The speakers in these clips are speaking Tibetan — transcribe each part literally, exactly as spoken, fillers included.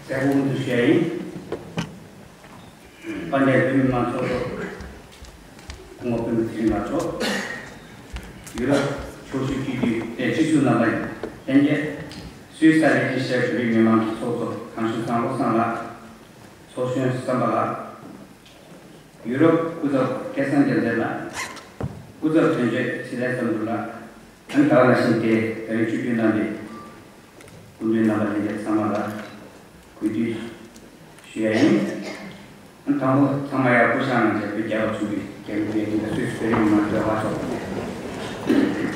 ལས་ཁུངས་དུ་ཞུ་ཡ་ཡིན། དཔལ་ལྡན་བོད་མི་མང་ཚོགས་གཙོ་སྐུ་ངོ་སྤེན་པ་ཚེ་རིང་ལགས་མཆོག་ཡུ་རོབ་ཕྱོགས་བཞི་སྤྱི་འཐུས་དེ་སྤྱི་ཚོགས་རྣམ་པ་ཡིན། ལྷན་རྒྱས། སུད་སི་ས་ལི་ཏི་ཤར་བོད་རིགས་མི་མང་གི་ཚོགས་གཙོ་གངས་ཤུད་ཚང་བློ་བཟང་ལགས། ཚོགས་གཞོན་བསམ་པ་ལགས། ཡུ་རོབ་སྐུ་ཚབ་སྐལ་བཟང་རྒྱལ་མཚན་ལགས། སྐུ་ཚབ་དོན་གཅོད་ཚེ་བརྟན་བསམ་གྲུབ་ལགས། ཨ་ནི་ད་ག་ནང་བཞིན་དེ་ད་རིང་བཅུ་བདུན་གནང་བའི་སྐུ་མདུན་རྣམ་པ་ལྷན་རྒྱས་ཚང་མ་ལ་གུས་འདུད་ཞུ་ཡ་ཡིན། ཨ་ནི་དང་པོ་ཚང་མ་ཡར་སྐུ་ཞབས་གནང་བྱས་བོད་རྒྱལ་བ་ཚོགས་པའི་རྒྱལ་བའི་དབྱེན་དང་སུད་སི་བོད་རིགས་མི་མང་སྒྲོལ་དཀར་ཚོགས་པ། དེ་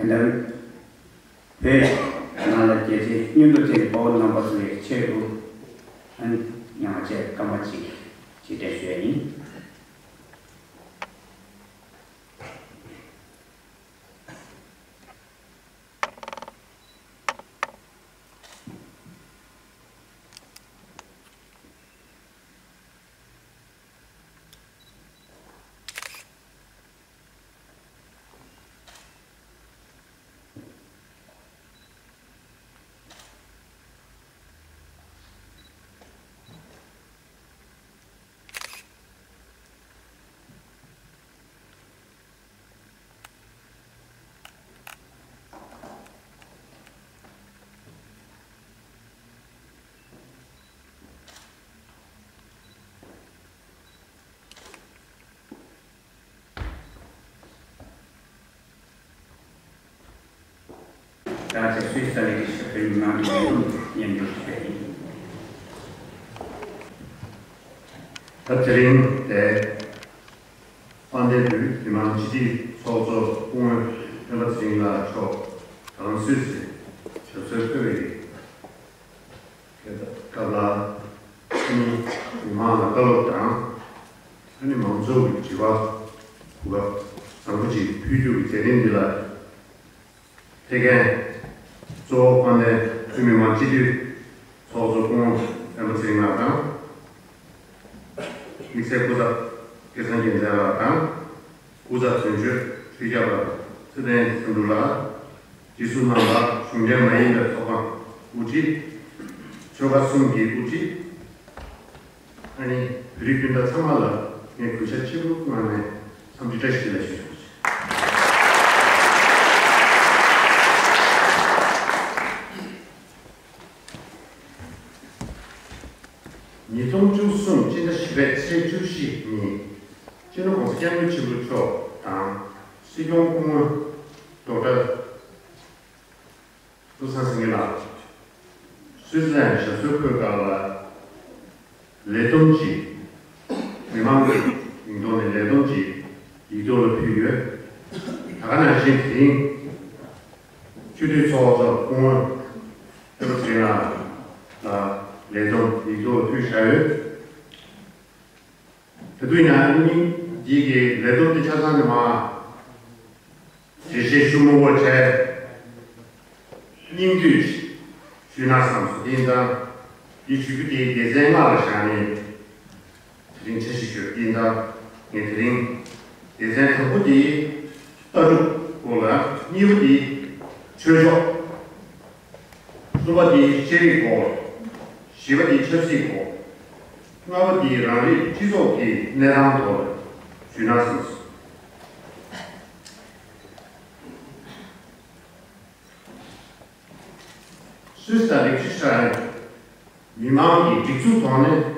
ལྟར། བོད་ནང་ལ་རྒྱལ་གཅེས་མཉམ་དུ་བསྟེན་དཔའ་བོ་རྣམ་པ་ཚོའི་ཆེད་དུ། ཨ་ནི་ཉང་བཅས་སྐར་མ་གཅིག་རྗེས་དྲན་ཞུ་ཡ་ཡིན། ད་ཆ་སུད་སི་ས་ལི་གི་ཤོག་ཁྲའི་ནང་དུ་ཡོང་སྙན་སྒྲོན་ཞུ་ཡ་ཡིན། ད་དེ་རིང་དེ་དཔལ་ལྡན་བོད་མི་མང་སྤྱི་འཐུས་ཚོགས་གཙོ་སྐུ་ངོ་སྤེན་པ་ཚེ་རིང་ལགས་མཆོག་ད་རང་སུད་སི་ཞབས་སོར་ཕེབས་པའི་སྐབས་ལ། ཨ་ནི་མི་མང་ལ་བཀའ་སློབ་དང་། ཨ་ནི་མང་ཚོགས་ཀྱི་དྲི་བ་གོ་སྐབས་བཟང་པོ་ཅིག་ཕུལ་རྒྱུ་གི་མཛད་རིམ་འདི་ལ་ཕེབས་མཁན་གཙོ་བོ་དཔལ་ལྡན་བོད་མི་མང་སྤྱི་འཐུས་ཚོགས་གཙོ་སྐུ་ངོ་སྤེན་པ་ཚེ་རིང་ལགས་དང་། དམིགས་བསལ་སྐུ་ཚབ་སྐལ་བཟང་རྒྱལ་མཚན་ལགས་དང་། སྐུ་ཚབ་དོན་གཅོད་ཆོས་སྐྱབས་ལགས། ཚེ་བརྟན་བསམ་གྲུབ་ལགས། སྤྱི་ཟུར་རྣམ་པ། གཞུང་འབྲེལ་མ་ཡིན་པའི་ཚོགས་པ་དབུ་ཁྲིད། ཆོལ་ཁ་གསུམ་གྱི་དབུ་ཁྲིད། ཨ་ནི་བོད་རིགས་སྤུན་ཟླ་ཚང་མ་ལ་ངས་གུས་ཞབས་ཆེན་པོའི་ངང་ནས་འཚམས་འདྲི་བཀྲ་ཤིས་བདེ་ལེགས་ཞུ་ཆོག་ཅིག་ཉིས་སྟོང་བཅུ་གསུམ་སྤྱི་ཟླ་བཞི་པའི་ཚེས་བཅུ་བཞི་ཉིན། སྤྱི་ནོར་༸གོང་ས་༸སྐྱབས་མགོན་ཆེན་པོ་མཆོག་དང་། སྲིད་སྐྱོང་སྐུ་ངོ་ཌོག་ཊར་བློ་བཟང་སེང་གེ་ལགས་སུད་སི་ལན་ཞབས་སོར་འཁོད་སྐབས་ལ། ལས་བསྡོམས་ཀྱི་མི་མང་གི་མིང་ཐོག་ནས་ལས་བསྡོམས་ཀྱི་ཡིག་ཐོག་ལ་ཕུལ་ཡོད། ད་ག་ནང་བཞིན་དེ་རིང་སྤྱི་འཐུས་ཚོགས་གཙོ་སྐུ་ངོ་སྤེན་པ་ཚེ་རིང་ལགས་ལ་ལས་བསྡོམས་ཡིག་ཐོག་ལ་ཕུལ་བཞག་ཡོད། ད་དུང་ཡང་སྙིང་འདི་གི་ལས་བསྡོམས་དེ་ཆ་ཚང་ནས་མ་འགྲེལ་བཤད་ཞུ་མི་དགོས་བྱས། སྙིང་བསྡུས་ཞུས་ན་བསམ་སོང་། དེ་ཡིན་ཙང་འདི་ཞུ་རྒྱུ་དེའི་སྡེ་ཚན་ལྔ་ལ་བཞག་ནས། རིང་འཆར་གཞི་ཞུ་ཡིན། ད་ངས་དེ་རིང་སྡེ་ཚན་དང་པོ་དེ་ལྟ་གྲུབ་སྐོར་ལ། གཉིས་པ་དེ་ཆོས་ཕྱོགས། གསུམ་པ་དེ་ཤེས་རིག་སྐོར། བཞི་པ་དེ་ཆབ་སྲིད་སྐོར། ལྔ་པ་དེ་རང་རིགས་སྤྱི་ཚོགས་ཀྱི་གནས་སྟངས་ཐོག་ལ་ཞུས་ན་བསམས་སོང་། སུད་སི་དང་ལིག་ཏེན་ཤི་ཊེན་མི་མང་གི་སྒྲིག་འཛུགས་ཐོག་ནས།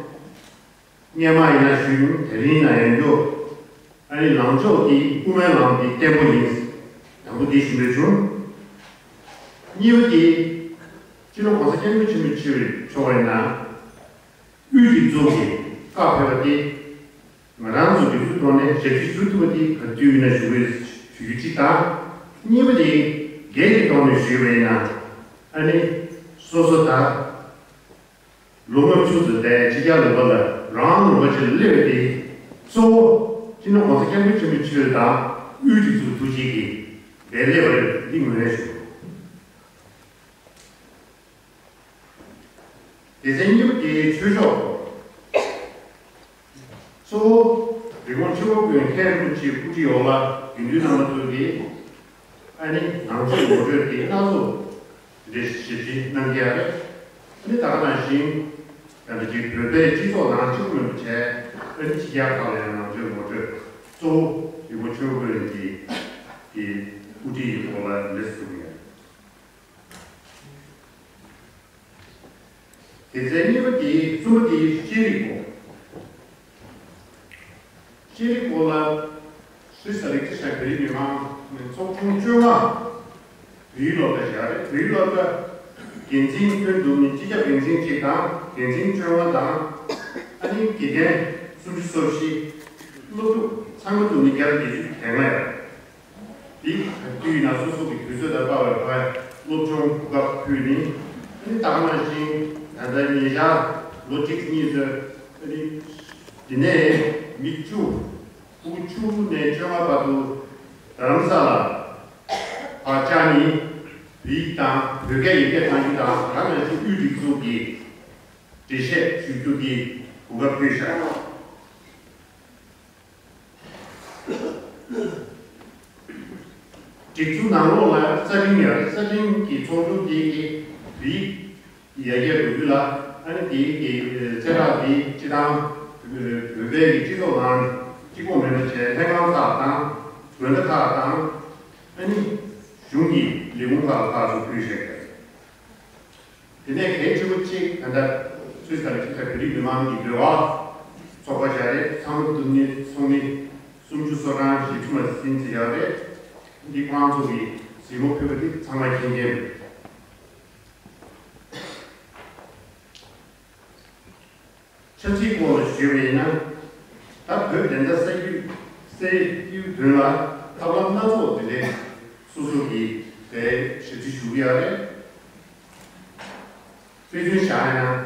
སྔོན་མ་ཡིན་ན་ཞུས་མྱོང་། དེ་རིང་ཡིན་ན་ཡང་ཡོད། ཨ་ནི་ལངས་ཕྱོགས་དེ་དབུ་མའི་ལམ་དེ་བརྟན་པོ་ཡིན། དང་པོ་དེ་ཞུ་འདོད་བྱུང་། གཉིས་པ་དེ་སྤྱི་ནོར་གོང་ས་སྐྱབས་མགོན་ཆེན་པོ་མཆོག་ཡིན་ན། དབུས་སྒྲིག་འཛུགས་ཀྱི་བཀའ་ཕེབས་པ་དེ་ང་རང་ཚོ་སྒྲིག་འཛུགས་ཐོག་ནས་ཞབས་ཕྱི་ཞུ་ཐུབ་པ་དེ་ག་དུས་ཡིན་ན་ཞུ་དགོས་ཞུ་རྒྱུ་གཅིག་དང་། གཉིས་པ་དེ་སྒེར་གྱི་ཐོག་ནས་ཞུས་པ་ཡིན་ན། ཨ་ནི་སོ་སོ་ད། ལོ་ལྔ་བཅུ་ཙམ་བསྡད། ཕྱི་རྒྱལ་ལུང་པ་ལ་རང་ལུང་པ་ཅིག་ལ་སླེབས་པ་དེ་གཙོ་བོ་སྤྱི་ནོར་གོང་ས་སྐྱབས་མགོན་ཆེན་པོ་མཆོག་དང་དབུས་སྒྲིག་འཛུགས་ཐུགས་རྗེ་གིས་འབད་སླེབས་པ་རེད། འདི་ངོས་ལེན་ཞུ། སྡེ་ཚན་གཉིས་པ་དེ་ཆོས་ཕྱོགས། གཙོ་བོ་རི་ཀོན་ཆོས་འཁོར་དགོན་མཁན་རིན་པོ་ཆེའི་དབུ་ཁྲིད་འོག་ལ་དགེ་འདུན་རྣམ་པ་ཚོ་གིས། ཨ་ནི་ནང་ཆོས་ངོ་སྤྲོད་དེ་སྣ་ཚོགས་འདྲ་ཞིབ་ཕྲ་གནང་གི་ཡོད་རེད། ཨ་ནི་ད་ག་ནང་བཞིན་ད་ལྟ་ཅིག་བོད་པའི་སྤྱི་ཚོགས་ནང་གཅིག་པུ་མིན་པ་བྱས། ཨ་ནི་ཕྱི་རྒྱལ་ཁག་ལ་ཡང་ནང་ཆོས་ངོ་སྤྲོད། གཙོ་བོ་རི་བོ་ཆོས་འཁོར་གྱི་དེ་དབུ་ཁྲིད་ཀྱི་ཐོག་ལ་ལས་ཟུར་ཡོད། སྡེ་ཚན་གཉིས་པ་དེ། གསུམ་པ་དེ་ཤེས་རིག་སྐོར། ཤེས་རིག་སྐོར་ལ་སུད་སི་ལིག་ཏེན་ཤི་ཊེན་བོད་རིགས་མི་མང་ཚོགས་ཆུང་བཅོ་ལྔ་བོད་ཡིག་སློབ་གྲྭ་ཞིག་རེད། བོད་ཡིག་སློབ་གྲྭ་འགན་འཛིན་ཁྱོན་བསྡོམས་ནི་སྤྱི་ཁྱབ་འགན་འཛིན་གཅིག་དང་འགན་འཛིན་བཅོ་ལྔ་དང་། ཨ་ནི་དགེ་རྒན་སུམ་ཅུ་སོ་བཞི། སློབ་ཕྲུག་ཚང་མ་བསྡོམས་ནི་བརྒྱ་དང་བརྒྱད་ཅུ་གྱ་ལྔ་ཡོད། དེ་དུས་ཡིན་ན་སོ་སོ་གི་དུས་ཚོད་དང་འདྲ་བའི་བར་སློབ་སྦྱོང་གོ་སྐབས་ཕུལ་ནས། ཨ་ནི་ད་ག་ནང་བཞིན་ད་ལྟ་ཉེ་ཆར་ལོ་གཅིག་གཉིས་ཙམ། ཨ་ནི་དེ་ནས་མི་བཅུ། ཕྲུ་གུ་བཅུ་ནས་བཅོ་ལྔ་བར་དུ་རྡ་རམ་ས་ལ་ཕར་བཅར་ནས་བོད་ཡིག་དང་བོད་སྐད་ཡིག་སྐད་གཏོང་རྒྱུ་དང་། ད་ག་ནང་བཞིན་དབུས་སྒྲིག་འཛུགས་ཀྱི་འགྲེལ་བཤད་ཞུ་རྒྱུ་དེ་གོ་སྐབས་ཕུལ་བཞག། སྒྲིག་འཛུགས་ནང་ལོགས་ལ་རྩ་ཁྲིམས་ཡོད་རེད། རྩ་ཁྲིམས་ཀྱི་ཚོགས་ཆུང་དེ་གིས་བོད་ཡིག་ཡར་རྒྱས་འགྲོ་རྒྱུ་ལ། ཨ་ནི་དེ་གི་གསལ་བསྒྲགས་དེ་སྤྱི་བཏང་བོད་པའི་གི་སྤྱི་ཚོགས་ནང་གཅིག་པོ་མིན་པ་བྱས། ལྷན་ཁང་ཁག་དང་། དགོན་སྡེ་ཁག་དང་། ཨ་ནི་གཞུང་གི་ལས་ཁུངས་ཁག་ལ་ཕར་ཚུར་ཕུལ་བཞག་པ་རེད། དེ་ནས་གལ་ཆེ་བོ་གཅིག་ད་ལྟ་སུད་སི་དང་ཕྱི་རྒྱལ་བོད་རིགས་མི་མང་གི་འབྲེལ་བ་ཚོགས་པ་ཞིག་རེད། ཚང་མ་བསྡོམས་ནས་སོང་ནི་སུམ་ཅུ་སོ་གྲངས་བཞི་བཅུ་མ་ཟིན་ཙམ་ཡོད་རེད། འདི་ཁོང་ཚོ་གི་གཟིགས་མོ་ཕུལ་བ་འདི་ཚང་མ་མཁྱེན་མཁྱེན་རེད། ཆབ་སྲིད་སྐོར་ལ་ཞུས་པ་ཡིན་ན། ད་བོད་བདེན་མཐའ་གསལ་རྒྱུ་གསལ་རྒྱུའི་དོན་ལ་ཐབས་ལམ་སྣ་ཚོགས་དེ་འདྲའི་སོ་སོ་གིས་དེ་ཞབས་ཕྱི་ཞུ་གི་ཡོད་རེད། དཔེ་མཚོན་བཞག་ན།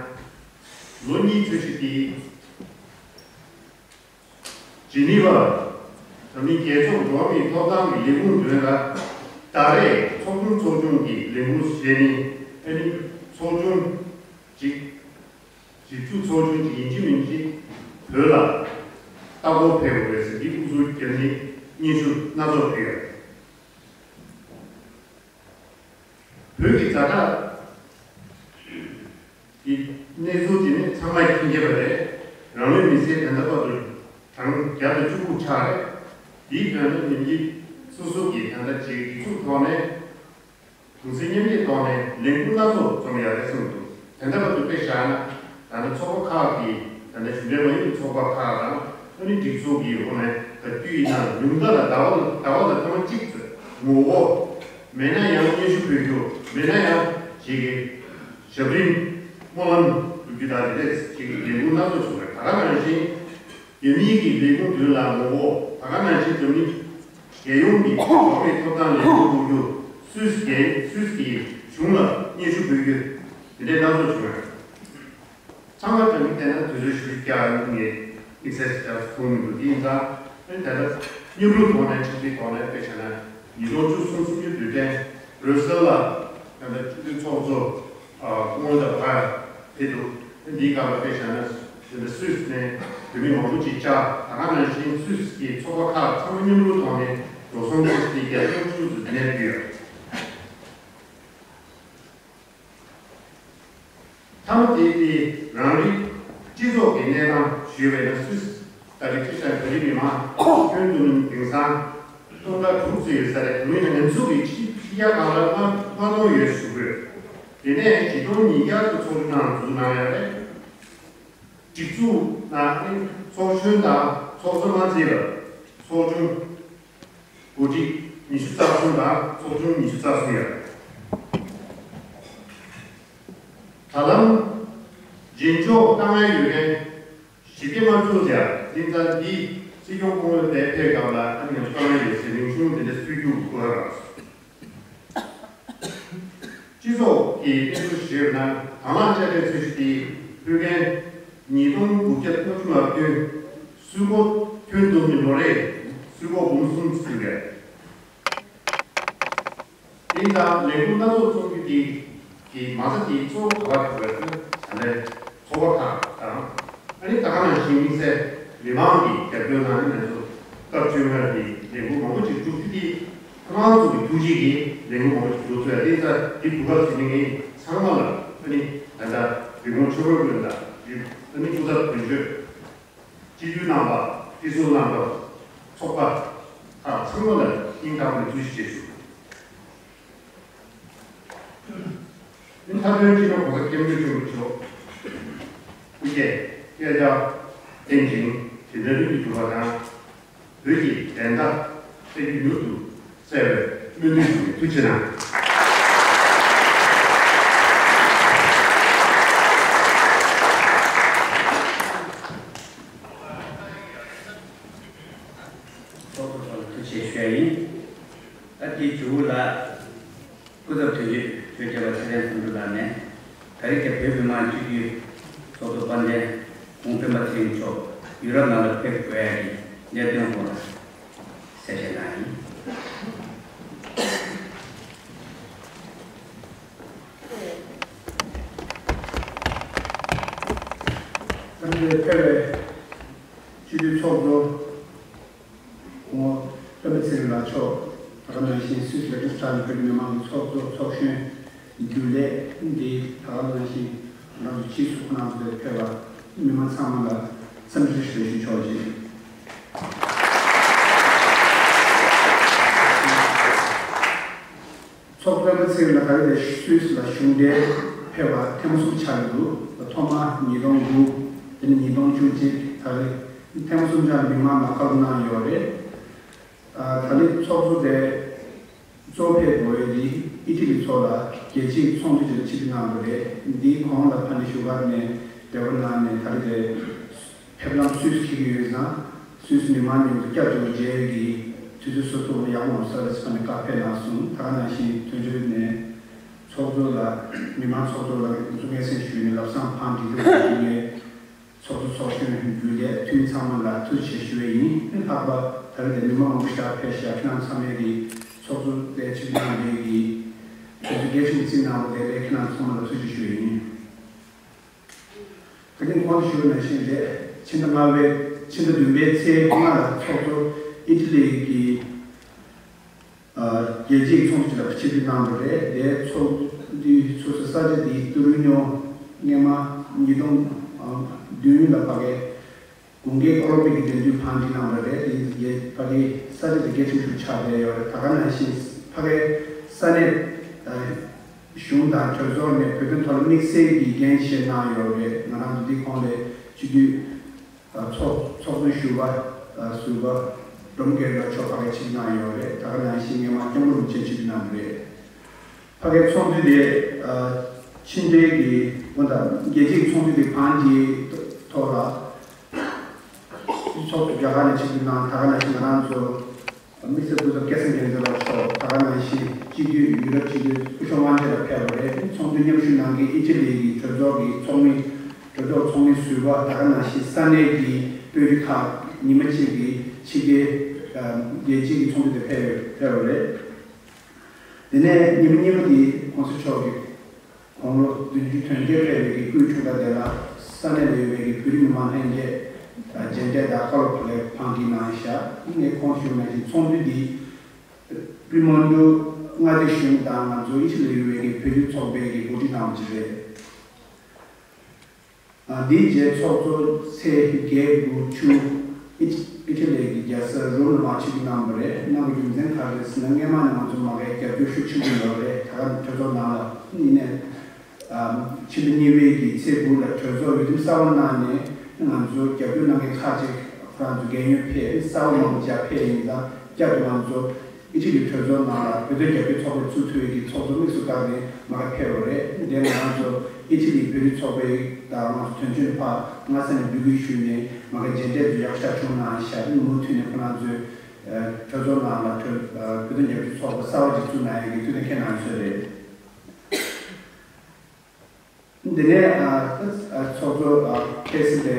ལོ་གཉིས་འཚོ་བཞིན་དེ་ཇི་ནི་ཝར་འཛམ་གླིང་རྒྱལ་ཚོགས་འགྲོ་བ་མིའི་ཐོབ་ཐང་གི་ལས་ཁུངས་མདུན་ལ་ཟླ་རེར་ཚོགས་ཆུང་ཚོགས་ཆུང་གི་ལས་འགུལ་བྱས་ནས། ཨ་ནི་ཚོགས་ཆུང་གཅིག་བཞི་བཅུ་ཚོགས་ཆུང་གཅིག་ཡིན་གཅིག་མིན་གཅིག་བོད་ལ་ལྟ་སྐོར་ཕེབས་དགོས་རེད་ཟེར་འདི་དབུ་ཚུགས་བརྒྱབ་ནས་སྙན་ཞུ་སྣ་ཚོགས་ཕུལ་ཡོད། བོད་ཀྱི་ཛ་དྲག་གི་གནས་ཚུལ་དེ་ནི་ཚང་མས་མཁྱེན་གྱི་ཡོད་པ་རེད། རང་ལུས་མེར་སྲེག་ད་ལྟ་བར་དུ་གྲངས་བརྒྱ་དང་བཅུ་དགུ་ཆགས་རེད། དེའི་དོན་དུ་ཉིན་གཅིག་སོ་སོ་གིས་ད་ལྟ་ཅིག་སྒྲིག་འཛུགས་ཐོག་ནས་གུང་སེང་མཉམ་སྐྱེད་ཐོག་ནས་ལས་འགུལ་སྣ་ཚོགས་བརྩམས་ཡོད་རེད་གསུངས་འདུག་དེ་འདྲ་བར་དུ་དཔེ་བཞག་ན། ད་ནི་ཚོགས་པ་ཁག་གིས། ད་ནི་གཞུང་འབྲེལ་མ་ཡིན་པའི་ཚོགས་པ་ཁག་དང་། ཨ་ནི་སྒྲིག་འཛུགས་ཀྱི་འོག་ནས་ག་དུས་ཡིན་ན་ཉུང་མཐའ་ལ་ཟླ་བ་ཟླ་བ་ལ་ཐེངས་མ་གཅིག་ཙམ་ངོ་བོ། མེད་ན་ཡང་སྙན་ཞུ་ཕུལ་རྒྱུ། མེད་ན་ཡང་ཅིག་གི་ཞབས་རིམ་སྨོན་ལམ་སྒྲུབ་རྒྱུ་དང་དེ་འདྲས་ཅིག་གི་ལས་འགུལ་སྣ་ཚོགས་བྱུང་བ་རེད། ད་ག་ནང་བཞིན་རྒྱ་མིའི་གི་ལས་ཁུངས་མདུན་ལ་ངོ་བོ། ད་ག་ནང་བཞིན་འཛམ་གླིང་རྒྱལ་ཡོངས་ཀྱི་འགྲོ་བ་མིའི་ཐོབ་ཐང་ལས་འགུལ་འགོ་རྒྱུ། སུད་སི་རྒྱལ། སུད་སི་གི་གཞུང་ལ་སྙན་ཞུ་འབུལ་རྒྱུ། དེ་འདྲའི་སྣ་ཚོགས་བྱུང་བ་རེད། ཚང་མ་དྲན་གྱི་བལྟས་ན་དུས་ཚོད་ཞེ་པོ་ཅིག་ཡར་ངས་དམིགས་བསལ་ཞིག་ཀྱང་མཐོང་མི་འདུག་དེ་ཡིན་ཙང་། ཨ་ནི་ད་ལྟ་མཉམ་རུབ་ཐོག་ནས་ཆབ་སྲིད་ཐོག་ནས་དཔེ་བྱས་ན་ཉིས་སྟོང་བཅུ་གསུམ་གསུམ་བཅུ་དུས་དྲན་བྷར་སེལ་ལ་ད་ལྟ་སྤྱི་འཐུས་ཚོགས་གཙོ་སྐུ་ངོ་དང་ཕར་ཕེབས་འདུག་འདིའི་སྐབས་ལ་དཔེ་བྱས་ན་ དེ་འདྲ་སུད་སི་ནས་བོད་མི་མང་པོ་ཅིག་བཅར། ད་ག་ནང་བཞིན་སུད་སི་གི་ཚོགས་པ་ཁག་ཚང་མ་མཉམ་རུབ་ཐོག་ནས་འགྲོ་སོང་བཙལ་ཏེ་རྒྱ་ཆེན་ཤོས་སུ་འདི་ནས་ཕུལ་ཡོད། མཐའ་མ་དེ་དེ་རང་རིགས་སྤྱི་ཚོགས་ཀྱི་གནས་སྟངས་ཞུས་པ་ཡིན་ན། སུད་སི་ད་རེས་ཁྲི་ཤང་བོད་རིགས་མི་མང་ཁྱོན་བསྡོམས་དེང་སང་སྟོང་ཕྲག་དྲུག་ཙམ་ཡོད་ས་རེད། དེ་མིན་ང་ཚོ་གི་ཕྱི་ཕྱི་རྒྱལ་ཁག་ལ་ལྔ་ལྔ་སྟོང་ཡོད་ཞུ་དགོས། དེ་ནས་བཞི་སྟོང་ཉིས་བརྒྱ་ཙམ་ཚོགས་ཆུང་ནང་འཛུལ་གནང་ཡོད་རེད། སྒྲིག་འཛུགས་ནང་ནི་ཚོགས་གཞོན་དང་ཚོགས་གཙོ་མ་བརྩིས་པར་ཚོགས་ཆུང་འགོ་ཁྲིད་ཉི་ཤུ་རྩ་གསུམ་དང་ཚོགས་ཆུང་ཉི་ཤུ་རྩ་གསུམ་ཡོད། ད་ལམ་རྗེས་འཇོག་དཀའ་ངལ་ཡོད་མཁན་ཞི་བདེ་དམག་འཛུགས་ཀྱང་དེང་སང་འདི་སྲིད་སྐྱོང་སྐུ་ངོ་དེ་ཕེབས་སྐབས་ལ་ཨ་ནི་ང་ཚོ་དཀའ་ངལ་ཡོད་ཟེར་ནས་གཞུང་དེ་འདྲ་སྲིད་སྐྱོང་གི་སྐུ་ལ་རག་སོང་། སྤྱི་ཚོགས་ཀྱི་དཔལ་འབྱོར་ཞུས་ན་དང་བླངས་དཔྱ་ཁྲལ་ཚུལ་ཞིག་དེ་ཕུལ་མཁན་ཉིས་སྟོང་དགུ་བརྒྱ་ལྔ་བཅུ་ང་བདུན་སུད་སྒོར་ཁྱོན་བསྡོམས་ནི་ལོ་རེ་སུད་སྒོར་འབུམ་གསུམ་ཟིན་པས། དེ་ལྟར་ལས་འགུལ་སྣ་ཚོགས་བརྩམས་རྒྱུ་དེ་གི་མ་རྩ་དེ་གཙོ་བོ་ག་པར་གྱུར་པ་ཟེར་ན་ཚོགས་པ་ཁག་དང་། ཨ་ནི་ད་ག་ནང་བཞིན་དམིགས་བསལ་མི་མང་གི་རྒྱབ་སྐྱོར་གནང་ནས་ང་ཚོ་སྐབས་བཅོ་ལྔ་གི་ལས་འགུལ་མང་པོ་ཅིག་བསྒྲུབས་རྒྱུ་དེ་ཁོ་རང་ཚོ་གི་ཐུགས་རྗེ་གིས་ལས་འགུལ་མང་པོ་ཅིག་བསྒྲུབས་ཚུལ་ཡང་དེ་ལྟར་དེ་གོ་སྐབས་ཟིན་ནས་ངས་ཚང་མ་ལ་ཨ་ནི་ད་ལྟ་བོད་ཁོངས་ཆོས་འཁོར་དགོན་དང་ཨ་ནི་སྐུ་ཚབ་དོན་གཅོད། སྤྱི་འཐུས་རྣམ་པ། སྤྱི་ཚོགས་རྣམ་པ། ཚོགས་པ་ཁག་ཚང་མ་ལ་སྙིང་ཐག་པའི་ཐུགས་རྗེ་ཆེ་ཞུ། མཐའ་དོན་སྤྱི་ནོར་༸གོང་ས་༸སྐྱབས་མགོན་ཆེན་པོ་མཆོག་སྐུ་སྐྱེ་བསྐྱལ་ལྕག་བརྟན་ཅིང་དྲིན་དྲན་ལྷུན་གྱིས་གྲུབ་པ་དང་། བོད་ཀྱི་བདེན་མཐའ་གསལ་རྒྱུ་མྱུར་དུ་གསལ་བའི་སྨོན་འདུན་ཞུ་ནས་ཐུགས་རྗེ་གནང་། ཚོགས་གཙོ་མཆོག་ལ་ཐུགས་རྗེ་ཆེ་ཞུ་ཡ་ཡིན། ད་དེའི་མཇུག་ལ་སྐུ་ཚབ་དོན་གཅོད་དོན་གཅོད་པ་ཚེ་རིང་བསམ་གྲུབ་ལགས་ནས་ད་རེས་ཀྱི་བོད་མི་མང་སྤྱི་འཐུས་ཚོགས་གཙོ་དཔལ་ལྡན་ཁོང་སྤེན་པ་ཚེ་རིང་མཆོག་ཡུ་རོབ་ནང་ལ་ཕེབས་དགོས་ཡ་གི་གནད་དོན་སྐོར་ལ་གསལ་བཤད་གནང་ཡིན། ད་རེས་ཕེབས་པའི་སྤྱི་འཐུས་ཚོགས་གཙོ་སྐུ་ངོ་སྤེན་པ་ཚེ་རིང་ལགས་མཆོག་ད་ག་ནང་བཞིན་སུད་སི་ལ་ཀྲིག་སི་ཊ་ནི་བོད་མི་མང་གི་ཚོགས་གཙོ་ཚོགས་གཞོན་རྒྱུན་ལས་འདི་ད་ག་ནང་བཞིན་ང་རང་ཚོ་ཕྱིས་སུ་ཁོང་རྣམ་ཚོས་ཕེབས་པ་མི་མང་ཚང་མ་ལ་འཚམས་འདྲི་ཞུ་ཞུ་ཆོག་ཅིག་ཚོགས་གཙོ་སྤེན་པ་ཚེ་རིང་ལགས་ད་རེས་དེ་སུད་སི་ལ་གཞུང་འབྲེལ་ཕེབས་པ་ཐེངས་མ་གསུམ་ཆགས་ཀྱི་འདུག་ཐོག་མ་ཉིས་སྟོང་དགུ། དེ་ནས་ཉིས་སྟོང་བཅུ་གཅིག་ད་རེས་ཐེངས་མ་གསུམ་ཆགས་ནས་མི་མང་ལ་བཀའ་སློབ་གནང་ཡོད་རེད། ཨ། ད་ནི་ཚོགས་གཙོ་དེ་གཙོ་ཕེབས་དགོས་ཡོད་དེ་ཨི་ཊ་ལི་ཚོགས་ལ་རྒྱལ་སྤྱིའི་ཚོགས་འདུ་ཅིག་ལ་ཆིབས་བསྒྱུར་གནང་དགོས་རེད། འདིའི་གོང་ལ་ཕ་ནི་བཞུགས་སྒར་ནས་འབྲེལ་བ་གནང་ནས་ད་རེས་དེ་ཕེབས་ལམ་སུད་སི་འཁེལ་གྱི་ཡོད་ཙང་སུད་སི་མི་མང་མཉམ་དུ་སྐྱབས་བཅོལ་བ་མཇལ་ཡས་ཀྱི་དུས་ཚོད་བཟོ་ཐུབ་ན་ཡག་པོ་འདུག་ཟེར་བ་ཕ་ནི་བཀའ་ཕེབས་གནང་སོང་། ད་ག་ནང་བཞིན་དོན་གཅོད་ནས་ཚོགས་གཙོ་ལ་མི་མང་ཚོགས་གཙོ་ལ་ང་ཚོ་སྙན་སེང་ཞུས་ནས་ལམ་སང་ཕར་འགྲིག་ཐུབ་པ་ཞུས་ནས། ཚོགས་གཙོ་ཚོགས་གཞོན་རྒྱུན་ལས་འཐུས་མི་ཚང་མ་ལ་ཐུགས་རྗེ་ཆེ་ཞུ་བ་ཡིན། ལྷག་པར་ད་རེས་དེ་མི་མང་མང་པོ་ཞིག་ཕེབས་ཤག་ཁྱེད་རང་ཚང་མས་དེ་ཚོགས་གཙོ་དེ་ཆིབས་གནང་བའི་གི་དུས་ཚོད་གལ་ཆེན་པོ་བརྩིས་གནང་བ་དེ་ལ་ཁྱེད་རང་ཚང་མ་ལ་ཐུགས་རྗེ་ཆེ་ཞུ་བ་ཡིན། ད་གིན་གོང་དུ་ཞུས་པ་ནང་བཞིན་རེད། ཕྱི་ཟླ་ལྔ་པའི་ཕྱི་ཟླ་བདུན་པའི་ཚེས་ལྔ་ལ་ཚོགས་གཙོ་ཨི་ཊ་ལི་གི་རྒྱལ་སྤྱིའི་ཚོགས་འདུ་ཅིག་ལ་ཆིབས་བསྒྱུར་གནང་བ་རེད། དེའི་ཚོགས་འདུའི་ཚོགས་གཙོ་ས་ཆ་དེ་ཏུ་རུ་ཉོ། སྔོན་མ་ཉིས་སྟོང་བདུན་ལ་ཕ་གིའི་དགུན་ཁའི་ཨོ་ལིམ་པིག་གི་འགྲན་བསྡུར་བང་སྒྲིག་གནང་བ་རེད། དེ་ཕ་གིའི་ས་ཆ་དེ་གལ་ཆེན་པོ་ཞིག་ཆགས་བསྡད་ཡོད་རེད། ད་ག་ནང་བཞིན་ཕ་གིའི་ས་གནས་གཞུང་དང་གྲོས་ཚོགས་ནས་བོད་དོན་ཐོག་ལ་དམིགས་བསལ་གྱི་འགན་བཞེས་གནང་ཡོད་རེད། ང་རང་ཚོ་འདི་གོང་ལ་སྤྱི་འཐུས། ཚོགས་གཙོ་ཟུར་པ་ཟུར་པ་འབྲོམ་རྒྱལ་ལགས་མཆོག་ཕ་གིར་ཆིབས་གནང་ཡོད་རེད། ད་ག་ནང་བཞིན་སྔོན་མ་སྐྱབས་མགོན་རིན་པོ་ཆེ་ཆིབས་གནང་རེད། ཕ་གིའི་ཚོགས་འདུ་དེ་ཕྱི་འབྲེལ་གྱི་དབང་དང་རྒྱལ་སྤྱིའི་ཚོགས་འདུ་དེ་བང་སྒྲིག་ཐོག་ལ་ཚོགས་གཙོ་རྒྱ་གར་ནས་ཆིབས་གནང་། ད་ག་ནང་བཞིན་ང་རང་ཚོ་དམིགས་བསལ་སྐུ་ཚབ་སྐལ་བཟང་རྒྱལ་མཚན་ལགས་མཆོག་ད་ག་ནང་བཞིན་སྤྱི་འཐུས་ཡུ་རོབ་སྤྱི་འཐུས་སྐུ་ཞབས་དབང་ཆེན་ལགས་ཕེབས་པ་རེད། ཚོགས་འདུ་མཉམ་ཞུགས་གནང་མཁན་ཨི་ཊ་ལི་གི་གྲོས་ཚོགས་ཀྱི་ཚོགས་མི། གྲོས་ཚོགས་ཚོགས་མི་ཟུར་པ་ད་ག་ནང་བཞིན་ས་གནས་ཀྱི་དཔོན་རིགས་ཁག་ཉི་མ་གཅིག་གི་ཕྱི་རྒྱལ་རྒྱལ་སྤྱིའི་ཚོགས་འདུ་དེ་ཕེབས་ཕེབས་པ་རེད། དེ་ནས་ཉི་མ་གཉིས་པ་དེ་གོང་ས་མཆོག་གིས་དགུང་ལོ་བདུན་ཅུ་དོན་བརྒྱད་ཕེབས་པའི་གི་སྐུའི་འཁྲུངས་སྐར་དེ་ལ་ས་གནས་ལ་ཡོད་པའི་གི་ བོད་རིགས་མི་མང་ལྷན་རྒྱས་མཇལ་འཕྲད་དང་བཀའ་སློབ་ཕབ་ལས་ཕངས་སྒྲིག་གནང་ཤག་ངས་གོང་ཞུས་ནང་བཞིན་ཚོགས་འདུ་འདི་ཀྲི་མན་ཌུ་མངའ་སྡེ་གཞུང་དང་ང་ཚོ་ཨི་ཊ་ལི་ཡོད་པའི་གི་བོད་རིགས་ཚོགས་པས་གི་གོ་སྒྲིག་གནང་བ་ཅིག་རེད། འདིའི་རྗེས་ཚོགས་གཙོ་ཚེ་རྒྱལ་དགུ་ཆུ་ཨི་ཊ་ལི་གི་རྒྱལ་ས་རོམ་ལ་མར་ཆིབས་བསྒྱུར་གནང་བ་རེད། གནང་བའི་རྒྱུ་མཚན་ག་རེ་རེད་ཟེར་ན། སྔོན་མ་ནས་ང་ཚོ་མ་གིར་རྒྱབ་སྐྱོར་ཤུགས་ཆེན་པོ་ཡོད་རེད། ད་ག་ནས་གྲོས་ཚོགས་ནང་ལ་ཡིན་ནའི། ཕྱི་ཟླ་གཉིས་པའི་གི་ཚེས་དགུ་ལ་གྲོས་ཚོགས་འོས་འདེམས་གསར་པ་གནང་ནས་ང་ཚོ་རྒྱབ་སྐྱོར་གནང་མཁན་ཁག་ཅིག་ཁོ་རང་ཚོ་རྒས་ཡོལ་ཕེབས། གསར་པ་མང་པོ་ཅིག་ཕེབས། ཡིན་ཙང་བསྐྱར་དུ་ང་ཚོ་ཨི་ཊ་ལི་གྲོས་ཚོགས་ནང་ལ་བོད་དོན་རྒྱབ་སྐྱོར་ཚོགས་པ་བཙུགས་ཐུབ་པའི་གི་ཚོགས་གཙོ་དམིགས་སུ་བཀར་ནས་མ་གིར་ཕེབས་པ་རེད། དེ་ང་རང་ཚོ་ཨི་ཊ་ལི་བོད་རིགས་ཚོགས་པའི་དང་ང་ཚོ་དོན་གཅོད་ཕར་སྔ་ས་ནས་འབོད་སྐུལ་ཞུས་ནས་མ་གིར་མཇལ་འཕྲད་ཚོ་ཡག་ཤོས་བྱུང་གནང་ཤག་མུ་མཐུད་ནས་ཁོ་རང་ཚོའི་གྲོས་ཚོགས་ནང་ལ་གྲོས་བོད་དོན་རྒྱབ་སྐྱོར་ཚོགས་པ་གསར་པ་ཅིག་བཙུགས་གནང་ཡག་གི་ཐུགས་གཏན་འཁེལ་གནང་ཡོད་ས་རེད། འདི་ནས་ཨ་ཨ་ཚོགས་གཙོ་ཨ་ཁ་སང་དེ་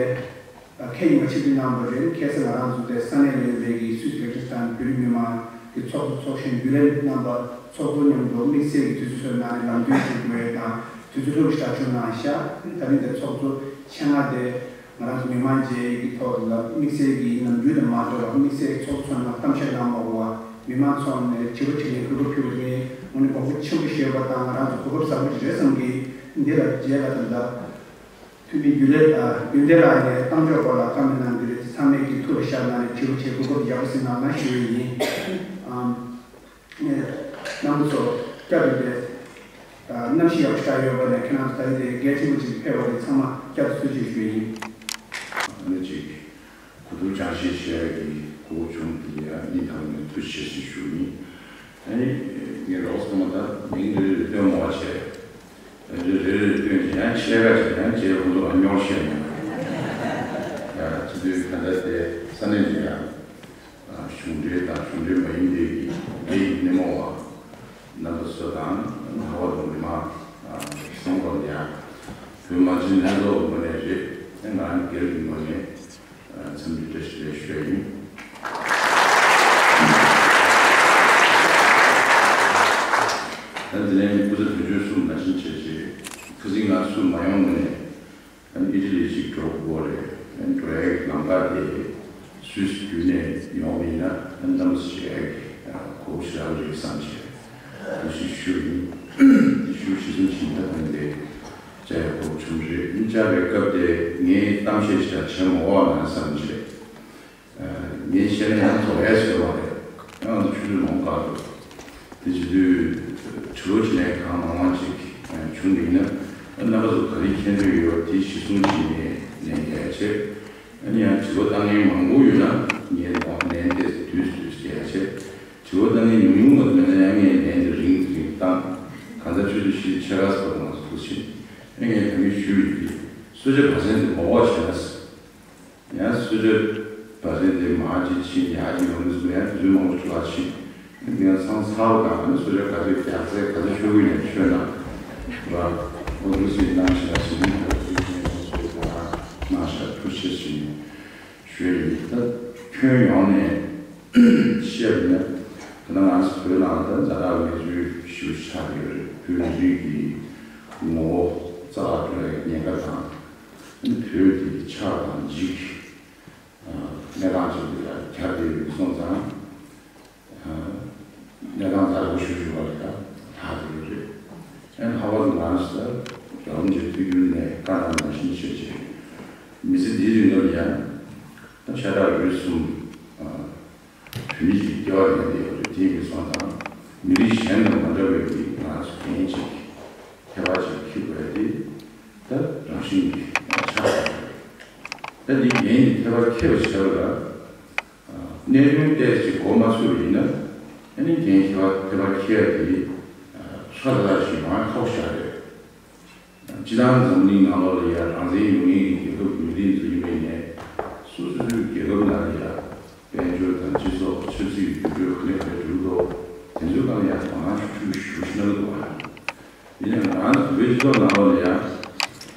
ཨ་ཁ་ཉིན་མ་ཆིབས་བསྒྱུར་གནང་བ་རེད། ཁ་སང་ང་རང་ཚོ་དེ་ས་གནས་ལ་ཡོད་པའི་གི་སུད་སི་ལེག་ཊན་བོད་རིགས་མི་མང་གི་ཚོགས་གཙོ་ཚོགས་གཞོན་རྒྱུན་ལས་རྣམ་པ་ཚོགས་གཙོ་མཉམ་དུ་དམིགས་བསལ་གྱི་དུས་ཚོད་བཟོས་གནང་ནས་ལམ་སྟོན་ཞུ་དགོས་དང་དུས་ཚོད་ལྷུག་ཞེ་དྲག་བྱུང་གནང་ཤག་དེ་རིང་དེ་ཚོགས་གཙོ་ཆེད་མངགས་དེ་ང་རང་ཚོ་མི་མང་མཇལ་ཡས་ཀྱི་ཐོག་ལ་དམིགས་བསལ་གྱི་ནམ་རྒྱུན་དང་མ་འདྲ་བར་དམིགས་བསལ་གྱི་ཚོགས་གཙོ་ཚོ་ནས་གཏམ་བཤད་གནང་མ་དགོས་པ། མི་མང་ཚོ་ནས་དྲི་བ་དྲིས་ལན་གོ་སྐབས་ཕུལ་བ་དེ་ངས་དངོས་གནས་དགོངས་པ་ཆེན་པོ་བཞེས་པ་དང་ང་རང་ཚོ་གོ་སྐབས་བཟང་པོ་ཞིག་རེད་བསམ་གི། འདི་ལ་རྗེས་ལ་ད་ལྟ་འཐུས་མི་རྒྱུན་ལས་ཨ་རྒྱུན་ལས་ལགས་ནས་གཏམ་བརྗོད་སྐོར་ལ་བཀའ་མོལ་གནང་གི་རེད། ཚང་མས་ཀྱི་ཐུགས་ལ་བཞག་གནང་ནས་དྲི་བ་དྲིས་གོ་སྐབས་ཡག་པོ་ཞིག་གནང་གནང་ཞུ་ཡི་ཡིན། ཨམ། རྣམ་པ་ཚོ་བསྐྱར་དུ་དེ་གནམ་གཤིས་ཡག་པོ་ཞིག་ཡོད་པ་ནས་ཁྱེད་རང་ཚོ་ད་རེས་དེ་གལ་ཆེན་པོ་ཅིག་ཕེབས་པ་དེ་ཚང་མ་བསྐྱར་དུ་ཐུགས་རྗེ་ཆེ་ཞུ་ཡི་ཡིན། ཨ་ནི་ཅིག་གོ་བསྡུར་སྦྱང་བཤད་བྱེད་ཡ་གི་གོ་སྐབས་བྱུང་དེ་ཡང་སྙིང་ཐག་པ་ནས་ཐུགས་རྗེ་ཆེ་ཞུ་ཡིན། ཨ་ནི་ངས་རོགས་ཚང་མ་ད་མིང་རེ་རེ་སྟོན་མ་བྱས། རེ་རེ་རེ་སྟོན་བྱས་ཡང་ཆེ་ག་བྱས་ཡང་རྗེས་ཁོང་ཚོ་ལ་སྙོར་བཤད་ཡོང་། ཡ་ཚུལ་དུས་ག་འདྲ་དེ་ས་གནས་ཀྱི་ཡང་གཞུང་འབྲེལ་དང་གཞུང་འབྲེལ་མ་ཡིན་པའི་གི་སྡེ་ཡི་སྣེ་མོ་བ་རྣམ་པ་ཚོ་དང་ལྷག་པར་དུ་མི་མང་གསུམ་པ་ལ་ཡང་བོད་མི་སྤྱི་ལྷན་ཚོགས་ངོས་ནས་རེད། ང་རང་སྒེར་གྱི་ངོས་ནས་འཚམས་འདྲི་བཀྲ་ཤིས་བདེ་ལེགས་ཞུ་ཡ་ཡིན། ད་འདི་ནས་སྐུ་ཚེ་དུས་ཆེན་གསུམ་ནང་བཞིན་བྱས་རྗེས་ཁ་སང་ང་ཚོ་མ་ཡོང་ངོས་ནས། ཨ་ནི་ཨི་ཊ་ལི་ཅིག་འགྲོ་དགོས་རེད། ཨ་ནི་འགྲོ་ཡའི་ལམ་ཁ་དེ་སུད་སི་བརྒྱུད་ནས་ཡོང་བ་ཡིན་ན་ཨ་ནི་གནམ་ས་ཞེ་ཡག་གི་གོ་བོ་ཞེ་དྲག་རེད་བསམ་བྱས་འདུག་སེ་ཞུ་ཡིན། དེ་ཞུ་ཞུ་ཙམ་ཞིག་ད་ཨ་ནི་དེ་བཅར་ཡ་གོ་བོ་བྱུང་རེད། ཨ་ནི་བཅར་བའི་སྐབས་དེ་ངས་གཏམ་བཤད་ཞིག་བྱས་མ་འོག་ན་བསམ་བྱས། ངས་བཤད་ན་ཡང་རྫོགས་ཡ་ཟེར་བ་རེད། ཡང་ང་ཚོ་ཆུ་ཚོད་ལོངས་དཀར་འདུག་དེ་བྱེད་དུས་དྲི་བ་དྲིས་ལན་གང་མང་མང་ཅིག་བྱུང་བ་ཡིན་ན་རྣམ་པ་ཚོ་ག་རེ་མཁྱེན་འདོད་ཡོད་པ་དེ་གཞི་བཟུང་བྱས་ནས་ལན་རྒྱག་ཡ་བྱེད། ཨ་ནི་ཡང་དྲི་བ་བཏང་མཁན་མང་པོ་ཡོད་ན་ངས་ལན་དེ་དུས་སུ་དུས་སུ་རྒྱག་ཡ་བྱེད། དྲི་བ་བཏང་མཁན་ཉུང་ཉུང་མ་གཏོགས་མེད་ན་ཡང་ངས་ལན་དེ་རིང་དུ་རིང་བཏང་། གང་ལྟར་ཆུ་ཚོད་བཞི་ཕྱེད་ཀ་ཙམ་ང་ཚོ་འདུག་ཕྱིན། ཨ་ངས་ད་གིན་ཞུས་ཡོད་དེ་གསོལ་ཇ་བ་ཟན་དེ་མ་འོག་བྱས་ན། ཡང་སུ་ཇ་བ་ཟན་དེ་མ་ཅིག་ཕྱིན་ཡག་ཅིག་ཡོང་གི་སོང་། ཡང་དུས་ཚོད་མང་པོ་ཅིག་ལ་ཕྱིན། ཡང་ཚང་ཚར་བ་དང་ཨ་ནི་སུ་ཇ་ག་ཚོད་རྒྱག་ཚད་ག་ཚོད་ཤོག་གུ་ནས་ཤོད་ན་ར། འོ་འདུག་སེ་གནང་ཞིག་ལ་ཕྱིན་ནས་ད་དུས་ཚོད་ཡང་སོ་སོ་ག་རང་གནང་ཞིག་ལ་ཐུགས་རྗེ་ཆེ་ཞུ་ཡིན། ཞུ་ཡིན། ད་ཁྱོན་ཡོངས་ནས་བཤད་པ་ཡིན་ན་ད་ང་ཚོ་བོད་ནང་ལ་ད་ཛ་དྲག་གནས་ཚུལ་ཞེ་པོ་ཆགས་ཡོད་རེད། བོད་མི་རིགས་ཀྱི་ངོ་བོ་རྩ་བ་འགྲོ་བའི་ཉེན་ཁ་དང་། བོད་དེ་ཆགས་དང་འཇིག་གནས་སྟངས་ཅིག་ལ་གྱར་བསྡད་ཡོད་སོང་ཙང་། གནས་སྟངས་ཛ་དྲག་པོ་ཞེ་པོ་ཅིག་ལ་ལྷག་བསྡད་ཡོད་རེད། ཨ་ནི་ལྷག་པར་དུ་ང་རང་ཚོ་རྒྱལ་བ་རིན་པོ་ཆེ་དུས་རྒྱུན་ནས་བཀའ་གནང་བ་ནང་བཞིན་བྱས་རྗེས་མི་ཚེ་འདིའི་རིང་ལ་ཡང་ད་ཤ་ཁྲག་རུས་གསུམ། བོད་མི་ཞིག་སྐྱེ་བ་ལེན་བསྡད་ཡོད་རེད། དེ་ཡིན་པ་སོང་ཙང་མི་རིགས་གཞན་དང་མ་འདྲ་བའི་གི་ང་ཚོ་འགན་ཅིག་ཁྱད་པར་ཅིག་འཁྱེར་དགོས་དེ་ད་རང་བཞིན་གྱི་ཆགས་ཡོད་རེད། ད་འདི་འགན་འདི་ཁྱད་པར་འཁྱེར་བ་བྱས་པ་ལ་གནད་དོན་ཏོག་ཙམ་ཅིག་གོ་མ་ཚོད་པ་ཡིན་ན་ཨ་ནི་འགན་ཁྱད་པར་ཁྱད་པར་འཁྱེར་ཡ་དེ་ཧྲ་ཏག་ཏག་ཞིག་ཡོང་ཡ་ཁག་པོ་ཞིག་རེད། སྤྱིར་བཏང་འཛམ་གླིང་ནང་ལོགས་ལ་ཡ་རང་བཙན་ཡོད་མཁན་གྱི་རྒྱལ་ཁབ་ཡུལ་གྲུ་ཚོ་ཡིན་པའི་ནས་སོ་སོ་སོའི་རྒྱལ་ཁབ་ནང་ལ་ཡ་དཔལ་འབྱོར་དང་སྤྱི་ཚོགས་ཆབ་སྲིད་ཀྱི་འགྱུར་འགྲོས་ག་ལེ་ག་ལེ་འགྲོ་གི་འདུག་དེ་ཚོའི་སྒང་ལ་ཡ་དོ་སྣང་ཤུགས་ཆེ་ཞེ་པོ་ཞིག་གནང་གི་འདུག་ཨ། ཡིན་ནའི་ང་རང་ཚོ་བོད་སྤྱི་ཚོགས་ནང་ལོགས་ལ་ཡ་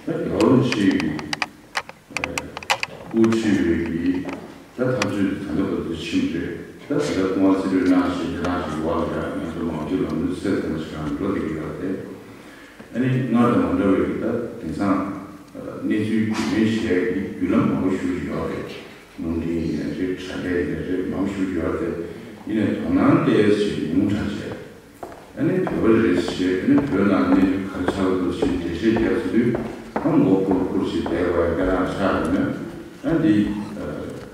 ད་རྒྱལ་བ་རིན་པོ་ཆེ་གི་དབུ་ཁྲིད་པའི་གི་ད་འཐབ་རྩོད་དེ་ད་ལྟ་བར་དུ་ཕྱིན་རེད། ད་ད་ལྟ་སྐུ་ངོ་རྩིས་སྤྲོད་གནང་བཞིན་དེ་རང་གི་བར་ལ་ཡང་ང་ཚོ་མང་གཙོའི་ལམ་ལུགས་ཚད་ལྡན་པ་ཞིག་རང་འགྲོ་བསྡད་ཀྱི་ཡོད་རེད། ཨ་ནི་སྔར་དང་མ་འདྲ་བའི་གི་ད་དེང་སང་ཨ་ གནས་ཚུལ་རྒྱུས་ལོན་བྱེད་ཡག་གི་བརྒྱུད་ལམ་མང་པོ་ཞེ་པོ་ཅིག་ཡོད་རེད། རླུང་འཕྲིན་ཡིན་ནའི་རེད། དྲ་རྒྱ་ཡིན་ནའི་རེད། མང་པོ་ཞེ་པོ་ཅིག་ཡོད་རེད། ཡིན་ནའི་དོ་སྣང་ཏོག་ཙམ་ཉུང་དྲགས་བྱས། ཨ་ནི་བོད་པ་རེད་ཟེར། ཨ་ནི་བོད་ནང་གནས་ཚུལ་ག་རེ་ཆགས་འདུག་ཟེར་འགྲེལ་བཤད་རྒྱག་ཚུལ་དུས། ཨ་མགོ་འཁོར་འཁོར་ཞིག་བསྡད་པ་ཡང་དཔེ་རང་ཆགས་ཡོད་ན། ཨ་འདི་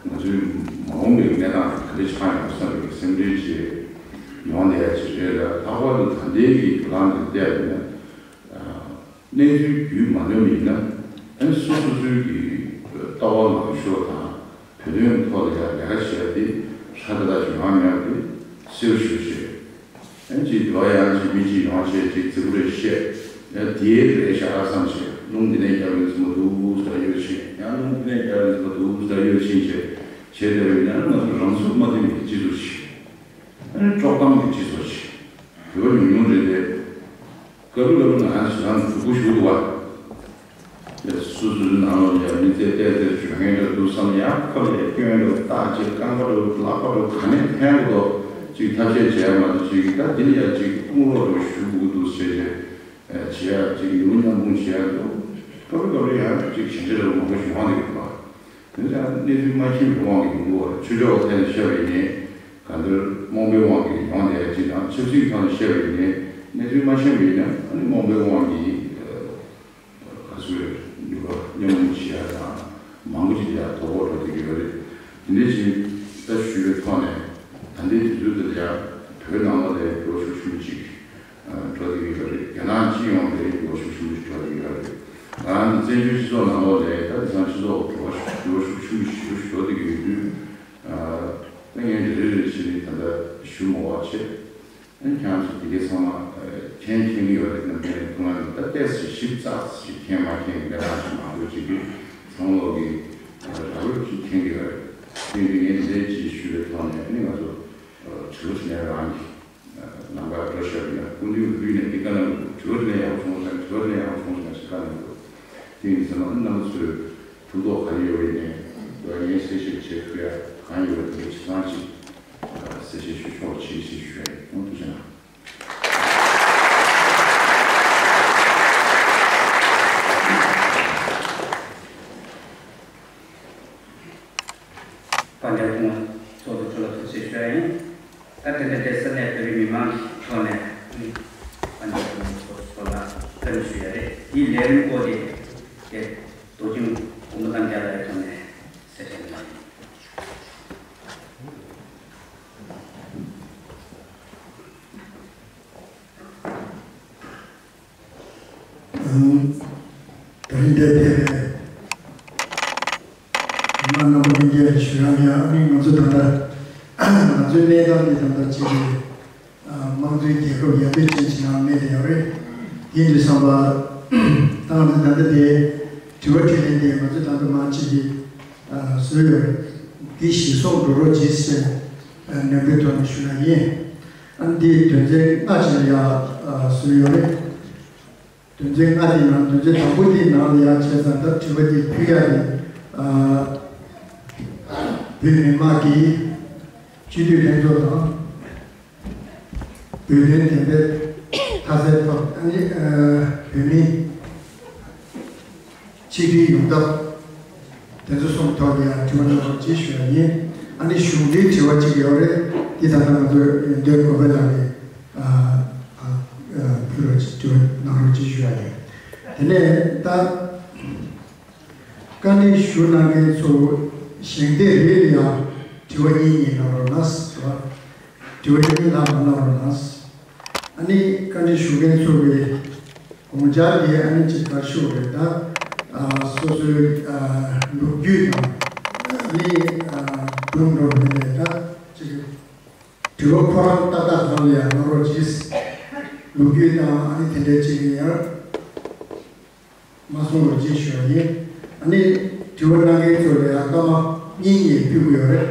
ང་ཚོའི་མ་འོངས་པའི་གནས་སྟངས་ག་རེ་ཆགས་ཡོང་བསམ་པའི་སེམས་ཁྲལ་ཅིག་ཡོང་བསྡད་ཡ་ཅིག་རེད་ལ། ལྷག་པར་དུ་ད་ལྟའི་གི་དུས་ལམ་འདི་བལྟས་པ་ཡིན་ན། གནས་ཚུལ་རྒྱུས་མ་ལོན་པ་ཡིན་ན། ཨ་ནི་སོ་སོ་སོའི་གི་ལྟ་བ་ངན་ཤོས་དང་། བོད་དོན་ཐོག་ལ་ཡང་ལས་ཀ་བྱེད་ཡ་དེ་ཧྲ་ཏག་ཏག་ཅིག་ཡོང་ཡ་མེད་པ་དེ་གསལ་པོ་ཞེ་པོ་ཅིག་ཨ་ནི་ཅིག་འགྲོ་ཡང་ཅིག་མི་གཅིག་ཡོང་བྱས་ཅིག་རྫིག་པོ་རེ་བཤད། ཡང་དེའི་རེད་ཤག་བསམ་བྱས། རླུང་འདི་ནས་རྒྱབ་ཡོད་ཙམ་འདུག་ཟེར་ཡོད་ཕྱིན། ཡང་རླུང་འདི་ནས་རྒྱབ་ཡོད་ཙམ་འདུག་ཟེར་ཡོད་ཕྱིན་བྱས་བྱས་བསྡད་པ་ཡིན་ན། ང་ཚོ་རང་ཚུགས་མ་ཐེབས་པའི་སྤྱི་ཚོགས་ཤིག་ཨ་ནི་དཀྲོག་གཏམ་གྱི་སྤྱི་ཚོགས་ཤིག་བོད་པ་ཉུང་ཉུང་རེད་དེ། སྐབས་རེ་སྐབས་རེ་ང་རང་ཞེ་དྲག་སྡུག་པོ་ཞུ་འདུག་བ། ཡ་སོ་སོའི་ནང་ལོགས་ལ་ཡ་མི་ཚེ་བལྟས་ཚེ་འཇོན་མཁན་འདྲ་འདུག་བསམ། ཡ་ཁ་ལ་ཡ་སྐྱོན་འདྲ་བཏགས་བྱས། རྐང་པ་འདྲ་ལག་པ་འདྲ་ག་ནས་འཐེན་དགོས་འདུག་ཅིག་ཐབས་ཤེས་བྱས་མ་གཏོགས། ཅིག་ད་འདི་ལ་ཡ་ཅིག་དཔུང་རོགས་འདྲ་ཞུ་དགོས་འདུག་ཟེར་བྱས། བྱེད་ཡ་ཅིག་ཡིད་དབང་མཉམ་སྤུངས་བྱེད་ཡ་འདུག་སྐབས་རེ་སྐབས་རེ་ཡང་ཅིག་ཞན་ཆ་འདྲ་བོ་མང་པོ་ཞིག་ཡོང་བསྡད་ཀྱི་འདུག་བ། དེ་ནི་ཡང་གནས་ཚུལ་མ་མཁྱེན་པའི་དབང་གིས་ཡིན་འདུག་བ། ཆོས་ཕྱོགས་ཐད་ནས་བཤད་པ་ཡིན་ནའི་གང་ལྟར་རྨོངས་པའི་དབང་གིས་ཡོང་བསྡད་ཡ་ཅིག་དང་། ཆབ་སྲིད་ཐོག་ནས་བཤད་པ་ཡིན་ནའི་གནས་ཚུལ་མ་མཁྱེན་པ་ཡིན་ན། ཨ་ནི་རྨོངས་པའི་དབང་གིས་ག་ཚོད་ནུས་པ་མཉམ་སྤུངས་བྱེད་ཡ་དང་། མང་པོ་ཅིག་ལ་ཡ་དོ་ཕོག་འགྲོ་བསྡད་ཀྱི་ཡོད་རེད། དེ་འདྲ་ཅིག་ད་ཞུས་པའི་ཐོག་ནས། ད་ལྟའི་དུས་ཚོད་འདི་ལ་ཡ་བོད་ནང་ལོགས་ལ་འགྱུར་བ་ཤུགས་ཆེན་པོ་ཅིག་འགྲོ་བསྡད་ཀྱི་ཡོད་རེད། རྒྱ་ནག་སྤྱི་ཡོངས་ལ་འགྱུར་བ་ཤུགས་ཆེན་པོ་ཞིག་འགྲོ་བསྡད་ཀྱི་ཡོད་རེད། ང་རང་ཚོ་བཙན་བྱོལ་སྤྱི་ཚོགས་ནང་ལོགས་ལ་ད་དེང་སང་སྤྱི་ཚོགས་འགྱུར་བ་ཤུགས་ཆེན་པོ་ཞིག་འགྲོ་བསྡད་ཀྱི་ཡོད་དུས། ད་ངས་རེ་རེ་རེ་བྱས་ནས་ད་ལྟ་ཞུ་མ་དགོས་པ་བྱས། ཨ་ནི་ཁྱེད་རང་ཚོ་དེ་གའི་ཚང་མ་མཁྱེན་མཁྱེན་གྱི་ཡོད་རེད། ནམ་རྒྱུན་ནས་ཐུགས་སྣང་གིས་ད་ཏོག་ཙམ་ཞིབ་ཚགས་ཤིག་མཁྱེན་མ་མཁྱེན་གྱི་འདྲ་གང་ཞིག་མང་པོ་ཅིག་གིས་ཚང་མ་ལོག་གིས་རག་ལུགས་ཅིག་མཁྱེན་གྱི་ཡོད་རེད། དེ་ཡིན་དུས་ངས་འདི་འདྲའི་ཅིག་ཞུས་པའི་ཐོག་ནས། ཨ་ནི་ང་ཚོ་དྲི་བ་དྲིས་ལན་རང་གི་ལམ་ཁར་འགྲོ་བཞག་པ་ཡིན་ན། སྐུ་མདུན་གྱི་ལུས་ནས་འདི་བཀའ་གནང་གི་འདུག་དྲི་བ་དྲིས་ལན་ཡག་པོ་བྱུང་སོང་། དྲི་བ་དྲིས་ལན་ཡག་པོ་བྱུང་སོང་ཞེས་བཀའ་གནང་གི་འདུག་དེ་ཡིན་ཙང་རྣམ་པ་ཚོས་ཕན་ཐོགས་ག་རེ་ཡོད་པ་ཡིན་ནའི་ང་ཚོ་ངས་གསལ་བཤད་བྱེད་ཐུབ་ཡ་གང་ཡོད་པ་དེ་ཇི་ལྟར་ཅིག་གསལ་བཤད་ཞུ་ཆོག་ཅིག་ཞེས་ཞུ་ཡ་ཡིན། ཐུགས་རྗེ་གནང་། དཔལ་ལྡན་སྐུ་ངོ་གཙོ་བོ་ཁྱོད་ལ་ཐུགས་རྗེ་ཆེ་ཞུ་ཡ་ཡིན། ད་དེ་འདྲ་དེ་ས་གནས་བོད་རིགས་མི་མང་གི་ཐོག་ནས་ཨ་ནི་དཔལ་ལྡན་སྐུ་ངོ་གཙོ་བོ་ལ་བཀའ་འདྲི་ཞུ་ཡ་རེད། དེའི་ལས་རིམ་སྐོར་དེ་དེ་རྡོ་རྗེ་སྐུ་ངོ་ཐང་རྒྱལ་ལགས་ཀྱི་ཐོག་ནས་གསལ་བཤད་གནང་ཡིན། ད་རིང་འདིར་ཕེབས་པའི་མི་མང་རྣམ་པ་ལྷན་རྒྱས་ལ་ཞུ་ཡག་ཡིན། ཨ་ནི་ང་ཚོ་ད་ལྟ་ང་ཚོའི་གནས་སྟངས་འདི་ད་ལྟ་ཅིག་གི་དམངས་གཙོའི་རྒྱལ་ཁབ་ཡར་ཐོན་ཅན་ཞིག་ནང་སླེབས་ཡོད་རེད། དེ་ཡིན་དུས་ཙམ་པ་ད་ང་ཚོ་ད་ལྟ་དེ་དྲི་བ་དྲིས་ལན་དེ་ང་ཚོ་ད་ལྟ་མང་ཆེ་གིས་བཟོས་ཡོད་རེད། འདི་གཞིར་བཟུང་འགྲོ་རོགས་གྱིས་ཟེར་ནན་པོའི་ཐོག་ནས་ཞུ་ཡག་ཡིན། ཨ་ནི་འདིའི་དོན་ཚན་ལྔ་ཅིག་ལ་ཡ་བཟོས་ཡོད་རེད། དོན་ཚན་ལྔ་དེའི་ནང་དོན་ཚན་དང་པོ་དེའི་ནང་ལ་ཡ་བྱས་ཙང་ད་དྲི་བ་དེ་ཕུལ་ཡག་དེ། ཨ་བོད་མི་མང་གི་སྤྱི་འཐུས་ལྷན་ཚོགས་དང་། བོད་དོན་བདེན་པའི་མཐའ་གསལ་ཐོག་ཨ་ནི་ཨ་བོད་མི་ཆིག་སྒྲིལ་ཡོང་ཐབས་དེ་ཚོ་གསུམ་ཐོག་ལ་ཡང་དྲི་བ་གནང་རོགས་ཅེས་ཞུ་ཡ་ཡིན། ཨ་ནི་གཞུང་འབྲེལ་དྲི་བ་གཅིག་ཡོད་རེད། འདི་ད་ལྟ་ང་ཚོའི་ཡོན་ཏན་གོ་པལ་ལགས་ཀྱིས་ཨ་ཨ་ཕུལ་རོགས་ཅེས་དྲི་བ་གནང་རོགས་ཅེས་ཞུ་ཡ་ཡིན། དེ་ནས་ད། བཀའ་འདྲི་ཞུ་གནང་མཁན་ཚོ་ཞལ་འདེབས་རེ་རེ་ཡང་དྲི་བ་གཉིས་གཉིས་གནང་རོགས་གནང་ཟེར་བ། དྲི་བ་གཉིས་གཉིས་ལྷག་མ་གནང་རོགས་གནང་ཟེར། ཨ་ནི་བཀའ་འདྲི་ཞུ་མཁན་ཚོ་གི་དགོངས་འཆར་དེ་ཨ་ནི་ཅིག་ག་རེ་ཞུ་དགོས་རེད། ད་ཨ་སོ་སོའི་ཨ་ལོ་རྒྱུས་དང་ཨ་ནི་ཨ་སྒྲུང་འགྲོ་མཁན་རེད། ད་ཅིག་དྲི་བ་ཁོ་རང་ཏག་ཏག་གང་ལ་ཡང་གནང་རོགས་གྱིས། ལོ་རྒྱུས་དང་ཨ་ནི་དེ་འདྲའི་ཅིག་ཡང་། མ་གསུང་རོགས་ཅེས་ཞུ་བ་ཡིན། ཨ་ནི་དྲི་བ་གནང་མཁན་ཚོ་ལ་ཡང་སྐར་མ་གཉིས་གཉིས་ཕུལ་གྱི་ཡོད་རེད།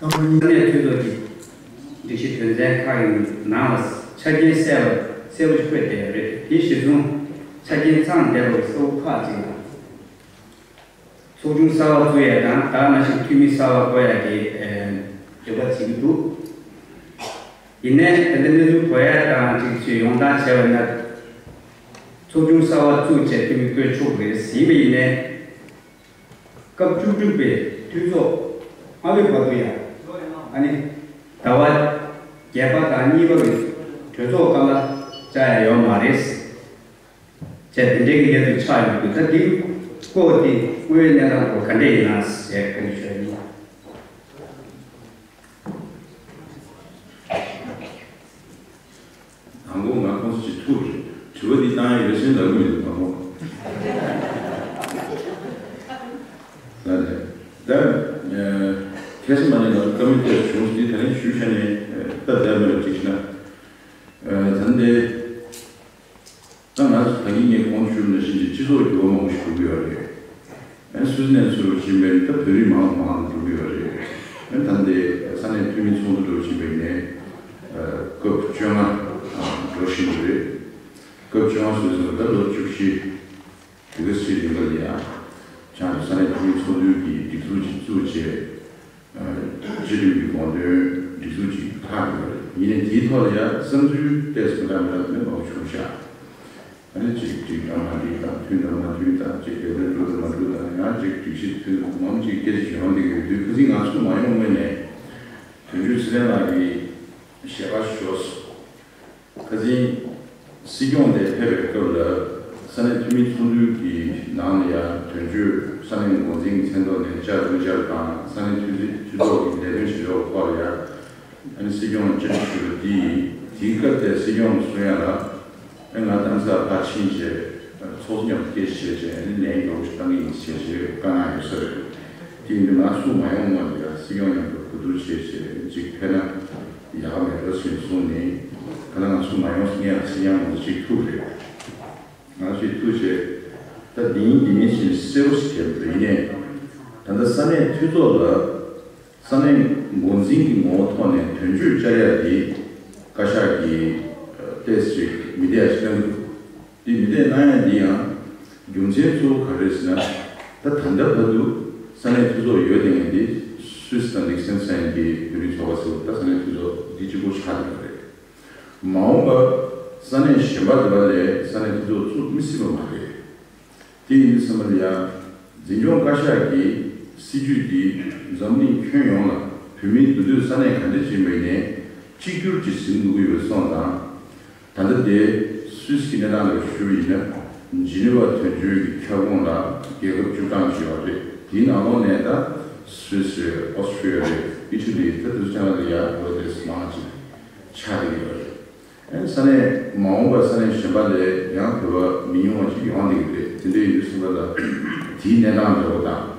སྐར་མ་གཉིས། ས་གནས་འཐུས་ཚོགས་ཀྱི་སྒྲིག་གཞི་དོན་ཚན་ཁག་གི་ནང་ལ་ཆ་རྐྱེན་གསལ་བ་གསལ་པོ་ཞིག་འཁོད་བསྡད་ཡོད་རེད། དེ་གཞིར་བཟུང་ཆ་རྐྱེན་ཚང་བསྡད་པའི་ས་ཁུལ་ཁག་ཅིག་ལ་ཚོགས་ཆུང་གསར་པ་བཙུགས་ཡ་དང་། ད་ག་ནང་བཞིན་འཐུས་མི་གསར་པ་བསྐོ་ཡ་གི་འདོད་པ་བྱེད་ཀྱི་འདུག་ཡིན་ནའི་ད་ལྟ་གནས་ཚུལ་གོ་ཡ་དང་གཅིག་ཅིག་ཡོང་སྟངས་བྱས་པ་ཡིན་ན། ཚོགས་ཆུང་གསར་པ་བཙུགས་བྱས་འཐུས་མི་བསྐོས་ཆོག་གི་རེད། ཡིན་པ་ཡིན་ནའི། སྐབས་བཅུ་དྲུག་པའི་འཐུས་ཚོགས་སྔ་པོའི་བར་དུ་ཡང་། ཨ་ནི། ཟླ་བ་བརྒྱད་པ་དང་གཉིས་པ་གི་གྲོས་ཚོགས་སྐབས་ལ་བཅར་ཡ་ཡོད་མ་རེད། བྱས་དེ་འདྲའི་གི་གནས་ཚུལ་ཆགས་ཡོང་དུས། ད་འདི་སྐོར་དེ་དངོས་ཡོད་གནས་སྟངས་སྐོར་ག་འདྲ་ཡིན་ན་ཞེས་བཀའ་འདྲི་ཞུ་ཡ་ཡིན། དང་པོ་ང་ཁོང་ཚོ་ཅིག་ཐུག་རེད། དྲི་བ་འདི་བཏང་ཡ་ཡོད་ཟེར་ལབ་གི་མི་འདུག་དང་པོ། ལ་རེད། ད་ཁ་སང་མ་ནས་ང་ཚོ་བཀའ་མོལ་ཐད་བྱུང་སོང་། འདི་ད་རིང་ཞུ་བྱས་ནས་སྟབས་བདེ་མེད་པ་ཅིག་བྱས་ན། ད་འདི། ད་ང་ཚོ་ད་གིན་ངས་གོང་ཞུས་ནང་བཞིན་གྱི་སྤྱི་ཚོགས་འགྱུར་བ་མང་པོ་ཞིག་འགྲོ་གི་ཡོད་རེད། ཨ་ནི་སུད་སི་ནས་ཚུར་ཕྱིན་པའི་ད་བོད་རིགས་མང་མང་འགྲོ་གི་ཡོད་རེད། ཨ་ནི་ད་ལྟའི་ས་གནས་འཐུས་མི་ཚོགས་འདུ་འགྲོ་བཞིན་པའི་ནས་སྐབས་བཅོ་ལྔ་འགྲོ་བཞིན་ཡོད་རེད། སྐབས་བཅོ་ལྔ་ཟེར་ཟེར་ད་ལོ་བཅུ་བཞི་དེ་ག་ཚོད་རིང་ག་ལ་ཡ། བྱང་དུ་ས་གནས་འཐུས་མི་ཚོགས་འདུ་གི་སྒྲིག་འཛུགས་ཅིག་བཙུགས་བྱས། སྤྱི་འཐུས་ཀྱི་དགོངས་དོན་སྒྲིག་འཛུགས་ཅིག་ལྷག་ཡོད་རེད། ཡིན་ནའི་དེའི་ཐོག་ལ་ཡང་བསམ་ཚུལ་ཏོག་ཙམ་མི་འདྲ་མི་འདྲ་མང་པོ་བྱུང་ཤག་ཨ་ནི་གཅིག་འགྲིག་དང་མ་འགྲིག་དང་། མཐུན་དང་མ་མཐུན་དང་། གཅིག་ལས་དོན་འགྲུབ་དང་མ་འགྲུབ་དང་། ཡང་གཅིག་སྒྲིག་གཞི་མཐུན་དང་མང་གཅིག་སྐད་ཆ་ཡོང་བསྡད་ཀྱི་ཡོད་དུས། ཁ་སང་ང་ཚོ་མ་ཡོང་སྔོན་ནས་དོན་གཅོད་ཚེ་བརྟན་ལགས་ཀྱིས་ཞལ་པར་ཞུས་སོང་། ཁ་སང་སྲིད་སྐྱོང་དེ་ཕེབས་པའི་སྐབས་ལ་ས་གནས་འཐུས་མི་ཚོགས་འདུ་གི་ནང་ལ་ཡང་དོན་གཅོད་ས་གནས་འགོ་འཛིན་གྱི་མཚན་ཐོག་ནས་བཅར་མི་བཅར་དང་། ས་གནས་འཐུས་ཚོགས་ཀྱི་ལས་དོན་བྱེད་ཕྱོགས་སྐོར་ལ་ཡང་ཨ་ནི་སྲིད་སྐྱོང་ལ་བཅར་འདྲི་ཞུས་པ་དེ་ཡིན། དེའི་སྐབས་དེར་སྲིད་སྐྱོང་གིས་གསུང་ཡ་ལ། ཨ་ང་དྷ་རམ་ས་ལ་ཕར་ཕྱིན་བྱས་ཚོགས་གཙོ་མཉམ་དུ་སྐད་ཆ་བཤད་བྱས། ཨ་ནི་ལན་མགྱོགས་པོ་ཞིག་བཏང་གི་ཡིན་ཞེས་བཀའ་གནང་ཡོད་ས་རེད། དེ་ཡིན་དུས་ང་ཚོ་མ་ཡོང་སྔོན་ལ་ཡང་སྲིད་སྐྱོང་མཉམ་དུ་གོ་བསྡུར་བྱས་བྱས་ཅིག་ཕེབས་ན་ཡག་མེད་འགྲོ་ཞེས་གསུངས་ནས། ག་ལ་ང་ཚོ་མ་ཡོང་སྔོན་ལ་སྲིད་སྐྱོང་ང་ཚོ་ཅིག་ཐུག་རེད། ང་ཚོས་ཐུག་བྱས་ད་འདི་ཡིན་འདི་མིན་ཞེས་གསལ་པོ་ཞིག་བྱས་མི་འདུག་ཡིན་ནའི་ད་ལྟ་ས་གནས་འཐུས་ཚོགས་ལ་ས་གནས་འགོ་འཛིན་གྱི་ངོ་བོ་ཐོག་ནས་དོན་གཅོད་བཅར་ཡ་འདི་བཀའ་ཤག་གིས་ཏོག་ཙམ་ཅིག་མི་བདེ་ཡ་ཞིག་བཏང་གི་འདུག་འདི་མི་བདེ་གནང་ཡ་འདི་ཡང་རྒྱུ་མཚན་གཙོ་བོ་ག་རེ་རེད་ཟེར་ན། ད་ད་ལྟ་བར་དུ་ས་གནས་འཐུས་ཚོགས་ཡོད་བསྡད་མཁན་འདི་སུད་སི་དང་ལིག་ཏེན་སི་ཏན་གྱི་བོད་རིགས་ཚོགས་པ་ཟེར་བ། ད་ས་གནས་འཐུས་ཚོགས་འདི་གཅིག་པོ་ཆགས་བསྡད་ཡོད་རེད། མ་འོངས་པར་ས་གནས་གཞན་པ་དེ་བ་ལས་ས་གནས་འཐུས་ཚོགས་བཙུགས་མི་སྲིད་པ་མ་རེད། དེ་ཡིན་དུས་ཙམ་པ་ལ་ཡང་འཛིན་སྐྱོང་བཀའ་ཤག་གི་སྲིད་ཇུས་འདི་འཛམ་གླིང་ཁྱོན་ཡོངས་ལ་བོད་མིའི་འདུས་སྡོད་ས་གནས་ག་འདྲ་ཅིག་ཡིན་པ་ཡིན་ནའི་གཅིག་གྱུར་གྱིས་ཟིན་འདུག་གི་ཡོད་སོང་ཙང་། ད་ལྟ་དེ་སུད་སི་གི་གནས་སྟངས་ལ་ཞུ་བ་ཡིན་ན། ཇི་ནི་ཝ་དོན་གཅོད་ཀྱི་ཁྱབ་ཁོངས་ལ་རྒྱལ་ཁབ་བཅུ་གྲངས་ཅིག་ཡོད་རེད། དེའི་ནང་ལོགས་ནས་ད་སུད་སི་རེད། ཨོ་སི་ཁྲུ་ལི་ཡ་རེད། ཨི་ཊ་ལི། ད་དེ་ཚོ་ཚང་མ་ལ་ཡ་བོད་དེ་མང་ཅིག་ཆགས་བསྡད་ཀྱི་ཡོད་རེད། ཨ་ནི་ས་གནས་མ་འོངས་པར་ས་གནས་གཞན་པ་ལས་ཡང་བོད་པ་མི་ཉུང་བ་ཅིག་ཡོང་བསྡད་ཀྱི་རེད། དེ་འདྲ་ཡིན་དུས་ཙམ་པ་ལ་དེའི་གནས་སྟངས་འདྲ་པོ་དང་།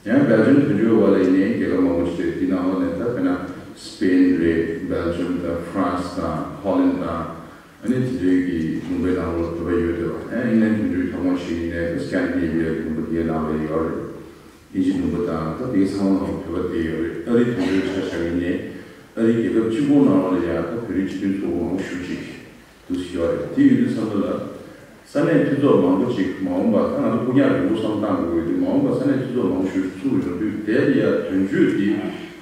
ཡང་སྦེལ་ཇམ་དོན་གཅོད་འོག་ལ་ཡིན་ནའི་རྒྱལ་ཁབ་མང་པོ་ཞིག་རེད། དེའི་ནང་ལོགས་ནས་ད་དཔེར་ན་སི་པེན་རེད། སྦེལ་ཇམ་དང་ཧྥ་རན་སི་དང་ཧོ་ལན་དང་། ཨ་ནི་དེ་འདྲའི་གི་ལུང་པའི་ནང་ལོགས་བོད་པ་ཡོད་འདུག་ཨ་ཨིང་ལན་དོན་གཅོད་ཁྱབ་ཁོངས་ཤིག་ཡིན་ནའི་ད་སི་ཀན་ཌི་ནེ་ཝི་ཡའི་ལུང་པ་དེའི་ནང་ལ་ཡོད་རེད། དབྱིན་ཇི་ལུང་པ་དང་ད་དེའི་ཚང་མ་ལ་བོད་པ་བསྡད་ཡོད་རེད། ཨ་རིའི་དོན་གཅོད་ཆ་བཞག་ཡིན་ནའི་ཨ་རིའི་རྒྱལ་ཁབ་གཅིག་པོ་ནང་ལོགས་ལ་ཡ་ད་བོད་རིགས་སྤྱི་མཐུན་ཚོགས་པ་མང་པོ་ཞེ་པོ་ཅིག་འདུག་སེ་ཡོད་རེད། དེ་ཡིན་དུས་ཙམ་པ་ལ་ས་གནས་འཐུས་ཚོགས་མང་པོ་ཅིག་མ་འོངས་པ། ད་ང་ཚོ་སྐུ་ཉག་རིང་པོ་བསམ་བློ་བཏང་དགོས་ཀྱི་ཡོད་དུས། མ་འོངས་པ་ས་གནས་འཐུས་ཚོགས་མང་པོ་ཞིག་ཚུགས་ཡོང་དུས། དེ་ལ་ཡ་དོན་གཅོད་དེ་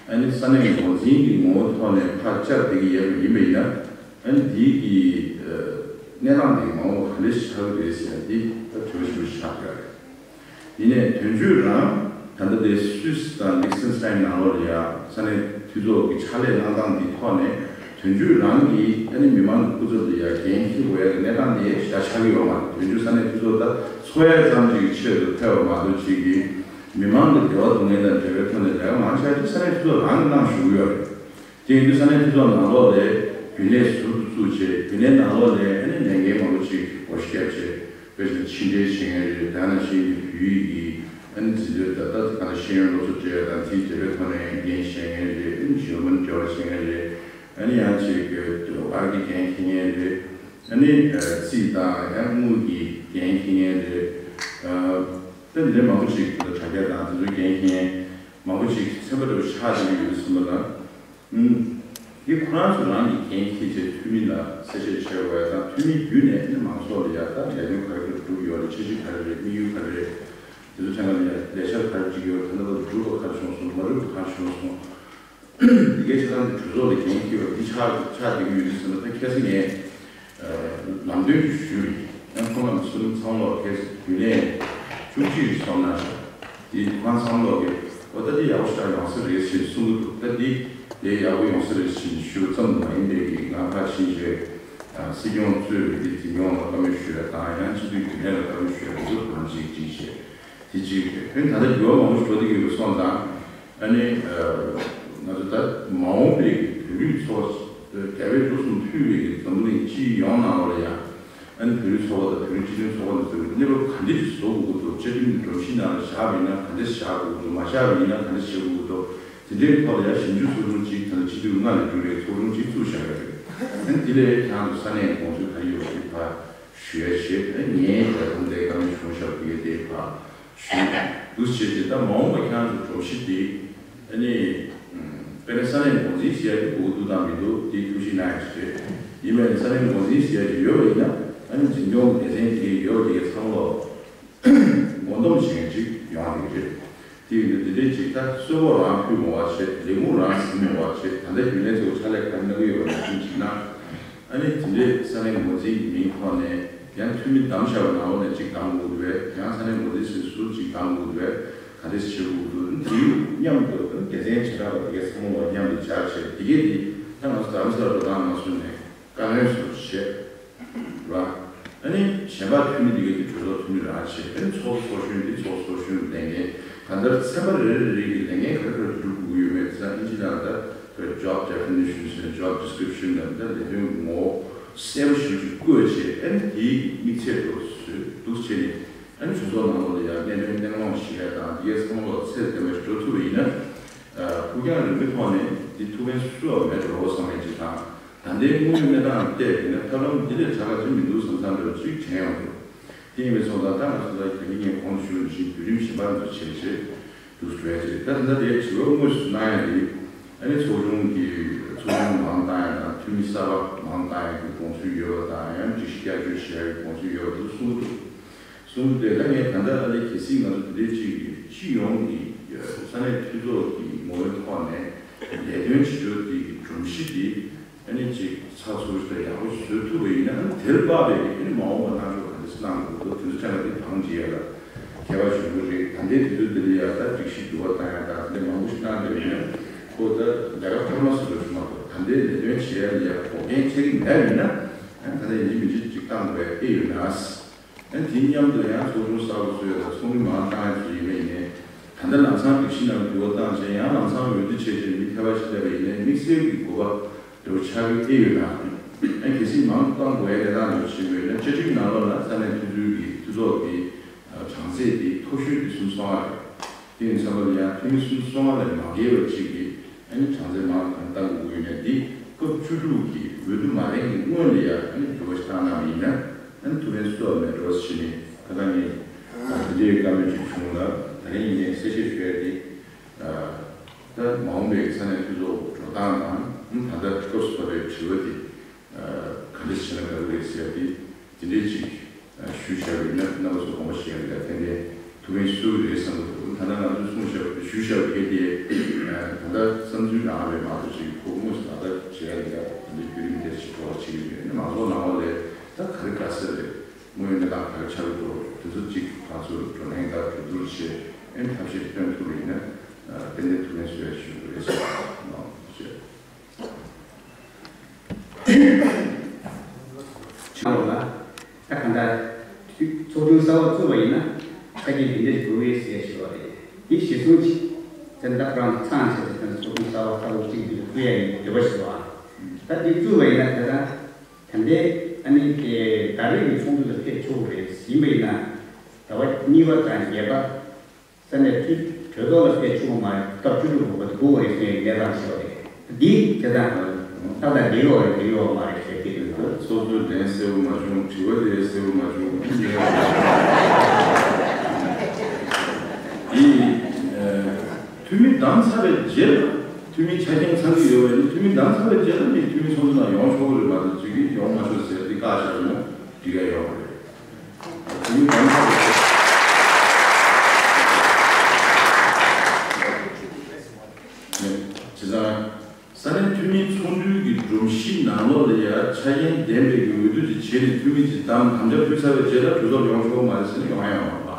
ཨ་ནི་ས་གནས་འགོ་འཛིན་གྱི་ངོ་བོ་ཐོག་ནས་ཕར་བཅར་བསྡད་ཀྱི་ཡོད་པ་ཡིན་པ་ཡིན་ན། ཨ་ནི་དེའི་གི་གནས་སྟངས་དེ་མ་འོངས་པ་ག་འདྲ་ཞིག་ཆགས་ཀྱི་རེད་ཟེར་ཡ་དེ་ད་དྲི་བ་ཞིག་ཆགས་ཀྱི་ཡོད་རེད། ཡིན་ནའི་དོན་གཅོད་རང་ད་ལྟ་དེ་སུད་སི་དང་ལིག་ཏེན་སི་ཏན་ནང་ལོགས་ལ་ཡ་ས་གནས་འཐུས་ཚོགས་ཀྱི་ཕྱག་ལས་གནང་སྟངས་འདི་ཐོག་ནས་དོན་གཅོད་རང་གིས་ཨ་ནི་མི་མང་གི་སྐུ་ཚབ་ལ་ཡ་འགན་འཁྱེར་དགོས་ཡ་གི་གནས་སྟངས་དེ་ཞེ་དྲག་ཆགས་ཀྱི་ཡོད་མ་རེད། དོན་གཅོད་ས་གནས་འཐུས་ཚོགས་ད་ཚོགས་ཡ་ཙམ་ཅིག་གི་ཆེད་དུ་ཕེབས་པ་མ་གཏོགས། ཅིག་གིས་མི་མང་གི་བདེ་བ་སྡུག་བསྔལ་དང་འབྲེལ་བའི་ཐོག་ནས་ལས་ཀ་མང་ཆེ་བ་ཅིག་ས་གནས་འཐུས་ཚོགས་རང་གིས་གནང་བཞུགས་ཀྱི་ཡོད་རེད། དེ་ཡིན་དུས་ས་གནས་འཐུས་ཚོགས་ནང་ལོགས་ལ་རྒྱུན་ལས་ཟུར་དུ་བཙུགས་བྱས། རྒྱུན་ལས་ནང་ལོགས་ལ་ཨ་ནི་ལས་འགན་མང་པོ་ཅིག་སྒོ་བཤིག་བརྒྱབ་བྱས། དཔེ་བཞིན་ཕྱི་འབྲེལ་བྱེད་མཁན་རེད། ད་ནང་བཞིན་གྱི་བོད་ཡིག་གི་ཨ་ནི་འཛིན་གྲྭ། ད་ལྟ་ག་ནང་ཤེས་ཡོན་སློབ་གསོ་སྤྲད་ཡ་དང་དེའི་འབྲེལ་བའི་ཐོག་ནས་འགན་བཞེས་མཁན་རེད། ཨ་ནི་ཇར་མན་འབྲེལ་བ་བྱེད་མཁན་རེད། ཨ་ནི་ཡང་ཅིག་གི་བར་གྱི་འགན་འཁྱེར་མཁན་རེད། ཨ་ནི་རྩིས་དང་ཡང་དངུལ་གྱི་འགན་འཁྱེར་མཁན་རེད། ད་འདི་འདྲའི་མང་པོ་ཅིག་ད་དྲ་རྒྱ་དང་དེ་ཚོའི་འགན་འཁྱེར་མཁན་མང་པོ་ཅིག་ཚན་པ་འདྲ་པོ་ཆགས་བསྡད་ཀྱི་ཡོད་དུས་ཙམ་པ་ལ། ཨུམ། འདི་ཁོ་རང་ཚོ་རང་གི་འགན་འཁྱེར་བྱས་འཐུས་མི་ལ་གསལ་བཤད་བྱེད་དགོས་ཡ་དང་། འཐུས་མི་བརྒྱུད་ནས་ཨ་ནི་མང་ཚོགས་ལ་ཡ་ད་ལས་དོན་ག་རེ་ག་རེ་སྒྲུབ་ཡོད་རེད། འཆར་གཞི་ག་རེ་རེད། དམིགས་ཡུལ་ག་རེ་རེད། དེ་ཚོ་ཐད་ཀར་ལ་ཡ་ལས་འཆར་ག་རེ་བསྒྲིགས་ཡོད་རེད། ད་ལྟ་བར་དུ་གྲུབ་པ་ག་རེ་བྱུང་སོང་། མ་གྲུབ་པ་ག་རེ་བྱུང་སོང་། འདི་གའི་ཆ་ཚང་དེ་གྲོས་ཚོགས་ལ་འགན་འཁྱེར་བ་འདི་ཆགས་ཆགས་བསྡད་ཀྱི་ཡོད་དུས་ཙམ་པ། ད་ཁ་སང་ངས་ལམ་སྟོན་ཅིག་ཞུས་རེད། ཡང་ཁོང་རྣམས་ཚོ་ཚང་ལོག་གལ་སྲིད་རྒྱུན་ལས་བཅུ་གཅིག་རེ་སོང་ན་དེ་ཁོང་ཚང་ལོག་གིས་འོ་ད་དེ་ཡག་པོ་ཞེ་དྲག་ཡོང་ས་རེད་ཞེས་གསུང་གི་འདུག་ད་དེ་དེ་ཡག་པོ་ཡོང་ས་རེད་ཞེས་ཞུ་བ་ཙམ་མ་ཡིན་པའི་གི་ང་ཕར་ཕྱིན་རྗེས་སྲིད་སྐྱོང་གཙོས་པའི་དེ་འཛིན་སྐྱོང་ལ་བཀའ་མོལ་ཞུ་ཡ་དང་ཡང་སྤྱི་འཐུས་རྒྱུན་ལས་ལ་བཀའ་མོལ་ཞུ་ཡ་དེ་ཚོ་གང་ཅིག་ཅིག་བྱས། དེ་གཅིག་རེད། ཕན་ད་ལྟ་འགྱུར་བ་མང་པོ་འགྲོ་བསྡད་ཀྱི་ཡོད་པ་སོང་ཙང་ཨ་ནི་ང་ཚོ་ད་མ་འོངས་པའི་བོད་རིགས་ཚོ་རྒྱ་བལ་འབྲུག་གསུམ་ཕུད་པའི་འཛམ་བུ་གླིང་སྤྱི་ཡོངས་ནང་ལོགས་ལ་ཡང་ཨ་ནི་བོད་རིགས་ཚོགས་པ་དང་བོད་རིགས་སྤྱི་མཐུན་ཚོགས་པ་འདི་ཚོ་གི་གནས་བབ་ག་འདྲ་ཞིག་བཟོ་དགོས་ཀྱི་འདུག་བཅའ་ཁྲིམས་སྒྲོམ་གཞི་ནང་ལ་བཞག་པ་ཡིན་ན་ག་འདྲ་བཞག་དགོས་ཀྱི་འདུག་མ་བཞག་པ་ཡིན་ན་ག་འདྲ་བྱེད་དགོས་ཀྱི་འདུག་དེ་འདྲའི་ཐོག་ལ་ཡང་ཞིབ་འཇུག་ཚོགས་ཆུང་གཅིག་ད་ལྟ་སྤྱི་འཐུས་ལྔ་ལས་གྲུབ་པའི་ཚོགས་ཆུང་གཅིག་བཙུགས་བཞག་ཡོད་རེད། ཨ་ནི་དེ་ལས་ཁྱེད་རང་ཚོ་ས་གནས་དགོངས་ཚུལ་ག་རེ་ཡོད་པ་ཞིག་ཕར་ཞུ་ཡ་བྱེད། ཨ་ངས་ད་དུང་དེ་བཀའ་མོལ་བྱུང་བཞག་པ་དེ་གའི་དེ་ཕར་ཞུ་འདུག་བྱས་ཏེ་ད་མ་འོངས་པ་ཁྱེད་རང་ཚོ་སྒྲོམ་གཞི་དེ་ཨ་ནི་དཔེར་ན་ས་གནས་འགོ་འཛིན་ཟེར་ཡ་དེ་དགོས་འདུག་དང་མི་འདུག་དེ་ཐུགས་གཞིགས་གནང་ཡ་ཞིག་རེད། ཡིན་པས་ན་ས་གནས་འགོ་འཛིན་ཟེར་ཡ་ཞིག་ཡོད་པ་ཡིན་ན་ཨ་ནི་འཛིན་སྐྱོང་སྡེ་ཚན་དེ་གའི་ཡོད་པ་དེ་གའི་ཚང་མ་ལོག་བསྐོ་འདོམས་བྱེད་མཁན་ཅིག་ཡོང་བ་རེད། དེ་ཡིན་དུས་དེ་འདྲའི་ཅིག་ད་གསོལ་ཕོགས་རང་ཕུལ་མི་བ་བྱེད། ལས་ཁུངས་རང་ཟིན་མི་བ་བྱེད། ད་ལྟ་རྒྱུན་ལས་ཚོ་ཕྱག་ལས་ག་རེ་གནང་གི་ཡོད་པ་ནང་བཞིན་བྱས་ན། ཨ་ནི་དེ་འདྲའི་ས་གནས་འགོ་འཛིན་གྱི་མིང་ཐོག་ནས་ཡང་འཐུས་མི་བདམས་བཞག་པ་ནང་ལོགས་ནས་ཅིག་བདམས་དགོས་འདུག་བས། ཡང་ས་གནས་འགོ་འཛིན་ཟུར་ཟུར་ཅིག་བདམས་དགོས་འདུག་བས། ག་འདྲ་བྱེད་དགོས་འདུག་དེ་མཉམ་དུ་སྡེ་ཚན་བྱེ་བྲག་པ་དེ་གའི་ཚང་མ་ལ་མཉམ་དུ་སྦྱར་བྱས་དེ་གས་དེ་ད་ང་ཚོ་རྡ་རམ་ས་ལ་འགྲོ་སྟངས་ནང་སོང་ནས། བཀའ་བློན་ཚོར་བྱེད། ར། ཨ་ནི་གཞན་པ་འཐུས་མི་འདི་གའི་གྲོས་ཚོགས་འཐུས་མི་རང་བྱེད། ཨ་ནི་ཚོགས་གཙོ་ཚོགས་གཞོན་འདི་ཚོགས་གཙོ་ཚོགས་གཞོན་ལས་འགན་གང་ལྟར་ཚན་པ་རེ་རེ་རེ་གི་ལས་འགན་ག་རེ་ག་རེ་སྒྲུབ་དགོས་ཀྱི་ཡོད་མེད་དེ་ཚོ་ཨིན་ཇི་ནང་ལ་ད་job definition ཟེར་job description ལ་ད་ལས་དོན་ངོ་བོ་གསལ་པོ་ཞེ་པོ་ཅིག་བཀོད་བྱས། ཨ་ནི་དེའི་དམིགས་ཚད་དུ་བཟོས་འདུག་བྱས་ནས་ཨ་ནི་གྲོས་ཚོགས་ནང་ལོགས་ལ་ཡང་གནད་དོན་གླེང་སློང་བྱེད་ཡ་དང་འདི་གའི་ཚང་མ་ལོག་ཚད་ལྡན་པ་ཞིག་འགྲོ་ཐུབ་པ་ཡིན་ན། ཨ་ཕུགས་རྒྱང་རིང་པོའི་ཐོག་ནས་འདི་ཐུགས་ཕན་གསོས་པ་མེད་འགྲོ་བསམ་མཁན་ཅིག་དང་། ད་ལྟའི་དངོས་ཡོད་གནས་སྟངས་ལ་བལྟས་པ་ཡིན་ན་ཐབས་ལམ་འདི་ལས་དྲག་ག་ཅིག་མི་འདུག་བསམ་བསམ་འདྲ་བ་ཅིག་དྲན་ཡོང་འདུག་དེ་ཡིན་པའི་སོང་ཙང་ད་ང་ཚོ་ལ་ད་གིན་ངས་གོང་དུ་ཞུས་པ་ནང་བཞིན་བརྒྱུད་རིམ་གཞན་པ་ཚོ་བྱས་རྗེས་འདུག་བྲོས་རྗེས་ད་ད་ལྟ་དེའི་དྲི་བ་དངོས་སུ་གནང་ཡ་འདི་ཨ་ནི་ཚོགས་ཆུང་གི་ཚོགས་ཆུང་མང་བཏང་ཡ་དང་འཐུས་མི་གསར་པ་མང་བཏང་ཡ་གི་དགོངས་ཚུལ་ཡོད་པ་དང་ཡང་སྒྲིག་གཞི་བསྐྱར་བཅོས་བྱེད་ཡ་གི་དགོངས་ཚུལ་ཡོད་པ་འདུག་གསུངས་འདུག་གསུངས་ཏེ་ད་ངས་ད་ལྟ་ཨ་ནི་གལ་སྲིད་ང་ཚོ་དེ་འདྲའི་ཅིག་གི་སྤྱི་ཡོངས་ཀྱི་ས་གནས་འཐུས་ཚོགས་ཀྱི་ངོ་བོའི་ཐོག་ནས་ལས་དོན་བྱེད་ཕྱོགས་དེ་གི་སྒྲོམ་གཞི་དེ་ཨ་ནི་ཅིག་ཚགས་ཚུད་དང་ཡག་པོ་བཟོ་ཐུབ་པ་ཡིན་ན་ཨ་ནི་དེར་དཔག་པའི་ཨ་ནི་མ་འོངས་པ་གནང་ཕྱོགས་ག་འདྲ་གནང་དགོས་འདུག་དེ་ཚོ་ཚང་མ་དེ་དང་བྱེད་ཡ་ལ་ཁྱད་པར་ཞུ་གི་རེད། ད་ལྟའི་དུས་ཚོད་འདི་ལ་ཡ་ད་སྒྲིག་གཞི་འགྱུར་བ་བཏང་ཡ་དང་དེ་འདྲ་མང་པོ་ཞིག་གནང་བསྡད་པ་ཡིན་ན་ཁོ་ད་ལས་ཀ་འཕར་མ་ཟེར་བ་ཞིག་མ་གཏོགས་ད་ལྟའི་ལས་དོན་བྱེད་ཡ་ལ་ཡ་འགོག་རྐྱེན་འཕྲད་ཀྱི་མེད་པ་ཡིན་ན་ཨ་ནི་ད་ལྟ་ཡིན་གཅིག་མིན་གཅིག་ཅིག་བཏང་དགོས་ཡ་ཨེ་ཡོད་ན། ཨ་ནི་དེ་མཉམ་དུ་ཡང་ཚོགས་ཆུང་གསར་པ་བཟོ་ཡ་དང་ཚོགས་མི་མང་བཏང་ཡ་ཚོ་ཡིན་པ་ཡིན་ནའི་ད་ལྟ་ལམ་སང་སྒྲིག་གཞི་ནང་འགྱུར་བ་བཏང་བྱས་ཡང་ལམ་སང་འོས་བསྡུ་བྱས་བྱས་མི་ཐེ་བ་ཞིག་སླེབས་པ་ཡིན་ནའི་དམིགས་བསལ་གྱི་དགོས་པ་འདྲ་བོ་ཆགས་ཀྱི་ཨེ་ཡོད་ན། ཨ་ནི་གལ་སྲིད་མང་བཏང་དགོས་ཡ་གནས་སྟངས་འདྲ་བོ་ཞིག་ཡོད་ན་བཅའ་ཁྲིམས་ནང་ལོགས་ལ་ས་གནས་འཐུས་ཚོགས་ཀྱི་འཐུས་ཚོགས་ཀྱི་གྲངས་ཚད་དེ་མཐོ་ཤོས་དེ་སུམ་ཅུ་སོ་ལྔ་རེད། དེ་ཡིན་ཙང་ལ་ཡང་འཐུས་མི་སུམ་ཅུ་སོ་ལྔ་ལས་མ་བརྒལ་བ་གཅིག་གིས་ཨ་ནི་གྲངས་ཚད་མང་དུ་གཏང་དགོས་ཀྱི་ཡོད་ནས་འདི་སྐབས་བཅུ་དྲུག་གི་འོས་བསྡུ་མ་ལེན་གྱི་སྔོན་ལ་ཡང་ཨ་ནི་འགྱུར་བ་ཞིག་བཏང་གནང་བ་ཡིན་ན་ཨ་ནི་ཐུགས་ཕན་གསོས་པ་མེད་འགྲོ་ཞེས་ནས་ད་ལྟ་ངས་འདི་འདྲའི་བཀའ་མོལ་ཅིག་བྱུང་ལ་ད་རིང་ངས་གསལ་བཤད་ཞུ་ཡ་འདི་ད་མ་འོངས་པའི་ས་གནས་འཐུས་ཚོགས་འགྲོ་སྟངས་དང་ད་ལྟ་སྐབས་སུ་བབས་པའི་དྲི་བ་འདི། ག་འདྲ་བྱས་ན་དགའ་གི་རེད་ཟེར་ཏེ་དེ་འདྲའི་ཅིག་ཞུས་བཞག་པ་ཡིན་ན་རྣམ་པ་ཚོ་དགོངས་པ་བཞེས་ཡ་ལ་ཏན་ཏན་ཐུགས་ཕན་གསོས་ཀྱི་རེད་བསམ་གྱི་འདུག་ད་ལྟ་ང་ཚོས་གསུངས་བཞག་ཞུས་བཞག་པ་དེ་ད་ལྟ་བསམ་ཚུལ་རང་རེད་མ་གཏོགས་ཅིག་ཁོ་དངོས་སུ་ལག་བསྟར་བྱེད་ཡ་ལ་ད་ལྟ་བརྒྱུད་རིམ་དེ་ཞིག་འགྲོ་བ་བྱེད་ཀྱི་ཡོད་ན་མང་ཚོགས་ནང་ལོགས་ལ་ད་ག་རེ་དགའ་ས་རེད་དངོས་ཡོད་གནས་སྟངས་ག་རེ་ཆགས་ཀྱི་འདུག་དེ་ཚོ་ཅིག་ང་ཚོས་བགྲོ་གླེང་དང་གྲོས་བསྡུར་བྱེད་ཨེ་ཐབས་ཤེས་སྟོན་ཐུབ་པ་ཡིན་ན་ཏན་ཏན་ཐུགས་ཕན་གསོས་ཡ་ཞུ་གི་རེད་ཟེར་བ་ཞུ། ཆགས་ལོ་ལ། ད་གང་ལྟར་ཚོགས་ཆུང་གསར་པ་བཙུགས་པ་ཡིན་ན་ཆ་རྐྱེན་འདི་འདྲ་ཞིག་དགོས་ཀྱི་ཟེར་ཞུ་བ་རེད། འདི་གཞིར་བཟུང་ཅིག་ཙན་ད་ཁོ་རང་ཚང་བྱས་ཏེ་ཚོགས་ཆུང་གསར་པ་ལྟ་བུ་གཅིག་འདི་བཙུགས་ཡ་ཡིན་འདོད་པ་ཞིག་འདུག་ཨ། ད་འདི་བཙུགས་པ་ཡིན་ན་ད་ལྟ་ད་ལྟའི་ཨ་ནི་དེ་ཟླ་རེ་གི་ཚོགས་འདུ་ལ་ཕེབས་ཆོག་གི་རེད་ཡིན་པ་ཡིན་ན་ཟླ་བ་གཉིས་པ་དང་བརྒྱད་པ། ས་གནས་འཐུས་གྲོས་ཚོགས་ལ་ཕེབས་ཆོག་མ་རེད། སྐབས་བཅུ་དྲུག་གི་འོག་ཏུ་དགོས་རེད་ཟེར་བའི་གནས་སྟངས་ཤིག་རེད། འདི་བྱས་ཙང་ཏག་ཏག་འགྲིག་ཡོད་རེད་འགྲིག་ཡོད་མ་རེད་ཟེར་གྱི་འདུག་ཚོགས་གཙོའི་ལན་གསལ་པོ་མ་བྱུང་། དྲི་བ་དེ་གསལ་པོ་མ་བྱུང་། འདི་འཐུས་མི་བདམས་ཚར་བའི་རྗེས་ལ་འཐུས་མི་ཆ་རྐྱེན་ཚང་གི་ཡོད་པ་ཡིན་ན་འཐུས་མི་བདམས་ཚར་བའི་རྗེས་ལ་ནི་འཐུས་མི་ཚོགས་འདུ་ནང་ཡོང་ཆོག་གི་རེད་མ་གཏོགས་ཅིག་གིས་ཡོང་མ་ཆོག་ཟེར་འདི་བཀག་བཞག་ན་འགྲིག་ཡ་ཡོད་མ་རེད། དེ་ནི་གང་ཟག་རེད། བྱས་ཙང་ས་གནས་འཐུས་མིའི་ཚོགས་འདུའི་གི་ སྒྲོམ་གཞི་ནང་ལོགས་ལ་ཡ་ཆ་རྐྱེན་ལྡན་པའི་གི་འོས་བསྡུ་ཅིག་བྱས་ནས་འཐུས་མི་ཅིག་བདམས་དམ་བཅའ་ཕུལ་ཚར་བའི་རྗེས་ལ་གྲོས་ཚོགས་ཡོང་ཆོག་མ་རེད་ཟེར་ན་ཡོང་ཡ་ཡོང་བ་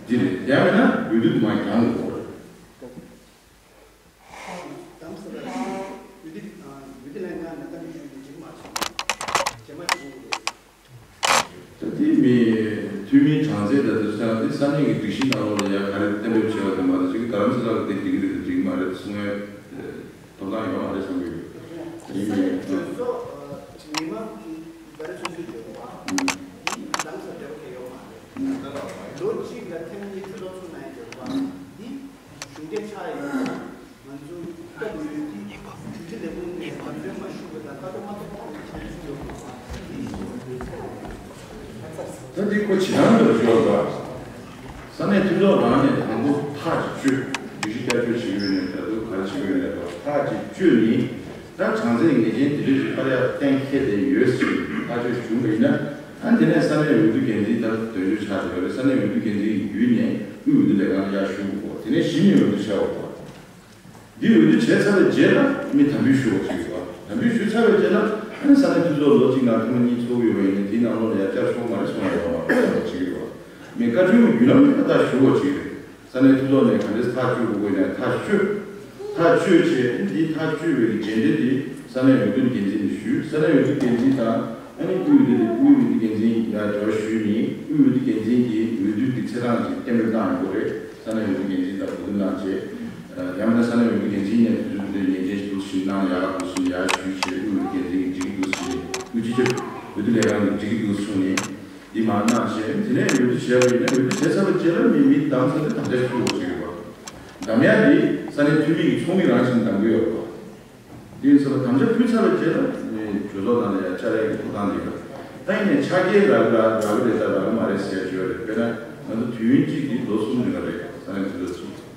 འདི་རེད། ཡང་མིན་ན་འོས་བསྡུ་མ་འགྱངས་དགོས་རེད། དམ་ས་ལ་ཡུལ་དེ་ཡུལ་དེ་ལན་ཁང་ནང་ཁ་མི་ཞུ་ཡི་འཇིགས་མ་སོང་། རྗེས་མ་ཞུ་གི་རེད། ད་དེ་མི་འཐུས་མིའི་གྲངས་ཚད་དང་དེ་ཚོ་ཡང་དེ་ས་གནས་ཀྱི་སྒྲིག་གཞི་ནང་ལོགས་ལ་ཡང་ག་རེ་གཏན་འབེབས་བྱས་པ་དེ་མ་གཏོགས་ཅིག་རྡ་རམ་ས་ལ་ལ་དེ་འགྲིག་གི་རེད་དེ་འགྲིག་གི་མ་རེད་གསུང་ཡ་ཐོབ་ཐང་ཡོད་མ་རེད་བསམ་གི་ཡོད། ཡིན་ས་གནས་གྲོས་ཚོགས་མི་མང་གི་བརྡ་རེ་ཚོགས་འདུ་བརྗོད་པ་འདི་ལམ་སང་འབྲེལ་བ་གལ་ཡོད་མ་རེད། ལོ་གཅིག་ལ་ཐེངས་གཉིས་གྲོས་ཚོགས་ཚོགས་ན་ཡང་འབྲེལ་བ་འདི་གཞུང་འབྲེལ་ཆགས་ཡོད་ན། ང་ཚོ་སྐབས་ཡོད་དུས་དྲུང་ཆེ་ལས་ཁུངས་ནས་བདམས་ཐོན་མ་ཞུས་པ་དང་ལྟ་རྟོག་མ་ཐོབ་པ་ནས་ཆད་ཞུ་ཡོད་པ་དེ་ད་འདི་ཁོ་བྱེད་སྟངས་འདྲ་ཞིག་ཡོད་པ། ས་གནས་འཐུས་ཚོགས་རང་ནས་དང་པོ་ཐག་ཅིག་གཅོད། སྒྲིག་གཞི་བསྐྱར་བཅོས་བྱེད་ཀྱི་ཡོད་ནས་ད་དུང་ག་རེ་བྱེད་ཀྱི་ཡོད་ནས་ཐག་ཅིག་གཅོད་ནི། ད་གྲངས་ཚད་ངེས་ཅན་དེ་འདྲ་ཞིག་ཕར་ཡར་གཏན་འཁེལ་ཏེ་ཡོད་ཟེར་ཐག་གཅོད་བྱུང་བ་ཡིན་ན། ཨ་དེ་ནས་ས་གནས་འོས་བསྡུ་འགན་འཛིན་ད་དོན་གཅོད་ཆགས་བསྡད་ཡོད་རེད། ས་གནས་འོས་བསྡུ་འགན་འཛིན་གྱི་བརྒྱུད་ནས་དབུས་འོས་བསྡུ་ལས་ཁང་ལ་ཡར་ཞུ་དགོས། དེ་ནས་གཞི་ནས་འོས་བསྡུ་བྱས་པ་དང་། འདི་འོས་བསྡུ་བྱས་ཚར་བའི་རྗེས་ལ་མི་དམ་འབུལ་ཞུ་བ་ཅིག་ཡོད་པ། དམ་འབུལ་ཞུས་ཚར་བའི་རྗེས་ལ་ཨ་ནི་ས་གནས་འཐུས་ཚོགས་ལོ་གཅིག་ནང་ཐེངས་མ་གཉིས་ཚོགས་ཡོད་པ་ཡིན་ན་དེའི་ནང་ལོགས་ལ་ཡར་བསྐྱར་ཞུ་བ་མ་རེད་གསུང་ཡ་ཡོད་མ་རེད་ཅིག་ཡོད་པ། མི་བཀའ་འཁྲོལ་གྱི་བརྒྱུད་ལམ་ནི་ད་ལྟ་ཞུ་བ་ཅིག་རེད། ས་གནས་འཐུས་ཚོགས་ནས་ག་འདྲས་ཐག་གཅོད་དགོས་དགོས་ཡིན་ན་ཐག་གཅོད། ཐག་གཅོད་བྱས་འདི་ཐག་གཅོད་པའི་རྗེས་འབྲེལ་དེ་ས་གནས་འོས་བསྡུ་འགན་འཛིན་ལ་ཞུས། ས་གནས་འོས་བསྡུ་འགན་འཛིན་དང་ཨ་ནི་དབུས་འོས་བསྡུ་དབུས་འོས་བསྡུ་འགན་འཛིན་ཡར་འབྲེལ་བ་ཞུས་ནས་དབུས་འོས་བསྡུ་འགན་འཛིན་གྱིས་འོས་བསྡུ་གི་ཚེས་གྲངས་ཅིག་གཏན་འབེབས་བཏང་ཡོང་གི་རེད། ས་གནས་འོས་བསྡུ་འགན་འཛིན་དང་གོ་བསྡུར་གནང་བྱས། ཡང་མིན་ན་ས་གནས་འོས་བསྡུ་འགན་འཛིན་ནས་དུས་ཚོད་དེ་ཉན་ཅན་ཞིག་འདུག་ཟིན་གནང་ཡག་འདུག་ཟིན་ཡར་ཞུས་བྱས་དབུས་འོས་བསྡུ་འགན་འཛིན་གྱིས་འགྲིག་གི་འདུག་ཟིན་ནས་དབུས་སྤྱི་ཁྱབ་འོས་བསྡུ་ལས་ཁང་གིས་འགྲིག་གི་འདུག་གསུངས་ནས། འདི་མར་གནང་བྱས་དེ་ནས་འོས་བསྡུ་བྱས་པ་ཡིན་ན་འོས་བསྡུ་བྱས་ཚར་བའི་རྗེས་ལ་མི་མི་བདམས་ཚར་ཏེ་དམ་བཅའ་ཞུ་དགོས་ཀྱི་ཡོད་པ། བདམས་ཡ་འདི་ས་གནས་འཐུས་མི་གི་ཚོགས་མི་རང་བཞིན་བདམས་ཀྱི་ཡོད་པ། དེ་ཡིན་ཙང་དམ་བཅའ་ཕུལ་ཚར་བའི་རྗེས་ལ་ནི་གྲོས་ཚོགས་ནང་ལ་ཡང་བཅར་ཡ་གི་ཐོབ་ཐང་འདི་ཡོད། ད་ཡིན་ནའི་ཆ་རྐྱེན་རག་གི་རག་རག་གི་རེད་ད་རག་གི་མ་རེད་ཟེར་ཡ་ཅིག་ཡོད་རེད། དཔེར་ན་ང་ཚོ་དུས་ཡུན་གཅིག་འདི་ལོ་གསུམ་རིང་ལ་རེད། ས་གནས་འཐུས་ཚོགས་ཚུགས།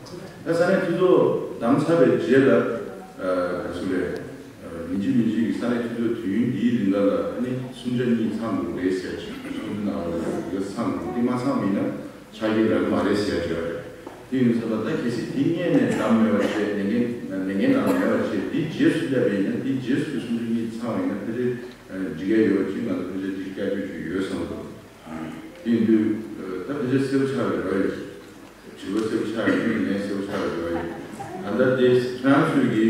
ད་ས་གནས་འཐུས་ཚོགས་བདམས་ཚར་བའི་རྗེས་ལ་ག་ཚོད་རེད། ཡིན་གཅིག་མིན་གཅིག་གི་ས་གནས་འཐུས་ཚོགས་དུས་ཡུན་འདིའི་རིང་ལ་ལ་ཨ་ནི་གསུམ་ཆ་གཉིས་ཚང་དགོས་རེད་ཟེར་ཅིག་གསུང་གི་ནང་ལ་ལ་ཚང་དགོས་འདི་མ་ཚང་མིན་ན་ཆ་རྐྱེན་རག་གི་མ་རེད་ཟེར་ཡ་ཅིག་ཡོད་རེད། དེ་ཡིན་ཙང་ད་གལ་སྲིད་འདི་སྔོན་ནས་བདམས་མེད་པ་བྱས་ལས་འགན་ལས་འགན་ནང་ལ་མེད་པ་བྱས་འདི་རྗེས་སུ་བསླེབས་པ་ཡིན་ན་འདི་རྗེས་སུ་གསུམ་ཆ་གཉིས་ཚང་བ་ཡིན་ན་ཕལ་ཆེར་འགྲིག་ཡ་ཡོད་ཅིག་ང་ཚོ་ཕལ་ཆེར་འདི་བསྐྱར་བཅོས་ཅིག་ཡོད་བསམ་འདུག་དེ་ཡིན་དུས་ད་ཕལ་ཆེར་གསལ་པོ་ཆགས་པའི་རོ་ཡོད། དྲི་བ་གསལ་པོ་ཆགས་ཡོད་ཀྱི་ལན་གསལ་པོ་ཆགས་པའི་རོ་ཡོད། ད་ལྟ་དེ་ཁྱེད་རང་ཚོས་ཀྱི་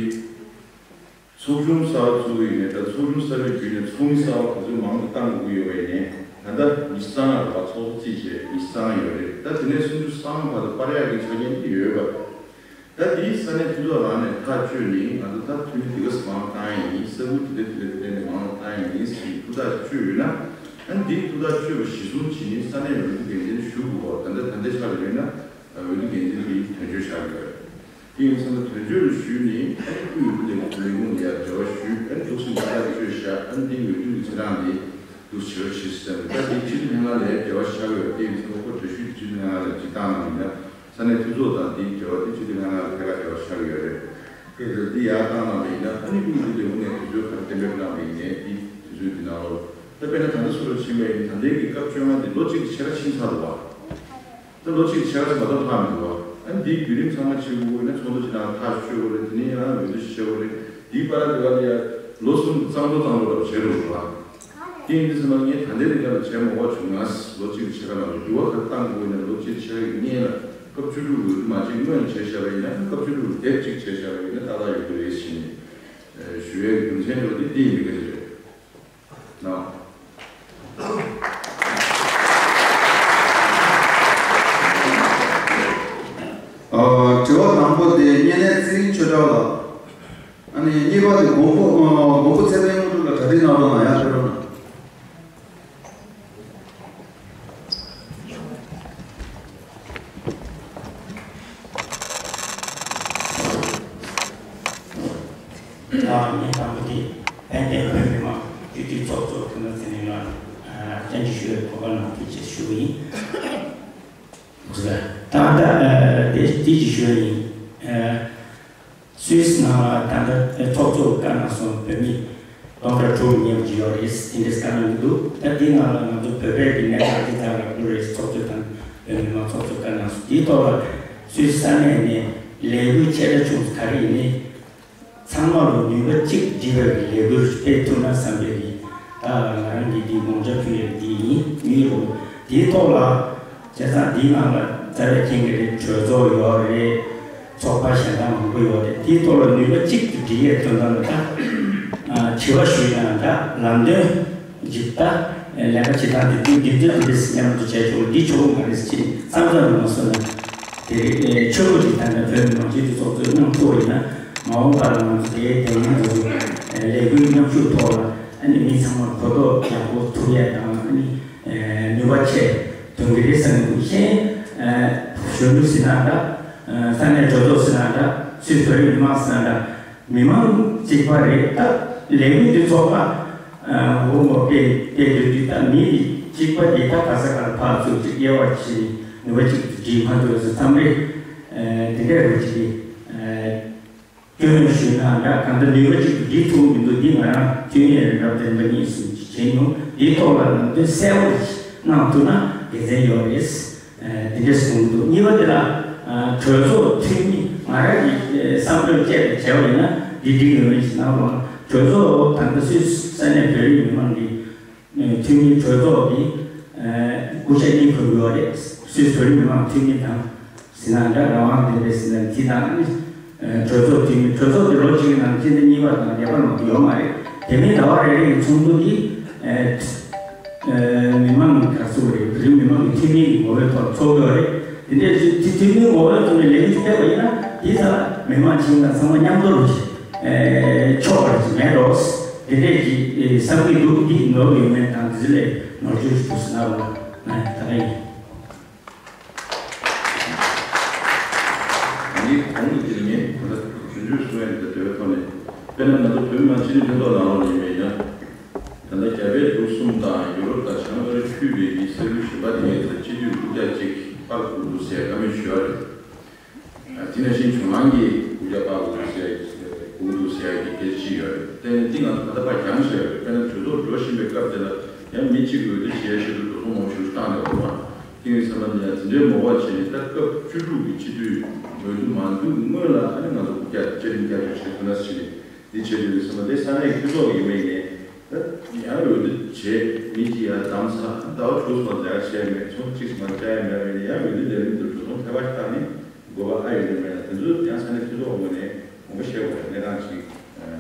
ཚོགས་ཆུང་གསར་པ་བཙུགས་ཡོད་ནས་ད་ཚོགས་ཆུང་གསར་པའི་བརྒྱུད་ནས་ཚོགས་མི་གསར་པ་ག་ཚོད་མང་དུ་བཏང་དགོས་ཀྱི་ཡོད་པ་ཡིན་ནའི་ད་ལྟ་ཉི་ཤུ་རྩ་ལྔ་རེད་པ། ཚོགས་གཙོ་རྩིས་བྱས་ཉི་ཤུ་རྩ་ལྔ་ཡོད་རེད། ད་དེ་ནས་སུམ་ཅུ་སོ་གསུམ་བར་དུ་སྤར་ཡག་གི་ཆ་རྐྱེན་དེ་ཡོད་པ་རེད། ད་དེའི་ས་གནས་འཐུས་ཚོགས་རང་ནས་ཐག་གཅོད་ནས་ང་ཚོ་ད་འཐུས་མི་དེ་ག་ཚོད་མང་བཏང་ཡ་ཡིན། ས་ཁུལ་དེ་འདྲ་དེ་འདྲ་དེ་འདྲ་ནས་མང་བཏང་ཡ་ཡིན་ཟེར་ཐུགས་ཐག་གཅོད་ཡོད་ན་ཨ་ནི་དེའི་ཐུགས་ཐག་གཅོད་པ་གཞིར་བཟུང་བྱས་ནས་ས་གནས་འོས་བསྡུ་འགན་འཛིན་ཞུ་དགོས་པ། ད་ལྟ་ད་ལྟའི་ཆ་ལ་ཡོད་ན་འོས་བསྡུ་འགན་འཛིན་གྱིས་དོན་གཅོད་བྱ་དགོས། དེ་ཡིན་ཙང་ན་དོན་གཅོད་ལ་ཞུས་ནས་ཨ་ནི་དབུས་འོས་བསྡུ་ལས་ཁུངས་ལས་ཁུངས་ལ་ཡར་འབྲེལ་བ་ཞུས། ཨ་ནི་འདུག་སེ་ཐག་གཅོད་བཞག་ཨ་ནི་འདི་འོས་བསྡུ་གི་ཚེས་གྲངས་འདི་འདུག་བྱེད་རོགས་བྱེད་ཟེར་ནས་ད་འདི་སྤྱི་འཐུས་ལྷན་ཁང་ལ་ཡར་འབྲེལ་བ་བཞག་ཡོད། དེ་ཡིན་ཙང་ཁོ་འབྲེལ་ཞུས་འདི་སྤྱི་འཐུས་ལྷན་ཁང་ལ་ཅིག་བཏང་གནང་ཡིན་ན་ས་གནས་འཐུས་ཚོགས་དང་འདི་འབྲེལ་བ་འདི་སྤྱི་འཐུས་ལྷན་ཁང་ལ་ཐད་ཀར་འབྲེལ་བ་བཞག་ཡོད་རེད། དེ་ཚོ་འདི་ཡར་བཏང་གནང་བ་ཡིན་ན་ཨ་ནི་དབུས་འོས་བསྡུ་ལས་ཁུངས་ནས་དུས་ཚོད་ག་རེ་གཏན་འབེབས་གནང་བ་ཡིན་ནའི་འདི་དུས་ཚོད་འདི་ནང་ལོགས་ད་དཔེར་ན་ད་ལྟ་སུ་ལ་ཕྱིན་པ་ཡིན་ད་ལྟའི་གི་སྐབས་བཅོ་ལྔ་འདི་ལོ་གཅིག་གི་ཕྱེད་ཀ་ཕྱིན་ཚར་འདུག་བ། ད་ལོ་གཅིག་ཕྱེད་ཀ་ཙམ་མ་གཏོགས་ལྷག་མི་འདུག་བ། ཨ་ནི་འདིའི་བརྒྱུད་རིམ་ཚང་མ་བྱེད་དགོས་ན་ཚོགས་འདུ་ཅིག་ནང་ཐག་གཅོད་དགོས་རེད། དེ་ནས་ཡང་འོས་བསྡུ་ཞིག་བྱེད་དགོས་རེད། འདིའི་བར་དུ་ག་ལ་ཡ་ལོ་གསུམ་གཙང་བྲོ་གཙང་བྲོ་འདྲ་བོ་བྱེད་རུང་འདུག་བ། དེ་ཡིན་དུས་ཙམ་པ་ངས་ད་ལྟའི་རིང་ག་ལ་བྱས་མ་དགོས་བྱུང་ན་ལོ་གཅིག་ཕྱེད་ཀ་ནང་ལ་འགྱུར་བ་ག་རེ་གཏང་དགོས་ན་ལོ་གཅིག་ཕྱེད་ཀ་གི་སྔོན་ལ་སྐབས་བཅུ་དྲུག་འོས་བསྡུ་མ་བྱེད་སྔོན་བྱས་བཞག་པ་ཡིན་ན་སྐབས་བཅུ་དྲུག་ལ་དེབ་གཅིག་བྱས་བཞག་པ་ཡིན་ན་ཏག་ཏག་ཡོང་གི་རེད་ཟེར་ནས་ཞུ་ཡའི་རྒྱུ་མཚན་འདྲ་བོ་དེ་འདི་ཡིན་པའི་སྐད་ཆ་རེད། ནོ། ཨ། དྲི་བ་དང་པོ་དེ་བརྙན་ལས་ཚེ་རིང་ཆོས་གྲགས་ལགས། ཨ་ནི་གཉིས་པ་དེ་མགོན་པོ་ཨ། མགོན་པོ་ཚེ་བརྟན་དངོས་གྲུབ་ལ་གྲ་སྒྲིག་གནང་རོགས་གནང་། ཡར་ཕེབས་རོགས་གནང་། ཨ། ངས་དང་པོ་དེ་དཔལ་ལྡན་བོད་མི་མང་སྤྱི་འཐུས་ཚོགས་གཙོ་ཁོང་ཚོ་ཚེ་རིང་ལགས་ལ་བཅར་འདྲི་ཞུ་བའི་གོ་སྐབས་གནང་བ་ཐུགས་རྗེ་ཆེ་ཞུ་གི་ཡིན། ད་ལྟ་དེ་དེ་ཅིག་ཞུ་ཡ་ཡིན། སུད་སི་ནང་ལ་ད་ལྟ་ཚོགས་གཙོ་བཀའ་གནང་སོང་བོད་མི་སྟོང་ཕྲག་དྲུག་ཉེ་བ་ཅིག་ཡོད་རེད། དེ་འདྲས་བཀའ་གནང་གི་འདུག་ད་དེའི་ནང་ལ་ང་ཚོ་བོད་པའི་རིག་གནས་ལག་རྩལ་དར་ལ་བཀུར་རེས་ཚོགས་གཙོ་དང་བོད་མི་མང་ཚོགས་གཙོ་བཀའ་གནང་སོང་། དེའི་ཐོག་ལ་སུད་སི་ས་གནས་ནས་ལས་འགུལ་ཆེ་ཕྲ་ཆུང་ཙམ་ག་རེ་ཡིན་ནའི། ཚང་མ་ལ་ནུས་པ་གཅིག་སྒྲིལ་བའི་ལས་འགུལ་སྤེལ་ཐུབ་ན་བསམ་པའི་གི་ད་ང་རང་གི་འདི་དགོངས་འཆར་ཕུལ་ཡས་འདི་ཡིན། དངུལ་རུ་དེའི་ཐོག་ལ་བྱས་ཙང་འདི་ནང་ལ་རྩ་བའི་མཁན་གྱི་རེད། གྲོས་ཚོགས་ཡོད་རེད། ཚོགས་པ་གཞན་དག་མང་པོ་ཡོད་རེད། དེའི་ཐོག་ལ་ནུས་པ་གཅིག་ཏུ་སྒྲིལ་ཡས་དོན་དག་ལ་ད་དྲི་བ་ཞུས་ན་འདྲ། ལམ་སྟོན་ཅིག་ད་ལས་ཀ་བྱེད་སྟངས་དེ་དུས་འདི་ཚོད་དེ་རེད། མཉམ་དུ་བྱས་ཆོག་འདི་ཆོག་མ་རེད་ཅེས་བསམ་ཚོར་མ་སོང་ན་དེ་རེད། ཆོས་ལུགས་ཀྱི་ད་ལྟ་བོད་མི་མང་སྤྱི་འཐུས་ཚོགས་གཙོས་གནང་ཐུབ་པ་ཡིན་ན་མ་འོངས་པར་ང་ཚོ་དེའི་དེ་སྔོན་དུ་ལས་འགུལ་མཉམ་ཞུགས་ཐོག་ལ་ཨ་ནི་མི་ཚང་མ་གོ་རྟོགས་ཡག་པོ་ཐུབ་ཡས་དང་ཨ་ནི་ནུས་པ་ཆེ་ཐོན་གྱི་རེད་བསམ་གྱི་འདུག་གཞན་གཞོན་ནུ་ཟེར་ན་འདྲ། ས་གནས་གྲོས་ཚོགས་ཟེར་ན་འདྲ། སུད་བོད་རིགས་མི་མང་ཟེར་ན་འདྲ། མི་མང་གཅིག་པ་རེད། ད་ལས་འགུལ་འདི་ཚོགས་པ་འོ་ངོ་སྤེལ་སྤེལ་དུས་འདི་ད་མི་གཅིག་པ་འདི་ད་ག་ས་ག་ལ་ཕར་ཚུར་གཅིག་དབྱེ་བ་ཕྱེ་ནུས་པ་གཅིག་ཏུ་སྒྲིལ་མ་ཐུབ་ཟེར་མཚམས་རེ་འདི་འདྲ་རེད་ཅིག་གི་སྐྱོན་ཞུས་ན་འདྲ། གང་ལྟར་ནུས་པ་གཅིག་ཏུ་སྒྲིལ་ཐུབ་མི་འདུག་འདི་ང་རང་འཐུས་མི་རབ་བརྟན་པ་གཉིས་སུ་བྱས་མྱོང་། འདིའི་ཐོག་ལ་ལམ་སྟོན་གསལ་བོ་གནང་ཐུབ་ན་དགེ་མཚན་ཡོད་རེད། དེ་འདྲས་གསུངས་འདུག་གཉིས་པ་དེ་ལ་གྲོས་ཚོགས་འཐུས་མི་ང་རང་གི་བསམ་བློ་བཅས་པའི་བྱ་བ་ཡིན་ན་འདི་འགྲིག་ཡོད་མེད་ཞིག་གནང་རོགས། གྲོས་ཚོགས་ད་ལྟ་སུད་ས་གནས་བོད་རིགས་མི་མང་གི་འཐུས་མི་གྲོས་ཚོགས་ཀྱི་སྐུ་ཞབས་གཉིས་ཕུད་ཡོད་རེད། སུད་བོད་རིགས་མི་མང་འཐུས་མི་དང་ཟེར་ན་འདྲ། རང་དབང་ལྡན་པའི་ཟེར་ན་འདི་དང་ནི་གྲོས་ཚོགས་འཐུས་མི། གྲོས་ཚོགས་འདི་ལོ་གཅིག་གི་ནང་སྤྱི་ཟླ་གཉིས་པ་དང་བརྒྱད་པ་ལ་ཡོད་མ་རེད། དེ་མིན་ཟླ་བ་རེ་རེ་གི་ཚོགས་འདུ་འདི་མི་མང་གི་ག་ཚོད་རེད། བོད་རིགས་མི་མང་གི་འཐུས་མི་གི་ངོ་བོའི་ཐོག་ཚོགས་ཀྱི་ཡོད་རེད། དེ་འདྲའི་འཐུས་མི་ངོ་བོའི་ཐོག་ནས་ལས་འགུལ་སྤེལ་བ་ཡིན་ན་དེའི་ཚབ་མི་མང་ཁྱིམ་དང་ཚང་མ་མཉམ་དུ་ཆོག་པ་ཞིག་མེད་འགྲོ། དེ་འདྲས་ཀྱི་བསམ་གྱི་འདུག་འདི་ནོར་ཡོད་མེད་དང་འདི་ཚོ་ལས་ནོར་འཁྲུལ་ཞིག་འདུག་ཟེར་ན་རུང་ད་ག་ཡིན། འདི་གོང་དུ་དེ་ངས་ད་ལྟ་དོན་གཅོད་གསུང་ཡ་འདི་འདྲ་བའི་ཐོག་ནས་དཔེར་ན་ང་ཚོ་བོད་མི་མང་སྤྱི་འཐུས་མཐུན་ཚོགས་ནང་ལོགས་ནས་ཡིན་པས་ཡང་ད་ལྟ་རྒྱ་བལ་འབྲུག་གསུམ་དང་ཡུ་རོབ་དང་བྱང་ཨ་རི་འཐུས་པའི་གི་སེར་པོ་གཞོན་པ་དེ་ངས་ད་སྤྱི་འཐུས་དགུ་བརྒྱ་གཅིག་པར་དགུ་འདུག་ཟེར་བཀའ་མོལ་ཞུས་པ་རེད། དེ་ནང་བཞིན་བྱུང་ནང་གི་དགུ་བརྒྱ་པ་དགུ་ཟེར་དགུ་འདུག་ཟེར་གྱི་སྐད་ཆ་ཡོད་རེད། དེ་ནི་འདི་ང་ཚོ་ད་ལྟ་ཕར་འགྱངས་བཞག་ཡོད་རེད། དཔེར་ན་གྲོས་ཚོགས་འགྲོ་བཞིན་པའི་སྐབས་དེ་ལ་ཡང་མི་གཅིག་གིས་འོས་བསྡུ་བྱེད་ཡ་ཆེད་དུ་འགྲོ་སོང་མང་པོ་ཞིག་བཏང་ནས་འོང་བ། དེ་ཡིན་ཙང་ནི་ཡང་དེ་འདྲའི་མོ་བ་བྱས་ནས་ད་སྐབས་བཅུ་དྲུག་གི་སྤྱི་འཐུས་འོས་བསྡུ་མ་འདུག་སྔོན་ལ་ཨ་ནི་ང་ཚོ་དགུ་བརྒྱ་བཅའ་ཁྲིམས་བསྐྱར་བཅོས་བྱེད་ཐུབ་ན་ཟེར་ནས་འདི་བྱས་ཡོད་རེད་ཟེར་ན། དེ་ས་གནས་ཀྱི་སྤྱི་ཚོགས་ཀྱི་མི་ཡིན་ནའི་ད་ཡང་འོས་བསྡུ་བྱས་མི་གཅིག་ཡར་བདམས་ཚར་ཟླ་བ་དྲུག་ཙམ་ལས་ཀ་བྱས་མེད། ཚོགས་གཅིག་ཙམ་བསྐྱར་ཡ་མེད་པ་ཡིན་ན་ཡང་འོས་བསྡུ་ལས་རིམ་དུ་འགྲོ་སོང་། ཐད་ཀར་ཞིག་བཏང་ནས་དགོས་པ་ཨ་ཡོད་ནས་མེད་ན་དེ་ཚོ་ཡང་ས་གནས་སྤྱི་ཚོགས་ངོས་ནས་དགོངས་པ་བཞེས་དགོས་པའི་གནས་སྟངས་ཤིག་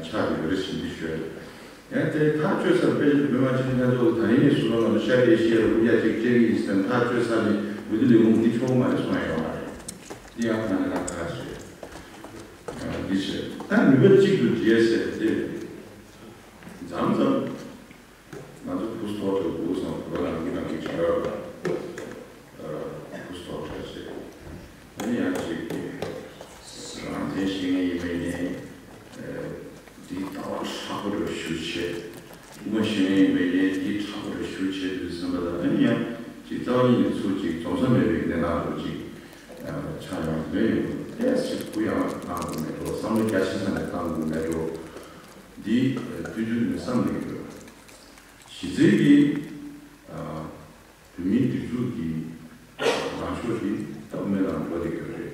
ཆགས་ཡོད་རེད་ཟེར་འདི་ཞུ་ཡ་རེད། ཡང་དེ་ཐག་གཅོད་ས་དཔེ་ཆ་བོད་མི་མང་སྤྱི་འཐུས་ལྷན་ཚོགས་ད་རིང་ནས་བཟུང་ང་ཚོ་ཤར་ཏེ་ཤེས་རུ་རྒྱ་ཅིག་བཅད་ཀྱི་ཡིན་ཟེར་ཐག་གཅོད་ས་ནས་འོས་བསྡུ་ལས་ཁུངས་འདི་ཆོག་མ་རེད་གསུང་ཡ་ཡོད་མ་རེད། འདི་ཡང་ཁོ་ན་ནས་ད་ཁ་ཆེ་འདི་བྱས་ད་ནུས་པ་གཅིག་ཏུ་སྒྲིལ་ཟེར་དེ་མཚམས་མཚམས། ང་ཚོ་བུ་སྟོར་དུ་བུ་སང་བུ་རང་གི་རང་གི་བྱ་བ་ལ་བུ་སྟོར་བྱ་ཆེ། ཨ་ནི་ཡང་ཅིག་རང་བཙན་ཤེས་ངེས་ཡིན་མིན་ནི་འདི་ལྟ་བ་ཧྲག་པོ་རུ་ཞུ་ཆེ། དབུ་མ་ཤེས་ངེས་ཡིན་མིན་ནི་འདི་ཧྲག་པོ་རུ་ཞུ་ཆེ་དུས་ཙམ་པ་ལ་ཨ་ནི་ཡང་ཅིག་རྩ་བ་ཉིད་ནས་ཚུར་ཅིག་འཛོམས་ས་མེད་པའི་གནས་སྟངས་རུ་ཅིག་ཆགས་ཡོང་གི་ཡོད། ཏོག་ཙམ་གུ་ཡངས་བཏང་དགོས་མེད་འགྲོ། བསམ་བློ་རྒྱ་ཆེ་ས་ནས་བཏང་དགོས་མེད་འགྲོ། འདི་དུས་རྒྱུན་ནས་བསམ་བློ་ཡོད། གཞི་རྩའི་གི་ཨ་བོད་མིའི་སྒྲིག་འཛུགས་ཀྱི་ལངས་ཕྱོགས་དེ་ད་དབུ་མའི་ལམ་འགྲོ་བསྡད་ཡོད་རེད།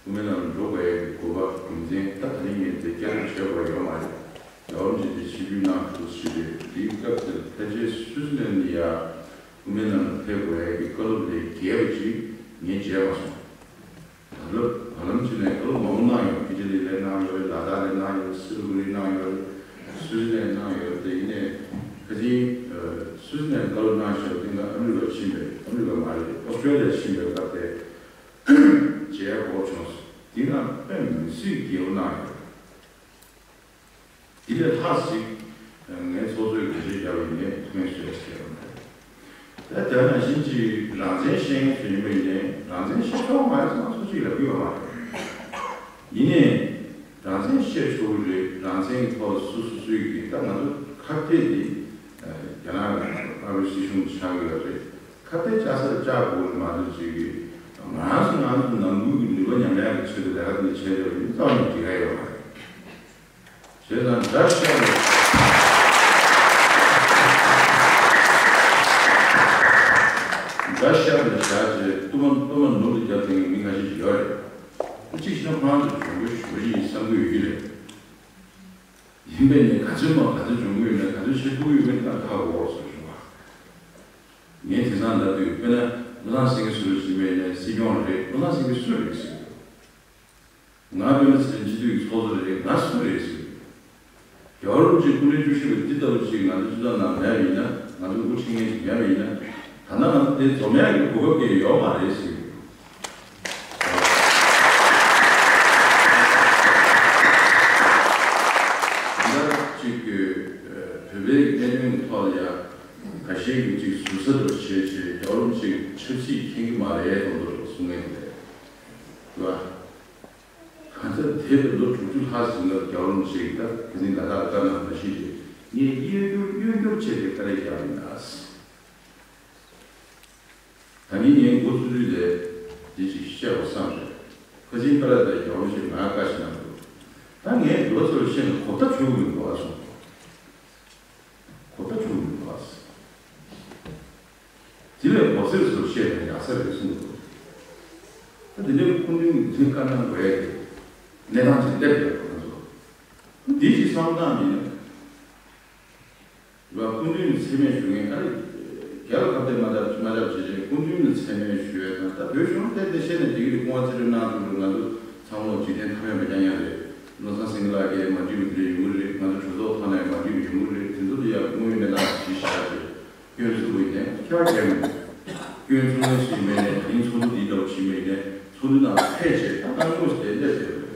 དབུ་མའི་ལམ་འགྲོ་དགོས་ཡའི་དགོས་པ་རྒྱུ་མཚན་ད་ད་རིང་ངས་འདི་བསྐྱར་ཞུ་བྱེད་དགོས་ཡོད་མ་རེད། རྒྱལ་བ་རིན་པོ་ཆེས་ཕྱིར་འབུད་གནང་འདུག་ཞེས་རེད། དེའི་སྐབས་དེར་ཕལ་ཆེར་སུད་སི་ལན་ནས་ཡ་དབུ་མའི་ལམ་ལ་ཕེབས་དགོས་ཡའི་གི་བཀའ་སློབ་ལས་བརྒལ་བ་ཅིག་ངས་མཇལ་མ་སོང་། ད་ལོ་བར་ལམ་ཅིག་ནས་བཀའ་སློབ་མང་པོ་གནང་ཡོད། ཕི་ཇི་ལི་ལ་གནང་ཡོད་རེད། ལ་དྭགས་ལ་གནང་ཡོད། སི་ལི་གུ་རི་གནང་ཡོད་རེད། སུད་སི་ལན་གནང་ཡོད་རེད། དེ་ཡིན་ནའི་ཁ་ཅིག་སུད་སི་ལན་བཀའ་སློབ་གནང་ཞོར་དེ་སྔ་ཨ་མི་རི་ཀ་ཕྱིན་པའི་ཨ་མི་རི་ཀ་མ་རེད། ཨོ་སི་ཀྲོ་ལི་ཡ་ཕྱིན་པའི་སྐབས་དེ་མཇལ་དགོས་བྱུང་སོང་། དེ་སྔ་དཔེ་མི་སྲིད་དགེ་བ་གནང་ཡོད་རེད། དེ་ལས་ལྷག་ཅིག་ངས་ཚོགས་གཙོས་འགན་བཞེས་བརྒྱབ་པ་ཡིན་ནའི་ཐུགས་ངལ་གསོས་ཡ་ཟེར་བ་མ་རེད། ད་དེ་ནང་བཞིན་གྱི་རང་བཙན་བཤད་མཁན་ཚོ་ཡིན་པ་ཡིན་ནའི་རང་བཙན་བཤད་ཆོག་མ་རེད་ཟེར་ན་སུ་གཅིག་ལབ་ཀྱི་ཡོད་མ་རེད། ཡིན་ནའི་རང་བཙན་བཤད་ཆོག་གི་རེད། རང་བཙན་གྱི་ཐོག་ལ་སོ་སོ་སོའི་གི་ད་ང་ཚོ་ཁ་གཏད་དེ་རྒྱ་ནག་གི་ཨ་རིའི་སྲིད་གཞུང་ཆགས་ཀྱི་ཡོད་རེད། ཁ་གཏད་བཅག་སར་བཅག་དགོས་མ་གཏོགས་ཅིག་གི་ང་རང་ཚོ་ང་ཚོ་ནང་ཁུལ་གྱི་ནུས་པ་ཉམས་ཡག་གི་ཆེད་དུ་ལས་ཀ་འདི་བྱས་ཡོད་པ་ཡིན་ཙང་ནས་འགྲིག་ག་ཡོད་མ་རེད། བྱས་ཙང་མདའ་ཤར་ལ། མདའ་ཤར་ལ་བཞག་རྗེས་གཏུམ་མོ་གཏུམ་མོ་ནུབ་ལ་རྒྱབ་མཁན་མི་ཁ་ཤས་ཤིག་ཡོད་རེད། གཅིག་བྱས་ན་ཁོ་རང་ཚོ་གྱོང་གུན་ཞེ་པོ་ཅིག་ཡིན་བསམ་གྱི་ཡོད་ཀྱི་རེད། ཐིམ་པས་ནས་ག་ཚོད་མང་ག་ཚོད་འཇོན་གྱི་ཡོད་ན། ག་ཚོད་བྱེད་ཐུབ་ཀྱི་ཡོད་མེད་ད་ཁག་པོ་ཟེར་བྱུང་བ། ངས་དེང་སང་ལབ་དུས་དཔེར་ན་བློ་བཟང་སེང་གེ་སུ་རེད་ཟེར་བས་ནས་སྲིད་སྐྱོང་རེད། བློ་བཟང་སེང་གེ་སུ་རེད་ཟེར། ང་དཔེར་ན་ཚེ་རིང་སྤྱི་འཐུས་ཀྱི་ཚོགས་གཙོ་རེད། ང་སུ་རེད་ཟེར། རྒྱལ་བ་རིན་པོ་ཆེ་སྐུ་ཕྲེང་བཅུ་བཞི་པ་འདི་ལྟ་བུ་ཅིག་ང་ཚོ་སྤྱི་ཚོགས་ནང་མེད་པ་ཡིན་ན། ང་ཚོ་དབུ་ཁྲིད་མཁན་ཞིག་མེད་པ་ཡིན་ན། ད་ལྟ་ང་ཚོ་དེ་འཛོམས་ཡག་གི་གོ་སྐབས་དེ་ཡོད་མ་རེད་ཟེར། ད་ཅིག་གི་བོད་པའི་གནད་དོན་གྱི་ཐོག་ལ་ཡ་ཁ་ཤས་ཀྱིས་ཅིག་ཟུར་ཟ་འདྲ་བྱས་བྱས། རྒྱལ་བ་རིན་པོ་ཆེ་ཆབ་སྲིད་མཁྱེན་གྱི་མ་རེད་དང་འདྲ་གསུང་མཁན་དེ་རེད་བ། གང་ལྟར་དེ་ལ་ལོ་དྲུག་ཅུ་ལྷག་ཟིན་ལ་རྒྱལ་བ་རིན་པོ་ཆེ་གིས་ད་དེ་ནི་ལ་དྭགས་བཀའ་གནང་མ་ཤེས་ཏེ། ངས་གཡོ་སྒྱུར་གཡོ་སྒྱུར་བྱས་ཏེ་བཀའ་ལས་བརྒྱབ་ཡིན་ད། ད་ནི་ངས་འགོ་བཙུགས་དུས་ལས་འདི་ཅིག་བཤད་དགོས་བསམ་རེད། ཁ་ཆེན་ཀ་ར་དེ་རྒྱལ་བ་རིན་པོ་ཆེ་ང་བཀའ་ཞིག་གནང་འདུག་ད་ངས་འདི་བ་ཚོར་བཤད་ན་གོ་བརྡ་འཕྲོད་ཀྱི་མི་འདུག་ཨ་སོང་། གོ་བརྡ་འཕྲོད་ཀྱི་མི་འདུག་ཨ། དེ་ལས་གོ་ཚེར་ཚུར་བཤད་ན་ཡག་ས་རེད་གསུངས་འདུག་ད་དེ་འདྲའི་སྐུ་མདུན་གྱི་དེ་བཀའ་གནང་དགོས་ཡ་དེ་གནས་སྟངས་ཅིག་སླེབས་ཡོད་པ་ང་ཚོ། འདི་ཅིག་བསམ་སྟངས་མིན་ན། ར་སྐུ་མདུན་གྱི་མཚན་སྨད་ཞུ་མཁན་ཨ་རེ། རྒྱལ་ལ་ཁ་གཏད་མ་བཅག་མ་བཅག་བྱེད་བྱེད་སྐུ་མདུན་གྱི་མཚན་སྨད་ཞུ་ཡས་དང་། ད་བོད་གཞུང་གཏད་དེ་བཤད་ནས་འགྲིག་གི་རེད། སྐུ་དབང་རྩིས་སྤྲོད་གནང་ཐུབ་རེད། ང་ཚོ་ཚང་མ་འཇིག་རྟེན་ཐ་མལ་པ་རྐྱང་རྐྱང་རེད། བློ་བཟང་སེང་གེ་ལགས་ཀྱིས་མ་འགྲིག་པ་དེ་འདྲ་ཡོང་གི་རེད། ང་ཚོ་གྲོས་ཚོགས་ཐོག་ནས་མ་འགྲིག་པ་ཡོང་གི་རེད། དེ་ཚོ་ལ་ཡ་དངོས་ཡོད་གནས་སྟངས་གཞི་བཞག་རེད། སྐྱོན་བཙུགས་པ་ཡིན་ནའི་ཁྱབ་ཁྱེར་མེད། སྐྱོན་བཙུགས་མཁན་ཞིག་མེད་ནའི། ད་རིང་ཚོགས་འདུ་འདིའི་འདྲ་བོ་ཞིག་མེད་ནའི། ཚོགས་འདུ་ནང་ལ་ཕེབས་བྱས་ད་གནང་དགོས་ཞེས་དེ་འདྲ་བྱས་པ་རེད།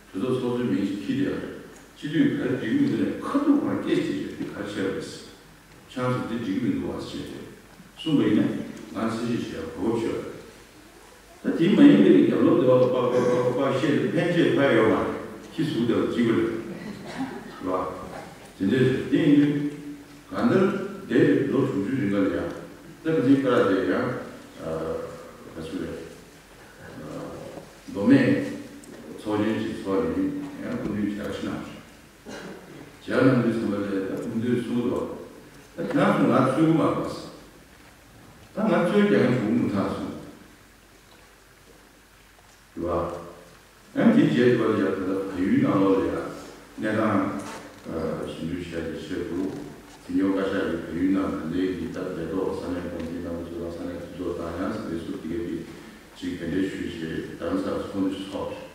གྲོས་ཚོགས་ཚོགས་གཙོའི་མིང་ཞིག་ཁྱེར་བསྡད་ཡོད་རེད། སྤྱི་འཐུས་ག་རེ་འགྲིག་མི་འདུག་ནས་ཁ་ཐུག་ཁོ་རང་སྐད་ཅིག་བྱས་འདི་ག་རེ་བྱས་པ་རེད། ཁྱེད་རང་ཚོ་འདི་འགྲིག་གི་མི་འདུག་བ་ཞེས་ཏེ་གསུངས་པ་ཡིན་ན་ང་ཚད་གཞི་བྱས་གོ་བ་ཆོད་རེད། ད་དེ་མ་ཡིན་པའི་རྒྱབ་ལོགས་དེ་བ་ལ་པག་པག་པག་པག་བཤད་དེ་ཕན་ཆད་ཕན་ཡོད་མ་རེད། ཁྱི་ཟུག་དེ་ལ་གཅིག་པ་རེད། རེད་བ། དེ་འདྲས་རེད། དེ་ཡིན་དུས་གང་ལྟར་འདས་པའི་ལོ་དྲུག་ཅུའི་རིང་ལ་ཡང་ད་ཁ་ཆེན་ཀ་ར་དེ་ཡང་ག་ཚོད་རེད། མདོ་སྨད་ཚོགས་ཆེན་ཞིག་ཚོགས་ནས་ཡང་སྐུ་མདུན་མཇལ་ཁ་ཞིག་གནང་བྱུང་། མཇལ་གནང་དུས་ཙམ་པ་ལས་ད་སྐུ་མདུན་གསུངས་འདུག་ད་ཁྱེད་རང་ཚོ་ང་ཚོད་དགོས་མ་རེད་པ། ད་ང་ཚོད་རྒྱག་མཁན་བྱུང་མི་ཐག་སོང་། རེད་བ། ཡང་དེའི་རྗེས་སུ་ཡང་ད་ལྟ་བལ་ཡུལ་ནང་ལོགས་ལ་ཡང་གནས་སྟངས་ཞིབ་འཇུག་བྱས་ཏེ་བཤད་འདུག་དེ་ཉོ་བཀའ་ཤག་གིས་བལ་ཡུལ་ནང་ད་ལྟའི་གི་ད་ལས་ཐོག་ས་གནས་དགོན་སྡེ་ནང་དུ་ཚོ་དང་ས་གནས་གྲོས་ཚོགས་དང་ཡང་ས་གནས་སུ་དེ་གའི་གི་ཅིག་གདན་འདྲེན་ཞུས་བྱས་རྡ་རམ་ས་ལ་ཚོགས་འདུ་ཞིག་ཚོགས།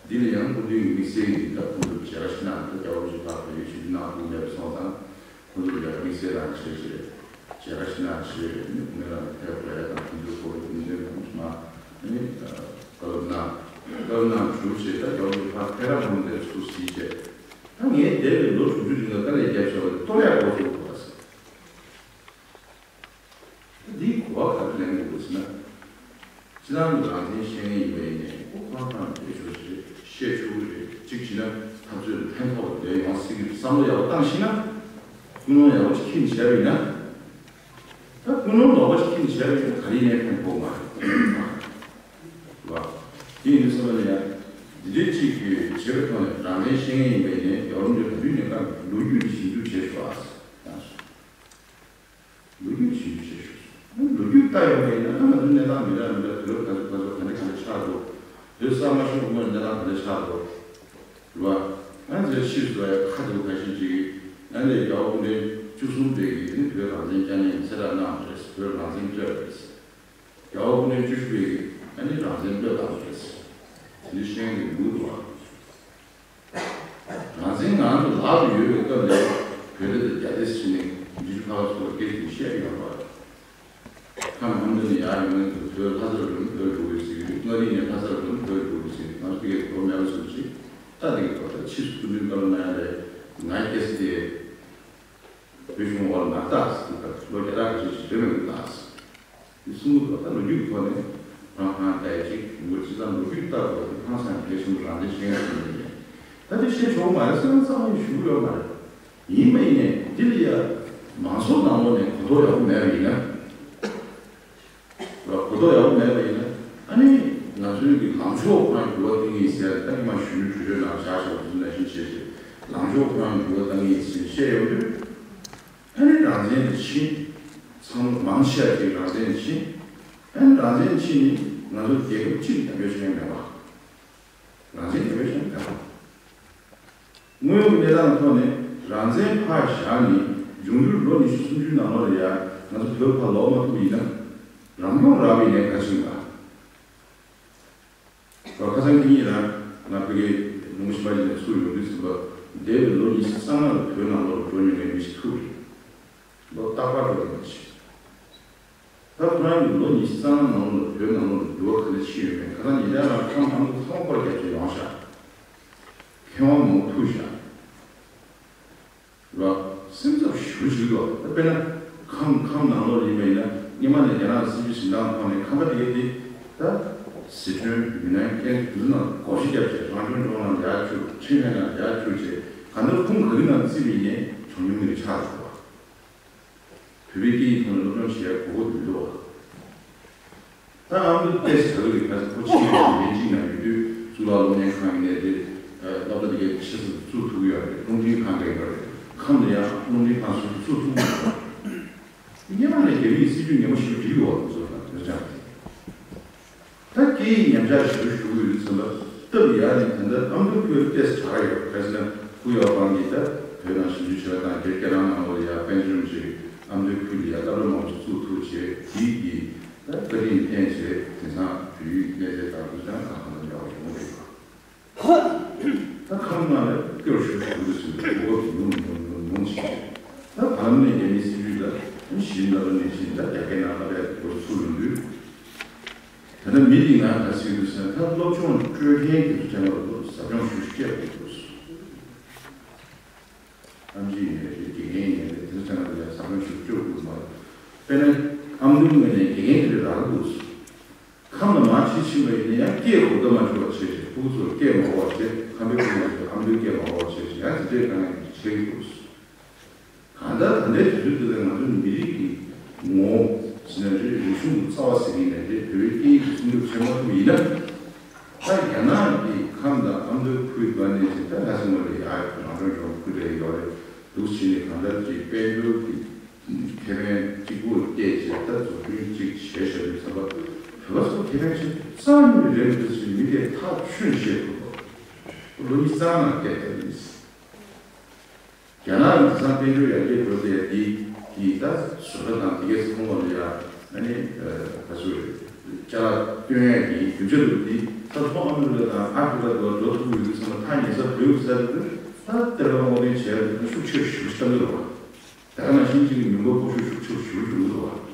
འདི་ལ་ཡང་སྐུ་མདུན་གྱི་དམིགས་བསལ་གྱི་ད་ཁོང་ཚོར་མཇལ་ཁ་ཞིག་གནང་འདུག་རྒྱལ་བ་རིན་པོ་ཆེ་ཕར་བལ་ཡུལ་ཆིབས་བསྒྱུར་གནང་ཐུབ་མེད་པ་སོང་ཙང་ཁོང་ཚོར་ཡང་དམིགས་བསལ་རང་བྱས་བྱས་མཇལ་ཁ་ཞིག་གནང་བྱས་ནས་སྐུ་ངལ་རང་ཕེབས་དགོས་ཡ་དང་ཁོང་ཚོའི་སྐོར་གྱི་མི་འདོན་གང་ཞིག་མ་ནི་བཀའ་སློབ་གནང་། བཀའ་སློབ་གནང་གྲུབ་བྱས་ད་རྒྱལ་བ་རིན་པོ་ཆེ་ཕར་ཕེབས་ར་ཁོང་ཚོའི་ཚུར་གཟིགས་བྱས་ད་ངས་འདས་པའི་ལོ་དྲུག་ཅུ་རིང་ལ་དཀའ་ལས་བརྒྱབ་བཞག་པ་དེ་གཏོར་ཡ་འགོ་བཙུགས་དགོས་པ་ཟེར། འདིའི་གོ་བ་ག་རེ་ལེན་དགོས་ཟེར་ན། སྤྱིར་བཏང་གི་རང་བཙན་བཤད་མཁན་ཡིན་པ་ཡིན་ནའི་ཁོ་ཁོ་རང་རང་བསྡད་ཆོག་ཞིག་རེད། བཤད་ཆོག་གི་རེད། གཅིག་བྱས་ན་འཐབ་རྩོད་ལ་ཕན་ཐོགས་པ་དེ་ཡོང་སྲིད་ཀྱི་རེད། བསམ་བློ་ཡག་པོ་བཏང་ཤེས་ན། ཀུན་སློང་ཡག་པོ་ཅིག་འཁྱེར་ནས་བྱས་པ་ཡིན་ན། ད་ཀུན་སློང་ལོག་པ་ཅིག་འཁྱེར་ནས་བྱས་པ་ཡིན་ན་ག་རེ་ཡིན་ནའི་ཕན་ཐོགས་མ་རེད། རེད་བ། དེ་ཡིན་དུས་ཙམ་པ་ལ་ཡང་འདི་འདྲའི་ཅིག་གི་བྱས་པའི་ཐོག་ནས་རང་བཙན་བཤད་མཁན་ཡིན་པ་ཡིན་ནའི་རྒྱལ་བ་རིན་པོ་ཆེ་ག་དུས་ནས་ཀ་ལོ་རྒྱུས་ཀྱི་ཞིབ་འཇུག་བྱས་ཤོག་ཨ། ཡང་སོ། ལོ་རྒྱུས་ཞིབ་འཇུག་བྱས་ཤོག་ལོ་རྒྱུས་ལྟ་ཡོང་བ་ཡིན་ན་ད་ང་ཚོའི་གནས་སྟངས་མི་འདྲ་མི་འདྲ་དུས་རབས་ག་ཚོད་ག་ཚོད་ག་འདྲ་ག་འདྲ་ཆགས་འདུག་བོད་གསར་མ་བྱུང་སྔོན་གནས་སྟངས་ག་འདྲ་ཆགས་འདུག་རེད་བ། ང་ཚོའི་ཕྱིས་སུ་ཡང་ཁ་ཐུག་ཁ་ཤས་ཅིག་ཡང་ལས་རྒྱལ་བ་སྐུ་ཕྲེང་བཅུ་གསུམ་པའི་གི་དེ་ནི་བོད་རང་བཙན་བསྐྱངས་མཁན་གྱི་གསལ་བསྒྲགས་གནང་བ་རེད། བོད་རང་བཙན་སྤྲད་པ་རེད། རྒྱལ་བ་སྐུ་ཕྲེང་བཅུ་བཞི་པའི་གི་ཡང་ནི་རང་བཙན་སྤྲོད་བཏང་བ་རེད། དེ་འདྲ་བཤད་མཁན་གྱི་མི་འདུག་བ། རང་བཙན་ང་ཚོ་ལག་ཏུ་ཡོད་པའི་སྐབས་ལ་བོད་དེ་རྒྱ་སྐྱེད་བྱས་ནས་འབྲི་ཆུ་ཁ་བ་ཚོར་སྐད་ཅིག་བཤད་ཡོང་བ། ཁམས་ཁམས་དུ་ནས་ཡར་ཡོང་མཁན་ཚོ་བོད་ལྷ་སར་འགྲོ་ན་བོད་འགྲོ་དགོས་ཟེར་གྱི་རེད། མངའ་རིས་ནས་ལྷ་སར་འགྲོ་ན་བོད་འགྲོ་དགོས་ཟེར་གྱི་རེད། ང་ཚོ་གི་གོ་མེད་པ་ཚོ་ཅིག་ལྟ་དེ་གི་ཐོག་ལ་ཕྱིས་སུ་སྐུ་མདུན་བཀའ་སློབ་གནང་ཡ་ལས་ང་སྐྱེ་ས་དེ་བོད་གཞུང་འོག་ལ་མ་བཏགས་ཟེར་གྱི་ལོ་བརྒྱ་ཕྲག་ཁ་ཤས་ཤིག་བོད་མི་ལ་བཏགས་ཟེར། དེ་གསུང་གི་འདུག་ད་ལོ་རྒྱུས་ཀྱི་ཐོག་ནས་རང་ཧང་ལྟ་ཡ་ཅིག་ཡོང་གི་སྤྱི་ཚང་ལོ་རྒྱུས་ལྟ་དགོས་དེ་ཧང་སང་གལ་ཆེན་པོ་རང་བཙན་བཤད་མཁན་ཞིག་ཡིན་ནས་ད་དེ་བཤད་ཆོག་གི་མ་རེད་ཟེར་ན་རྩ་བ་ནས་ཞུ་གི་ཡོད་མ་རེད། ཡིན་པ་ཡིན་ནས་འདི་ལ་ཡ་མང་ཚོགས་ནང་ལོགས་ནས་གོ་རྟོགས་ཡག་པོ་མེད་པ་ཡིན་ན། གོ་རྟོགས་ཡག་པོ་མེད་པ་ཡིན་ན་ཨ་ནི་ང་ཚོའི་གི་ལངས་ཕྱོགས་ཁོ་རང་འགྱུར་བ་གཏོང་གི་ཡིན་ཟེར་ད་ཉི་མ་གཞོན་ནུ་གྲོས་ཆོད་ནང་བཞག་བཞག་པ་ནང་བཞིན་བྱས་ཏེ་ལངས་ཕྱོགས་ཁོ་རང་འགྱུར་བ་གཏོང་གི་ཡིན་ཟེར་བཤད་ཡོང་དུས། ཨ་ནི་རང་བཙན་དེ་ཕྱིན། ཚང་མ་མང་ཆེ་བ་ཅིག་རང་བཙན་ཕྱིན། ཨ་ནི་རང་བཙན་ཕྱིན་ནི་ང་ཚོ་རྒྱལ་ཁབ་གཅིག་གི་དམ་བེ་ཤོན་མེད་པ། རང་བཙན་དམ་བེ་ཤོན་མེད་པ། དངོས་ཡོད་གནས་སྟངས་ཐོག་ནས་རང་བཙན་ཕར་བཞག་ནས་འབྱུང་འགྱུར་ལོ་ཉི་ཤུ་སུམ་ཅུའི་ནང་ལོགས་ལ་ཡ་ང་ཚོ་བོད་ཕར་ལོག་མ་ཐུབ་ཡིན་ན། རང་སྐྱོང་རག་པའི་གནས་ག་ཕྱིན་པ། ཁ་སང་ཁྱེད་གཉིས་རང་ང་ཕ་གིའི་ལུང་ཞིག་པ་ཞིག་ནས་ཚུར་ཡོང་དུས་ཙམ་པ། འདས་པའི་ལོ་ཉི་ཤུ་རྩ་ལྔ་ལ་བོད་ནང་ལོགས་ལ་འགྲོ་མྱོང་མཁན་མི་ཞིག་ཐུག་རེད། ལོ་རྟག་པར་འགྲོ་མྱོང་མཁན་ཞིག་ད་ཁོ་རང་གིས་ལོ་ཉི་ཤུ་རྩ་ལྔ་ནང་ལོགས་ལ་བོད་ནང་ལོགས་ལ་འགྱུར་བ་ག་འདྲ་ཕྱིན་ཡོད་མེད། ཁ་སང་ཉིན་ལྟར་རང་ཁམས་ཨ་མདོ་ཚང་མ་སྐོར་རྒྱབ་བྱས་ཡོང་ཤག་མཁས་དབང་མང་པོ་ཐུག་ཤག་ར། སེམས་འཚབ་ཞེ་པོ་ཞིག་འདུག་ད་དཔེར་ན། ཁམས་ཁམས་ནང་ལོགས་ཡིན་པ་ཡིན་ན་སྔོན་མ་ནས་རྒྱ་ནག་གི་སྲིད་ཇུས་འཛིན་སྟངས་ཐོག་ནས་ཁམས་པ་དེ་གས་དེ། ད་ཟི་ཁྲོན་ཡུན་ནན་ཀན་སུའུ་ནང་སྒོ་ཕྱེ་བརྒྱབ་བྱས་རང་སྐྱོང་ལྗོངས་ནང་ཡར་བསྐྱུར། ཆིན་ཧའེ་ནང་ཡར་བསྐྱུར་བྱས་གང་ལྟར་ཁུངས་ག་གི་ནང་བརྩིས་པ་ཡིན་ནའི་གྲངས་ཉུང་མི་རིགས་ཆགས་འགྲོ་བ། བོད་པའི་སྐད་ཡིག་ཐོག་ནས་སློབ་སྦྱོང་བྱེད་ཡག་གོ་སྐབས་མི་འདུག་བ། ད་ཨ་མདོ་ཏོག་ཙམ་ག་ལེར་ག་ཚོད་ཁོ་ཕྱིན་ཡོད་ནས་གཅིག་ན་ཡོད་དུས་གཙུག་ལག་སློབ་གཉེར་ཁང་གི་ནས་དེ་སློབ་གྲྭ་དེ་གའི་ཆེ་ས་བཙུགས་ཐུབ་ཀྱི་ཡོད་རེད། རླུང་འཕྲིན་ཁང་གི་ཡོད་རེད། ཁམས་ལ་ཡང་རླུང་འཕྲིན་ཁང་སུ་བཙུགས་ཐུབ་ཀྱི་ཡོད་རེད། སྔོན་མ་ནས་རྒྱ་མིས་སྲིད་ཇུས་ངན་པ་ཞིག་བསྒྲིགས་ཡོད་པ་ཚོ་དང་དོན་ཚན་དེ། ད་སྐད་ཡིག་ཉམས་ཆག་ཞེ་པོ་ཞུ་གི་ཡོད་དུས་ཙམ་པ་སྟབས་ཡག་ནི་ད་ལྟ་ཨ་མདོ་ཁུལ་ཏོག་ཙམ་དྲག་ཡོད། ག་ཟེར་ན་ཧུའུ་ཡའོ་པང་གིས་ད་བོད་ནང་ཞིབ་འཇུག་བྱེད་པ་དང་སྒེར་སྐད་ནང་ནང་ལོགས་ལ་ཡ་དཔལ་འབྱོར་ཅིག་ཨ་མདོའི་ཁུལ་ལ་ཡ་སློབ་གྲྭ་མང་པོ་ཞིག་བཙུགས་ཐུབ་བྱས་དེའི་གི་ད་བཀའ་དྲིན་བརྟེན་བྱས་དེང་སང་བོད་ཡིག་གནས་ཚད་དང་དུས་དང་གང་གང་ལ་འབྲེལ་བ་ཡོང་གི་ཡོད། ད་ཁམས་ནང་ལ་སྐྱོར་ཞུ་ཞུ་རེ་ཟེར་ནས་གོ་སྐབས་ཉུང་ཉུང་ཉུང་ཉུང་བྱས། ད་བར་ལམ་ནས་རྒྱ་མིའི་སྲིད་ཇུས་ལ་གཞི་ནས་ལ་ནས་བཞིན་ད་རྒྱ་སྐད་ནང་ལ་ལས་སྐོར་ཚུར་ཡོང་དུས། ད་ལྟ་མི་འདི་ང་ག་ཟེར་དུས་ཟེར་ན་ད་སློབ་སྦྱོང་སྤྲོད་མཁན་དེ་ཚོ་ཅང་ལ་ཟབ་སྦྱོང་ཞུ་སྤྲད་དགོས་འདུག་ཨམ་ཆི་ཡིན་ནའི་རེད། དགེ་རྒན་ཡིན་ནའི་རེད། དེ་ཚོ་ཅང་ལ་ཡང་ཟབ་སྦྱོང་ཞུ་སྤྲོད་དགོས་མ་རེད། དཔེར་ན་ཨ་མདོའི་ངོས་ནས་དགེ་རྒན་དེ་འདྲ་རག་གི་འདུག་ཁམས་ལ་མར་ཁྲིད་ཕྱིན་པ་ཡིན་ན་ཡང་སྐད་གོ་བརྡ་མ་ཆོད་པ་བྱས་བྱས། ཕྲུ་གུ་ཚོར་སྐད་མ་གོ་བ་བྱས། ཁམས་པའི་ཕྲུ་གུ་ཚོར་ཨ་མདོའི་སྐད་མ་གོ་བ་བྱས་བྱས་ཡང་དེ་འདྲའི་དཀའ་ངལ་འཕྲད་ཀྱི་འདུག་གང་ལྟར་ད་ལྟའི་དུས་ཚོད་འདི་ལ་ང་ཚོ་མི་རིགས་ཀྱི་ངོ་བོ་ཟེར་ན་རེད། རིག་གཞུང་གི་རྩ་བ་ཟེར་གྱི་ཡིན་ན་རེད། བོད་པའི་སྐད་ཡིག་འདི་སྲུང་སྐྱོབ་བྱེད་མ་ཐུབ་པ་ཡིན་ན། ད་རྒྱ་ནག་གིས་ཁམས་དང་ཨ་མདོའི་ཁུལ་འདི་ནས་ཅིག་ད་ལྷ་སའི་ངོས་ལ་ཡར་རང་སྐྱོང་ལྗོངས་ཁུལ་རེ་ཡོད་རེད་འདུག་བྱས་ནས་གང་ལྟར་ཅིག་དཔལ་འབྱོར་གྱི་ཁེ་ཕན་གཅིག་པུ་བལྟས་བྱས་ད་འཛུགས་སྐྲུན་ཅིག་བྱས་བཞག་དུས་ཙམ་པ། བོད་པ་ཚོ་ཁེ་ཕན་ཆེ་རྩ་ནས་རེད་འདུག་ཟེར་མི་དེ་ཐག་ཆོད་བཤད་ཐུབ་པ། ལོ་ཉི་ཤུ་རྩ་ལྔ་ནང་བལྟས་བསྡད་ཡིན། རྒྱ་ནག་གི་དེང་སང་དཔལ་འབྱོར་ཡར་རྒྱས་འགྲོ་བསྡད་དེ་དེ་ད་བཟོ་གྲྭ་དང་དེ་གའི་ཚོང་ལ་ཡ་ཨ་ནི་ད་ག་ཚོད་རེད། ཅ་ལག་སྟོན་ཡས་ཀྱི་རྒྱུ་ཆ་འདུག་དེ་ད་ལྷོ་ཨ་མི་རི་ཀ་དང་ཨ་ཧྥི་རི་ཀ་འདྲ་བ་འགྲོ་ཐུབ་ཀྱི་ཡོད་དུས་ཙམ་པ་ཐག་ཉེ་ས་བོད་ཀྱི་ས་རུ་ད་གཏེར་ཁ་སྔོག་འདོན་བྱས་ཡ་ཤུགས་ཆེ་ཞུ་ཤ་འདུག་ར། ད་ག་ནང་བཞིན་གཅིག་གི་མི་འབོར་སྤོ་ཤུགས་ཤུགས་ཆེ་རུ་ཞུ་གི་འདུག་བ།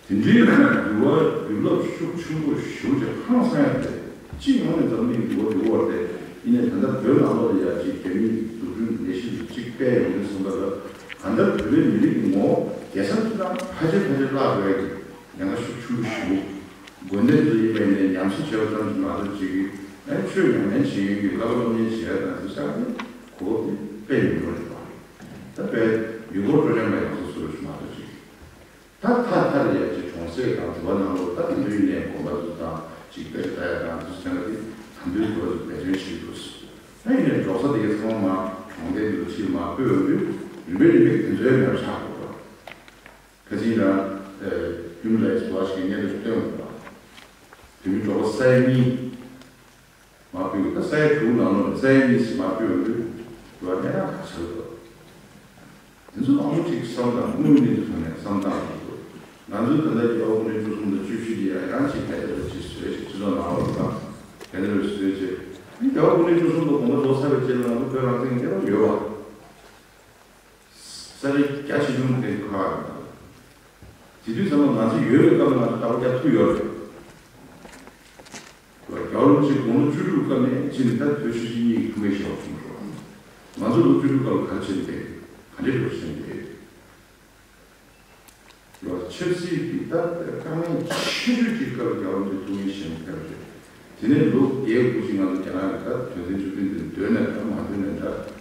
དེ་འདྲའི་འགྱུར་བ་འགྱུར་ལྡོག་ཤུགས་ཆེན་པོ་ཞེ་པོ་ཅིག་ཧང་སང་ཡ་རེད། སྤྱི་ཡོངས་ནས་འཛམ་གླིང་འགྱུར་བ་འགྲོ་བ་རེད། ཡིན་ནའི་ད་ལྟ་བོད་ནང་ལོགས་ལ་ཡ་ཅིག་རྒྱ་མིའི་འཛུགས་སྐྲུན་ལས་གཞི་འདི་གཅིག་སྤེལ་ཡོང་དུས་ཙམ་པ་ལ་གང་ལྟར་བོད་པའི་མི་རིགས་ཀྱི་ངོ་བོ་སྒེར་ས་ཁྲི་ཐང་ཕལ་ཆེར་ཕལ་ཆེར་བརླག་འགྲོ་ཡ་གི་ཉེན་ཁ་ཤུགས་ཆེན་པོ་ཞེ་པོ། དགོན་སྡེ་ཚོ་ཡིན་པ་ཡིན་ནའི་ཉམས་ཞིབ་བྱས་པ་ཙམ་ཞིག་མ་གཏོགས་ཅིག་གི་ཨ་ཆོས་ཉམས་ལེན་བྱེད་མཁན་གྱི་བསླབ་པ་སློབ་གཉེར་བྱེད་ཡ་དང་དེ་ཚོ་ཨ་ནི་གོ་སྐབས་དེ་དཔེ་ཉུང་ཉུང་རེད་པ། ད་དཔེ་ཡུལ་སྐོར་སྤྲོ་འཆམ་པ་ཡག་ཤོས་སུ་རེད་མ་གཏོགས་ཅིག་ད་ཐ་ཐར་ཡ་ཅིག་གྲོང་གསེབ་དང་དུ་བ་ནང་ལོགས་ད་དེ་འདྲ་ཡིན་ནའི་དགོན་པ་ཚོ་དང་ཅིག་དཔེ་ཆ་ལྟ་ཡ་དང་དེ་ཚོ་བྱས་ན་དེ་ད་འདོད་དགོས་ཚོ་འབད་བརྩོན་བྱེད་དགོས། ད་ཡིན་ནའི་འབྲོག་ས་དེ་གའི་ཚང་མ་གྲོང་སྡེ་འདི་ཚོ་ཕྱིར་མར་སྤོས་ཡོང་དུས་རིམ་པས་རིམ་པས་དེ་ཚོའི་མེད་པ་ཆགས་འགྲོ་བ། ཁ་སང་རང་ཨེ་Human Rights Watch གིས་སྙན་ཐོ་ཞིག་བཏོན་ཡོད་པ། བོད་མི་འབྲོག་པ་ས་ཡ་གཉིས། མ་ཕུད་ད་ས་ཡ་དྲུག་ནང་ལོགས་ས་ཡ་གཉིས་ཤིག་མ་ཕུད་ཡོང་དུས་འགྲོ་བ་གནས་སྟངས་ག་ཚོད་འདུག་དེ་ཚོ་མང་པོ་ཅིག་བསམ་དང་དངོས་གནས་ཀྱི་ཐོག་ནས་བསམ་སྟངས་ཤིག་འདུག་ང་ཚོས་ད་ལྟ་རྒྱལ་བ་སྐུ་ཕྲེང་བཅུ་གསུམ་དང་བཅུ་བཞི་འདི་ཡང་ཡང་ཅིག་ག་འདྲ་ཅིག་བཟོས་ཅིག་སྤྱི་ཚོགས་ནང་ལོགས་ལ་ག་འདྲ་བཟོས་ཅིག་རྒྱལ་བ་སྐུ་ཕྲེང་བཅུ་གསུམ་དང་དགོངས་པ་རྫོགས་ཚར་བའི་རྗེས་ལ་ང་ཚོ་བོད་རང་བཙན་གྱི་རེ་བ་ཡོད་པ། ས་ཆ་རྒྱ་ཆེ་ཆུང་དེ་ཁག་རེད། དེ་དུས་ཙམ་པ་ང་ཚོ་ཡོད་པའི་སྐབས་ལ་ང་ཚོ་ལྟ་བ་རྒྱག་ཐུབ་ཡོད་རེད། རྒྱལ་བ་རིན་པོ་ཆེ་དགུང་ལོ་བཅུ་དྲུག་སྐབས་ནས་ཕྱིན་ནས་ད་བོད་ཆོལ་གཅིག་སྒྲིལ་གྱི་ཐུགས་འགན་བཞེས་པ་བྱུང་འགྲོ། ང་ཚོ་ལོ་བཅུ་དྲུག་སྐབས་ལ་ག་རེ་བྱས་ནས་བསྡད། ག་འདྲའི་འགྲོ་བྱས་ནས་བསྡད། ལོ་ཆབ་སྲིད་ཀྱི་ད་དཀའ་ངལ་ཆེ་ཤོས་ཀྱི་སྐབས་རྒྱལ་བ་རིན་པོ་ཆེ་ཐུགས་འགན་བཞེས་ནས་ཕེབས་རེད། དེ་ནས་ལོ་བརྒྱད་དགུ་ཅིག་ང་ཚོ་རྒྱ་ནག་གི་ད་དོན་ཚན་བཅུ་བདུན་དེ་འདོན་ནས་ད་མ་འདོན་ནས་ད་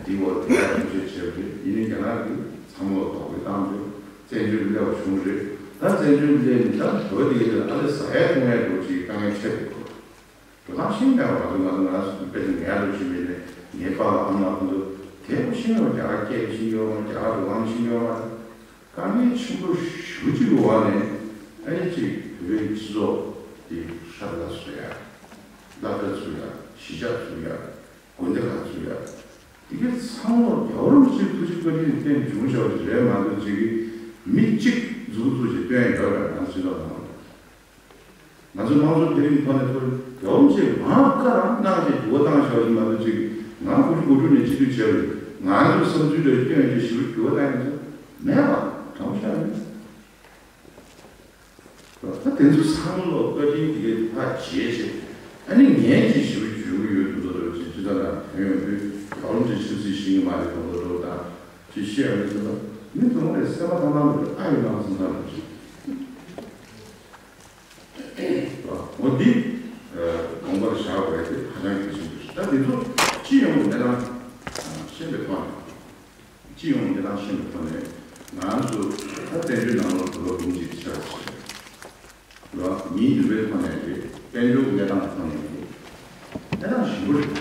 འདི་བར་དེ་ཡག་ཐུགས་རྗེ་ཆེ་རེད། ཡིན་ནའི་རྒྱ་ནག་གི་ཚང་མ་ལ་དོགས་པའི་བཏང་རྒྱུ་བཙན་བྱོལ་སླེབས་པ་བྱུང་རེད། ད་བཙན་བྱོལ་སླེབས་ནས་ད་བོད་འདི་ག་ལ་ཨ་ལས་ཟ་ཡ་འཐུང་ཡ་འགྲོ་ཅིག་དཀའ་ངལ་འཕྲད་འདུག་འགྲོ་སྟངས་ཤེས་མེད་པ་ང་ཚོ་ང་ཚོ་ང་ཚོ་དཔེ་ཆ་ཉར་རུ་ཕྱིན་པས་ནས་ངའི་པཱ་ལགས་ཨ་མ་ཁོང་ཚོ་དེ་ཁོ་ཤེས་མེད་པ་རྒྱ་གར་སྐད་ཤེས་ཡོད་མ་རྒྱ་གར་འགྲོ་སྟངས་ཤེས་ཡོད་མ་རེད། དཀའ་ངལ་ཆེན་པོ་ཞེ་པོ་ཅིག་གི་འོག་ནས་ཨ་ནི་ཅིག་བོད་པའི་སྤྱི་ཚོགས་དེ་ཧྲ་ལ་བཟོ་ཡ། སློབ་གྲྭ་བཙུགས་ཡ། གཞིས་ཆགས་བཙུགས་ཡ། དགོན་སྡེ་ཁག་ཚུད་ཡ། དེ་གའི་ཚང་མ་རྒྱལ་བ་རིན་པོ་ཆེའི་ཐུགས་རྗེ་བཀའ་དྲིན་གྱིས་བརྟེན་བྱུང་བཞག་པ་ཞིག་རེད་མ་གཏོགས་ཅིག་གིས་མི་གཅིག་མཛུབ་གུ་བཙུགས་ཤིག་སྟོན་ཡོད་རེད་ང་ཚོ་སྤྱི་ཚོགས་ནང་ལ། ང་ཚོའི་དམངས་གཙོ་འཕེལ་རིམ་ཐོག་ནས་ཐོག་རྒྱལ་བ་རིན་པོ་ཆེས་མར་བཀའ་རང་གནང་བྱས་འགྱུར་བ་བཏང་བཞག་པ་ཞིག་མ་གཏོགས་ཅིག་ང་དགུ་བཅུ་གོ་དྲུག་ནས་སྤྱི་འཐུས་བྱས་པ་རེད། ང་ཚོའི་བསམ་ཚུལ་འདྲ་ཞིག་སྟོན་བྱས་ཞི་བར་འགྱུར་བ་བཏང་ཡོད་ཚོད་མེད་པ་དྲང་པོ་བཤད་ན། ད་དེ་ཚོ་ཚང་མ་ལོ་བཀའ་དྲིན་དེ་གའི་ཕར་བརྗེད་བྱས། ཨ་ནི་ངས་ཅིག་ཞི་བ་བྱུང་གི་ཡོད་འདུག་ལོ་ཅིག་ཅི་ལྟར་ན་དོན་ཡོང་དུས་ཡག་རུམ་ཅིག་ཆབ་སྲིད་ཤེས་ཀྱི་མ་རེད་འདུག་ལོ་འདུག་ད་ཅིག་བཤད་ཡང་མི་ཚོ་ད་མི་དུང་རེ་སེམས་པ་ཐང་ཐང་མི་འདུག་ཨ་ཡི་མང་སེམས་ཐང་མི་འདུག་འོ་འདི་དགོངས་པར་བཞག་དགོས་དེ་ཧ་ཅང་གལ་ཆེན་པོ་རེད། ད་འདི་ཚོ་སྤྱི་ཡོངས་ཀྱི་གནས་སྟངས་ཤེས་པའི་ཐོག་ནས། སྤྱི་ཡོངས་ཀྱི་གནས་སྟངས་ཤེས་པའི་ཐོག་ནས་ང་ཚོ་ད་བཙན་བྱོལ་ནང་ལོགས་དུ་ལོ་འབུམ་གཅིག་ཕྱིན་པ་ཞིག་རེད། མིའི་ནུས་པའི་ཐོག་ནས་རེད། དཔལ་འབྱོར་གྱི་གནས་སྟངས་ཀྱི་ཐོག་ནས་རེད། གནས་སྟངས་ཞིམ་པོ་རེད།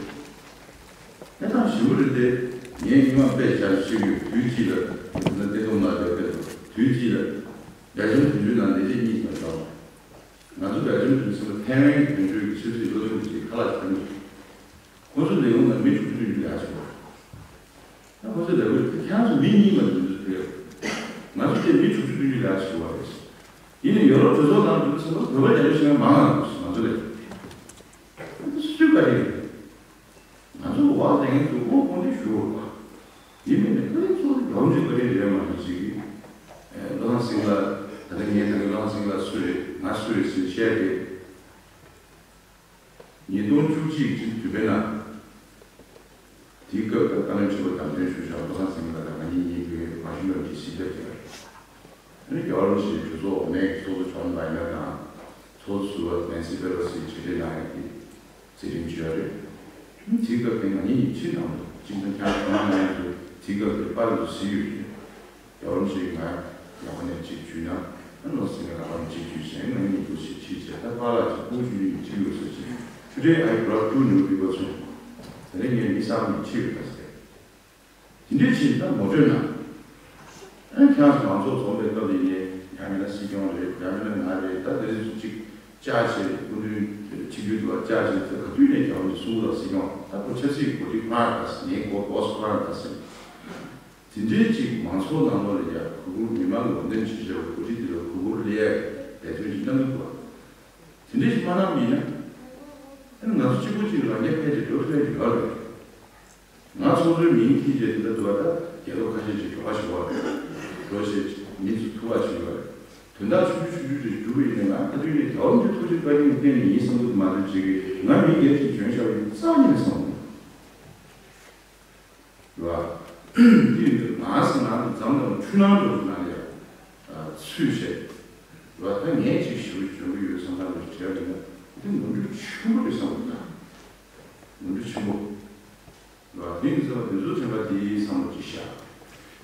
གནས་སྟངས་ཞིམ་པོ་རེད་དེ། ངས་སྔོན་མ་དཔེ་ཆ་ཞིག་ཡོད་དུས་གཅིག་ལ་དེ་ཚོ་བསྟན་སྲུང་ལགས་ཀྱིས་དཔེ་དུས་གཅིག་ལ་སྦེལ་ཇམ་དོན་གཅོད་ནང་ལས་བྱེད་གཉིས་ཀྱི་བར་འགྲོ། ང་ཚོ་སྦེལ་ཇམ་དུ་ཕྱིན་པ་ཐའེ་ཝན་གྱི་དོན་གཅོད་ཀྱི་ཆབ་སྲིད་བློ་སེང་ཅིག་ཁ་ལག་ཅིག་ཁོང་ཚོའི་ལས་ཁུངས་ནང་མི་དྲུག་ཅུ་བདུན་ཅུ་ལས་ཀ་བྱེད་པ། ད་ཁོང་ཚོའི་ལས་ཁུངས་ཁྱེད་རང་ཚོ་མི་གཉིས་མ་འཛུལ་འཛུལ་ཕེབས། ང་ཚོ་དེ་མི་དྲུག་ཅུ་བདུན་ཅུ་ལས་ཀ་བྱེད་པ་རེད། ཡིན་ནའི་ཡོ་རོབ་གྲོས་ཚོགས་ནང་འཛུལ་ཚེ་བོད་པ་རྒྱ་ཆེ་ཤོས་མང་ང་འདུག་ང་ཚོ་ལས། ད་སུས་བཀའ་དྲིན་རེད། ང་ཚོ་བ་དེ་ངན་དུ་ཁོང་ཁོང་དེ་ཞུ་བ། ཡིན་མིན་ནི་ཁ་ལས་ཚོགས་འདུ་ཡོང་རྒྱུ་བཀའ་དྲིན་རེད་མ་གཏོགས་ཅིག་གིས། བློ་བཟང་སེང་གེ་ལགས་ད་ལྟ་ངས་ད་གིན་བློ་བཟང་སེང་གེ་ལགས་སུ་རེད་ང་སུ་རེད་ཟེར་བཤད་དེ། ཉིས་སྟོང་བཅུ་གཅིག་ཅིག་དུས་པའི་ནང་། དེའི་སྐབས་ད་བཀའ་བློན་ཁྲི་པ་བདམས་ཐོན་ཞུ་བཞག་བློ་བཟང་སེང་གེ་ལགས་དང་ང་གཉིས་གཉིས་དུས་མ་ཤི་མོན་གྱི་སྲིད་སྐྱོང་རྒྱལ་བ་རེད། ཨ་ནི་རྒྱལ་བ་རིན་པོ་ཆེའི་གྲོས་ཚོགས་འོག་མའི་ཚོགས་གཙོ་ཇོན་བྷའི་ཌེན་དང་ཚོགས་གཙོ་ཟུར་པ་ནན་སི་པེ་ལོ་སིའི་མཇལ་འཕྲད་གནང་ཡག་གི་མཛད་རིམ་ཅིག་ཡོད་རེད། དེའི་སྐབས་དེ་ང་གཉིས་ཁྲིད་གནང་འདུག་ཅིང་ཐང་ཁྱང་ཁོང་ང་ཡང་དུ་དེའི་སྐབས་དེ་པར་དུ་གཟིགས་ཡོད་རེད། རྒྱལ་བ་རིན་པོ་ཆེས་ང་ལག་པ་ནས་གཅིག་འཇུས་ན་ཨ་ནི་བློ་བཟང་སེང་གེ་ལག་པ་ནས་གཅིག་འཇུས་བྱས་ང་གཉིས་འདུག་ཅིག་ཁྲིད་བྱས་ད་པཱ་ལགས་ཀྱིས་སྐུ་ཞུ་ཡིན་གཅིག་ཡོད་ཟེར་ཅིག Today I brought two new people to དེ་ནས་ངས་མི་གསར་མ་ཁྲིད་ཡོད་པ་ཟེར། དེ་འདྲའི་ཕྱིར་ད་ངོ་སྤྲོད་གནང་། ཨ་ཁྱེད་རང་ཚོ་མང་ཚོགས་འཛོམས་པའི་སྐབས་དེ་ནས་ཡང་མིན་ན་སྲིད་སྐྱོང་རེད་ཡང་མིན་ན་ང་རེད་ད་དེ་ཚོ་གཅིག་བཅར་བྱས་སྐུ་མདུན་ཆིབས་བསྒྱུར་དུ་བཅར་བྱས་ཚེ་ག་དུས་ནས་རྒྱལ་བ་རིན་པོ་ཆེ་གསུང་གི་ལ་སྲིད་སྐྱོང་ད་ཁོ་ཆབ་སྲིད་གོ་སྒྲིག་ཁོ་རང་ད་ཟེར་ངའི་གོ་སྦོ་སི་ཁོ་རང་ད་ཟེར། དེ་འདྲའི་གཅིག་མང་ཚོགས་ནང་ལོགས་ལ་ཡ་གུ་གུལ་མི་མང་གི་འོས་འདེམས་བྱེད་བྱ་བའི་གོ་སྒྲིག་དེ་ལ་གུ་གུལ་ལ་ཡ་འབད་བརྩོན་ཞིག་གནང་གི་འདུག་བ། དེ་འདྲ་ཞིག་མ་གནང་བ་ཡིན་ན། ཨ་ནི་ང་ཚོ་གཅིག་པུ་གཅིག་རང་རྐྱ་ཕལ་ཆེར་འགྲོ་ཐུབ་ཡ་ཡོད་རེད། ང་ཚོགས་གཙོའི་མིང་ཐིག་བྱས་དེ་འདྲ་འདུག་བ་ད་རྒྱལ་ཁབ་ཁ་ཤས་ཀྱི་འགྲོ་བ་ཞུ་བ་རེད། འགྲོ་བྱས་མི་ཚོ་ཐུག་པ་བྱེད་ཡོད་རེད། དོན་དག་ཆུང་ཆུང་ཆུང་ཆུང་ཞིག་འགྲུབ་པ་ཡིན་ན་ང་ད་དུས་ནས་རྒྱལ་བ་རིན་པོ་ཆེ་ཐུགས་རྗེ་བཀའ་དྲིན་གྱིས་བརྟེན་ནས་ཡིན་བསམ་གྱི་མ་གཏོགས་ཅིག་གིས་ང་མི་སྒེར་གྱིས་བྱོན་བཞག་པ་ཡིན་རྩ་བ་ཉིད་ནས་བསམ་གྱི་མི་འདུག་རེད་བ། དེ་ཡིན་དུས་ང་ཟེར་ན་འཛམ་དང་ཆུ་ནང་འགྲོ་ན་ཡང་ཚུད་བྱས། རེད་བ། ད་ངས་ཅིག་ཞུ་འཇོན་གྱི་ཡོད་བསམ་ན་ལས་བྲལ་བས་ན་དེ་ནོར་འཁྲུལ་ཆེན་པོ་རེད་བསམ་གྱི་འདུག་ནོར་འཁྲུལ་ཆེན་པོ། རེད་བ། དེ་ཡིན་ཟེར་བ་དེ་ཚོ་དྲན་པ་དེའི་བསམ་བློ་ཅིག་བཞག་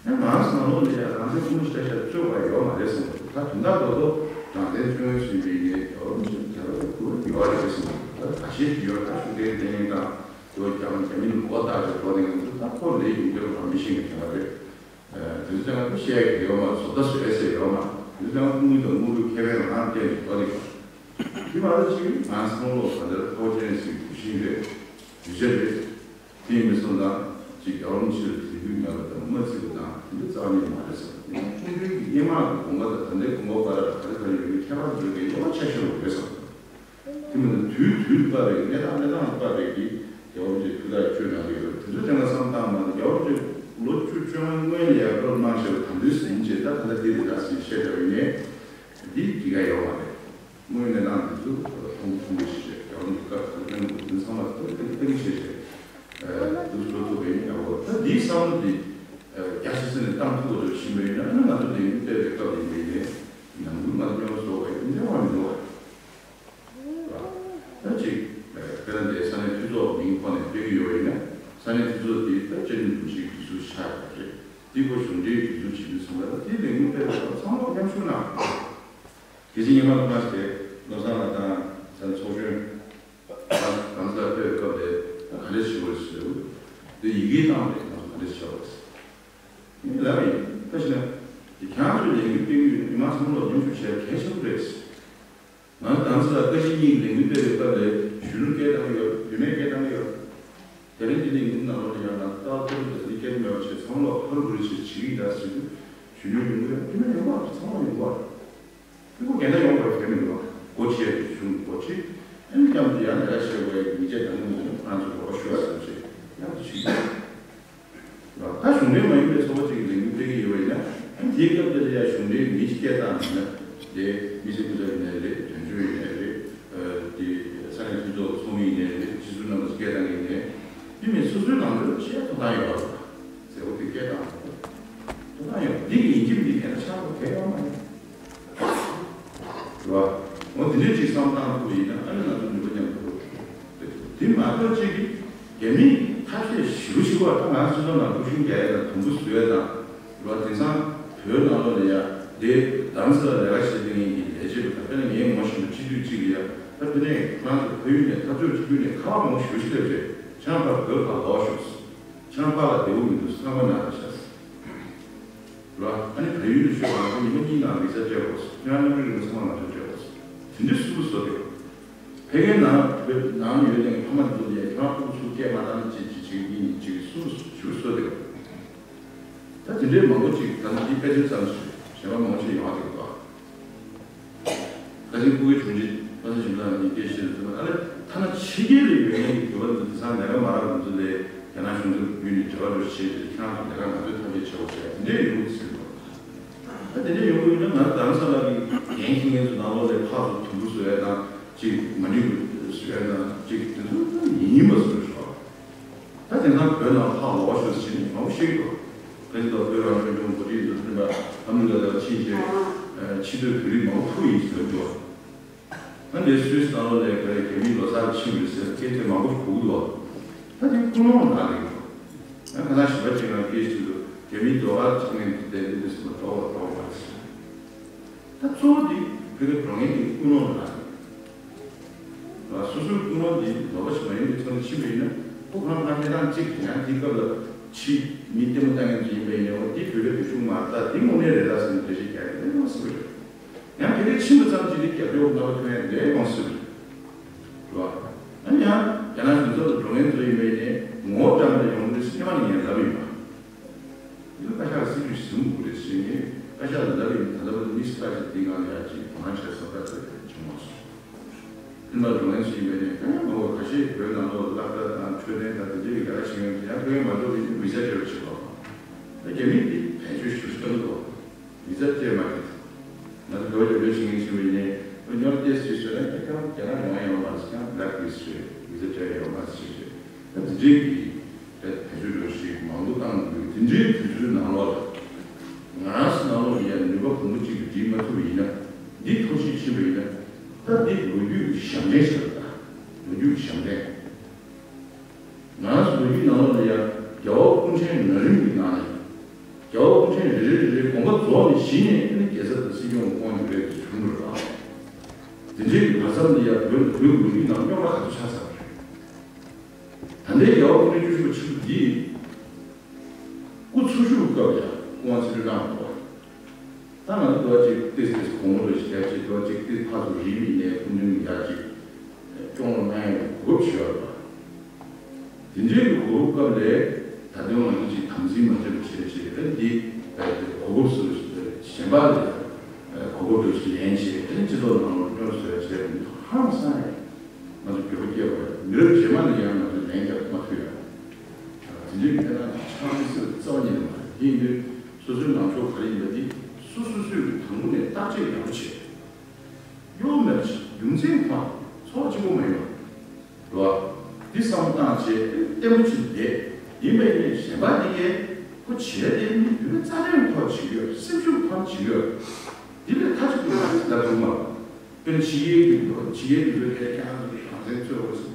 ཡང་ང་ཟེར་ན་ལོ་ལ་ཡང་རང་བཙན་ཀུན་ཤ་ཤ་རྩོད་པ་ཡོད་མ་རེད་བསམ་གྱི་འདུག་ད་དོན་དག་ད་དུང་དྲང་བདེན་བརྩོན་ལེན་བྱེད་པའི་ནས་ཡོད་རུང་ཅིག་རྒྱལ་བ་དེ་གུ་ཡོད་རེད་བསམ་གྱི་འདུག་ད་ཁ་ཤས་ཅིག་ཡོད་ད་ཤུགས་ལྡན་ལྡན་ཡིན་དང་། དེ་བ་རྒྱ་རྒྱ་མི་ལ་མགོ་བཏགས་ཀྱི་འགྲོ་དེ་ང་ཚོ་ད་ཁོ་ལས་ཡིན་འདྲ་བ་མི་ཤེས་མཁན་དེ་བ་རེད། དེ་ཚོ་ཀྱང་ཁོ་བཤད་ཀྱི་ཡོད་མ་བཟོ་ལྟ་བཟོ་ཨེ་ཟེར་ཡོད་མ་དེ་ཚོ་ཀྱང་དངུལ་དང་དངུལ་ལུགས་ཁེ་ཕན་རང་སྟེང་དུ་འགྲོ་དེ་དེ་མ་གཏོགས་ཅིག་ང་ཚོ་ལོ་ད་འདིར་ཐོག་ཅན་ཞིག་གུ་ཤིང་རེད། གུ་ཤ་རེད། དེ་ཡིན་མི་སོང་ཙང་ཅིག་རྒྱ་རོམ་ཆེར་དེ་དུས་ང་ལ་དང་མ་བརྩི་བ་དང་དེ་འདྲ་རྩ་བ་ཉིད་མ་རེད་བསམ། དེ་ནི་ཁྲིམས་མཐུན་གྱི་སྔོན་མ་གི་དགོངས་པ་དང་ད་ལྟའི་དགོངས་པ་བར་ག་རེ་ག་རེ་ཡོད་མེད་ཁྱད་པར་འགྲོ་གི་ཡོད་པ་ཆ་ཤོར་བ་རེད་བསམ། དེ་མིན་དུས་དུས་ལ་དཔག་པའི་གནས་སྟངས་གནས་སྟངས་ལ་དཔག་པའི་གི་རྒྱལ་བ་རིན་པོ་ཆེ་ཐུགས་ཐག་གཅོད་གནང་གི་ཡོད་རེད། དེ་ཚོ་དེ་ང་བསམ་བཏང་མ་གཏོགས་རྒྱལ་བ་རིན་པོ་ཆེ་ལོ་བཅུ་བཅོ་ལྔ་སྔོན་ལ་ཡར་བཀའ་སློབ་གནང་བཞག་པ་དམ་འབུལ་ཟིན་བྱས་ད་ད་ལྟ་དེ་རེད་ད་ཟིན་བཤད་བསྡད་པ་ཡིན་ནའི་འདི་འགྲིག་ག་ཡོད་མ་རེད། དངོས་གནས་ནང་དེ་ཚོ་མཐོང་གི་མཐོང་གི་ཞིག་རེད། རྒྱལ་བ་རིན་པོ་ཆེ་བཀའ་གང་བཏོན་དགོས་དོན་ཚང་མ་ལྟ་གི་ལྟ་གི་བྱས་བྱས་འདུག་འགྲོ་ཐུབ་པ་ཡིན་ཡག་པོ་ད་འདིའི་བསམ་བློ་འདི་རྒྱ་ཆེ་ས་ནས་བཏང་ཐུབ་པ་འདྲ་ཞིག་མ་ཡིན་ན་ཨ་ནི་ང་ཚོ་ལས་འགུལ་སྤེལ་བའི་སྐབས་ཡིན་པ་ཡིན་ནའི་ནང་ཁུལ་ང་ཚོ་མཉམ་དུ་བཟོ་བ་ཡིན་འདྲ་བ་མི་འདུག་བ། ད་ཅིག་དཔེར་ན་དེ་ས་གནས་འཐུས་ཚོགས་མིང་ཐོག་ནས་སྤེལ་གྱི་ཡོད་པ་ཡིན་ན་ས་གནས་འཐུས་ཚོགས་དེ་ད་བཅའ་ཁྲིམས་དྲུང་ཆེའི་སྒྲིག་འཛུགས་ཆགས་ཡོད་རེད། དེ་ཁོ་གཞུང་འབྲེལ་སྒྲིག་འཛུགས་བྱེད་དུས་ཙམ་པ་ལ་དེ་ལས་འགུལ་སྤེལ་བའི་སྐབས་ཚང་མ་མཉམ་ཞུགས་གནང་། གལ་སྲིད་སྔོན་མ་ལྷག་མ་དེ་བློ་བཟང་ལགས་དང་ས་གནས་ཚོགས་གཞོན་རང་ཚོ་ལ་ཕེབས་པའི་སྐབས་དེ་ག་འདྲས་བྱེད་དགོས་ཟེར་དུས་དེ་ཡི་གེ་བཏང་བས་ང་ཚོ་ག་འདྲས་བྱེད་དགོས་ཟེར། ངས་ལབ་པ་ཡིན། ད་ཕྱིན་ན་དེ་ཁྱེད་རང་ཚོའི་ལས་འགུལ་སྤེལ་གྱི་ཡོད་ན་མི་མང་ཚང་མ་ལ་མཉམ་ཞུགས་བྱས་གལ་ཆེན་པོ་རེད། ང་ཚོ་དང་ཚོ་ལ་བཀའ་སྤྱི་གཉིས་ཀྱི་ལས་འགུལ་སྤེལ་བའི་སྐབས་ལས་གཞོན་ནུ་སྐད་བཏང་གི་ཡོད། བུད་མེད་སྐད་བཏང་གི་ཡོད། དེ་རིང་འདི་ནས་ཡིན་ནང་ལོགས་ལ་ཡང་ན་ཏག་ཏག་འདི་སྐད་མེད་པ་བྱས་ཚང་མ་ལ་ཧ་རུ་རུ་བྱས་བྱེད་ཀྱི་ཡིན་ད་ཟེར་དུས་གཞོན་ནུ་ཡོང་གི་རེད། དེ་མིན་ཡོང་བ་ཚང་མ་ཡོང་བ་ཕྲུ་གུ་འགལ་ཟླ་ཡོང་བ་དེ་མི་འདུག་སྒོ་ཕྱེ་གཞུང་སྒོ་ཕྱེ། ཨ་ནི་མཉམ་དུ་ཡང་ལས་ཀ་བྱེད་དགོས་ཡ་མི་བྱེད་དང་མི་འདུག་ང་ཚོ་རོགས་ཞུ་བ་ཙམ་བྱས་མཉམ་དུ་བྱེད་ཀྱི་ཡོད། ད་གཞུང་འབྲེལ་མ་ཡིན་པའི་ཚོགས་པ་གཅིག་གི་ལས་འགུལ་སྤེལ་གྱི་ཡོད་པ་ཡིན་ན། དེའི་སྐབས་དེ་ལ་ཡང་གཞུང་འབྲེལ་མི་གཅིག་སྐད་བཏང་མིན་ན། དེ་མི་སེར་སྐུ་ཚབ་ཡིན་ནའི་རེད། དོན་གཅོད་ཡིན་ནའི་རེད། དེ་ས་གནས་འཐུས་ཚོགས་ཚོགས་མི་ཡིན་ནའི་རེད། སྤྱི་ཟུར་རྣམ་པ་སྐད་བཏང་མཁན་ཡིན་ནའི། དེ་མིན་སོ་སོའི་ནང་དོན་ཆེད་ཐོག་བཏང་ཡོད་པ་རེད། མཛད་སྒོ་དེ་སྐད་བཏང་ཐོག་བཏང་ཡོད་པ་འདི་གི་ཡིན་གཅིག་མིན་གཅིག་གལ་ཆེན་པོ་གལ་ཡོད་མ་རེད། རེད་བ། འོ་དེ་འདྲས་ཅིག་བསམ་བཏང་ཐུབ་པ་ཡིན་ན་ཨ་ནི་ང་ཚོ་ནུས་པ་མཉམ་དུ་འགྲོ་ཐུབ། དེ་མ་གཏོགས་གཅིག་གིས་རྒྱ་མིས་ཐབས་ཤེས་ཞེ་པོ་ཞིག་བར་ད་ང་ཚོ་སྤྱི་ཚོགས་ནང་སློབ་ཆུང་རྒྱག་ཡས་དང་དུམ་བུ་བཟོ་ཡས་དང་། རེད་བ། དེང་སང་བོད་ནང་ལོགས་ལ་ཡ་དེ་རྡ་རམ་ས་ལ་ལས་ཀ་བྱེད་མཁན་གྱི་ལས་བྱེད་པ་དང་། དཔེར་ན་ངས་ངོ་ཤེས་པ་སྤྱི་འཐུས་གཅིག་ལ་ཡ་ད་དེ་ནས་ཁོ་རང་ཚོ་ཕ་ཡུལ་ནས་འཐབ་ཕྱོགས་གཅིག་གྱུར་ནས་ཁ་པར་མང་པོ་ཞེ་པོ་ཞིག་སླེབས་རྗེས་ཁྱེད་རང་ཕར་བོད་ཕར་ལོག་ཤོག་ཁྱེད་རང་པཱ་ལགས་བདེ་པོ་མི་འདུག་ཚང་མ་ན་རེ་ཤག་རེད་བ། ཨ་ནི་བལ་ཡུལ་དུ་ཤོག་ང་ཚོ་ཉི་མ་གཉིས་ནང་བི་ཟ་སྤྲད་དགོས། ཁྱེད་རང་གནམ་གྲུ་རིང་པོ་ཚང་མ་ང་ཚོས་སྤྲད་དགོས། དེ་འདྲའི་སུ་བཟོ་དེ། ཕ་གིའི་ནང་བོད་ནང་ཡོད་མཁན་གྱི་ཕ་མ་འདི་ཚོ་ལ་ཁྱེད་རང་ཕྲུ་གུ་ཚུར་སྐད་མ་བཏང་ཅིག་ཅིག་ཅིག་གཉིས་གཉིས་ཅིག་སུ་ཞུ་བཟོ་དེ། ད་དེ་འདྲའི་མང་པོ་ཅིག་ད་ནི་འདི་དཔེ་མཚོན་ཙམ་ཞིག་གཞན་པ་མང་པོ་ཅིག་ཡོང་བ་འདུག་ག་ད་ཅིག་སྐུ་སྒེར་དྲུང་ཆེ་ཨ་ནི་ཞིམ་ལ་ནི་སྐད་བཤད་ཟེར་ན་ཨ་ལེ་ཐ་ན་ཕྱི་རྒྱལ་ལ་ཡོད་མཁན་གྱི་བོད་པ་འདི་དེང་སང་ལས་ཀ་མ་རག་འདི་ཚོ་ལས་རྒྱ་ནག་གཞུང་ཚབ་བརྒྱུད་ནས་འབྲེལ་བ་འགྲོ་བྱེད་དེ་ཁྱེད་རང་ཚོ་ལས་ཀ་ང་ཚོས་ཐབས་ཤེས་བྱེད་དགོས་ཟེར་དེ་འདྲའི་ཡོང་གི་ཟེར་གི་འདུག་ད་དེ་འདྲའི་ཡོང་གི་ཡོད་ན་ང་རྡ་རམ་ས་ལ་གི་འགན་འཁྱེར་མཁན་ཚོ་ནང་ལོགས་ལ་ཕར་ཚུར་དུམ་བུ་བཟོ་ཡ་དང་ཅིག་མ་ནི་བཟོ་ཡ་དང་ཅིག་དེ་ཚོ་ཡིན་ཡིན་པ་བཟོ་ཞོག་ད་དེང་སང་བོད་ནང་ལ་ཕར་ལོག་ཤོག་ཟེར་ནས་མང་པོ་བཤད་ཀྱི་འདུག་ད་ཅི་ལྟར་བོད་རང་སྐྱོང་ལྗོངས་འགོ་ཁྲིད་འཛུགས་སྐྲུན་པ་ཨ་མི་རི་ཀ་ལ་ཕྱིན་བྱས་ཕྱི་སྡོད་བོད་རིགས་མང་པོ་ཐུག་ཡིན་ཟེར་འདུག་ད་འདིར་སུད་སི་ནང་ལོགས་ལ་ག་རེ་རྒྱ་མིའི་ལོ་གསར་ཕྱིན་ཡོད་ཟེར་སྐད་ཆ་མང་པོ་གོ་གི་འདུག་ད་དེ་ཀུན་སློང་ལ་ལྟ་གི་འདུག་ད་ཁ་སང་ཞིབ་པ་བྱས་ན་སྐད་ཆ་དུ་རྒྱ་མིའི་ལོ་གསར་ཕྱིན་མཁན་དེ་དེ་དེ་ཟེར་བ་འགྲོ་བ་འགྲོ་བ་མ་རེད་ཟེར། ད་གཙོ་བོ་དེ་བོད་ཀྱི་འགྲོ་མཁན་གྱི་ཀུན་སློང་ལ་ལྟ་གི་འདུག་སོ་སོའི་ཀུན་སློང་འདི་ལོག་པ་ཞིག་མ་ཡིན་པའི་ཐོག་ནས་ཕྱིན་པ་ཡིན་ན་ཁོ་ཁོ་རང་ཁོ་རང་གནས་སྟངས་གཅིག་ཡང་དེའི་སྐབས་ལ་ཕྱི་མི་ལྟད་མོ་ལྟ་མཁན་ཚོ་ཡིན་པ་ཡིན་ན་འོ་དེ་བོད་པའི་རིག་གཞུང་མ་རེད་ད་དེ་དངོས་གནས་རེད་ད་ཟེར་ནས་འགྲེལ་བཤད་རྒྱག་ཡ་དེ་མང་སྲིད་པ་རེད། ཡང་དེ་གའི་ཕྱིན་པ་ཙམ་གྱིས་དེ་རྒྱབ་སྐྱོར་རྣམ་པ་ཐོན་ཡ་དེ་མང་སྲིད་པ་རེད། རེད་བ། ཨ་ནི་ཡང་རྒྱ་ནག་གཞུང་ཚབ་ཏུ་འགྲོ་མཁན་ཚོ་ཡིན་པ་ཡིན་ནའི་ངོ་བོ་འདྲ་མི་འདྲ་ཡོང་གི་རེད་ཟེར་སྔོན་མ་ནས་ངས་ལབ་ཡིན་པ། འདི་བཀའ་ཤག་སྲིད་ཇུས་ཟིན་དགོས་རེད་ཟེར་ནས་བཀའ་ཤག་ལ་ལབ་ཡིན། ད་ལྟ་བར་དུ་དམིགས་བསལ་བཀའ་ཤག་འདིའི་ནང་ལ་ཡ་གཅིག་དོ་སྣང་བྱས་སོང་། བཀའ་ཤག་བྱུང་མ་སོང་། ཕྱི་ལ་འགྲོ་མཁན་ཞིག་ཡིན་པ་ནས་དཀའ་ངལ་མང་པོ་ཁ་ཤས་བོད་ནང་ལོགས་ལ་སློབ་གྲྭ་དང་འཕྲོད་བསྟེན་དང་དེ་འདྲའི་ལས་ཀ་བྱེད་མཁན་དེ་ཡང་དཀའ་ངལ་མ་འགྲོ་བའི་ཆེད་དུ་བི་ཟ་སྤྲད་པ་བྱེད་པ། ད་རྒྱ་མི་འདི་བེད་སྤྱོད་ཞེ་པོ་ཞིག་བཏང་འདུག་བི་ཟ་སྤྲད་མ་ཐུབ། ང་ཚོ་བོད་ལ་བོད་ཕྱི་ངན་ཕྱིན་པ་ཡིན་ནའི་སྐྱོར་ཏེ་སུས་ཟེར་ན་ཁྱེད་རང་རྒྱ་ནག་ཡོང་ཡོང་མ་ཟེར། ཁྱེད་རང་བྷ་ལེག་ལིསི་ཊི་རེད། བི་ཟ་སྤྲད་ཡོང་མ་ཟེར་ཞེས་ད་འདི་འདྲའི་གི་ད་བེད་སྤྱོད་འགྲོ་ཞིག་མང་པོ་བཏང་འདུག་དེ་འདྲའི་དུས་ཚོད་ནང་ལོགས་ལ་ང་རང་ཚོ་ནང་ལོགས་ལ་ཡང་ནུས་པ་གང་པོ་གཅིག་ཏུ་སྒྲིལ་མ་ཐུབ་པ་ཡིན་ན། འདི་ཐོག་ཞིག་ཕྱིན་པ་ཡིན་ན་ད་འདི་ལོ་རྒྱུས་ཀྱི་ཞབས་འདྲེན་ཞིག་རེད། ད་ལོ་རྒྱུས་ཀྱི་ཞབས་འདྲེན། ང་རང་ཚོ་ལོ་རྒྱུས་ནང་ལོགས་ལ་ཡང་རྒྱལ་བ་སྐུ་ཕྲེང་ན་རིམ་གྱི་ནང་ནས་རྒྱལ་བ་སྐུ་ཕྲེང་རེ་རེ་རེ་རེ་དགོངས་པ་རྫོགས་ནས་གཞི་ནས་ཨ་ནི་རྒྱལ་ས་དང་སྲིད་སྐྱོང་དབང་ཡོད་པའི་བྱུང་འགྲོ་ར། དེ་འདྲའི་གི་བར་མཚམས་ལ་ཡང་བོད་བོད་ལོ་རྒྱུས་ནང་རྙོག་དྲ་ག་ཚོད་ཆགས་ཚར་བ་རེད། ད་ལྟའི་རྒྱལ་བ་སྐུ་ཕྲེང་བཅུ་བཞི་པ་ཆེན་པོ་འདིས་སྐུ་འཚོ་བཞུགས་སྐབས་ཡང་སྐུ་དབང་ཆེན་པོའི་གནང་འདུག་བ། ད་ང་ཚོ་འདུག་བ་ཅིག་ཏིས་ཏིས་གོང་མ་འདྲ་ཞིག་ཡར་ཅིག་འདུག་བ་ཅིག་ཏིས་ཕར་ཚུར་རིམ་པས་ནས་སྐུ་མདུན་ཡར་ཅིག་སྐྱོང་བ་གནང་ཡག་གོ་སྐབས་ཞུ་བ་རེད་པ། དེ་འདྲའི་གི་གོ་སྐབས་སྐབས་ལས་ད་དུང་ང་ཚོ་ཅིག་དམ་འཛིན་མ་བྱས་པ་བྱས་བྱས་ཨ་འདི་གོ་སྐབས་སུ་གཞན་པ་ལ་གོ་སྐབས་འདྲ་ཞིག་ལེན་བྱས་ཨ་ནི་སྤྱི་ཚོགས་ནང་ལ་སྐྱོན་བཟོ་ཡག་བྱས་ཧང་སང་ཡག་ང་ཚོ་འགྱོད་པ་སྐྱེ་བ་རེད། མི་རབས་རྗེས་མ་ལ་ཡང་ང་ཚོ་ལན་རྒྱག་མ་ཐུབ་ཡག་དེ་འདྲའི་གི་ཕན་ཐོགས་ཆགས་མི་སྲིད་པ་རྩ་བ་ཉིད་ནས་མ་རེད། དེ་ཡིན་དུས་སོ་སོའི་ལངས་ཕྱོགས་ག་རེ་ཡིན་པ་འདི་སོ་སོ་སོས་ཀྱི་དང་པོ་ནས་བརྟག་དཔྱད་ཡག་པོ་བྱས། གཡོ་མེད་པ་བྱས། རྒྱུ་མཚན་མཐོང་། ཚོགས་གཅིག་པོ་མ་ཡིན་པ། རེད་བ། འདི་བསམ་བློ་བཏང་བྱས་བརྟན་པོ་ཅིག་བསྡད་ཡིན་པ་ཡིན་ནའི་གཞན་པ་འདི་གས་ཁོ་བྱས་ཏེ་མི་བོད་པའི་རྩ་དོན་ཐོག་བྱེད་ཀྱི་ཡོད། སེམས་ཤུགས་ཐོག་བྱེད་ཀྱི་ཡོད། འདི་ལས་མཐའ་གཅིག་ཏུ་ང་ཚོས་ལབ་ཐུབ་མ་རེད། དཔེར་ན་ཕྱི་རྒྱལ་གྱི་ཕྱི་རྒྱལ་གྱི་བོད་པས་ཁྱེད་རང་ཚོ་རང་བཙན་རྩོད་དགོས་ཟེར།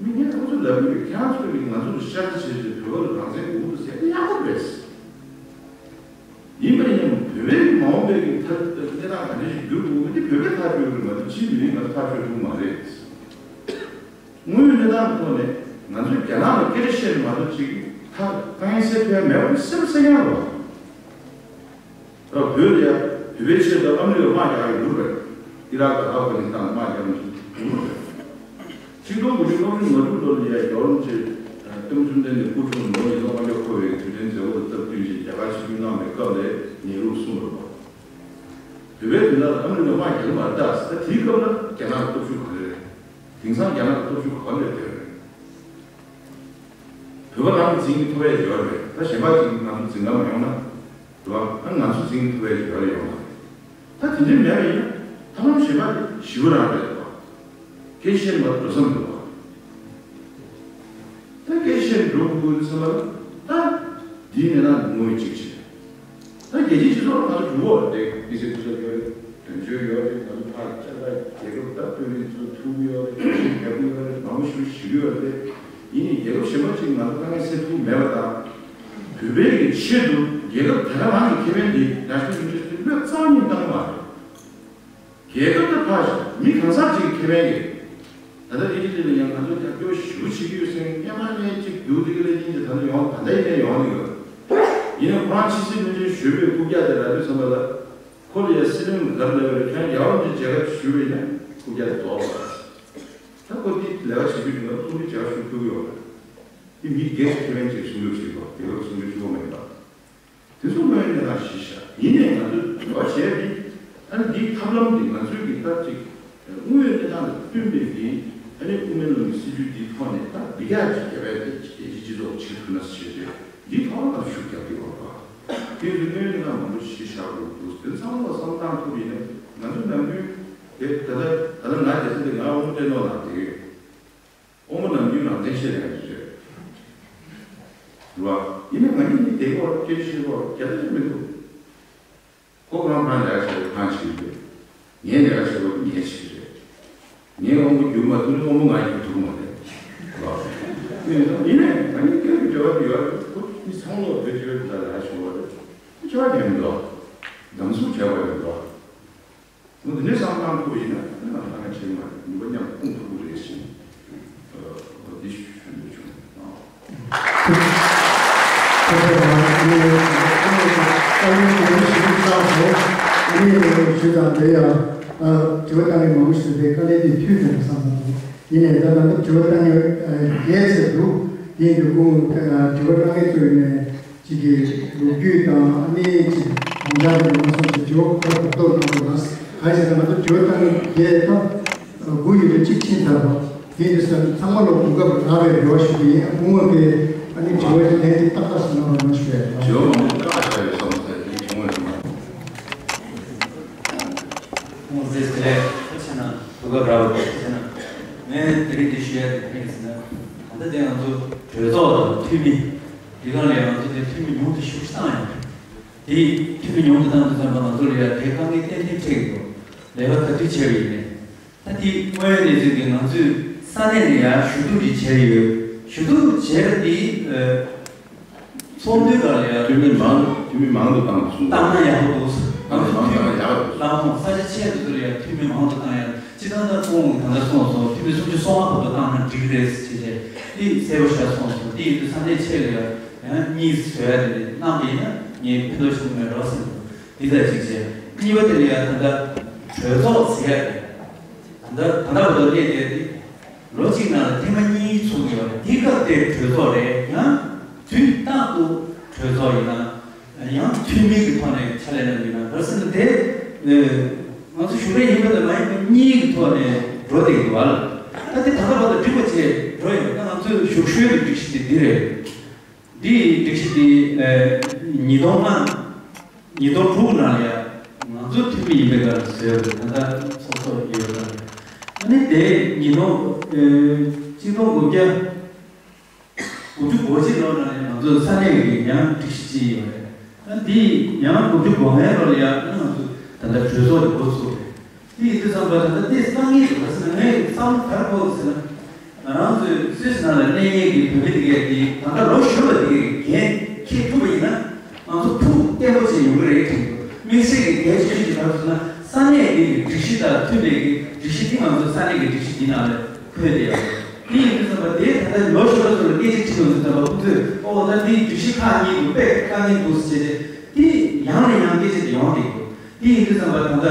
མི་ངས་ཁོ་ཚོ་ལབ་ཀྱི་ཡོད། ཁྱེད་རང་ཚོས་ཀྱིས་ང་ཚོ་ལ་ཤར་ཏེ་བྱས་བྱས་བོད་པ་ལ་རང་བཙན་དགོས་ཀྱི་འདུག་ཟེར་ཡག་པོ་རེད། ཡིན་པ་ཡིན་ནའང་བོད་པའི་མ་འོངས་པའི་གི་ཐ་གནས་སྟངས་ག་འདྲ་ཞིག་འགྱུར་དགོས་ཀྱི་འདི་བོད་པས་ཐག་གཅོད་ཀྱི་རེད་མ་གཏོགས་ཕྱིའི་མི་རིགས་ང་ཚོ་ཐག་གཅོད་ཐུབ་ཀྱི་མ་རེད། དངོས་ཡོད་གནས་སྟངས་ཐོག་ནས་ང་ཚོས་རྒྱ་ནག་ལ་སྐད་ཆ་བཤད་ནས་མ་གཏོགས་ཅིག་ཐག་དཀའ་ངལ་སེལ་ཐུབ་ཡ་མེད་པ་གསལ་པོ་གསལ་རྐྱང་རེད་བ། ད་བོད་ལ་ཡ་བོད་པའི་ཆེད་དུ་ཨ་མི་རི་ཀར་དམག་རྒྱག་གི་འདུག་རེད། ཨི་རག་དང་ཨབ་གྷ་ནི་སི་ཐན་དམག་རྒྱག་གི་འདུག་རེད། ཆིག་སྟོང་དགུ་བརྒྱ་ལྔ་བཅུ་ང་དྲུག་ལོ་ལ་ཡ་རྒྱལ་བ་རིན་པོ་ཆེ་ བཅོམ་ལྡན་འདས་སྐུ་འཁྲུངས་ལོ་ཉིས་སྟོང་ལྔ་བརྒྱ་འཁོར་བའི་དུས་དྲན་མཛད་སྒོ་དང་སྟབས་བསྟུན་ཅིང་རྒྱ་གར་ཆིབས་བསྒྱུར་གནང་བའི་སྐབས་ལ་ནེ་རུས་གསུངས་པ་རེད་པ། བོད་པའི་དོན་དག་ལ་ཨ་མི་རི་ཀ་དམག་རྒྱག་གི་མ་རེད་ད་ཟེར། ད་དེའི་སྐབས་ལ་རྒྱ་ནག་གི་སྟོབས་ཤུགས་ག་རེ་རེད། དེང་སང་རྒྱ་ནག་གི་སྟོབས་ཤུགས་ག་རེ་རེད། བོད་པ་རང་གིས་འཛིང་གི་ཐུབ་ཡ་ཡོད་རེད། ད་གཞན་པ་ཅིག་ང་ཚོ་འཛིང་ག་མ་ཡོང་ན། རེད་པ། ཨ་ང་ཚོ་འཛིང་གི་ཐུབ་ཡ་ཅིག་ཡོད་རེད་ཡོང་ན། ད་དེ་འདྲའི་མེད་པ་ཡིན་ན་ཐབས་ལམ་གཞན་པ་དེ་ཞི་བ་རང་རེད་པ། སྐད་ཆ་བཤད་ནས་མ་འགྲོ་བསམ་འདུག་པ། ད་སྐད་ཆ་བཤད་ནས་འགྲོ་དགོས་ཀྱི་ཟེར་བ་ལ་ད་འདིའི་ནས་ན་དངོས་གཅིག་བྱེད། ད་རྒྱལ་སྤྱིའི་སྤྱི་ཚོགས་ལ་ང་ཚོ་འགྲོ་འོག་རེད། དམིགས་བསལ་སྐུ་ཚབ་ཡོད་རེད། དོན་གཅོད་ཡོད་རེད། ང་ཚོ་ཕར་བཅར་ད་རྒྱལ་ཁབ་ད་དཔོན་རིགས་ཚོ་ཐུག་གི་ཡོད་རེད། ཞིག་རྒྱག་གི་ཡོད་རེད། མང་པོ་ཞིག་ཞུ་གི་ཡོད་རེད། ཡིན་ནའི་རྒྱལ་ཁབ་གཞན་པ་ཅིག་ང་ཚོ་དཀའ་ངལ་སེལ་ཐུབ་མེད་པ་དང་། བོད་པའི་གི་ཆེད་དུ་རྒྱལ་ཁབ་དེ་ག་རང་གི་ཁེ་ཕན་དེ་རང་བཞིན་རིན་པོ་ཆེ་དེ་བློས་རྩ་བ་ཉིད་བཏང་གི་མ་རེད། རྒྱལ་ཁབ་དེ་ཕར་བཞག་མི་གང་ཟག་ཅིག་གི་ཁེ་ཕན་གི། ད་ལྟ་ཨི་ཊ་ལི་ལ་ཡང་ང་ཚོ་རྒྱབ་སྐྱོར་ཞེ་པོ་བྱེད་ཀྱི་ཡོད་ཟེར་མཁན་སྔོན་མ་ནས་ཅིག་རྒྱུགས་དེ་གི་ལ་ཡིན་གྱི་ད་ལྟ་ཡོང་ད་ལྟ་ཡིན་ནས་ཡོང་གི་ཡོད། ཡིན་ནའི་ཁོ་རང་ཕྱི་སྲིད་བློན་ཆེན་གཞོན་པའི་རྐུབ་བཀྱག་དེ་ལབ་དུས་ཙམ་པ་ལ། ཁོ་ལ་ཡ་སྲིད་བློན་ག་རེ་ལབ་པ་རེད། ཁྱེད་རང་རྒྱལ་བ་རིན་པོ་ཆེ་མཇལ་ཁ་ཞུས་པ་ཡིན་ན་རྐུབ་བཀྱག་དེ་རྫོགས་པ་རེད། ད་ཁོ་དེ་ལས་ཀ་བྱེད་རྒྱུ་ཡིན་ན་ཚོགས་འདུ་མཇལ་ཁ་ཞུ་ཐུབ་ཀྱི་ཡོད་རེད། དེ་མི་སྒེར་གྱི་ཁེ་ཕན་ཅིག་སྲུང་སྐྱོབ་བྱེད་དགོས། རྒྱལ་ཁབ་སྲུང་སྐྱོབ་བྱེད་དགོས་མེད་པ། དེ་ཚོ་དངོས་ཡོད་གནས་སྟངས་གཞི་བཞག་ཡིན་ནའི་ང་ཚོས་འབྲེལ་བ་བྱས་ཏེ། ཨ་ནི་འདིའི་ཐབས་ལམ་འདི་ང་ཚོས་ཀྱི་ད་ཅིག་དངོས་ཡོད་གནས་སྟངས་དང་བསྟུན་པའི་གི་ཨ་ནི་དབུ་མའི་ལམ་གྱི་སྲིད་བྱུས་འདིའི་ཐོག་ནས་ད་འདི་ག་ཅིག་རྒྱལ་བའི་དེ་རྒྱལ་སྤྱིའི་སྤྱི་ཚོགས་ཆིག་ཐུག་ན་ཟེར་བྱས་ཏེ་འདིའི་ཐོག་ལ་ང་ཚོ་ཤུགས་རྒྱབ་ཀྱི་ཡོད་པ། དེ་ཚོ་དངོས་ཡོད་གནས་སྟངས་མང་པོ་གཞི་བཞག་དགོས་འདུག་དེ་ཚང་མ་ལ་བསམ་བློ་བཏང་ཐུབ་ཡིན་ན་ང་ཚོ་ནམ་རྒྱུན་དེ་ད་ལྟ་ད་ལྟ་ང་རྒྱལ་སྲིད་དེ་ང་དབུ་མ་སྤྲད་ནོ་ལ་དེ་ཡོད། དབུ་མ་ནམ་རྒྱུན་རང་བཙན་བཤད་ཡག་ཅིག་རེད། རེད་བ། ཡིན་ན་ང་གཉིས་ནི་དེ་སྐོར་སྐད་ཆ་བཤད་སྐོར་རྒྱ་ཆེ་མི་འདུག་ཁོ་གང་ཕན་ལས་ཀ་བྱེད་དགོས་ཕན་བྱེད་ཀྱི་རེད། ངས་ལས་ཀ་བྱེད་དགོས་ངས་བྱེད་ཀྱི་རེད། ངས་དབུ་མ་བསྒྱུར་མ་ཐུབ་ན་དབུ་མ་ང་བསྒྱུར་ཐུབ་མ་རེད། རེད་བ། ཡིན་ནའི་ང་གཉིས་སྐད་ཀྱི་འབྲེལ་བ་དེ་ཡོད་རེད། ཁོ་མི་ཚང་ལོག་བོད་སྤྱི་པའི་དོན་དག་ལས་ཀ་བྱེད་དགོས་རེད། ཁོ་བྱ་བ་དེ་མི་འདུག་དམ་སྲུང་བྱས་པ་ཡོད་འདུག་འོ་དེ་འདྲའི་བསམ་བློ་བཏང་ཐུབ་པ་ཡིན་ན་ང་ལ་དཀའ་ངལ་ཆེ་གི་མ་རེད། ནུས་པ་མཉམ་སྤུངས་ཐུབ་ཀྱི་རེད་ཞེས་འོ་འདི་ཞུ་འདོད་བྱུང་། ཨ། ཁྱེད་ཚོས་ང་ཚོའི་ཨ་ནི་ཞུ་དང་དེ་ཡང་དྲི་བ་བཏང་མཁན་མང་པོ་ཞིག་འདུག་དེ་དཀའ་ལས་དེ་མཐུད་མེད་པ་བསམ་བསམ་འདུག་ཡིན་ནའི་ད་ལྟ་དྲི་བ་བཏང་མཁན་བརྒྱད་ཙམ་འདུག་དེ་ཡིན་དུས་སྐུ་ངོ་དྲི་བ་བཏང་མཁན་ཚོ་ནས། གཅིག་གི་ལོ་རྒྱུས་དང་ཨ་ནི་གཅིག་དམ་བཅའ་དང་མ་སོང་ཞེས་དྲི་བ་ཁོ་ར་ཐོག་གནང་དགོས་ན། གང་ཡིན་ཟེར་ན་ང་ཚོ་དྲི་བ་བཏང་མཁན་བརྒྱད་དང་དགུ་ཡོད་པའི་གཅིག་ཕྱིན་ཚར་བ། དེ་ཡིན་དུས་ཚང་མ་ལོ་གོ་སྐབས་རག་པའི་རེ་བ་ཞུ་གི་ཡིན། སྐུ་ངོ་གིས་ཨ་ནི་དྲི་བ་ཞིག་ལན་དེ་ཏག་ཏག་ཞིག་གནང་རོགས་གནང་ཞུ་ཡ་ཡིན། དྲི་བ་མང་པོ་བཀག་བཞག་ཡོད་བསམ་ཚར་གྱི་བྱུང་བ་རེད་མ། ཁོང་ཚོས་དེ་ལས་ཁ་ཆེ་ན་གོ་སྐབས་རག་པ་ཁ་ཆེ་ན། ངས་དེ་རིང་འདི་ཞུ་ཡ་དེ་གང་ཡིན་ཟེར་ན། ད་ལྟ་དེ་ང་ཚོ་གྲོས་ཚོགས་དང་འཐུས་མི། འདི་ག་ལ་ཡང་ང་ཚོ་དེ་འཐུས་མི་ཉུང་དུ་ཞུགས་བཏང་ཡོད། དེ་འཐུས་མི་ཉུང་དུ་བཏང་དུས་ཙམ་པ་ང་ཚོ་ལ་ཡང་དེ་དཀའ་ངལ་ཏན་ཏན་འཕྲད་ཀྱི་འདུག་ལས་ཀ་ག་དུས་བྱས་པ་ཡིན་ནའི། ད་དེ་དངོས་ཡོད་གནས་ཚུལ་གྱི་ང་ཚོས་ས་གནས་ནས་ཡང་ཞུ་གཏུག་ཅིག་བྱས་ཡོད། ཞུ་གཏུག་བྱས་པ་དེ་ཚོགས་འདུའི་སྒང་ལ་ཡང་འཐུས་མི་མང་འཐུས་མི་མང་དུ་བཏང་དགོས་གསུངས་འདུག་བཏང་ན་ཡག་པོ་འདུག་ང་ཚོ་མང་དུ་བཏང་ན་ཡག་པོ་འདུག་ལམ་ལྷོང་ས་ཆ་ཆེ་འདུག་ཚོ་ལ་ཡང་འཐུས་མི་མང་དུ་བཏང་ཡག་ཅི་ལྟར་ད་ཁོང་ད་ལྟ་གསུངས་སོང་། འཐུས་མི་སུམ་ཅུ་སོ་ལྔ་བར་དུ་བཏང་ན་འགྲིག་གི་རེད་ཟེར་བྱས་དེ་གསལ་པོ་ཤར་སོང་སོང་། དེ་ཡིན་དུས་ས་གནས་ཆེ་ལ་ཡང་གཉིས་བཟོ་ཡ་དེ་གནང་པ་ཡིན་ན་ངས་ཕན་ཐོགས་ཆེན་པོ་མེད་འགྲོ་བསམ་འདུག་འདི་ལྟར་གཅིག་བྱས། གཉིས་པ་དེ་ལ་ཡང་ད་ལྟ་གྲོས་ཚོགས་ཟེར་ཡ་དེ་ད་ལྟ་ད་ལྟ་བར་དུ་གནས་བསྡད་དེ། ལོ་གཅིག་ནང་ལ་ཐེངས་མ་གཉིས་ཚོགས་ཡོད་རེད། དེའི་སྐབས་དེར་གྲོས་ཚོགས་རེད། ཡང་དུས་རྟག་ཏུ་གྲོས་ཚོགས་ཡིན་ན་ཡང་འཐུས་མི་གི་ཐོག་ནས་ཕྱག་ལས་གནང་གི་ཡིན་ན། ག་རེ་ཟེར་ན་དེ་ང་ཚོ་བཞུགས་གྲལ་ཡིན་པ་དང་མ་ཡིན་པ་གཉིས་ཀྱི་ཐོག་ནས་འགྲོ་བསྡད་ཀྱི་འདུག་བ། ད་དེ་ད་ལྟ་བར་དུ་འགྲིག་པ་བྱས་འགྲོ་ཡོད། ད་ང་ཚོའི་བཞུགས་ཤོས་ཀྱི་སྒྲིག་གཞི་དེ་འདི་རེད། འདིའི་སྒྲིག་གཞི་འདི་ཉིས་སྟོང་ལྔ། ཉིས་སྟོང་དྲུག་ནང་ལ་ཡང་ང་ཚོ་འཐུས་མི་ཡིན་པའི་སྐབས་ལ་བཟོས་ཡོད་རེད། ད་ལྟ་ཚོགས་གཙོ་ཡོད་རེད། ཨ་ནི་དེ་ཉིས་སྟོང་ཨེ་གཅིག་སྟོང་དགུ་བརྒྱ་དགུ་བཅུ་གོ་གཅིག་ལོ་ནང་ལ་ང་ཚོ་ས་གནས་ཀྱི་ཡང་སྒྲིག་གཞི་ཅིག་ཡོད་རེད། ཨ་འདི་ཡང་དགུ་བཅུ་གོ་ལྔའི་ལོ་ལ་ཡང་ང་ཚོ་ད་ལྟ་གྲོས་ཚོགས་ཀྱི་འགོ་ཚུགས་རེད། དེ་ཡིན་དུས་ཙམ་པ་ད་ལྟ་དེ་སང་ཉིན་དུ་ག་ཟེར་ན་ངའི་བསམ་བློ་ག་རེ་འཁོར་ཟེར་ན། ང་རང་ཚོའི་སུད་སི་ནང་ལ་གནས་ངེས་ཀྱི་བོད་མི་དེ་གས་དེ་ད་ལྟ་ལོ་གཞོན་པ་དེ་གས་འགན་འཁྱེར་ཐུབ་པ་ཡིན་ན་ང་ཚོ་ཕུགས་བརྟན་པོ་ཅིག་ཡོང་གི་རེད་དྲན་འདུག་དམིགས་བསལ་གྱི་གལ་ཆེ་ཤོས་ཅིག་ག་རེ་ཟེར་ན་ས་གནས་དེ་གི་སྒྲིག་གཞི་དང་མཐུན་པའི་གི་སྒྲིག་གཞི་དེ་ང་ཚོ་ས་གནས་ཀྱི་སྒྲིག་གཞི་དེ་ནང་ལ་འཁོད་བསྡད་ཡོད་རེད། དེ་ཡིན་དུས་ཙམ་པ་དེ་ད་ལྟ་ལོ་གཞོན་པ་ཚོ་ལ་སྐད་ཆ་དྲིས་དུས་ཙམ་པ་ཁོང་ཚོས་ཨོ་ད་འདི་སྒྲིག་གཞི་ཁག་གཉིས་འདུག་དཔེ་དཀའ་ངལ་འདུག་ཟེར་བྱས་ཏེ་དེ་ཡང་ནས་ཡང་སྐད་ཆ་དེ་ཡོང་བསྡད་ཀྱི་འདུག་དེ་ཡིན་དུས་ཙམ་པ་ད་ལྟ་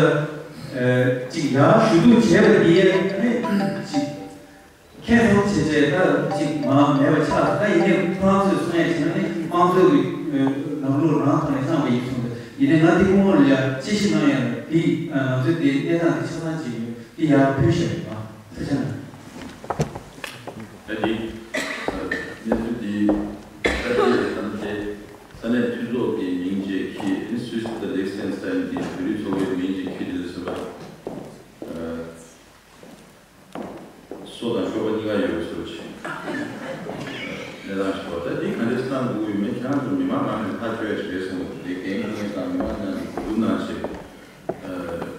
ཨ་ཅིག་ཡར་ཞུ་གཏུག་བྱས་པ་དེ་ཨ་ནི་ཅིག་ཁྱེད་ཚོ་བྱས་བྱས་ད་ཅིག་མ་མེད་པ་ཆགས། ད་ཡིན་ནའི་ཁོ་རང་ཚོས་གསུང་ཡ་བྱས་ན་ནི་དམངས་གཙོ་གི་ལམ་ལུགས་རང་ཐོག་ནས་བསླངས་པ་ཡིན་གསུངས་འདུག་ཡིན་ནའི་ང་འདི་སྐུ་ངོ་ལ་ཡ་དཔྱད་ཞིབ་གནང་ཡ་ལ་འདི་ང་ཚོའི་འདི་གནས་སྟངས་འདི་ཆ་ཚང་ཅིག་ཡོད། འདི་ཡར་ཕུལ་བཞག་ཡོད་པ་ཐུགས་རྗེ་གནང་། ད་འདི་གནས་ཚུལ་འདི་ད་ལྟའི་ལམ་དེ་ས་གནས་འཐུས་ཚོགས་ཀྱི་མིང་བཅས་ཁྱི་ཨིན་སུས་ད་ལེག་སན་སྟན་གྱི་བོད་རིགས་ཚོགས་པའི་མིང་བཅས་ཁྱི་དེ་ལ་སོགས་པ། སོ་དང་གཤོག་པ་གཉིས་ཀ་ཡོད་པའི་བཟོ་ཅིག་གནས་སྟངས་ཤིག་འདུག་ད་འདི་ག་འདྲས་སེ་བཏང་དགོས་ཡོད་མེད་ཁྱེད་རང་ཚོ་མི་མང་ནང་ནས་ཐག་གཅོད་ཡ་ཞིག་རེད་བསམ་གྱི་འདུག་དེ་འགན་འཁྱེར་མཁན་དང་མི་མང་ནང་ནས་གོ་བསྡུར་གནང་བྱས།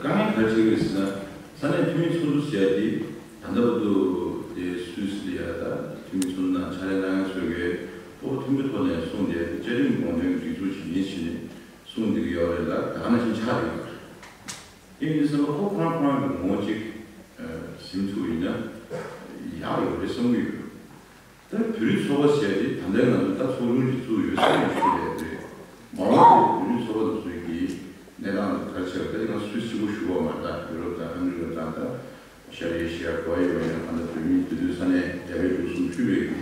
དཀའ་ངལ་ག་རེ་འཕྲད་ཀྱི་རེད་ཟེར་ན། ས་གནས་འཐུས་མི་ཚོགས་འདུ་ཟེར་ཡ་དེ་ད་ལྟ་བར་དུ་དེ་སུད་སི་ལ་ཡ་ད་འཐུས་མི་ཚོགས་འདུ་ནང་ཕྱག་ལས་གནང་མཁན་ཚོས་ཀྱི་སྤོབས་པ་མཐོན་པོའི་ཐོག་ནས་གསུངས་བསྡད་དེ་བཅའ་ཁྲིམས་དགོངས་དོན་སྒྲིག་འཛུགས་ཤིག་ཡིན་ཕྱིན་ནས་གསུངས་བསྡད་ཀྱི་ཡོད་རེད་ལ་ད་ག་ནང་བཞིན་ཆགས་བསྡད་ཡོད་རེད། དེ་ཡིན་དུས་ཙམ་པ་ཁོ་ཁོ་རང་ཁོ་རང་གི་ངོ་བོ་གཅིག་ཟིན་ཐུབ་ཡིན་ན་ཡག་ཡོད་རེད་བསམ་གྱི་ཡོད། ད་བོད་རིགས་ཚོགས་པ་བྱས་ཏེ་ད་ལྟའི་ང་ཚོ་ད་ཚོགས་ཆུང་ཞིག་བཙུགས་ཡོད་ས་ཡིན་ཞུ་ཡས་རེད། མ་འོངས་པར་བོད་རིགས་ཚོགས་པ་དེ་ཚོའི་གི་གནས་སྟངས་ག་རེ་ཆགས་ད་ང་སུད་སི་གཅིག་པོ་ཞུ་བ་མ་རེད། ད་ཡུ་རོབ་དང་ཨ་མི་རི་ཀ་དང་ད་ཤར་ཨེ་ཤི་ཡ་ག་པར་ཡོད་པ་ཡིན་ན་ད་ལྟ་བོད་མི་དེ་དུས་ས་གནས་རྒྱ་བལ་འབྲུག་གསུམ་ཕུད་པའི་གི་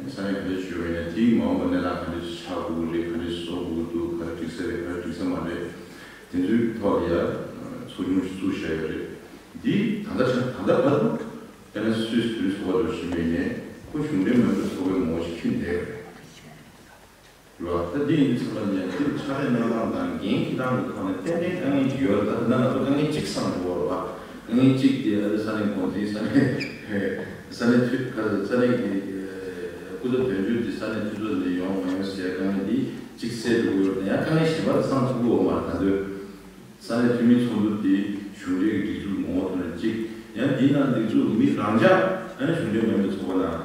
ས་གནས་ག་འདྲ་ཞིག་ཡོད་པ་ཡིན་ན་དེའི་མ་འོངས་པར་གནས་སྟངས་ག་འདྲ་ཞིག་ཆགས་དགོས་ཀྱི་རེད། ག་འདྲ་ཞིག་བཟོ་དགོས་ཀྱི་འདུག་ག་རེ་འགྲིག་ས་རེད། ག་རེ་འགྲིག་ས་མ་རེད། དེ་ཚོའི་ཐོག་ལ་ཡ་ཚོགས་ཆུང་ཞིག་བཙུགས་བཞག་ཡོད་རེད། འདི་ད་ལྟ་ཆ་ད་ལྟ་བར་དུ་དཔེར་ན་སུད་སི་བོད་རིགས་ཚོགས་པ་འདྲ་ཞིག་མེད་ནས་ཁོ་གཞུང་འབྲེལ་མིན་པའི་ཚོགས་པའི་ངོ་བོ་ཞིག་ཁྱེར་བསྡད་ཡོད་རེད། རེད་བ། ད་འདི་ཡིན་དུས་ཙམ་པ་ནས་འདིར་ཕྱག་ལས་གནང་སྟངས་དང་འགན་འཁྱེར་སྟངས་ཀྱི་ཐོག་ནས་ཏན་ཏན་དཀའ་ངལ་ཅིག་ཡོད་རེད། ད་ད་ལྟ་ང་ཚོ་དཀའ་ངལ་གཅིག་བསམ་དགོས་རེད་བ། དཀའ་ངལ་གཅིག་དེ་ཨ་ད་ས་གནས་འགོ་འཛིན་ས་གནས་ས་གནས་འཐུས་ཁ་ས་གནས་ཀྱི་སྐུ་ཚབ་དོན་གཅོད་དེ་ས་གནས་འཐུས་ཚོགས་ནས་ཡོང་མ་ཡོང་ཟེར་དཀའ་ངལ་འདི་གཅིག་སེལ་དགོས་ཡོད་རེད། ཡང་དཀའ་ངལ་གཞན་པ་དེ་བསམ་ཐུབ་ཀྱི་ཡོད་མ་རེད། ད་དུས་ས་གནས་འཐུས་མི་ཚོགས་འདུ་དེ་གཞུང་འབྲེལ་གྱི་སྒྲིག་འཛུགས་ངོ་བོ་ཐོག་ནས་གཅིག་ཡང་འདི་ནང་སྒྲིག་འཛུགས་མི་རང་འཇགས་ཨ་ནི་གཞུང་འབྲེལ་མིན་པའི་ཚོགས་པ་ནང་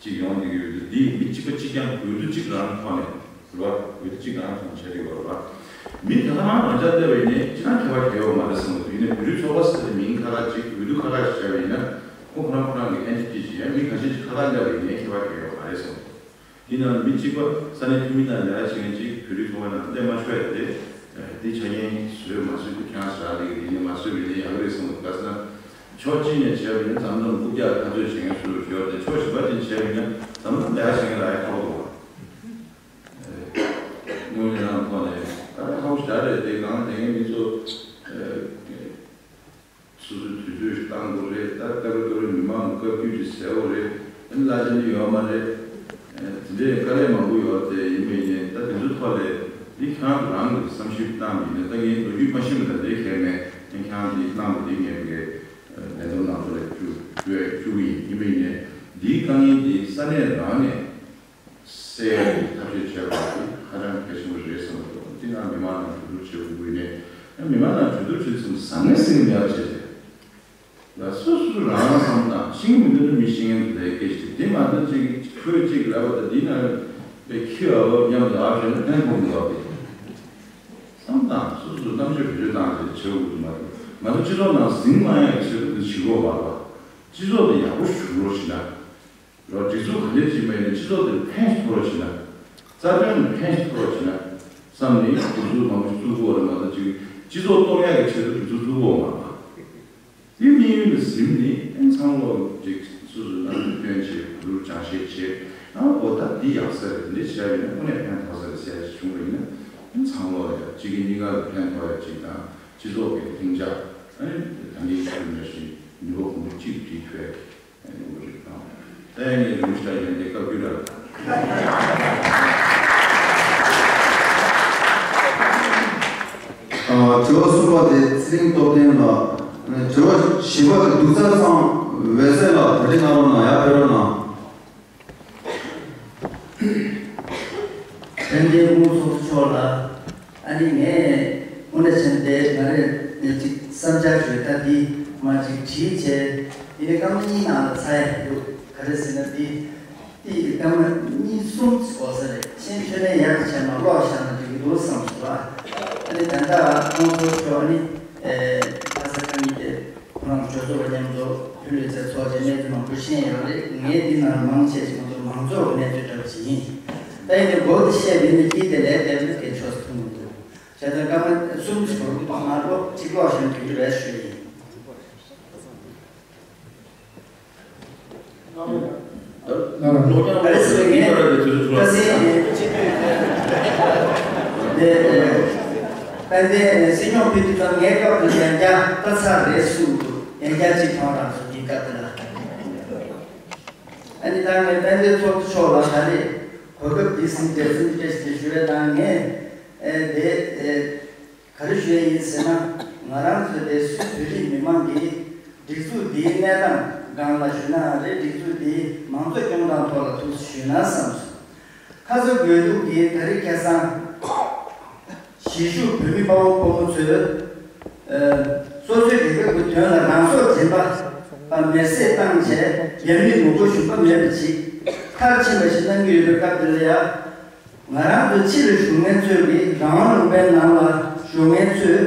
གཅིག་ཡོང་བསྡད་ཀྱི་ཡོད་དུས་འདི་མི་གཅིག་པ་གཅིག་རྐྱང་འོས་བསྡུ་གཅིག་རང་ཐོག་ནས་རེད་བ། འོས་བསྡུ་གཅིག་རང་ཐོག་ནས་བྱས་བསྡད་ཀྱི་ཡོད་རེད་བ། མི་ད་ལྟ་མ་རང་འཇགས་བལྟས་པ་ཡིན་ནའི་ཅི་ལྟར་ཁྱད་པར་གལ་ཡོད་མ་རེད་བསམ་གྱི་འདུག་ཡིན་ནའི་བོད་རིགས་ཚོགས་པ་ཟེར་ཏེ་མིང་ཁ་ཁ་གཅིག་འོས་བསྡུ་ཁ་ཁ་ཞིག་བྱས་པ་ཡིན་ན་ཁོ་ཁོ་རང་ཁོ་རང་གི་ཨེན་ཊི་ཊི་ཅིག་ཡང་མི་ཁ་ཤས་ཅིག་ཁ་ཁ་བསྡད་པ་ཡིན་ནའི་ཁྱད་པར་གལ་ཡོད་མ་རེད་བསམ་གྱི་འདུག་དེ་ནང་མི་གཅིག་པ་ས་གནས་འཐུས་མི་དང་ལས་ཀ་བྱེད་མཁན་གཅིག་བོད་རིགས་ཚོགས་པ་ནང་སླེབས་མ་ཆོག་ཡ་དེ། དེ་ཆ་རྐྱེན་བཟོས་མ་བཟོས་དེ་ཁྱེད་རང་ཞེ་དྲག་ལས་ཀ་དེ་ནས་མ་བཟོས་པ་ཡིན་ན་ཡག་གི་རེད་བསམ་གྱི་འདུག་ག་ཟེར་ན། ཕྱོགས་གཅིག་ནས་བྱས་པ་ཡིན་ན་འཛམ་གླིང་རྐུབ་བཀྱག་འཐབ་རྩོད་བྱེད་མཁན་ཚོ་ཡོད་དེ་ཕྱོགས་གཞན་པ་ཅན་བྱས་པ་ཡིན་ན་འཛམ་གླིང་ལས་ཀ་བྱེད་མཁན་ལ་ཡག་ཁག་པོ་འདུག་དངོས་གནས་རང་ཐོག་ནས་ད་ལྟ་ཁག་པོ་ཞེ་དྲག་རེད། དེ་གང་དེ་ངའི་མི་ཚོ་སོ་སོའི་དུས་ཚོད་ཞིག་བཏང་དགོས་རེད། ད་སྐབས་རེ་སྐབས་རེ་མི་མང་གི་བཀའ་བཀྱོན་ཅིག་ཟེར་དགོས་རེད། ཨ་ནི་གླ་ཆ་ནི་ཡོད་མ་རེད། དེ་འདྲའི་དཀའ་ལས་མང་པོ་ཡོད་དེ་ཡིན་པ་ཡིན་ནའི་ད་དེ་ཚོའི་ཐོག་ལས་འདི་ཁྱེད་རང་ཚོ་རང་གི་བསམ་ཞིབ་གནང་བ་ཡིན་ན་ད་ངས་ལོ་རྒྱུས་མ་ཤེས་པ་ད་ལྟའི་གལ་མེད། ཁྱེད་རང་འདི་གནང་བ་འདི་ངས་ངའི་ལས་བསྡོམས་ནང་ཚོ་ལ་བཅུག་བཅུག་བཅུག་གི་ཡིན། ཡིན་པ་ཡིན་ནའི་འདིའི་དཀའ་ངལ་འདི་ས་གནས་རང་ནས་སེལ་ཡག་གི་ཐབས་ཤེས་བྱས་པ་དེ་ཧ་ཅང་གལ་ཆེན་པོ་རེད་བསམ་གྱི་འདུག་དེ་ནང་མི་མང་ནང་གྲོས་བསྡུར་བྱེད་དགོས་ཀྱི་ཡོད་ནའི་མི་མང་ནང་གྲོས་བསྡུར་བྱེད་དུས་བཟང་ངན་སེལ་གྱི་མེད་པ་བྱས་ཏེ། ལ་སོ་སོ་རང་རང་བསམ་བཏང་ཤེས་ཀྱི་མི་འདུག་ན་མི་ཤེས་མཁན་དེ་ལས་སྐད་ཆ་དེ་མ་གཏོགས་ཅིག་ཁོས་ཅིག་ལབ་པ་དང་འདི་ན་པའི་ཁྱི་ཨ་བབ་མཉམ་དུ་ཨ་བྱས་ན་ཕན་ཐོགས་མི་འདུག་པས། བསམ་བཏང་སོ་སོ་རྣམ་དཔྱོད་བེད་སྤྱོད་བཏང་བྱས་བྱེད་དགོས་ཀྱི་མ་རེད། ང་ཚོ་སྤྱི་ཚོགས་ནང་ཟིང་མ་ཡག་གི་ཆེད་དུ་འདི་བྱེད་དགོས་མ་རེད་པ། སྤྱི་ཚོགས་དེ་ཡག་པོ་བྱུང་རོགས་བྱེད་ན། རོགས་སྒྲིག་འཛུགས་ག་འདྲས་བྱེད་པ་ཡིན་ན་སྤྱི་ཚོགས་དེར་ཕན་ཞིག་ཐོགས་རོགས་བྱེད་ན། རྩ་དོན་ལ་ཕན་ཞིག་ཐོགས་རོགས་བྱེད་ན། བསམ་ནས་སྒྲིག་འཛུགས་མང་པོ་ཞིག་བཙུགས་དགོས་རེད་མ་གཏོགས་ཅིག་སྤྱི་ཚོགས་གཏོར་ཡག་གི་ཆེད་དུ་སྒྲིག་འཛུགས་བཙུགས་དགོས་མ་རེད་པ། དེ་དམིགས་ཡུལ་ལ་གཟིམ་ནས་ཨེ་ཚང་མ་ཅིག་སོ་སོའི་ལམ་དུ་སྟོན་བྱེད་གོ་བསྡུར་སྦྱང་བཤད་བྱེད་ཨ་འོ་ད་འདི་ཡག་ས་རེད། འདི་བྱས་པ་ཡིན་ན་དངོས་གནས་ཕན་ཐོགས་ས་རེད་ཟེར་ཡག་ཅིག་བྱུང་བ་ཡིན་ན་ཨེ་ཚང་མ་ལ་ཡ་གཅིག་གིས་གཉིས་ཀ་ལ་ཕན་ཐོགས་ཡག་ཅིག་དང་སྤྱི་ཚོགས་ཀྱི་ལྷིང་འཇགས་ཨ་ནི་ད་གིན་ཞུས་ནང་བཞིན་ནུས་པ་གོང་བུ་གཅིག་སྒྲིལ་ཐུབ་ཡག་ཡོང་གི་རེད་དང་། ད་ཡང་ངས་རིམ་བཞིན་ཡང་འདི་བཀའ་བརྒྱུད་ར། ཨ། དྲི་བ་གསུམ་པ་དེ་ཚེ་རིང་སྟོབས་ལྡན་ལགས། དྲི་བ་བཞི་པ་དེ་རྡུལ་རྩ་ཚང་འོད་ཟེར་ལགས་གྲ་སྒྲིག་གནང་རོགས་གནང་། ཡར་ཕེབས་རོགས་གནང་། དྲན་རྟེན་སྐུ་ངོ་ཚོགས་གཙོ་མཆོག་ལ། ཨ་ནི་ངས་དངོས་གནས་བྱས་ན་དེ་ང་རེ་ནས་ཅིག་བསམ་འཆར་ཞུས། ད་འདི་མ་ཅིག་བྲིས་བྱས་ཡིན་ནའི་སྐར་མ་གཉིས་ནང་ལ་ཚར་ཡག་འདུག་ག་རེ་ཟེར་ན་འདི་འདི་སྐར་མ་གཉིས་གསུམ་ཙམ་འགོར་ས་རེད། ཕྱིན་ཆད་ནས་ཡག་གི་བྱས་མ་ཀློག་བཞག་ན་འགྲིག་གི་འདུག་བསམ་སོང་ལ། ཨ་ནི་ད་ལྟ་སྐུ་ངོ་ཚོགས་གཙོ་མཆོག་ཨ་ནི་ཨེ་ཁ་ས་ཁ་ཉིན་དེ། ཁོ་རང་གྲོས་ཚོགས་པ་མཉམ་དུ་བོད་ལུས་རྩལ་ཚོགས་ཆེན་གནས་ཚུལ་མང་པོ་ཤེས་ཡོད་རེད། ངས་འདི་ནང་མང་ཆེ་ཞིག་ང་ཚོ་མང་གཙོ་གི་གནས་ཚུལ་འདྲ་པོ་ཞིག་ཡིན། ད་ཡིན་ནའི་མགོ་འདི་བཤད་པ་ཡིན་ན་དཀྱིལ་དེ་ལས་བསྡད་པ་དེ་ཆོག་ས་མཐོང་གི་འདུག་བྱས་ཙང་སྐར་མ་གསུམ་ཙམ་བོར་གི་འདུག་མ་གཏོགས་གཅིག་ཀློག་བཞིན་དུས་རེ་ཞུ་ཡིན། ལོ་རྒྱུས་ཨ་རེ་ཟེར་བའི་ངས་ཁ་སང་ནས་སྤྱི་འཐུས་དེ་དཔལ་ལྡན་སྲིད་སྐྱོང་ཕེབས་དུས་ཙམ་ངའི་སྐབས་དུ་ཡང་བསྐྱར་ལྟ་ཚར་རེད་གསུངས་འདུག་ཡང་བསྐྱར་གཅིག་མཐོང་རག་སོང་འདིའི་སྐབས་དེ་ལ། ཨ་ནི་ད་ངས་དཔལ་ལྡན་ཚོགས་གཙོ་མཆོག་ལ་ད་རེས་གོ་སྐབས་འདི་ཟིན་བྱས་གསུང་བཤད་ཞིག་ཞུ་བའི་ནང་ངས་ཨེ་དེ་ཨེ། ག་རེ་ཞུ་ཡ་ཡིན་ཟེར་ན། ང་རང་ཚོའི་དེ་སུད་བོད་རིགས་མི་མང་གིས་སྒྲིག་འཛུགས་འདིའི་གནས་སྟངས་སྒང་ལ་ཞུས་ན་རེད། སྒྲིག་འཛུགས་འདིའི་མང་གཙོ་སྐྱོང་སྟངས་ཐོག་ལ་ཐུགས་སུ་ཞུས་ན་བསམ་སོང་། ཁ་ཚ་དགོས་གཏུགས་ཀྱིས་ད་རེས་ཁ་སང་གཞིས་བཞུགས་བོད་མི་དཔའ་བོ་ཕོ་མོ་ཚོས་ཨ་སོ་སོའི་རིག་པའི་དོན་ལ་རང་སྲོག་སྦྱིན་པ་མེར་སྲེག་བཏང་བྱས་རྒྱ་མིའི་ངོ་རྒོལ་ཞུམ་པ་མེད་པ་ཞིག་མཐར་ཕྱིན་པ་ཞིག་གནང་གི་ཡོད་པའི་སྐབས་དེ་ལ་ཡ། ང་རང་ཚོ་ཕྱི་ལ་བཞུགས་མཁན་ཚོས་ཀྱི་རང་དབང་ལུང་པའི་ནང་ལ་བཞུགས་མཁན་ཚོས་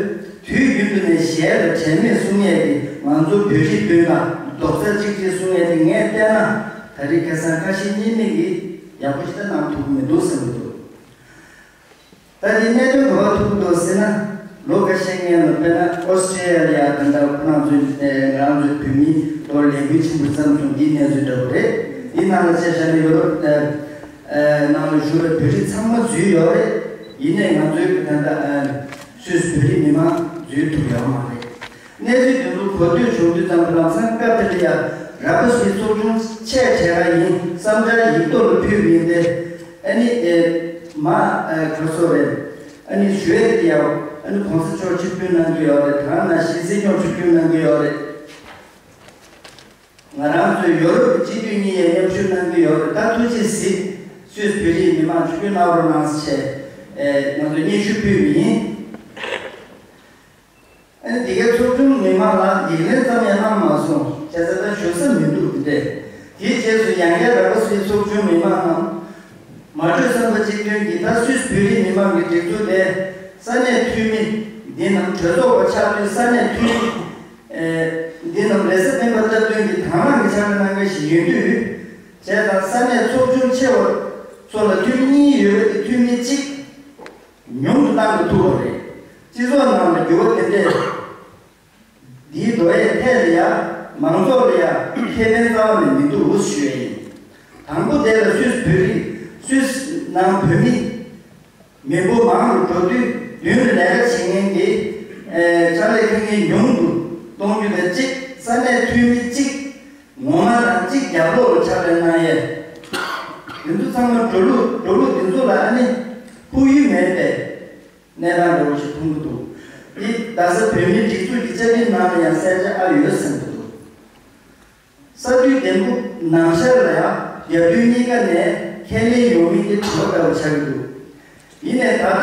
དུས་རྒྱུན་དུ་ནས་གཞས་ལ་དྲན་མེད་གསུང་ཡས་ཀྱི་ང་ཚོ་བོད་རིགས་སྤུན་ཟླ་རྡོག་རྩ་གཅིག་སྒྲིལ་གསུང་ཡས་དེ་ངས་བལྟས་ན་ད་རེས་ཁ་སང་ཁ་ཞེ་གཉིས་མེད་ཀྱིས་ཡག་པོ་ཞིག་ད་གནང་ཐུབ་ཀྱི་མི་འདུག་བསམ་གྱི་འདུག་ད་དེ་གནད་དོན་ག་པར་ཐུག་འདུག་ཟེར་ན། ལོ་འགའ་ཤས་སྔོན་ལ་དཔེར་ན་ཨོ་སི་ཀྲི་ཡ་ལི་ཡ་དང་འདྲ་ཁོ་རང་ཚོའི་ང་རང་ཚོའི་བོད་མིའི་ཐོག་ལས་འགུལ་ཆེན་པོ་བརྩམས་སོང་། འདིའི་གནས་ཚུལ་འདྲ་པོ་རེད། འདི་ནང་ལ་བྱས་བཞག་ན་ཡོ་རོབ་ནང་ལ་བཞུགས་པའི་བོད་རིགས་ཚང་མ་འཛུལ་ཡོད་རེད། ཡིན་ནའི་ང་ཚོའི་གི་ད་ལྟ་སུད་སི་བོད་རིགས་མི་མང་འཛུལ་ཐུབ་ཡོད་མ་རེད། གནས་ཚུལ་དེ་ཚོ་གོ་ཐོས་བྱུང་དུས་ཙམ་པ་ལམ་སང་སྐབས་དེ་ལ་ཡ་ར་པ་སི་ཚོགས་ཆུང་ཆེ་གྲས་ཀ་ཡིན་བསམ་འཆར་ཡིག་ཐོག་ལ་ཕུལ་བ་ཡིན་ཏེ། ཨ་ནི་ཨེ་མ་ཨ་ག་སོ་རེད། ཨ་ནི་ཞུ་ཡས་དེ་ཡ་ཨ་ནི་གོང་ས་མཆོག་ཆིབས་བསྒྱུར་གནང་གི་ཡོད་རེད། ད་ནང་བཞིན་སྲིད་སྐྱོང་ཆིབས་བསྒྱུར་གནང་གི་ཡོད་རེད། ང་རང་ཚོའི་ཡོ་རོབ་ཀྱི་སྤྱི་འཐུས་གཉིས་ཡས་མཉམ་ཞུགས་གནང་གི་ཡོད་རེད། ད་ཐུགས་རྗེས་གཟིགས། སུད་སི་བོད་རིགས་མི་མང་ཆིབས་བསྒྱུར་གནང་རོགས་གནང་ཟེར་བྱས་ཨེ་ང་ཚོས་སྙན་ཞུ་ཕུལ་བ་ཡིན། ཨ་ནི་འདི་གའི་ཚོགས་ཆུང་མི་མང་ལ་ཡིག་ལན་ཙམ་ཡང་གནང་མ་སོང་། བྱས་ཙང་ད་ཞུ་ས་མི་འདུག་འདི་འདྲས། དེའི་རྗེས་སུ་ཡང་བསྐྱར་ར་པ་སིའི་ཚོགས་ཆུང་མི་མང་ནང་མ་གྲོས་བསམ་པ་གཅིག་མཐུན་གྱིས་ད་སུད་སི་བོད་རིགས་མི་མང་གི་སྒྲིག་འཛུགས་དེ་ས་གནས་འཐུས་མི་འདི་ནང་གྲོས་ཚོགས་པ་ཆགས་དུས་ས་གནས་འཐུས་མི་ཨེ་འདི་ནང་རེས་གཟའ་སྤེན་པ་སྟབས་བསྟུན་གྱིས་དང་བླངས་ཀྱི་ཕྱག་ལས་གནང་མཁན་ཞིག་ཡིན་དུས། བྱས་ཙང་ས་གནས་ཚོགས་ཆུང་ཆེ་བ་ཚོ་ལ་འཐུས་མི་གཉིས་ཡོད་པ་དེ་འཐུས་མི་གཅིག་ཉུང་དུ་གཏང་དགོས་ཐུག་པ་རེད། སྤྱི་ཚོགས་ནང་ལ་འགྱུར་བ་དེ་འདྲས་འདིའི་འགྲོ་ཡས་ཐད་ལ་ཡ་མང་ཚོགས་ལ་ཡ་ཁེ་ཕན་རྩ་བ་ནས་མི་འདུག་ཞུ་ཡས་ཡིན། དང་པོ་དེ་ལ་སུད་སི་བོད་རིགས་སུད་སི་ནང་བོད་མི་མི་འབོར་མང་རུ་འགྲོ་དུས་མདུན་ལ་ལས་ཀ་བྱེད་མཁན་གྱི་ཨེ་ཕྱག་ལས་མཁན་ཉུང་དུ་གཏོང་རྒྱུ་དང་གཅིག་ས་གནས་འཐུས་མི་གཅིག་ངོ་མ་དང་གཅིག་རྒྱབ་ལོགས་ལ་ཕྱག་ལས་གནང་ཡས། དེ་ཚོ་ཚང་མ་འགྲོ་ལུགས་འགྲོ་ལུགས་དེ་ཚོ་ལ་ཨ་ནི་ཕུགས་ཡུལ་མེད་པས་གནས་སྟངས་འདྲ་བོ་ཞིག་མཐོང་གི་འདུག་འདི་རྡ་ས་བོད་མིའི་སྒྲིག་འཛུགས་ཀྱི་བཅའ་ཁྲིམས་ནང་ལ་ཡང་གསལ་ཆ་ཨ་ཡོད་བསམ་གྱི་འདུག་ས་དུས་འདེམས་ཁོངས་ནང་ཤར་ལ་ཡང་རྒྱབ་མདུན་གཉིས་ཀ་ནས་ཁས་ལེན་ཡོང་མིན་དེ་དྲི་བ་ལྟ་བུ་ཆགས་ཀྱི་འདུག་ཡིན་ནའི་ད་ལྟ་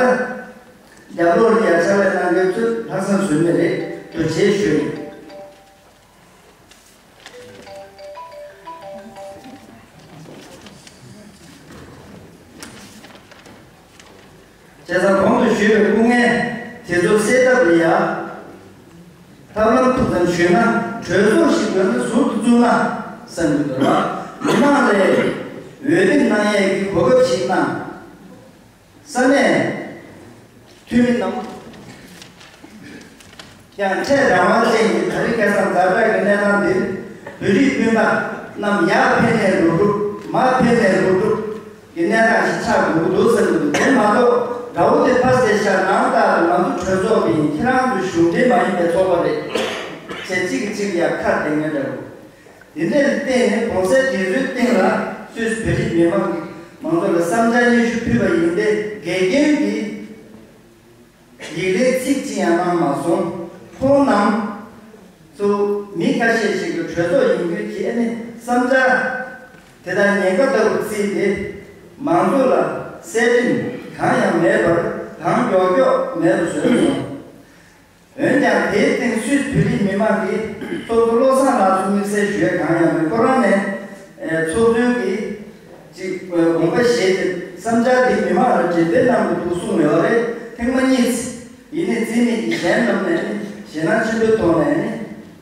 རྒྱབ་ལོགས་ལ་ཡ་ཕྱག་ལས་གནང་མཁན་ཚོས་ལྷག་བསམ་ཟོལ་མེད་རེད། ཐུགས་རྗེ་ཆེ་ཞུ་ཡིན། བྱས་ཙང་གོང་དུ་ཞུས་པའི་སྐུ་ངལ་དེ་ཚོ་སེལ་ཐབས་ལ་ཡ་ཐབས་ལམ་ཐུག་ཙམ་ཞུས་ན་གྲོས་ཚོགས་ཤིག་དགོས་ན་ཟུར་དུ་བཙུགས་ན་བསམ་གྱི་འདུག་ལ། མི་མང་ལ་འོས་འདེམས་གནང་ཡས་ཀྱི་གོ་སྐབས་ཤིག་གནང་། ས་གནས་འཐུས་མི་རྣམས་ཀྱང་འཕྲལ་རང་དབང་ཅན་གྱི་ད་རེས་ཁ་སང་ཛ་དྲག་གི་གནས་སྟངས་འདིར་བོད་རིགས་སྤུན་ཟླ་རྣམས་ཡར་ཕེབས་ནས་རུབ་རུབ་མར་ཕེབས་ནས་རུབ་རུབ་ཀྱི་གནས་སྟངས་ཤིག་ཆགས་དགོས་ཀྱི་འདུག་ཟེར་གྱི་འདུག་དེ་མ་གཏོགས་དགྲ་བོ་དེ་ཕར་བསད་ཤག་ནང་ལྟར་དུ་ང་ཚོ་གྲོས་ཚོགས་ཀྱི་ཁྱེད་རང་ཚོའི་གཞུང་འབྲེལ་མ་ཡིན་པའི་ཚོགས་པ་རེད་ཅེས་གཅིག་གིས་གཅིག་ལ་ཁ་གཏད་ངན་འདྲ་བོ། དེ་འདྲའི་སྟེང་ནས་གོང་གསལ་དེ་ཚོའི་སྟེང་ལ་སུད་སི་བོད་རིགས་མི་མང་གི་མང་ཚོགས་ལ་བསམ་འཆར་སྙན་ཞུ་ཕུལ་བ་ཡིན་ཏེ་དགེ་རྒན་གྱིས་ཡིག་ལན་ཚིག་གཅིག་ཡང་གནང་མ་སོང་། ཁོང་རྣམས་ཚོ་མི་ཁ་ཤས་ཤིག་གི་གྲོས་ཚོགས་ཡིན་ཁུལ་གྱིས་ཨ་ནི་བསམ་འཆར་དེ་དག་ཉེན་ཁ་ལྟ་བུ་བརྩིས་ཏེ་མང་ཚོགས་ལ་གསལ་སྟོན་གང་ཡང་མེད་པར་གང་མགྱོགས་མགྱོགས་མེད་པར་བཟོས་སོང་། འོན་ཀྱང་དེའི་སྟེང་སུད་སི་བོད་རིགས་མི་མང་གིས་ཚོགས་གཙོ་བློ་བཟང་ལགས་ཚོ་དམིགས་བསལ་ཞུ་ཡ་གང་ཡང་མེད། ཁོ་རང་ནས་ཚོགས་གཙོའི་གི་ཅིག་དགོངས་པ་བཞེས་ཏེ་བསམ་འཆར་དེ་མི་མང་ལ་འགྲེམས་སྤེལ་གནང་དགོས་འདུག་གསུངས་ཡོད་རེད། ཐེངས་མ་གཉིས་ཡིན་ནའི་རྩིས་མེད་ཀྱི་གཞན་རྣམས་ནས་ནི་ཞེད་སྣང་ཆེན་པོའི་ཐོག་ནས་ནི་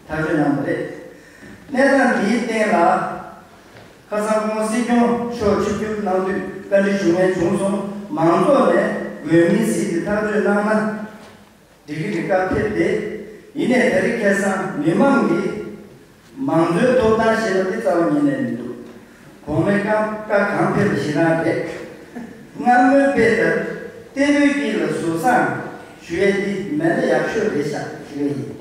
ཐག་གཅོད་གནང་བ་རེད། གནས་སྟངས་འདིའི་སྟེང་ལ་ཁ་སང་ཁོང་སྲིད་སྐྱོང་མཆོག་ཆིབས་བསྒྱུར་གནང་དུས་བཀའ་འདྲི་ཞུ་མཁན་བྱུང་སོང་། མང་ཚོགས་ནས་དགོས་མིན་གཟིགས་ཏེ་ཐག་གཅོད་གནང་ན། འགྲིག་གི་རེད་བཀའ་ཕེབས་ཏེ། ཡིན་ནའི་ད་རེས་ཁ་སང་མི་མང་གིས་མང་གཙོའི་ཐོབ་ཐང་ཞེས་པ་འདི་རྩ་བ་ཉིད་ནས་མི་འདུག་གོང་མའི་བཀའ་བཀའ་གང་ཕེབས་པ་ཞེ་དྲག་རེད། སྔ་མོའི་དཔེ་ལྟར་ལྟེ་བའི་དཀྱིལ་ལ་གཟུགས་བཟང་ཞུ་ཡས་འདི་མེད་ན་ཡག་ཤོས་རེད་ཤག་ཞུ་ཡས་ཡིན།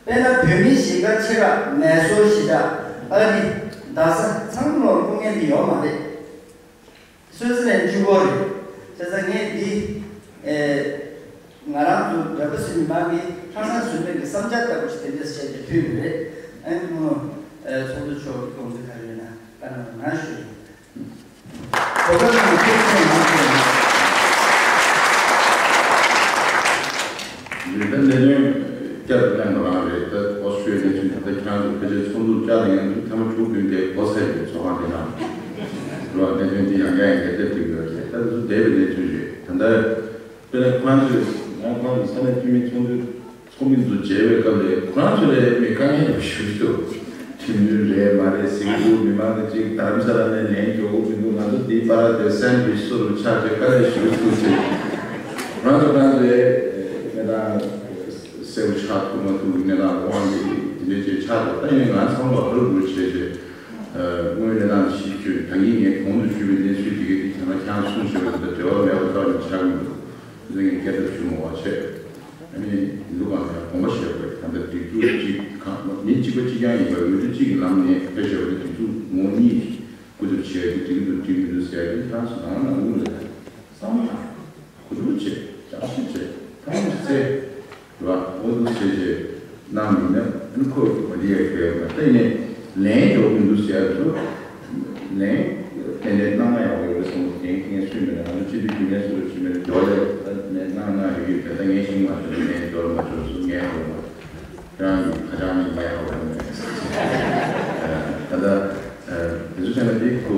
དཔེར་ན་བོད་མིའི་གཞིས་ཀ་ཆེ་ཁག་མེ་སོར་གཞིས་ཆགས་ཨ་རི་རྡ་ས་ཚང་མ་ལ་སྐུ་ངལ་འདི་ཡོད་མ་རེད། སུད་སི་ལན་བཅུ་སྐོར་རེད། བྱས་ཙང་ངས་འདི་ཨེ་ང་རང་ཚོ་འདྲ་པོ་ཟིན་མ་གི་ཁ་སང་ཟུར་པའི་གི་བསམ་འཆར་ལྟ་བུ་ཞིག་དེ་འདྲས་བཤད་ཀྱི་ཐུག་ཡོད་རེད། ཨ་ནི་ཁོང་ཨེ་ཚོགས་གཙོ་མཆོག་གི་དགོངས་ཚུལ་ག་རེ་ཡོད་ན་བཀའ་གནང་རོགས་གནང་ཞུ་ཡིན། གོ་སྐབས་དང་ཐུགས་རྗེ་ཆེ་གནང་ཞུ་ཡིན། ལས་ཀ་ལས་དོན་བསྐྱར་དུ་གླེང་པ་རང་རེད། ད་ཨོ་སི་ཀྲི་ཡ་ལི་ཡའི་གནས་ཚུལ་ད་ལྟ་ཁྱེད་རང་ཚོ་ཕལ་ཆེར་ཚོགས་འདུ་བཅར་ནས་ཡང་ཐུག་ཐེངས་མ་དྲུག་བདུན་དེ་གོ་ཚར་ཡོད། ཚོགས་ཁང་དེ་ནང་རེད་བ། གནས་ཚུལ་འདི་ཡང་བསྐྱར་ཡང་བསྐྱར་སླེབས་ཀྱི་ཡོད་རེད། ད་དེ་ཚོ་འདས་པའི་གནས་ཚུལ་རེད། ད་ལྟ་དཔེར་ན་ཁོ་རང་ཚོས་ང་ཁོ་རང་ཚོ་ས་གནས་འཐུས་མི་ཚོགས་འདུ་ཚོགས་མི་ཚོ་མཇལ་བའི་སྐབས་ལ་ཁོ་རང་ཚོ་ལ་མི་དཀའ་ངལ་ཡོད་པ་ཞུ་གི་འདུག་ཁྲིམས་མཐུན་རེད་མ་རེད་ཟེར་གྱི་འདུག་མི་མང་གི་ཅིག་དྷ་རམ་ས་ལ་ནས་ལན་རྒྱག་གི་མི་འདུག་ང་ཚོ་འདི་པ་ར་དེ་སན་བྷི་སུ་རུ་ཆགས་བྱས་དཀའ་ལས་ཞུ་གི་འདུག་ཅེས་ཁོ་རང་ཚོ་ཁོ་རང་ཚོའི་གནས་སྟངས་གསལ་པོ་ཆགས་ཐུབ་མ་ཐུབ་ཀྱི་གནས་སྟངས་དབང་གིས་དེ་འདྲའི་ཅིག་ཆགས་འདུག་ད་ཡིན་ནའི་ང་ཚང་མ་ཧུར་ཧུར་བྱས་བྱས་དངོས་ཡོད་གནས་སྟངས་ཞིབ་བརྗོད་ད་གིན་ངས་གོང་དུ་ཞུས་པའི་གནས་ཚུལ་དེ་གའི་དེ་བྱས་ན་ཁྱེད་རང་གསུངས་བཞག་པ་དེ་དང་འབྲེལ་བ་མེད་པ་ཙམ་ཡང་ཆགས་ཀྱི་མི་འདུག་དེ་ཚོ་ངས་བསྐྱར་ཟློས་ཞུ་མ་དགོས་པ་བྱས། ཨ་ནི་ལུགས་གང་ལ་དགོངས་པ་བཞེས་དགོས། ད་ལྟ་སྒྲིག་འཛུགས་གཅིག་གང་མི་གཅིག་པ་གཅིག་རྐྱང་ཡིན་པ་འོས་བསྡུ་གཅིག་གི་ལམ་ནས་ཕེབས་བཞག་པ་དེ་སྒྲིག་འཛུགས་ངོ་གཉིས་སྐུ་ཚབ་བྱས་ཏེ་སྒྲིག་འཛུགས་སྒྲིག་མི་འདུག་ཟེར་ཡ་དེ་ཁྱེད་རང་ཚོ་ནང་ནང་ལུགས་ལ་བསམ་བློ་བཏང་གོ་སྒྲིག་བྱས་བསྐྱར་ཞིབ་བྱས་ཐག་གཅོད་བྱས་རེད་བ། འོས་བསྡུ་བྱས་བྱས་གནང་མིན་ན་ཨ་ནི་ཁོ་མ་འདི་ཡ་ཁྱོད་ཡ་མ་ད་ཡིན་ནའི་ལན་འཇོག་གི་འདུག་ཟེར་ཡ་དེ་ཚོ། ནས་ཏན་ཏན་གནང་མ་ཡག་པ་ཡོད་པའི་བསམ་བློ་འགན་འཁྱེར་མཁན་སུ་མེད་ན་ང་ཚོ་སྤྱི་འཐུས་རྒྱུན་ལས་སུ་རུ་ཕྱིན་མེད་འབྱོར་ལས་ད་ནས་གནང་གནང་ཡོད་ཀྱི་དེ་ལྟ་ངས་ཤིང་མ་བྱོས་ནས་འབྱོར་མ་བྱོས་སུ་ངས་ཧ་ལོ་མ་ཁྱེད་རང་གི་ཁ་བྱང་ནི་ངས་ཧ་ལོ་མ་ད་ལྟ་དེ་ཚོ་བྱས་ན་དེ་ཁོ་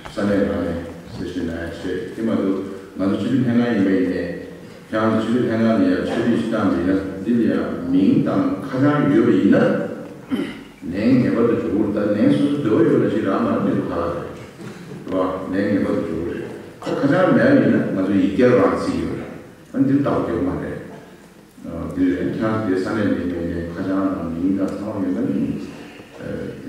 ས་གནས་རང་ནས་གསལ་བཤད་གནང་ཡ་བྱེད་དེ་མ་གཏོགས་ང་ཚོ་སྤྱི་འཐུས་ལྷན་ཁང་ཡིན་པ་ཡིན་ནས་ཁྱེད་རང་ཚོ་སྤྱི་འཐུས་ལྷན་ཁང་ནས་ཡང་ཆོས་སྒྲིག་ཞིག་བཏང་མིན་ན་འདི་ལ་ཡང་མིང་དང་ཁ་བྱང་ཡོད་པ་ཡིན་ན། ལན་ངེས་པར་དུ་འབྱོར་གྱི་རེད། ད་ལན་སོ་སོ་འདོད་པ་ཡོད་ན་ཅིག་རང་མར་མི་འདུག་ག་ལ་རེད། རེད་བ། ལན་ངེས་པར་དུ་འབྱོར་གྱི་རེད། ད་ཁ་བྱང་མེད་པ་ཡིན་ན་ང་ཚོ་ཡིག་བསྐྱར་རང་བརྩི་གི་ཡོད་རེད། ཨ་འདིར་བདག་པོ་རྒྱག་གི་མ་རེད། འདིར་ཁྱེད་རང་ཚོ་དེ་ས་གནས་ནས་ནས་ནས་ཁ་བྱང་དང་མིང་དང་ཚང་མ་ཡོད་ན་ནི་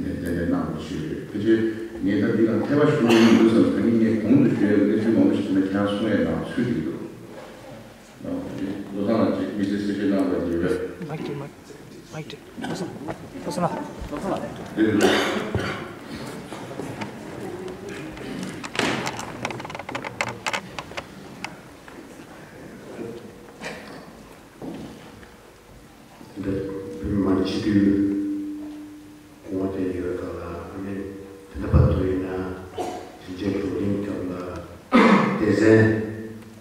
དེ་ནས་གཏན་གཏན་གནང་དགོས་ཞུས་རེད། ཕལ་ཆེར་ངས་ད་འདི་ལ་འཐད་པ་ཞུ་གི་ཡོད་འདུག་བསམ། ད་ངས་ངས་གོང་དུ་ཞུས་ཡ་གནས་ཚུལ་མང་པོ་ཞིག་བྱས་ན་ཁྱེད་རང་གསུང་ཡ་ནང་ཚུད་ཀྱི་འདུག་བློ་བཟང་ལགས་ཀྱིས་དམིགས་བསལ་གསལ་བཤད་གནང་བ་ཡིན་པས། མ་ཀི་མ་ཀི་བློ་བཟང་བློ་བཟང་ལགས། བློ་བཟང་ལགས། དེ་རེད། འདི་བོད་མི་མང་སྤྱི་འཐུས་སྐུ་ངོ་དེ་ཡོད་ཀ་ལ་ཨ་ནི་དེ་འདྲ་བར་དུ་ཡིན་ན་དྲིན་ཆེན་བགྲོ་གླེང་སྐབས་ལ་སྡེ་ཚན་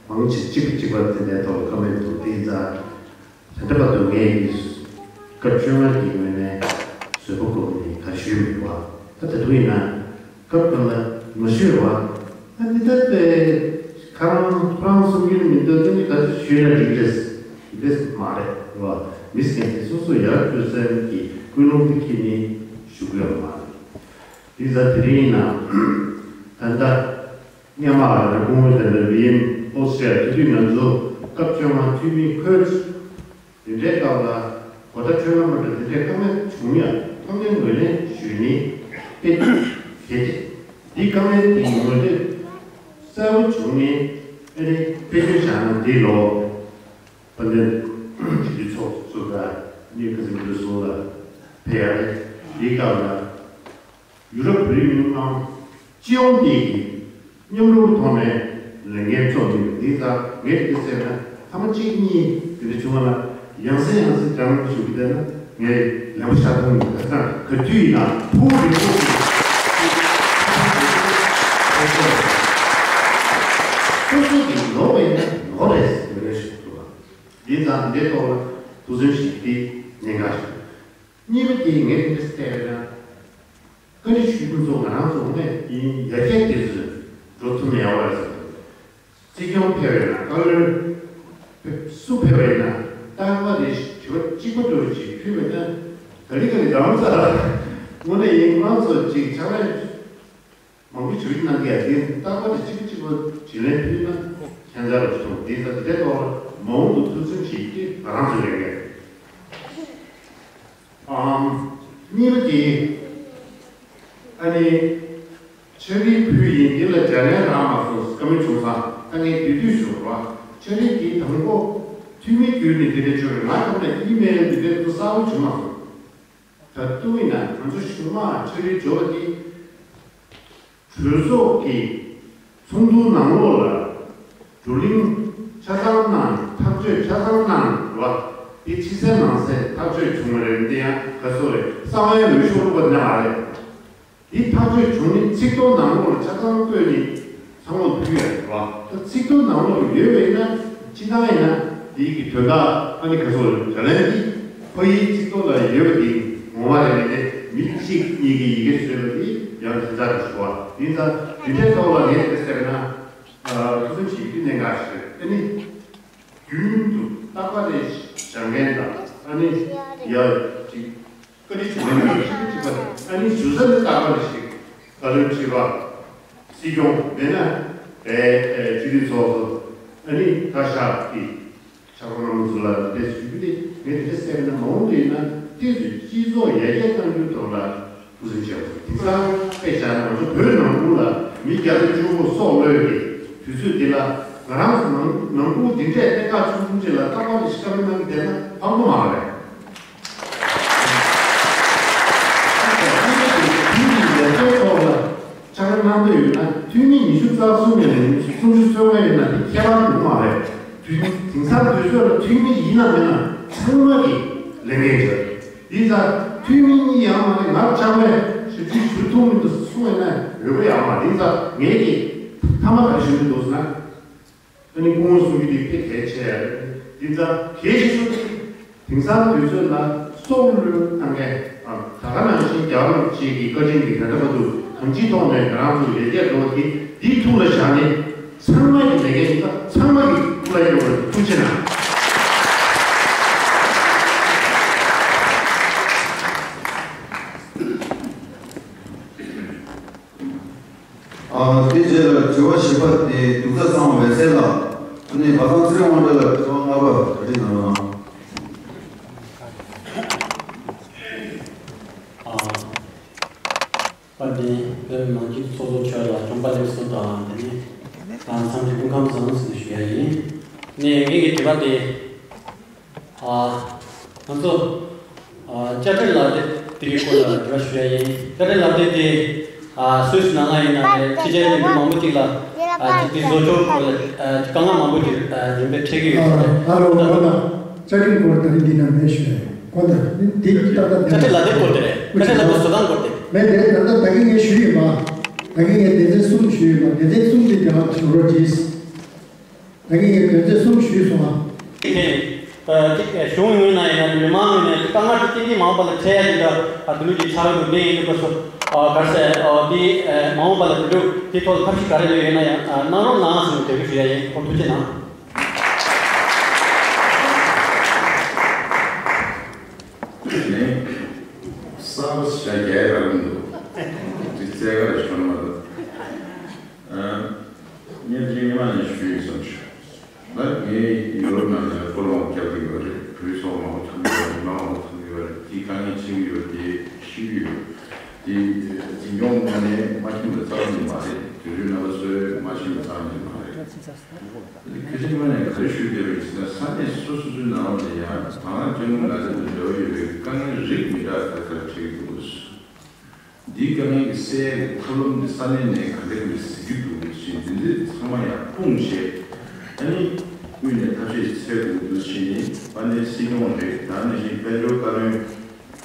མང་ཆེ་གཅིག་གིས་གཅིག་པར་དེ་འདྲའི་ཐོག་ལ་བཀའ་མོལ་འདུག་དེ་ཡིན་ཙང་། དེ་འདྲ་བར་དུ་ངས་ཀྱི་སྐབས་བཅོ་ལྔ་གི་ངོས་ནས་བཟོད་པ་སྒོམ་ནས་ག་ཞུས་མེད་པ། ད་ད་དུང་ཡིན་ན་སྐབས་གང་ལ་མ་ཞུས་པ། ཨ་ནི་ད་ལྟའི་ཁ་རང་ཁོ་རང་གསུང་གི་མི་འདུག་དེ་ནི་ག་ཞུས་ན་འགྲིག་རེད། འགྲིག་མ་རེད་བ། མི་སེམས་དེ་སོ་སོ་ཡར་འགྲོ་སེམས་ཀྱི་ཀུན་སློང་དེ་ཁྱེད་ནི་ཞུ་གི་ཡོད་མ་རེད། འདི་ཟ་དེ་རིང་ཡིན་ན་ད་ལྟ། སྔོན་མ་ལ་སྐུ་ངོ་དེ་འདྲ་ལི་ཡིན་ཨོ་སི་ཀྲི་ཡ་དེ་དུས་ང་ཚོ་སྐབས་བཅོ་ལྔ་འཐུས་མི་ཁོས་དེ་འདྲའི་སྐབས་ལ་གོ་བརྡ་འཕྲོད་ན་མ་འགྲོ་དེ་འདྲའི་དཀའ་ངལ་བྱུང་ཡ་དཀའ་ངལ་ངོས་ལེན་ཞུས་ནས་དཔེ་དེ་དེ་དེ་དཀའ་ངལ་དེ་ངོས་ལེན་གསལ་པོ་བྱུང་ནས་ཨ་ནི་དཔེ་མཚོན་བཞག་ན་འདི་ལོ་དཔལ་ལྡན་སྤྱི་འཐུས་ཚོགས་གཙོ་དང་གཉིས་ཀ་ཚེ་མི་འདུག་སོང་ལ་ཕེབས་ཡ་རེད། དེའི་སྐབས་ལ། ཡུ་རོབ་བོད་རིགས་མི་མང་སྤྱི་ཡོངས་ཀྱི་མཉམ་རུབ་ཐོག་ནས་ལས་འགན་རྩོམ་ནས་འདི་ལྟར་ངས་འདི་ཟེར་ན་ཐ་མ་གཅིག་གཉིས་དེ་འདྲ་བྱུང་བ་ན་ཡང་སེ་ཡང་སེ་སྦྱང་ཞུ་གི་བསྡད་ན་ངས་ལན་པོ་ཤ་ཐུང་གི་ད་ལྟ་ག་དུས་ཡིན་ན་ཕུགས་རིང་པོ་ཞིག་སོ་སོ་གི་ནོར་བ་ཡིན་ན་ནོར་རེད་ཟེར་ནས་ཞུ་ཐུབ་པ། འདི་ཙང་འདི་ཐོག་ལ་ཐུགས་སེམས་ཞིག་འདི་ཉེན་ཁ་ཞིག་གཉིས་པ་དེ་ངས་འདི་འདྲ་བལྟས་ན། བཀའ་འདྲི་ཞུས་དུས་ཚོ་ང་རང་ཚོ་ངས་ཡིན་ཡར་རྒྱས་དེ་ཚོས་འགྲོ་ཐུབ་མེད་པ་རེད་ཟེར། སྲིད་སྐྱོང་ཕེབས་པས་ན་བཀའ་བློན་སུ་ཕེབས་པས་ན་རྟག་པ་རེ་དྲི་བ་གཅིག་པ་འདྲ་བོ་ཅིག་ཕུལ་བས་ན་ག་ལེ་ག་ལེ་རང་ཚ་དངོས་གནས་ཡིན་ང་ཚོ་ཅིག་ཕྱག་ལས་མང་པོ་ཞུ་གི་གནང་གི་ཡ་དེ་རྟག་པ་དེ་གཅིག་པ་གཅིག་པ་དྲིན་ལན་ཕུལ་ན་ཁྱད་མཚར་རུ་སོང་དེ་ཚ་དེ་འདྲའི་ཐོག་ལ་མ་འོངས་དུ་ཐུགས་སེམས་བཞེས་ཀྱི་ང་རང་ཚོ་ལས་འགན། ཨམ། གཉིས་པ་དེ། ཨ་ནི། ཕྱག་བྲིས་ཕུལ་ཡིན། འདི་ལ་ལྗགས་ལན་རག་མ་སོང་། བཀའ་མོལ་བྱུང་ཙང་ད་ངས་དེ་དུས་ཞུ་རོགས། ཕྱག་བྲིས་འདི་དང་པོ་འཐུས་མི་བརྒྱུད་ནས་འདི་འདྲ་བྱུང་རེད། ང་ཁོང་ལ་ཨི་མེལ་འདི་འདྲ་དུ་གསལ་པོ་བྱུང་མ་སོང་། ད་ལྟ་ཡིན་ན་ང་ཚོ་གཞུག་མ་ཕྱག་བྲིས་འབྱོར་བ་འདི་གྲོས་ཚོགས་ཀྱི་ཚོགས་འདུ་ནང་ལོགས་ལ་བགྲོ་གླེང་ཆ་ཚང་གནང་། ཐག་གཅོད་ཆ་ཚང་གནང་བ་འདི་ཕྱི་གསལ་ནང་གསལ་ཐག་གཅོད་བྱུང་བ་རེད། འདི་ཡང་ག་སོ་རེད། གསང་བའི་འོས་ཤོག་བླུགས་པ་འདི་མ་རེད། འདི་ཐག་གཅོད་བྱུང་ནི་ཚིག་ཐོ་ནང་ལོགས་ལ་ཆ་ཚང་བཀོད་ནི་ཚང་མ་ཕུལ་ཡ་རེད་བ། ད་ཚིག་ཐོ་ནང་ལོགས་ཡོད་པ་ཡིན་ན་སྤྱི་བཏང་ཡིན་ན་འདི་གི་དོན་དག་ཨ་ནི་ག་སོ་རེད། ལག་ལེན་འདི་ཁོ་ཡི་ཚིག་ཐོ་ལ་ཡོད་པ་འདི་ངོ་མ་རེད། མི་དེ་མི་གཅིག་གཉིས་ཀྱིས་ཡི་གེ་བཟོས་པ་འདི་ཡང་དེ་ལྟར་ཞུ་བ་ཡིན་ཙང་། འདི་འདྲའི་ཐོག་ལ་ངས་དེ་ཟེར་ན་ཐུགས་བསམ་བཞེས་རྒྱུ་གནད་འགག་ཞིག་རེད། ཨ་ནི་རྒྱུན་དུ་རྟག་པ་རེ་བཞག་མཁན་དང་། ཨ་ནི་ཡ་གཅིག་བཀའ་འདྲི་ཞུ་མཁན་དང་ཞིབ་ཕྲ་གཅིག་པ་རེད། ཨ་ནི་ཞུ་ས་ནི་རྟག་པ་རེ་ཞིག་བཀའ་བློན་ཁྲི་པ། སྲིད་སྐྱོང་མེད་ན་བའི་སྤྱི་འཐུས་ཚོགས་གཙོ། ཨ་ནི་བཀའ་ཤག་གི་ཕྱག་རོགས་རྣམ་པ་ཚོ་ལ་དེ་ཞུ་རྒྱུ་དེ། ངས་དེ་འདྲ་ཟེར་ན་མ་འོངས་དུ་ཡིན་ན་ཏོག་ཙམ་སྤྱི་ཚོགས་ཡར་རྒྱས་གཏང་རྒྱུའི་ཐོག་ལ་ཐུགས་སེམས་བཞེས་པ། དེང་སང་དཔེ་བཞག་ན་ང་ཚོ་བོད་ནང་ཁུལ་ལ་མི་བརྒྱ་དང་བཅུ་དགུ་སྲོག་བློས་ཏེ་དུས་ཚོད་འདི་ལ་ང་རང་ཚོ་ནང་ནང་ཁུལ་འདི་འདྲའི་གནད་འགག་ཆུང་ཆུང་ཅིག་ལ་རྟག་པར་ཞིབ་ཚགས་གནང་གི་བསྡད་ན་ཕངས་པོ་མ་རེད། དེང་གི་ལས་དོན་ཐོག་ལ་ཕྱག་ལས་གནང་འདོད་ཡོད་ན་འཐུས་མི་ཉི་ཤུ་རྩ་གསུམ་ནས་སུམ་ཅུ་སོ་ལྔ་ཡོད་ན་དེ་ཁྱད་པར་འདུག་མ་རེད། དུས་དེང་སང་དུས་ཚོད་ལ་འཐུས་མི་ཡིན་ན་མིན་ན་ཚང་མ་གི་ལས་འགན་ཆེ་བ་ཡིན་ཙང་། འཐུས་མི་གཉིས་ཡང་མ་རེད། ང་ཕྱག་ལས་ཞབས་ཕྱི་ཞུ་ཐུབ་མི་འདུག་གསུང་ཡོད་ན་འོས་པ་ཡང་མ་རེད། ཡིན་ཙང་ངས་ཀྱི་མཐའ་མ་ག་རེ་ཞུ་གི་འདུག་ཟེར་ན། ཨ་ནི་སྐུ་ངོ་གསུང་རྒྱུ་དེ་དཔེ་གལ་ཆེ་ཡ་རེད། ཡིན་ཙང་གལ་ཆེ་ཤོས་དེ་དེང་སང་དུས་ཚོད་ལ་སྲོག་བློས་བཏང་མཁན་དང་། ད་ག་ནང་བཞིན་རྒྱལ་བ་རིན་པོ་ཆེ་གི་བཀའ་དྲིན་གྱིས་ད་ལྟ་བར་དུ་གང་ཅིའི་ཐོག་ནས་ང་རང་ཚོ་ཡར་རྒྱས་འགྲོ་བ་དེ་འདིའི་ཐུགས་ལ་བཞག་ནས་ཚང་མ་གི་ལས་འགན་ཡིན་ཙང་ཚང་མ་གི་སྐུ་ལ་གཡོག་པ་ཐུགས་རྗེ་གནང་། ཨ། དེ་རྗེས་ལ་དྲི་བ་བཞི་པ་དེ་གདུགས་དྲ་ཚང་འོད་ཟེར་ལགས། ཨ་ནི་བ་ཚང་ཚེ་རིང་དབང་གྲགས་ལགས་དྲི་བ་ལྔ་པ་ག་རེ་གནང་ལགས། ཨ། དཔལ་ལྡན་བོད་མི་མང་སྤྱི་འཐུས་ཚོགས་གཙོ་མཆོག་ལ་གྱོང་པ་སླེབས་སོང་དང་། དེ་ནས་ཨ་ཚང་མ་སྐུ་ཁམས་བཟང་ཟེར་ཞུ་ཡ་ཡིན། ནས་ངེད་ཀྱི་དྲི་བ་དེ། ཨ། ང་ཚོ་ཨ་དཔྱ་ཁྲལ་ལག་དེབ་དེ་གའི་སྐོར་ལ་དྲི་བ་ཞུ་ཡ་ཡིན། དཔྱ་ཁྲལ་ལག་དེབ་དེ་ཨ་སུད་སི་ནང་ལ་ཡིན་ན་རེད། ཕྱི་རྒྱལ་མི་མང་པོ་ཅིག་ལ་ཨ་ཅིག་དེ་བཟོ་ཆོག་སྐོར་ལ་ཨ་དཀའ་ངལ་མང་པོ་ཅིག་ཨ་རིམ་པས་འཕྲད་ཀྱི་ཡོད་ས་རེད། ཨ་རོ་ད་ལྟ་བཅའ་ཁྲིམས་སྐོར་ད་རིང་འདི་ན་མེད་ཞུ་ཡ་ཡིན། གོ་ད་འདི་ཏག་ཏག་འདི་དཔྱ་ཁྲལ་ལག་དེབ་སྐོར་དེ་རེད། དཔྱ་ཁྲལ་ལག་དེབ་བཟོ་སྟངས་སྐོར་དེ་མེད་དེ། ད་ལྟ་ད་གིན་ངས་ཞུས་ཡིན་པ། ད་གིན་ངས་སྡེ་ཚན་གསུམ་ཞུས་ཡིན་པ། སྡེ་ཚན་གསུམ་དེ་རྒྱབ་ཞུ་རོགས་གྱིས། ད་གིན་ངས་དོན་ཚན་གསུམ་ཞུས་སོང་ང་། དེ་ཨ་གཞུང་ངོས་ནས་ཡིན་ན་མི་མང་ངོས་ནས་དཀའ་ངལ་དེ་ཏན་ཏན་མ་འོངས་པ་ལ་འཕྲད་ཡ་གི་འདྲ། ཨ་དེ་ལུགས་ཀྱི་ཕྱག་རོགས་འདུག་ནས་ཡིན་འདུག་པ་སོ། ཨ་ག་རེ་ཟེར། ཨ་དེ་ཨ་མ་འོངས་པ་ལ་དེ་འདྲ་དེ་ཐོག་ལ་ཐབས་ཤེས་ག་རེ་ལས་ཡོད་ན་ཡང་ཨ་གནང་རོགས་གནང་ཟེར་ནས་འབོད་སྐུལ་ཞུ་ཡ་ཡིན། ཁོང་ཐུགས་རྗེ་གནང་། ནས་གསར་པ་ཞིག་རྒྱག་ཡ་རག་མི་འདུག་ཅིག་བཙལ་ག་རེ་ཞོན་མ་འདུག་ཨ། སྙན་སེང་སྔོན་མ་ནས་ཞུས་ཡིན་བསམ་བྱུང་། ད་ངས་ཡུ་རོབ་ནང་ནས་སྤོ་ལོ་རྒྱག་གི་ཡོད་རེད། བོད་ཚོགས་མང་པོ་ཐུག་གི་ཡོད་རེད། མི་མང་མང་པོ་ཐུག་གི་ཡོད་རེད། དེའི་དཀའ་ངལ་འཕྲད་ཀྱི་ཡོད་རེད། དེ་ཤེས་ཀྱི་ཡོད། དེ་འཛིན་སྐྱོང་ངོས་ནས་མ་མཁྱེན་པ་རྩ་བ་ནས་མ་རེད། དུས་རྒྱུན་རྣམ་པ་ཚོས་མ་མཁྱེན་པ་རྩ་བ་ནས་མ་རེད། སྐད་ཆ་སྔོན་ནས་ག་རེ་ཞུས་བསྡད་པ་ཡིན་ཟེར་ན། ས་གནས་སོ་སོ་སོའི་ནང་ལ་ཡང་དང་བླངས་ལྗང་གུ་ལག་དེབ་དང་འབྲེལ་བ་ཡོད་པའི་དཀའ་ངལ་རིགས་མི་འདྲ་ག་ཚོད་འཕྲད་ཀྱི་འདུག་འདིའི་དཀའ་ངལ་གྱི་སེལ་ཡག་གི་ཐབས་ལམ་འདི་ས་གནས་ནས་ག་འདྲ་ག་འདྲ་གཟིགས་ཀྱི་འདུག་ཅེས་འདི་འདི་ཚང་མ་ཡང་སྤུངས་བྱས། ཨ་ནི་དབུས་ནས་ཐབས་ཤེས་འཚོལ་དགོས་འདུག་ཅེས་ནི་དཔལ་ལྡན་སྲིད་སྐྱོང་རེད། ད་ནང་བཞིན་དཔལ་འབྱོར་བཀའ་བློན།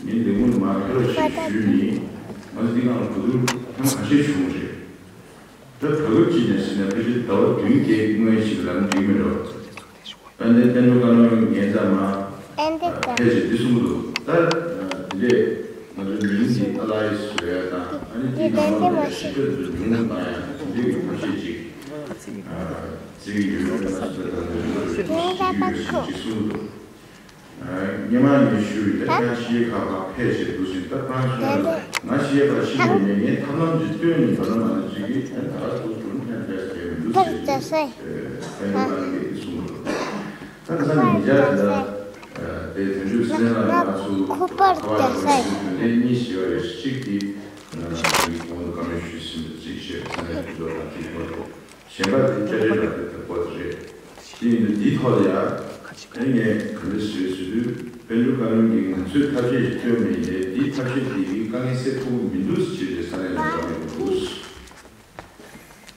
ངས་འདི་སྔོན་མ་ཕེབས་རོགས་ཞེས་ཞུས་ནི། ང་ཚོ་འདི་སྒང་ལ་གོ་བསྡུར་ཐེངས་ཁ་ཤས་བྱུང་རེད། ད་བོད་ཁུལ་གཅིག་ནས་ཟེར་ན་ཕལ་ཆེར་ཟླ་བ་བདུན་བརྒྱད་སྔོན་ཞིག་ལ་འགྲིག་མི་འགྲོ། དཔལ་ལྡན་བསྟན་འགྲོ་བཀའ་བློན་ངའི་རྩ་མ་ཕལ་ཆེར་འདི་གསུང་གི་འདུག་ད་འདི་འདྲས་ང་ཚོའི་མི་རིགས་འདི་ཨ་ལ་ཡི་བཟོ་ཡ་དང་། ཨ་ནི་འདི་ནང་ལོགས་ལ་ཞིབ་ཕྲ་དུ་ཉུང་གནང་ཡ་འདི་འདྲས་ཀྱི་ཐབས་ཤེས་ཅིག་བརྩི་གི་ཡོད་ན་ཞིབ་ཕྲ་དང་འདི་འདྲས་ཞིག་གསུང་གི་འདུག་སྔོན་མ་ནས་ཞུས་ཡོད། ད་ཕྱི་རྒྱལ་ཁག་ཕར་ཕེབས་བྱས་འདུག་ཟིན། ད་ཕར་སོང་ན་ང་ཕྱི་རྒྱལ་ཁག་ཕྱིན་ནས་ངས་ཐབས་ལམ་ཅིག་སྟོན་ནས་ཡོད་ན་མ་ན་ཅིག་གིས་ཨ་ད་ག་ཐུག་ཐུག་ཕན་ཕན་བྱས་མི་འདུག་ཟེར་ནས་ཨ་ནི་མ་ནི་གིས་གསུངས་འདུག་ད་ཁ་སང་ཉིན་རྒྱབ་དེ་ལ་དེ་དོན་གཅོད་ཚེ་བརྟན་ལགས་ཀྱིས་ང་ཚོ་ཁ་པར་བརྒྱབ་ས་ཡིན། དོན་ལྡན་གཉིས་ཞེས་པ་རེད། གཅིག་དེ། ང་ཚོའི་གོང་དུ་བཀའ་མོལ་ཞུས་ཟིན་པ་གཅིག་བཤད། ས་གནས་དེ་ཚོ་དང་དེའི་སྐོར་གཞན་པ་དེ་བཅའ་ཁྲིམས་ལ་དེ་ལྟ་བུ་རེད། དེ་ཡིན་དུས་འདིའི་ཐོག་ལ་ཡང་ཨེ་ངས་ག་འདྲ་ཞིག་རེད་ཟེར་དུས། དཔལ་འབྱོར་བཀའ་བློན་གྱིས་ང་ཚོས་ཐབས་ཤེས་ཤིག་བཏོན་པ་ཡིན་ཏེ། འདིའི་ཐབས་ཤེས་དེ་གིས་དཀའ་ངལ་སེལ་ཐུབ་ཀྱི་མི་འདུག་ཟེར་བྱས་ཏེ་ས་གནས་ལ་བཀའ་མོལ་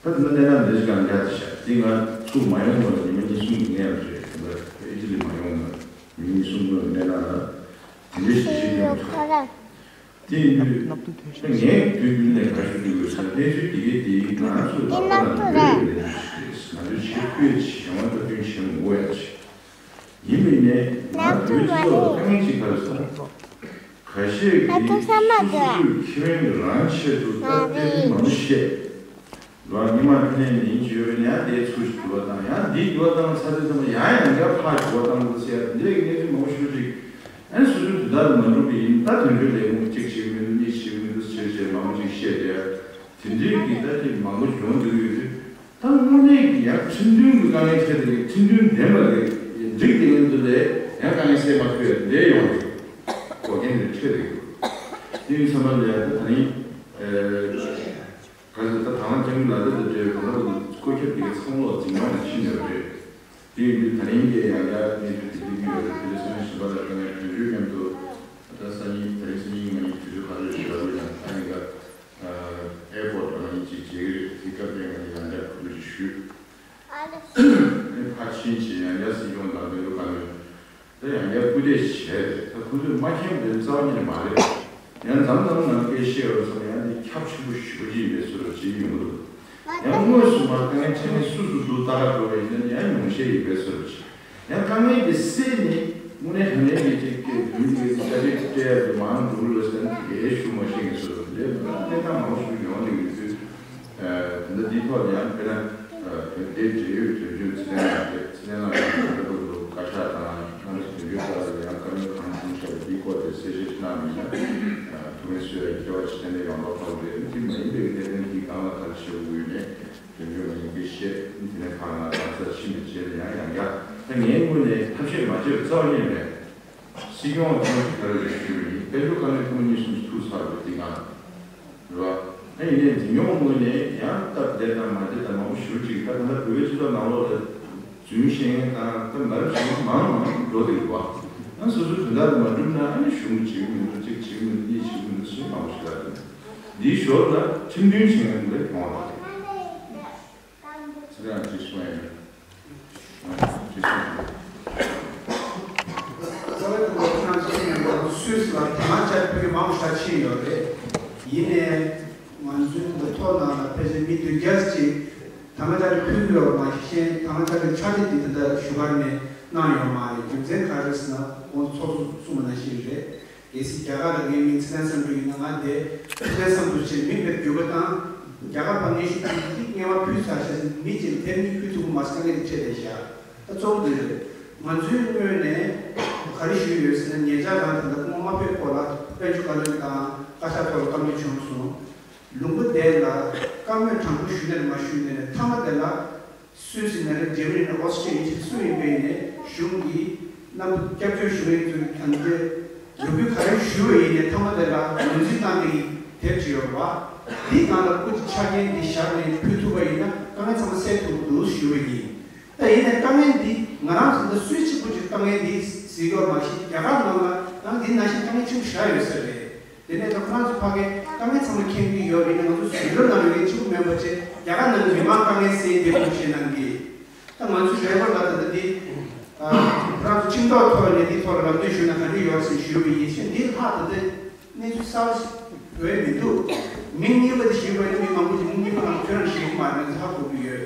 འདུག་ད་དེ་འདྲ་གནས་སྟངས་འདི་ཞིག་གང་རྒྱག་ཏུ་བཞག་དེ་ང་ཚུར་མ་ཡོང་བར་ཉི་མ་གཉིས་གསུམ་གྱི་གནས་པ་རེད། ད་ལྟ་ཨི་ཊ་ལི་མ་ཡོང་བར་ཉི་མ་གཉིས་གསུམ་གྱི་གནས་སྟངས་ལ་དེ་འདྲ་ཞིག་ཞིག་ཡོང་ཐུབ། དེ་ཡིན་དུས་ད་ངས་དུས་རྒྱུན་ནས་ག་ཞུ་དགོས་ཟེར་ན། གནས་ཚུལ་འདི་གའི་དེ་ང་ཚོ་ལག་པ་ལ་འབྱོར་ཡོད་པའ་གནས་ཚུལ་ཞིག་རེད། ང་ཚོས་ཆེ་ཁུལ་གྱི་གཞན་དབང་སྟབས་བསྟུན་བྱེད་མི་དགོས་ཡ་ཞིག་ཡིན་པ་ཡིན་ནའི་ང་བོད་སྤྱི་ཚོགས་ལ་དཀའ་ངལ་ཅིག་ག་རེ་ཟེར་ན། ཁ་ཤས་ཀྱིས་སོ་སོའི་ཁེ་ཕན་གྱི་རང་ཆེད་དུ་ད་ལྟའི་མང་པོ་བཤད། ལོ་ཉི་མ་ཕན་ནས་ཉིན་བྱོས་ནས་ཡང་དེའི་ཚུར་ཞིག་འགྱུར་བ་བཏང་། ཡང་དེའི་འགྱུར་བ་བཏང་ཚར་དུས་ཙམ་ལ་ཡང་ཡང་བསྐྱར་ཕར་འགྱུར་བ་བཏང་དགོས་ཟེར་ཡ་འདི་འདྲའི་གནས་ཚུལ་མང་པོ་ཞེ་པོ་ཅིག་ཨ་ནི་སོ་སོའི་དོན་དག་ལ་མ་འགྲོ་བ་ཡིན་ན། ད་དོན་གཅོད་ལས་ཁུངས་གཅིག་བྱེད་མི་འདུག་གཉིས་བྱེད་མི་འདུག་ཟེར་བྱས་མང་པོ་ཅིག་བཤད་བསྡད་ཡ། དེ་འདྲའི་གི་ད་ཅིག་མང་པོ་ཡོང་བསྡད་ཡོད་དུས། ད་དངོས་གནས་ཀྱི་ཡང་ཁྲིམས་མཐུན་གྱི་དཀའ་ངལ་འཕྲད་དེ། ཁྲིམས་མཐུན་ལྡན་པ་རེད། འགྲིག་བསྡད་མཁན་དེ་ལ་ཡང་དཀའ་ངལ་སེལ་མ་ཐུབ་ཡ་དེ་འདྲའི་ཡོང་རེད། འགོག་རྐྱེན་དེ་འཕྲད་རེད། དེ་ཡིན་ཙམ་པ་ལ་ཡང་ད་ད་རིང་ཨེ། ག་ཚོད་ད་དང་བླངས་རྒྱང་ལ་དེ་དང་འབྲེལ་བའི་གང་ལྟར་བཀོད་ཁྱབ་དེ་གའི་ཚང་ལོག་འཛིན་སྐྱོང་ལ་ཕྱིན་ཡོད་རེད། དེ་ཡིན་དུས་ད་རིང་གི་ཡང་བསྐྱར་གནས་ཚུལ་དེ་འདྲ་ཡོད་རེད། དེ་ལས་ས་གནས་གཞན་པ་ལ་དཀའ་ངལ་དོན་གཅོད་མཉམ་དུ་ད་སང་ཉིན་ད་རིང་སང་ཉིན་གནངས་ཉིན་དུས་ཚོད་ག་རེ་རེད་ཞུ་བ་ལ་ཡང་ད་ཡིན་ག་ཨེར་པོར་ཊི་ལ་ང་གཉིས་ཅིག་མཇལ་གྱི་རེད། དེ་སྐབས་དེ་ང་གཉིས་ཡང་བསྐྱར་ཁོ་ཚོ་ཞུས། ཨ་ནི་ཕར་ཕྱིན་བྱས་ཡང་བསྐྱར་སྲིད་སྐྱོང་དང་དེ་ཚོ་བཀའ་མོལ་ད་ཡང་བསྐྱར་སྐུལ་འདེད་བྱས་རེད། ད་ཁོ་ཚོས་མ་མཁྱེན་པ་དེ་རྩ་བ་ཉིད་ནས་མ་རེད། ཡང་མཚམས་མཚམས་ནང་སྐད་བཤད་པ་སོང་ཡང་དེ་ཁྱབ་ཆེན་པོ་ཞེ་པོ་ཅིག་ཡིན་པའི་བཟོ་འདྲ་བྱེད་ཀྱི་ཡོང་གི་འདུག་ཡང་དངོས་སུ་མར་དཀའ་ངལ་འཕྲད་མཁན་སུ་སུ་འདུག་ལྟ་ག་འགྲོ་བ་ཡིན་ན་ཡང་ཉུང་ཤས་ཡིན་པའི་བཟོ་འདྲ་ཅིག་ཡང་དཀའ་ངལ་དེ་སེལ་ནས་དངོས་གནས་དྲང་གནས་ཀྱི་ཅིག་སྐད་འབུལ་དགོས་ཀྱི་ས་ཆ་སྤྲད་ཡ་དེ་མང་འགྲོ་གི་རེད་ཟེར་ན། དེ་གའི་ཤུགས་མ་ཤེས་ངེས་སོ། དེ་འདྲའི་གནས་སྟངས་མང་པོ་ཞིག་ཡོང་བསྡད་ཡོད་དུས། ད་ལྟ་འདིའི་ཐོག་ནས་ཡང་དཔེར་ན་དོན་དེ་འབྲེལ་ཡོད་དོན་གཅོད་ཚེ་བརྟན་ལགས་རེད། ཚེ་བརྟན་ལགས་ཀྱིས་ད་ལྟ་བར་དུ་བཀའ་ཤག་དང་ཁྲིམས་དོན་གཅོད་ལྟར་ལ་ཡང་བཀའ་མོལ་གང་བྱུང་བཤད་པ་འདིའི་སྐོར་དེ་གསལ་བཤད་ཅིག་གནང་བ་ཡིན་ན། ཐུགས་ཕན་གསོས་ཡ་སྐལ་བ་ཅིག་ཏན་ཏན་ཡོང་མདོག་ཁ་པོ་རེད། དེ་མ་ཡིན་པའི་གནད་དོན་འདིའི་སྒང་ལ་ག་རེ་བྱེད་དགོས་ཡོད་མེད་དོན་གཅོད་ལ་ཡིན་གྱི་བཤད། དེ་ནས་ཕར་ང་གང་སར་ཕྱིན་པའི་རྗེས་ལ་ཡང་ཡང་བསྐྱར་ད་ངའི་ངོས་ནས་ཐབས་ཤེས་མ་བྱས་པ་རྩ་བ་ཉིད་མེད། སྲིད་སྐྱོང་ལ་ཐོག་མར་ག་རེ་ཞུས་པ་ཡིན། དཔལ་འབྱོར་བཀའ་བློན་སྐུ་ངོ་གཉིས་གསུམ་ཐུག་ཚར་བའི་དེ་སྒང་རེད་བ། ཨ་ཡིན་ནའི་འཛིན་སྐྱོང་ངོས་ནས་ཡང་སྟབས་བདེ་དང་མ་བདེ་དང་མང་པོ་ཞེ་པོ་ཅིག་ད་ད་ལྟ་བོད་པའི་སྤྱི་ཚོགས་ནང་ལོགས་ལ་རྫུན་བཤད་མཁན་དང་ད་མ་རབས་བྱེད་མཁན་མང་མང་འགྲོ་བསྡད་ཡོད་བ། ཨ་སོ་སོའི་དོན་དག་དེ་མ་འགྲུབ་ན་ཨ་ནི་གཞུང་གིས་བྱེད་ཀྱི་མི་འདུག་གཅིག་བྱེད་ཀྱི་མི་འདུག་གཉིས་བྱེད་ཀྱི་མི་འདུག་ཟེར་མང་པོ་ཞིག་ལབ་འདུག་འདིའི་ཞོར་ལ་ཁྲིམས་མཐུན་བྱེད་མཁན་དེ་འདྲ་ཡོང་བ་རེད། ཚེ་རིང་ཅིག་གསུང་ཡ་ཡིན། རྩ་བའི་ཐོག་ལ་ཁྱེད་རང་ཚོ་ནས་སུད་སི་ལ་དེ་མ་ཆགས་ཕ་གི་མང་ཆ་ཕྱིན་ཡོད་རེད། ཡིན་ནའི་ང་ཚོའི་འདི་ཐོག་ནང་ལ་ཕལ་ཆེར་མི་བདུན་བརྒྱ་ཅིག་དེ་མ་ཆགས་ཕུལ་ཡོད་མ་ཤེས། དེ་མ་ཆགས་ཕྱག་ལས་འདི་ད་ལྟ་བཞུགས་སྒར་ནས་གནང་ཡོད་མ་རེད། རྒྱུ་མཚན་ག་རེ་ཟེར་ན་ཁོང་ཚོ་ཚོགས་གཙོ་གསུངས་པ་ནང་བཞིན་རེད། གལ་སྲིད་རྒྱ་གར་ལ་ངའི་མིང་ཚེ་བརྟན་བསམ་གྲུབ་ཡིན་ན། ང་དེ་ཚེ་བརྟན་བསམ་གྲུབ་ཅེས་མིང་དཔེ་བསྒྱུར་བ་དང་། རྒྱ་གར་པ་ངས་ཤིག་གིས་སྔོན་མ་ཕུལ་ཚར་ཤག་ཟེར་མི་གཅིག་དེབ་གཉིས་ཕུལ་ཐུབ་ཀྱི་མ་རེད། དཀའ་ངལ་དེ་འཕྲད་བསྡད་ཤག་ད་གཙོ་བོ་འདི་རེད། ང་ཚོའི་ངོས་ནས་ག་རེ་ཞུས་ཡོད་ཟེར་ན། ཉེ་ཆར་རང་ད་ལྟ་སྐུ་ངོ་དམར་པོའི་སྐོར་ལ་དཔལ་འབྱོར་བཀའ་བློན་དང་བཀའ་ཤག་ཐོག་ལ་བཀའ་མོལ་བྱུང་སོང་། ལུང་པ་དེ་ལ་བཀའ་མོལ་དྲང་པོ་ཞུས་ནས་མ་ཞུས་ནས་མཐའ་མ་དེ་ལ། སུད་སི་ནས་རེད། འཇར་མ་ནི་ནས། ཨོ་སི་ཊི་ཡ་ལི་ཡ་ཡིན་ཕྱིན་སུ་ཡིན་པ་ཡིན་ནའི་གཞུང་གིས་རྣམ་པ་སྐྱབས་བཅོལ་ཞུ་མཁན་ཚོས་གང་འདྲ་ལོ་རྒྱུས་ག་རེ་ཞུ་བ་ཡིན་ནའི་མཐའ་མ་དེ་ལ་ངོས་འཛིན་བཏང་སྟེ་དེབ་ཅིག་ཡོད་རེད་བ། འདིའི་ནང་ལ་སྐུ་མཁྱེན་ཆ་རྐྱེན་འདི་བཞག་ནས་ཕུལ་ཐུབ་པ་ཡིན་ན་དཀའ་ངལ་ཚང་མ་སེལ་ཐུབ་འདུག་ཞུ་བ་ཡིན། ད་ཡིན་ནའི་དཀའ་ངལ་འདི་ང་རང་ཚོ་འདི་སུད་སི་གཅིག་པུ་ཅིག་དཀའ་ངལ་འདི་གཟིགས་ཡོད་མ་གཞི་རྒྱ་གར་ནང་ལ་ཡང་འདི་ནང་བཞིན་དཀའ་ངལ་ཆེན་པོ་ཞེ་དྲག་ཡོད་ས་རེད། དེ་ནས་ད་ཁོ་རང་ཚོ་ཕ་གིའི་དཀའ་ངལ་ཚང་མ་མཁྱེན་གྱི་ཡོད་རེད། ང་ཚོ་ཟུར་འགྲོ་གནང་བའི་གཅིག་པུ་མིན་པ་བྱས་རྒྱ་གར་ནང་གི་མི་མང་དཀའ་ངལ་སེལ་བསྡད་འདུག་ཞེས་གནང་གི། ད་ང་ཚོ་རེ་བ་ལ་ད་ལྟ་འདི་ཁོ་རང་ཚོ་ཁྲིམས་ཐོག་ཐོག་ནས་འདི་ཐོག་ལ་ལམ་སྟོན་ཞུས་ན་ག་འདྲ་ཡོད་ཟེར་ཞུས་པ་ཡིན་ཕྱིན། འདི་ལྷག་ད་ལྟ་གནས་ཚུལ་གསར་པ་ཞིག་བོད་མི་འདུག་མིང་གཉིས་པ་དེ་ཞུས་པ་ཡིན་ན་མི་མང་པོ་ཞིག་མིང་གཉིས་པ་ནང་ཁྱོད་རང་ཞུས་ཀྱི་མ་རེད། ང་ཚོ་ཧ་གོ་གི་ཡོད།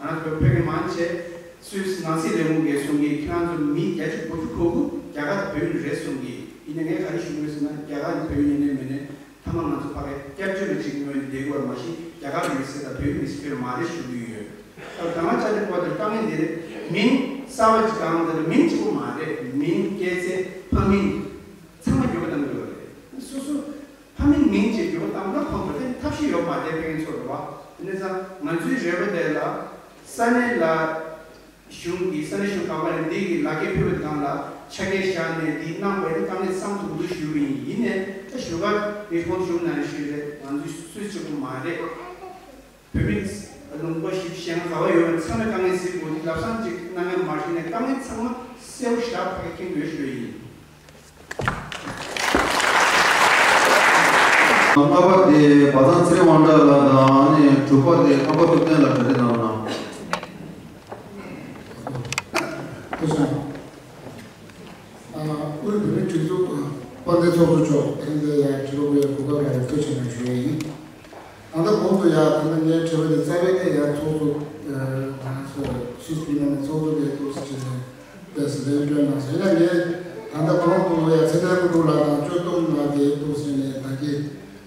ང་རང་ཚོ་བོད་ཕ་གི་མང་ཆེ་སུད་སི་ནང་སྲིད་ལས་ཁུངས་ཀྱིས་གསུང་གི། ཁྱེད་རང་ཚོ་མི་བརྒྱ་ཆ་དགུ་བཅུ་གོ་དགུ་རྒྱ་གར་བོད་མི་རེད་གསུང་གི། ཡིན་ནའི་ངས་ག་རེ་ཞུ་དགོས་ཟེར་ན། རྒྱ་གར་ནས་བོད་མི་ཡིན་ནའི་མིན་ནའི་མཐའ་མ་ང་ཚོ་ཕ་གིའི་སྐྱབས་བཅོལ་བ་ཅིག་ངོས་ནས་བསྡད་དགོས་པ་མ་གཞི་རྒྱ་གར་མི་སེར་དང་བོད་མི་སེར་མ་རེད་ཞུ་གི་ཡོད། ད་ད་ང་ཅག་ནས་གོ་བ་དེ་དཀའ་ངལ་འདི་རེད། མིང་གསར་པ་ཅིག་གང་དེ་རེད། མིང་གཅིག་པོ་མ་རེད། མིང་སྐྱེས་ཚེས་ཕ་མིང་ཚང་མ་འགྱུར་བ་གཏང་གི་ཡོད་རེད། སོ་སོ་ཕ་མིང་མིང་བཅས་འགྱུར་བ་བཏང་ན་ཁོང་ཚོ་ཕན་ཐབས་ཤེས་ཡོད་མ་རེད། ཕན་ཚོད་རེད་བ། དེ་ནས་ཙང་ང་ཚོའི་རེ་བ་དེ་ལ་ས་གནས་ལ་གཞུང་གིས་ས་གནས་གཞུང་གང་པ་ནས་འདི་གི་ལག་འཁྱེར་ཕུལ་བའི་སྒང་ལ་ཆ་རྐྱེན་བཞག་ནས་འདི་གནང་བ་ཡིན་ན་དཀའ་ངལ་སེལ་ཐུབ་འདུག་ཞུས་པ་ཡིན། ཡིན་ནའི་ ཞུ་ག་ངས་ཁོང་ཞུ་ན་ཞུས་རེད། ང་ཚོས་སུས་གཅིག་པུ་མ་རེད། བོད་མི་ལུང་པ་བཞི་བཅུ་ཞེ་ལྔ་ག་བ་ཡོད་པ་ཚང་མས་དཀའ་ངལ་སེལ་དགོས་ཀྱི། ལམ་སང་ཅིག་གནང་ཡ་མ་ཤེས་ནས་དཀའ་ངལ་ཚང་མ་སེལ་བ་ཞེ་དྲག་ཕ་གི་མཁྱེན་དགོས་ཞུ་ཡ་ཡིན། ལྔ་པ་དེ་བ་ཚང་ཚེ་རིང་དབང་གྲགས་ལགས་དང་། ཨ་ནི་དྲུག་པ་དེ་ཁམས་པ་ཐུབ་བསྟན་ལགས་གྲ་སྒྲིག་གནང་རོགས་གནང་། ཐུགས་རྗེ་ཆེ། ཨ། དབུས་བོད་མིའི་སྒྲིག་འཛུགས་དཔལ་ལྡན་ཚོགས་གཙོ་མཆོག་ད་ལྟ་ཡང་དྲི་བ་བཀོད་ཡའི་གོ་སྐབས་རག་པར་ཐུགས་རྗེ་ཆེ་གནང་ཞུ་ཡ་ཡིན། ད་ལྟ་གོང་དུ་ཡང་ད་ལྟ་ངའི་དྲི་བ་དེ་རྩ་བའི་གནས་ཡང་ཚོགས་གཙོ། ཨ། ང་ཚོ་སུད་སི་ནང་ནས་ཚོགས་གཙོ་དེ་ཐུགས་རྗེ་ཆེ་ནས་དཔེ་ལན་སྤྲོད་གནང་སོང་། ཡིན་ན་ངས་ད་ལྟ་གོང་དུ་ཡང་ཚེ་བརྟན་དངོས་གྲུབ་ལགས་དང་སྐྱོ་སྟོན་ལགས་དེ་ཐུགས་རྗེ་ཆེ་ནས་ད་གིན་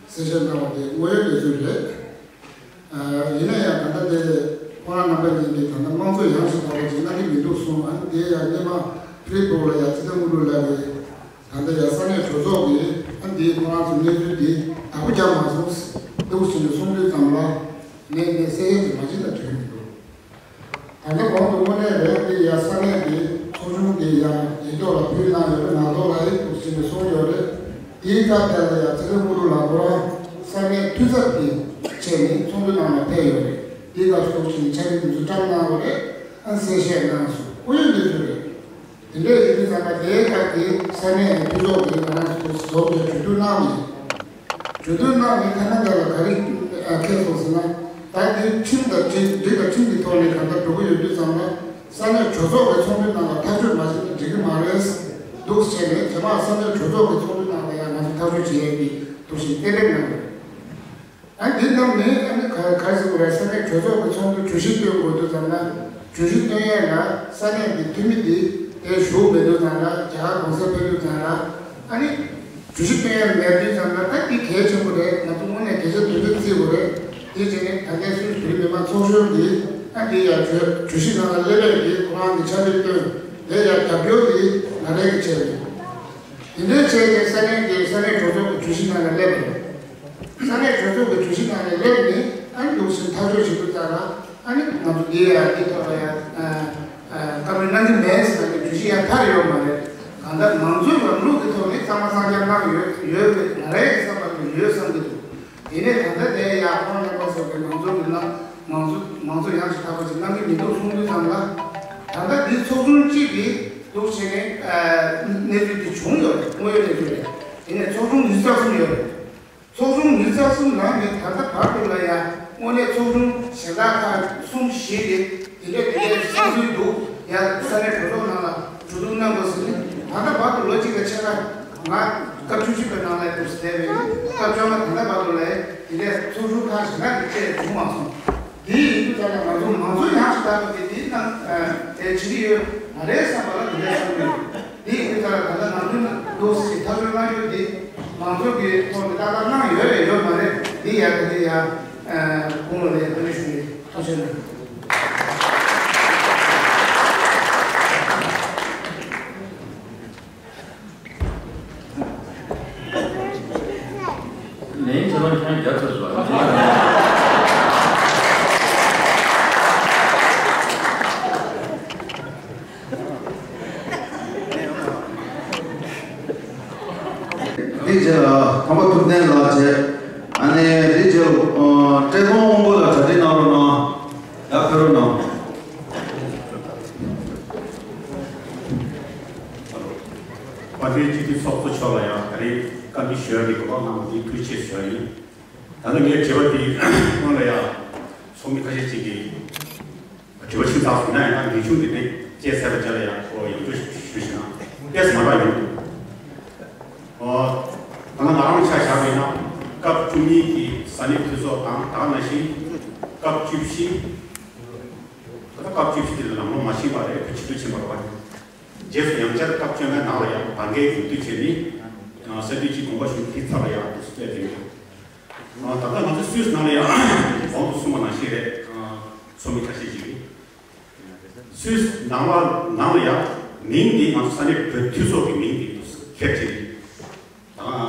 གསལ་བཤད་གནང་བ་དེ་དངོས་ཡོད་གནས་ཚུལ་རེད། ཨ། ཡིན་ན་ཡང་ད་ལྟ་དེ་ཁོ་རང་རྣམ་པ་གཉིས་ཀྱིས་ད་ལྟ་དམངས་གཙོ་ཡངས་ཤིང་དག་པ་ཅིག་གནང་གི་མི་འདུག་གསུངས། ཨ་ནི་དེ་ཡང་སྔོན་མ་ཕི་རི་སྦུག་ལ་ཡང་ཚེ་བརྟན་དངོས་གྲུབ་ལགས་ཀྱིས་ད་ལྟ་ཡང་ས་གནས་གྲོས་ཚོགས་ཀྱིས་ཨ་ནི་དེ་ཁོ་རང་ཚོ་གནས་ཚུལ་འདི་བདག་པོ་རྒྱག་མ་སོང་འདུག་ཟེར་ནས་གསུངས་དུས་ཙམ་ལ་ངས་ངས་གསལ་བཤད་ཅིག་མ་བྱེད་ན་འགྲིག་གི་མི་འདུག་ད་ལྟ་གོང་དུ་དངོས་གནས་རེད་དེ་ཡང་ས་གནས་དེ་ཚོགས་ཆུང་དེ་ཡང་ཡིག་ཐོག་ལ་ཕུལ་གནང་ཡོད་རེད། ངག་ཐོག་ལ་ཡིག་ཐོག་ཟིན་ནས་སོང་ཡོད་རེད། དེའི་སྐབས་དེ་ལ་ཡང་ཚེ་རིང་དངོས་གྲུབ་ལགས་ཁོ་རང་ས་གནས་འཐུས་ཚབ་ཀྱི་ཆེད་ནས་ཚོགས་འདུ་ནང་ལ་ཕེབས་ཡོད་རེད། དེའི་སྐབས་སུ་ཚོགས་ཆེན་ནས་ཕྱག་ལས་དེ་ཚོ་བཀྲམ་གནང་བ་རེད། ཨ་གསལ་བཤད་གནང་སོང་། དངོས་ཡོད་གནས་ཚུལ་རེད། དེ་འདྲ་ཡིན་དུས་ཙམ་པ་དེའི་སྐབས་དེ་ས་གནས་ཀྱི་འཐུས་ཚོགས་ཀྱིས་ང་རང་ཚོ་ཚོགས་ཀྱི་གྲོས་བསྡུར་གནང་ནས། གྲོས་བསྡུར་གནང་ནས་ཐ་ན་འདི་ལ་ག་རེ་ཁེལ་སོང་ཟེར་ན། ད་འདི་ཁྲིམས་དང་སྒྲིག་སྒྲིག་དང་ཁྲིམས་ཀྱི་ཐོག་ནས་གང་ལྟར་འགྲོ་གི་ཡོད་དུས་ཙམ་ལ་ས་གནས་གྲོས་ཚོགས་ཀྱི་ཚོགས་འདུའི་ནང་ལ་ཐག་གཅོད་མ་བྱས་ན་འགྲིག་གི་མ་རེད་འདུག་བྱས་ནས། རྗེས་མ་ས་གནས་གྲོས་ཚོགས་ཀྱི་ཚོགས་འདུའི་ནང་ལ་ཡང་ང་ཚོ་ཐག་གཅོད་བྱེད་ཡས་ཀྱི་འདུག་ཞེས་གཏན་འབེབས་གནང་ཡོད། ཨ་འདི་རྣམས་ནི་ཨ་ནི་ག་ག་རེ་ཟེར་དགོས་རེད། ས་གནས་གྲོས་ཚོགས་ཀྱི་ཚོགས་འདུ་གྲོས་གཞི་བཏོན་དགོས་དུས་ཙམ་ལ། གྲོས་གཞི་བཏོན་ཡས་ལ་ས་གནས་ཀྱི་འཐུས་མི་འདི་དེ་བཞུགས་མེད་དུས་ཙམ་ལ། རྒྱ་གར་གོང་ས་ཕེབས་དུས་ཙམ་ལ། ཨ་ནི་གྲོས་གཞི་བཏོན་ཡས་མེད་དུས་ཙམ་ལ། ད་འདི་གལ་ཆེན་པོ་རེད། ང་ཚོ་དངོས་གནས་གལ་ཆེ་དོན་ཆེན་བརྩི་དགོས་རེད། དེ་བྱས་ནས་ད་ལྟའི་སུད་སི་བོད་རིགས་མི་མང་ཚོགས་གཞོན་འདི་ཨ་འདི་ཡང་གྲོས་གྲོས་གཞི་ནང་ལ་སླེབས་ཡས་འདི་ཁོ་རང་གི་ཕྱག་ལས་བཏོན། དེ་ཡང་རྒྱབ་སྐྱོར་འདི་ང་རང་གིས་བྱས་ཡོད། དེ་འདྲའི་བྱས་ཏེ་ས་གནས་ཀྱི་ས་གནས་གྲོས་ཚོགས་ཀྱི་གྲོས་གཞི་ནང་ལ་སླེབས་པ་རེད། ས་གནས་གྲོས་ཚོགས་ཀྱི་གྲོས་གཞི་ནང་ལ་སླེབས་ནས་ཨ་ནི་འདུག་སེ་ཐག་གཅོད་བྱེད་དུས་ཙམ་ལ། ཨ་ནི་ང་ཚོ་འདི་ཡ་འདི་ཐོག་ལ་ཡ་ཨ་ཨ་བཀའ་མོལ་གནང་གི་མེད་ཟེར་ནས་གྲོས་གཞི་ཡ་ཕར་ཡོད་མ་རེད། གང་ལྟར་མང་གཙོའི་ལམ་ལུགས་ཀྱི་ཐོག་ནས་གཙང་མ་གཙང་རྐྱང་གནང་ཡོད་ཡོད་པའི་ང་རའི་བསམ་པ་ལ་ཡོད་བསམ་གྱི་འདུག་དེ་ནས་ད་ལྟ་དེ་ཡ་ཁོང་རྣམ་པ་ཚོ་གི་མང་གཙོ་གི་ནང་མང་གཙོ་མང་གཙོ་ཡང་ཞིག་དག་པ་ཞིག་གནང་གི་མི་འདུག་གསུང་དུས་ཙམ་ལ། ད་ལྟ་འདི་ཚོགས་ཆུང་གཅིག་གིས་འདུག་བྱས་ནས་ཨ་གནས་ཚུལ་འདི་བྱུང་ཡོད་རེད། དངོས་ཡོད་གནས་ཚུལ་རེད། དེ་ནས་ཚོགས་ཆུང་ཉི་ཤུ་རྩ་གསུམ་ཡོད་རེད། ཚོགས་ཆུང་ཉི་ཤུ་རྩ་གསུམ་ནང་ནས་ད་ལྟ་བར་དུ་ལ་ཡང་དངོས་གནས་ཚོགས་ཆུང་གཞན་དག་ཁག་གསུམ་བཞི་རེད། དེ་འདྲ་དེ་འདྲའི་བསམ་ཚུལ་འདུག་ཡང་ས་གནས་གྲོས་ཚོགས་ནང་ལ་གྲོས་བསྡུར་གནང་དགོས་ཟེར་ནས། ད་ལྟ་བར་དུ་ལོ་གཅིག་ལ་ཕྱེད་ཀ་ང་སྐབས་བཅུ་གཅིག་པའི་ནང་ལ་འདུག་སེ་བསྡད་པའི་སྐབས་བཅོ་ལྔ་ད་ལྟ་བར་དུ་ལ་དེ་འདྲའི་ཚོགས་ཆུང་ཁག་གཞན་དག་གི་བཅས་བྱུང་མ་སོང་། དེ་ཡིན་དུས་ཙམ་ལ་ང་ཚོ་མང་གཙོ་ཡང་ཞིག་ལྟ་བུ་དེ་དེའི་ནང་དེ་བྱེད་ཀྱི་ཡོད་མ་རེད་བསམ་པ་ལ་དེ་འདྲའི་བསམ་གྱི་ཡོད། དེ་ཡིན་དུས་ཙམ་ལ་ད་ལྟ་ང་ཚོས་འདུག་སེ་ཐག་གཅོད་གནང་རྒྱུ་དེ་མང་གཙོ་གི་ཐོག་ནས་ཏག་ཏག་གནང་ཡོད་རེད་ཡོད་མ་རེད་དེ་ཡ་ད་དེ་ཡ་དགོངས་ལ་ལས་བཀའ་འདྲི་ཞུ་ཡི། ཐུགས་རྗེ་གནང་། ལན་ཚང་མ་ཁྱེད་རང་རྒྱབ་ཚར་སོང་། འདི་རྗེས་ལ་ཁམས་པ་ཐུབ་བསྟན་ལགས་བྱས། ཨ་ནི་འདི་རྗེས་ལ་བཀྲས་མཐོང་དབང་པོ་ལགས་གྲ་སྒྲིག་གནང་རོགས་གནང་། ཡར་ཕེབས་རོགས་གནང་། དཔལ་ལྡན་སྤྱི་འཐུས་ཚོགས་གཙོ་མཆོག་ལ་ཡང་ད་རེས་བཀའ་འདྲི་ཞུ་ཡག་གི་གོ་སྐབས་གནང་བ་འདི་ཐུགས་རྗེ་ཆེ་ཞུ་ཡག་ཡིན། ད་ནི་ངའི་དྲི་བ་འདི་སྔོན་ལ་ཡང་ཚོགས་མི་ཁ་ཤས་ཅིག་གིས་དྲི་བ་ཕྱིན་ཚར་སོང་ན་ཡང་ན་ཉིན་ཆུང་འདི་ནས་བཅད་ཚར་བའི་རྗེས་ལ་ཡང་ཁོ་ཡོངས་བསྡུས་ཞུ་ཞུ་ན་ཏོག་ཙམ་མ་འདྲ་ཡོང་འདུག་ཨོ། ད་ནི་ང་རང་ཆ་བཞག་པ་ཡིན་ན་སྐབས་བཅུ་གཉིས་ཀྱི་ས་གནས་འཐུས་ཚོགས་དང་ད་ག་ནང་བཞིན་སྐབས་བཅུ་བཞི། ད་ལྟ་སྐབས་བཅུ་བཞི་དེ་ལ་ལམ་ལྷོང་མ་ཕྱིན་པ་རེད། བོད་སྤྱི་འཐུས་ཕྱིན་པ་རེད་པ། རྗེས་སུ་ཡང་བསྐྱར་སྐབས་བཅོ་ལྔའི་ནང་ལ་ཡང་བར་འགལ་ཡོང་དུས་བྱས་ནས་སྲིད་དོན་སྤྱི་དགོངས་པ་ཞུ་ཐིག་ཚར་བ་ཡང་དུ་སྤེལ་དེ་ཡོད། ད་ལྟ་ང་ཚོ་སུད་སི་ནང་ལ་ཡང་གོང་དུ་གསུངས་པ་ནང་བཞིན་རེད། ཚོགས་མི་ཁ་ཤས་ཅིག་གིས་སུད་སི་ནང་ལ་ནང་ལ་ཡང་མིང་འདི་ང་ཚོ་ས་གནས་བོད་འཐུས་ཚོགས་ཀྱི་མིང་འདི་འདུག་ཁྱེར་བྱས་ནས་ད་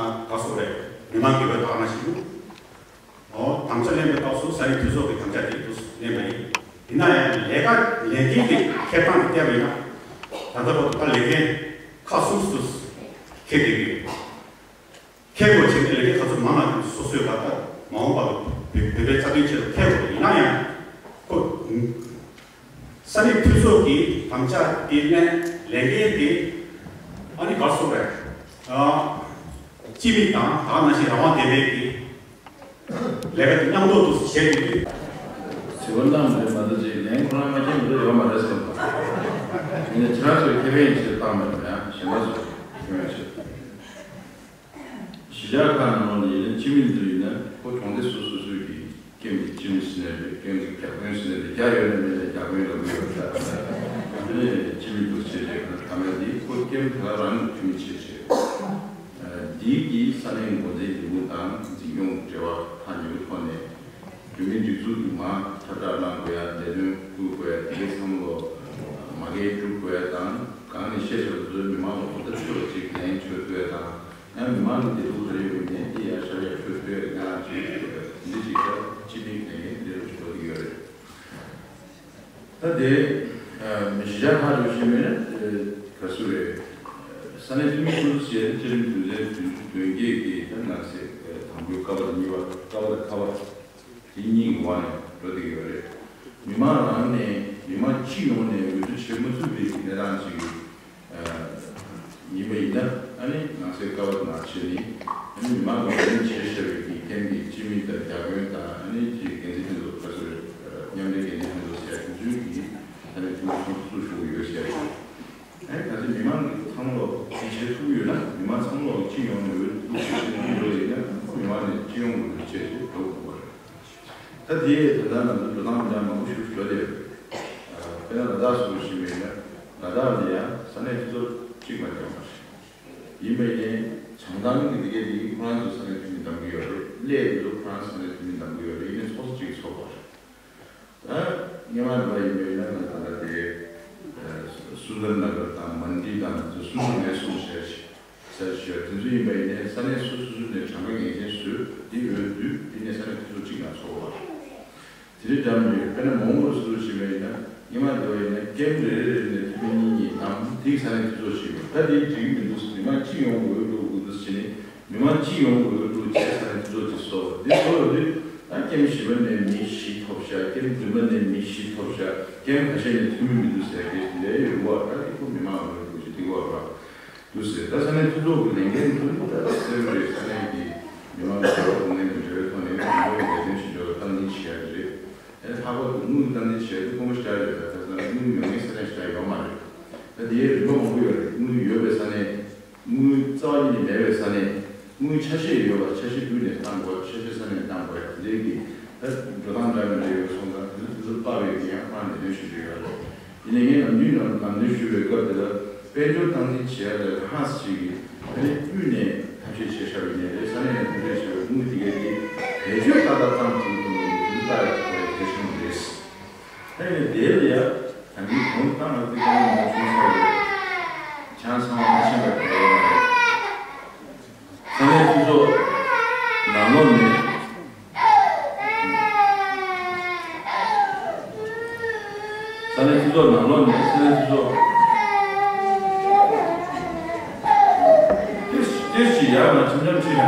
ག་སོགས་རེད། མི་མང་གི་བོད་ད་ག་ནང་བཞིན་འདུག་ཨོ། དམ་བཅའ་ལེན་པའི་སྐབས་སུ་ས་གནས་འཐུས་ཚོགས་ཀྱི་དམ་བཅའ་དེ་དུ་ལེན་པ་ཡིན། ཡིན་ན་ཡང་ལས་ཀ་ལས་འགན་གྱི་འཁྱེར་སྟངས་དེ་བལྟས་པ་ཡིན་ན། ད་ལྟ་བར་དུ་ད་ལས་འགན་ཁག་གསུམ་དུ་འཁྱེར་བསྡད་ཀྱི་ཡོད། ཁེ་དགོས་བྱས་ནས་ལས་ཀའི་ག་ཚོད་མང་མང་སོ་སོའི་ལ་ད་མ་འོངས་པ་ལ་བོད་པའི་རྩ་དོན་ཆེད་དུ་ཁེ་དགོས། ཡིན་ན་ཡང་ཁོ་ས་གནས་འཐུས་ཚོགས་ཀྱི་དམ་བཅའ་དེ་ནས་ལས་འགན་དེ་ཨ་ནི་ག་སོ་རེད། སྤྱི་མི་དང་ད་ག་ནང་བཞིན་རང་དབང་ལྡན་པའི་གི་ལས་ཀ་དེ་མཉམ་དུ་དུ་བྱེད་དགོས་ཀྱི། དྲི་བ་གནང་མ་རེད་མ་གཏོགས་ཅིག་ལན་ཁོ་རང་མ་མཁྱེན་པ་ཡོད་མ་རེད་བསམ་པ། ཡིན་ན་ཁྱེད་རང་ཚོས་ཁེ་ཕན་ཡིན་ཕྱིར་བཏང་མ་རེད་ཡང་གཞན་པ་ཚོས་ཁེ་ཕན་ཡིན་ཕྱིར། གཞིས་ཆགས་ཁག་ནང་ལོགས་ནས་ཡིན་ན་སྤྱི་མི་འདི་ཡིན་ན་ཁོ་གྲོང་སྡེ་སོ་སོ་སོའི་གི་ཀེམ་གྱི་སྤྱི་མི་ཟིན་ནས་རེད། ཀེམ་གྱི་བརྒྱ་དཔོན་ཟིན་ནས་རེད། བརྒྱ་ཡོད་ན་མེད་ན་བརྒྱ་དཔོན་ལ་མི་ཡོད་ད། དེ་ནས་སྤྱི་མི་འདུག་བྱས་རྗེས་ཁ་ཐ་མ་འདི་ཁོ་ཀེམ་དེ་ག་རང་གི་འཐུས་མི་བྱས་བྱས། འདིའི་གི་ས་གནས་འགོ་འཛིན་ལས་ཁུངས་དང་འཛིན་སྐྱོང་འབྲེལ་བ་ཐག་ཉེ་པོ་ཐོག་ནས། བོད་མིའི་སྒྲིག་འཛུགས་ཀྱི་མ་ཁྱབ་བསྒྲགས་གནང་དགོས་ཡ། ལས་དོན་བསྐུལ་དགོས་ཡ། དེ་གའི་བསམ་བློ་མ་འགལ་སྒྲུབ་དགོས་ཡ་དང་། གང་ནས་བཤད་བཤད་པ་ཚོའི་མི་མང་ལ་གོ་བརྡ་ཆོད་པ་ཅིག་ལན་ཆོད་ཐུབ་ཡ་དང་། ཡང་མི་མང་གི་བདེ་སྡུག་ག་རེ་ཡོད་པ་ཡིན་ནའི་དེ་ཡར་ཤར་ཡར་ཆོད་ཐུབ་ཡ་གི་ནང་ཅིག་འདི་ཅིག་ད་སྤྱི་པའི་གལ་ཡིན་འདི་རུ་འགྲོ་གི་ཡོད་རེད། ད་དེ་མི་གཞི་བཞག་ཁག་ཅིག་ཞིག་མེད་ན་ག་སུ་རེད། ས་གནས་འཐུས་མི་སོ་སོ་བྱས་ཏེ་སྤྱི་རིམ་རྒྱུན་ལས་དོན་དོན་བརྒྱད་ཀྱི་ད་ནང་གསེས་དང་པོའི་ཀ་བ་དང་གཉིས་པ་ཀ་བ་དང་ཁ་བ། དེ་གཉིས་ཀྱི་འོག་ནས་འགྲོ་བསྡད་ཀྱི་ཡོད་རེད། མི་མང་རང་ནས་མི་མང་སྤྱི་ཡོངས་ནས་འོས་བསྡུ་བྱེད་མ་ཐུབ་པའི་གནས་སྟངས་ཅིག་ཡིན་པ་ཡིན་ན། ཨ་ནི་ནང་གསེས་ཀ་བ་ནང་བྱས་ནས་ཨ་ནི་མི་མང་གི་འོས་མི་བྱས་བཞག་པའི་གི་ཀེམ་གྱི་སྤྱི་མི་དང་བརྒྱ་དཔོན་དང་ཨ་ནི་ཅིག་འགན་འཛིན་ལྷན་ཚོགས་ཁ་སོ་རེད། མཉམ་འབྲེལ་འགན་འཛིན་ལྷན་ཚོགས་ཟེར་ཡ་དེ་ཚོའི་གི་ས་གནས་འཐུས་མི་ཚོ་སུ་ཞུགས་ཡོད་ཟེར་ཡ། ཨ་ནི་ད་ལྟ་མི་མང་གི་ཚང་མ་ལོག་གི་བྱེད་ཐུབ་ཡོད་ན། མི་མང་ཚང་མ་ལོག་གི་སྤྱི་ཡོངས་ནས་འོས་བླུགས་བྱེད་ཐུབ་ཡོད་ཡིན་ན། མི་མང་ནས་སྤྱི་ཡོངས་ཀྱི་འོས་བྱེད་ཐུབ་འགྲོ་དགོས་པ་རེད། ད་དེ་ད་ལྟ་ང་ཚོ་འགྲོ་སྟངས་འདྲ་མང་པོ་ཞིག་འགྲོ་བསྡད་ཡོད་རེད། དཔེར་ན་ལ་དྭགས་སུ་ཞིག་ཡིན་ན་ལ་དྭགས་ལ་ཡང་ས་གནས་འཐུས་ཚོགས་གཅིག་མ་ཀྱང་མ་རེད། ཡིན་པ་ཡིན་ནའི་བྱང་ཐང་གི་དེ་གའི་དེ་ཁོ་རང་ཚོ་ས་གནས་འཐུས་མི་འདེམས་ཀྱི་ཡོད་རེད། གླེ་དེ་ཚོ་ཁོ་རང་ས་གནས་འཐུས་མི་འདེམས་ཀྱི་ཡོད་རེད། ཡིན་ནའི་ཚོགས་གཙོ་གཅིག་ཚོགས་པ་རེད། ད་སྔོན་མ་འདྲ་ཡིན་པ་ཡིན་ན་ང་ད་ལྟ་དེ་སུན་དར་ན་གར་དང་མན་ཌི་དང་དེ་ཚོ་སུན་དར་ནས་སོང་ཞེས་ས་ཞོལ་དེ་ཚོ་ཡིན་པ་ཡིན་ནའི་ས་གནས་སོ་སོ་སོ་ནས་གྲངས་ཀ་ངེས་ཅན་བཟོས་དེ་འོས་བསྡུས་དེ་ནས་ས་གནས་དེ་ཚོ་གཅིག་ནང་ཚོགས་པ། དེ་རིང་འདྲ་མི་འདྲ་དཔེར་ན་མོང་གོལ་སུ་ཞིག་ཡིན་པ་ཡིན་ན་སྔོན་མ་འདྲ་བ་ཡིན་ན་ཀེམ་རེ་རེ་རེ་ནས་འཐུས་མི་གཉིས་གཉིས་དང་དེའི་ས་གནས་དེ་ཚོ་ཞིག་ཡོད། ད་དེ་འགྲིག་གི་མི་འདུག་མི་མང་སྤྱི་ཡོངས་འོས་བླུག་དགོས་འདུག་ཟེར་ནས། མི་མང་སྤྱི་ཡོངས་ཀྱི་འོས་བླུགས་བྱས་ས་གནས་འཐུས་ཚོགས་ཀྱི་སོ་འདི་ཚོ་ཡོད་དུས། ད་ཀེམ་བཞི་པ་ནས་མི་བཞི་ཐོབ་ཤག་ཀེམ་བདུན་པ་ནས་མི་བཞི་ཐོབ་ཤག་ཀེམ་ཁ་ཤས་ནས་འཐུས་མི་མི་འདུག་ཟེར་གྱི་ལས་ཡོད་རུང་བ། ད་དེ་ཁོ་མི་མང་འོས་བླུགས་ཀྱི་འདི་བ་ར་འདུག་ཟེར། ད་ས་གནས་འཐུས་ཚོགས་ཀྱི་ལས་འགན་འདི་ཚོ་ད་གསལ་པོ་རེད། ས་གནས་ཀྱི་མི་མང་གི་འབྲེལ་བ་གོང་ནས་འབྲེལ་བའི་ཐོག་ནས་མི་མང་གི་ལས་དོན་ཞིག་འཇོག་སྟངས་འཛིན་བྱེད་ཡ་རེད། ཨེ་ལྷག་པར་དུ་དངུལ་སྟངས་འཛིན་བྱེད་ཡ་དེ་དཀོན་པོ་ཞེ་དྲག་རེད། ད་ས་གནས་དངུལ་ཡོད་མཁན་ས་གནས་ཞེ་དྲག་ཡོད་མ་རེད། ད་དེའི་རིམ་པ་མང་པོ་ཡོད་རེད། དངུལ་ཡོད་པའི་ས་གནས། དངུལ་རྩ་བ་ཉིད་ནས་མེད་པའི་ས་གནས། དངུལ་ཆ་ཤས་ཡོད་པ་ཆ་ཤས་བསྡུས་ནས་བཏང་དགོས། ཆ་ཤས་ས་གནས་བཏང་དགོས། དེ་འདྲའི་གི་ད་འགྲོ་སྟངས་འདྲ་མི་འདྲ་ཡོད་སོང་ཙང་དེ་ཚོ་དེ་ཚོ་ལྟ་བའི་གི་ཡང་ཁོ་རང་ལས་དོན་ཞུ་གི་ཡོད་རེད། ཡིན་ནའི་ངས་ནམ་རྒྱུན་ནང་ལམ་སྟོན་ཞུ་བའི་སྐབས་དེ་ལ་དཔལ་འབྱོར་སྟངས་འཛིན་བྱེད་ཡ་ལ་ཧང་སང་ཞིག་གི་ཨ་ནི་དབུས་ནས་ཐབས་ཤེས་བྱས་བཞག་པ་ཡིན་ནའི་རེད། ས་གནས་ནས་མཐུན་འབྲེལ་བྱས་པའི་དངུལ་དེ་གའི་དེ་བེད་སྤྱོད་ཏག་ཏག་བཏང་ཐུབ་ཐུབ་མི་འདུག་ལྟ་ཡ་དེ་ཁོ་རང་གལ་ཆེན་པོ་རེད། ད་ཡིན་ནའི་དེ་ལ་ཡ། ད་མི་གུང་བཏང་ལ་ཏི་ཀང་མ་བྱུང་ས་རེད། ཆང་ཚང་མ་ཤེས་པ་དེ་རེད། ས་གནས་འཐུས་ཚོགས་ནང་ལོགས་ནས། ས་གནས་འཐུས་ཚོགས་ནང་ལོགས་ནས་ས་གནས་འཐུས་ཚོགས། ཏིས་ཏིས་ཡར་མར་འཆམ་འཆམ་བྱེད་ཡ།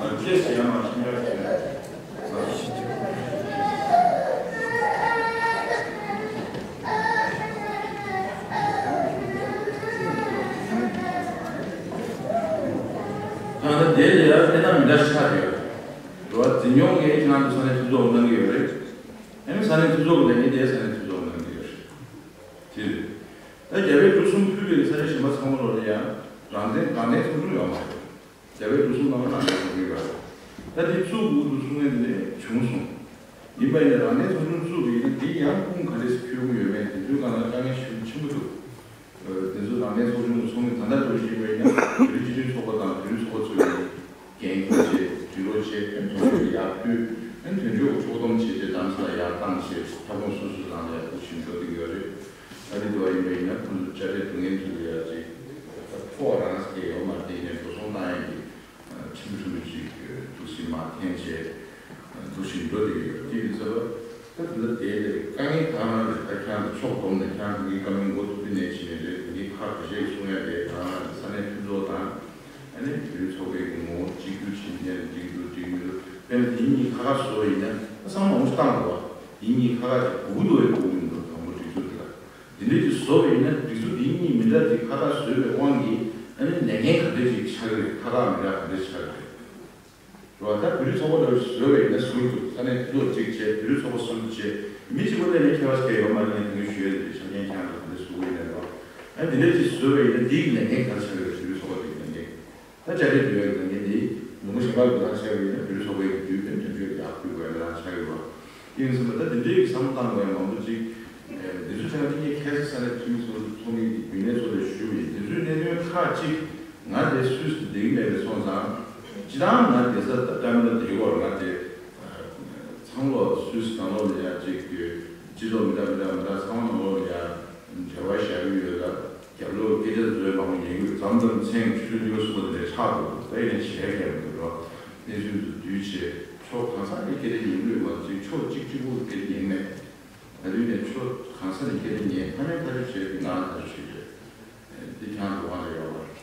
ཨ་ཏིས་ཡར་མར་འཆམ་འཆམ་བྱེད་ཡ། ད་ལྟ་དེ་ལ་ཡང་དེ་དང་མི་འདྲ་ཞིག་ཆགས་ཡོད། འགྲོ་བ་འཛིན་སྐྱོང་གིས་ཁྱེད་རང་ཚོ་ས་གནས་འཐུས་ཚོགས་གནང་གི་ཡོད་རེད། ཨ་ནི་ས་གནས་འཐུས་ཚོགས་ཀྱི་ལས་འགན་དེ་ས་གནས་འཐུས་ཚོགས་གནང་གི་ཡོད་རེད། དེ་རེད། ད་རྒྱ་བལ་འབྲུག་གསུམ་ཕུད་པའི་ས་གནས་གཞན་པ་ཚང་མ་ལོག་ལ་ཡང་རང་བཙན་རང་བཙན་ཚོགས་ཆུང་ཡོད་མ་རེད། རྒྱ་བལ་འབྲུག་གསུམ་ནང་ལ་རང་བཙན་ཚོགས་ཆུང་ཡོད་རེད། ད་དེ་བཙུགས་དགོས་འདུག་གསུང་མཁན་དེ་ནས་བྱུང་སོང་། ཡིན་པ་ཡིན་ན་རང་བཙན་ཚོགས་ཆུང་བཙུགས་པ་ཡིན་ན་དེ་ཡང་ཁུངས་ག་འདྲས་སེ་འཁྱོལ་གྱི་ཡོད་མེད་དེ་ཚོའི་སྒང་ལ་དཀའ་ངལ་ཞེ་པོ་ཆེན་པོ་འདུག་དེ་ཚོ་རང་བཙན་ཚོགས་ཆུང་གི་ཚོགས་མི་ད་ལྟ་འདྲ་བོ་ཞིག་ཡིན་པ་ཡིན་ན་བོད་རིགས་སྤྱི་མཐུན་ཚོགས་པ་དང་བོད་རིགས་ཚོགས་པ་ཚོས་འགན་འཁུར་བྱས་དྲི་རོགས་བྱས་ཨེམ་ཐོག་ལ་ཡར་ཕུལ་ཨེམ་དོན་གཅོད་ཚོགས་བསྡོམས་བྱས་རྗེས་རྡ་རམ་ས་ལ་ཡར་བཏང་བྱས་ཁྱབ་ཁོངས་སོ་སོའི་ནང་ལ་ཡར་འདུག་བཞིན་འགྲོ་བསྡད་ཀྱི་ཡོད་རེད། ཨ་རི་དུ་བ་ཡིན་པ་ཡིན་ན་ཁོང་ཚོ་དཔྱ་ཁྲལ་སྒྲུབ་མཁན་ཚོ་ལ་ཡར་ཅིག་ཕོགས་རང་སྐྱེལ་ཡོད་མ་རེད། དེ་ནས་འགྲོ་སོང་བཏང་ཡག་གི་ཁྲིམས་ཁྲིམས་ཅིག་འདུག་སེ་མ་འཐེན་བྱས་འདུག་བཞིན་འགྲོ་བསྡད་ཀྱི་ཡོད་རེད། དེ་ཡིན་ཙང་ད་ལྟ་དེ་ལས་དཀའ་ངལ་གང་རང་རེད། ད་ཁྱེད་རང་ཚོ་ཕྱོགས་བསྡོམས་ནས་ཁྱེད་རང་ཚོ་གི་བཀའ་མོལ་འགོ་ཐུག་པའི་ནས་ཕྱིན་ནས་རེད། དེ་གི་ཁག་འདྲ་ཞིག་གསུང་ཡ་དེ་ད་ང་རང་ས་གནས་མཐུན་ཚོགས་དང་ ཨ་ནི་བོད་རིགས་ཚོགས་པའི་གི་ངོ་བོ་གཅིག་གྱུར་བྱེད་མཁན་གཅིག་གྱུར་གཅིག་མི་འདུག་དཔེར་ན་དེ་གཉིས་ཁ་ཁ་བཟོས་པ་ཡིན་ན་བསམ་བློ་མང་པོ་བཏང་དགོས། དེ་གཉིས་ཁ་ཁ་ཅིག་སྒུག་འདུག་བས་སྒུག་མི་འདུག་དང་པོ་སྒྲིག་འཛུགས་དེ་ལ། དེ་འདྲས་ཅིག་བཟོས་པ་ཡིན་ན་སྒྲིག་འཛུགས་དེ་གཉིས་མི་འདྲ་དེ་ཁ་ཁ་བཟོས་པའི་དབང་གིས་ཨ་ནི་ལས་འགན་ག་འདྲས་ཅིག་ཆགས་ཀྱི་རེད། ཁ་ཁ་མི་འདྲ་ག་འདྲས་ཆགས་ཀྱི་རེད། རེད་བ། ད་བོད་རིགས་ཚོགས་པ་འདྲ་བོ་ཞིག་བཟོས་པ་ཡིན་ན་ཟུར་དུ་ས་གནས་མཐུན་ཚོགས་གཅིག་བྱས། བོད་རིགས་ཚོགས་པ་ཟུར་དུ་བྱས། མི་གཅིག་པོ་ལས་ནས་ཁྱད་པར་ཅིག་ཡོད་མ་རེད། ངས་དེ་སྔོན་ཞུས་ཡོད་རེད། ཆ་རྐྱེན་ཁྱད་པར་དེ་འདྲ་བཟོ་དགོས་ཡིན་ན་རེད་བ། ཨ་འདི་འདྲ་ཅིག་བཟོས་པ་ཡིན་ན་འདིའི་ལས་འགན་ག་རེ་ཆགས་ཀྱི་རེད། བོད་རིགས་ཚོགས་པ་དེའི་ལས་འགན། ད་བཅའ་ཁྲིམས་འདུལ་བའི་ལས་འགན་འདི་ལུང་པ་གཞན་པ་ལ་ལངས་ཆགས་པ་ཡིན་ན་བོད་རིགས་ཚོགས་པའི་དུས་དེ་དོན་གཅོད་ཡག་ཕུལ་དགོས་ཡ་ལ་ལངས་ཆགས་ཡོད་རེད་བ། ཡིན་ཟིན་པ་ད་འདི་འདྲའི་བསམ་བློ་བཏང་དགོས་ཡ་མང་པོ་ཅིག་འདི་ཚོ་ཆ་ལ་ངས་ཁ་སང་ས་གནས་འཐུས་མི་ཚོགས་འདུ་ཚོགས་མཁན་གྱི་རྒྱུན་ལས་ཚོ་ལ་ཞུས་པ་ཡིན། འདི་ཚོའི་གནད་དོན་ཁག་ཅིག་ང་དེ་སུད་སི་དུ་བསྡད་ཀྱི་མེད་པས་སོང་ཙང་། སྤྱིར་བཏང་ང་བསྡད་ས་ད་ཀ་མེ་ལ་བསྡད་ཀྱི་ཡོད་རེད། ང་དེ་ཚང་ལོ་སུད་སི་ནང་ལོགས་ལ་ཡ་ཅིག་གི་སྤྱི་ཚོགས་མི་འདྲ་མི་འདྲ་མི་འདྲ་ཚང་མ་ནང་ལོགས་ལ་ཡ་འབྲེལ་བ་བཞག་གི་ཡོད་ལ། རྒྱབ་ལོགས་སྐད་ཆ་བཟོས་མང་པོ་ཉན་གྱི་ཡོད། མཚམས་མཚམས་མཚན་ཆུ་ཚོད་གཉིས་པ་གསུམ་པ་དེ་འདྲ་ཆགས་འདུག་ད་ཡིན་ནའི་བྱས་མཁན་མི་འདུག་རོགས། གནས་ཚུལ་དུ་བསྡུས་བྱས་ཕྱོགས་གང་ས་ནས་སྐད་ཆ་ཉན་གྱི་ཡོད་མ་གཏོགས་ཅིག་ཕྱོགས་གཅིག་གཅིག་པུ་སྐད་ཆ་ཉན་མེད། ད་དུས་ནས་ཕྱོགས་གང་ས་ནས་སྐད་ཆ་ཉན། ཕ་མས་ཐག་གཅོད་བྱས་ཏེ་ང་ཐག་གཅོད་བྱེད་ཀྱི་རེད། འདི་ཁྱང་འགྲོ་བ་ལ་ཡོད་པ།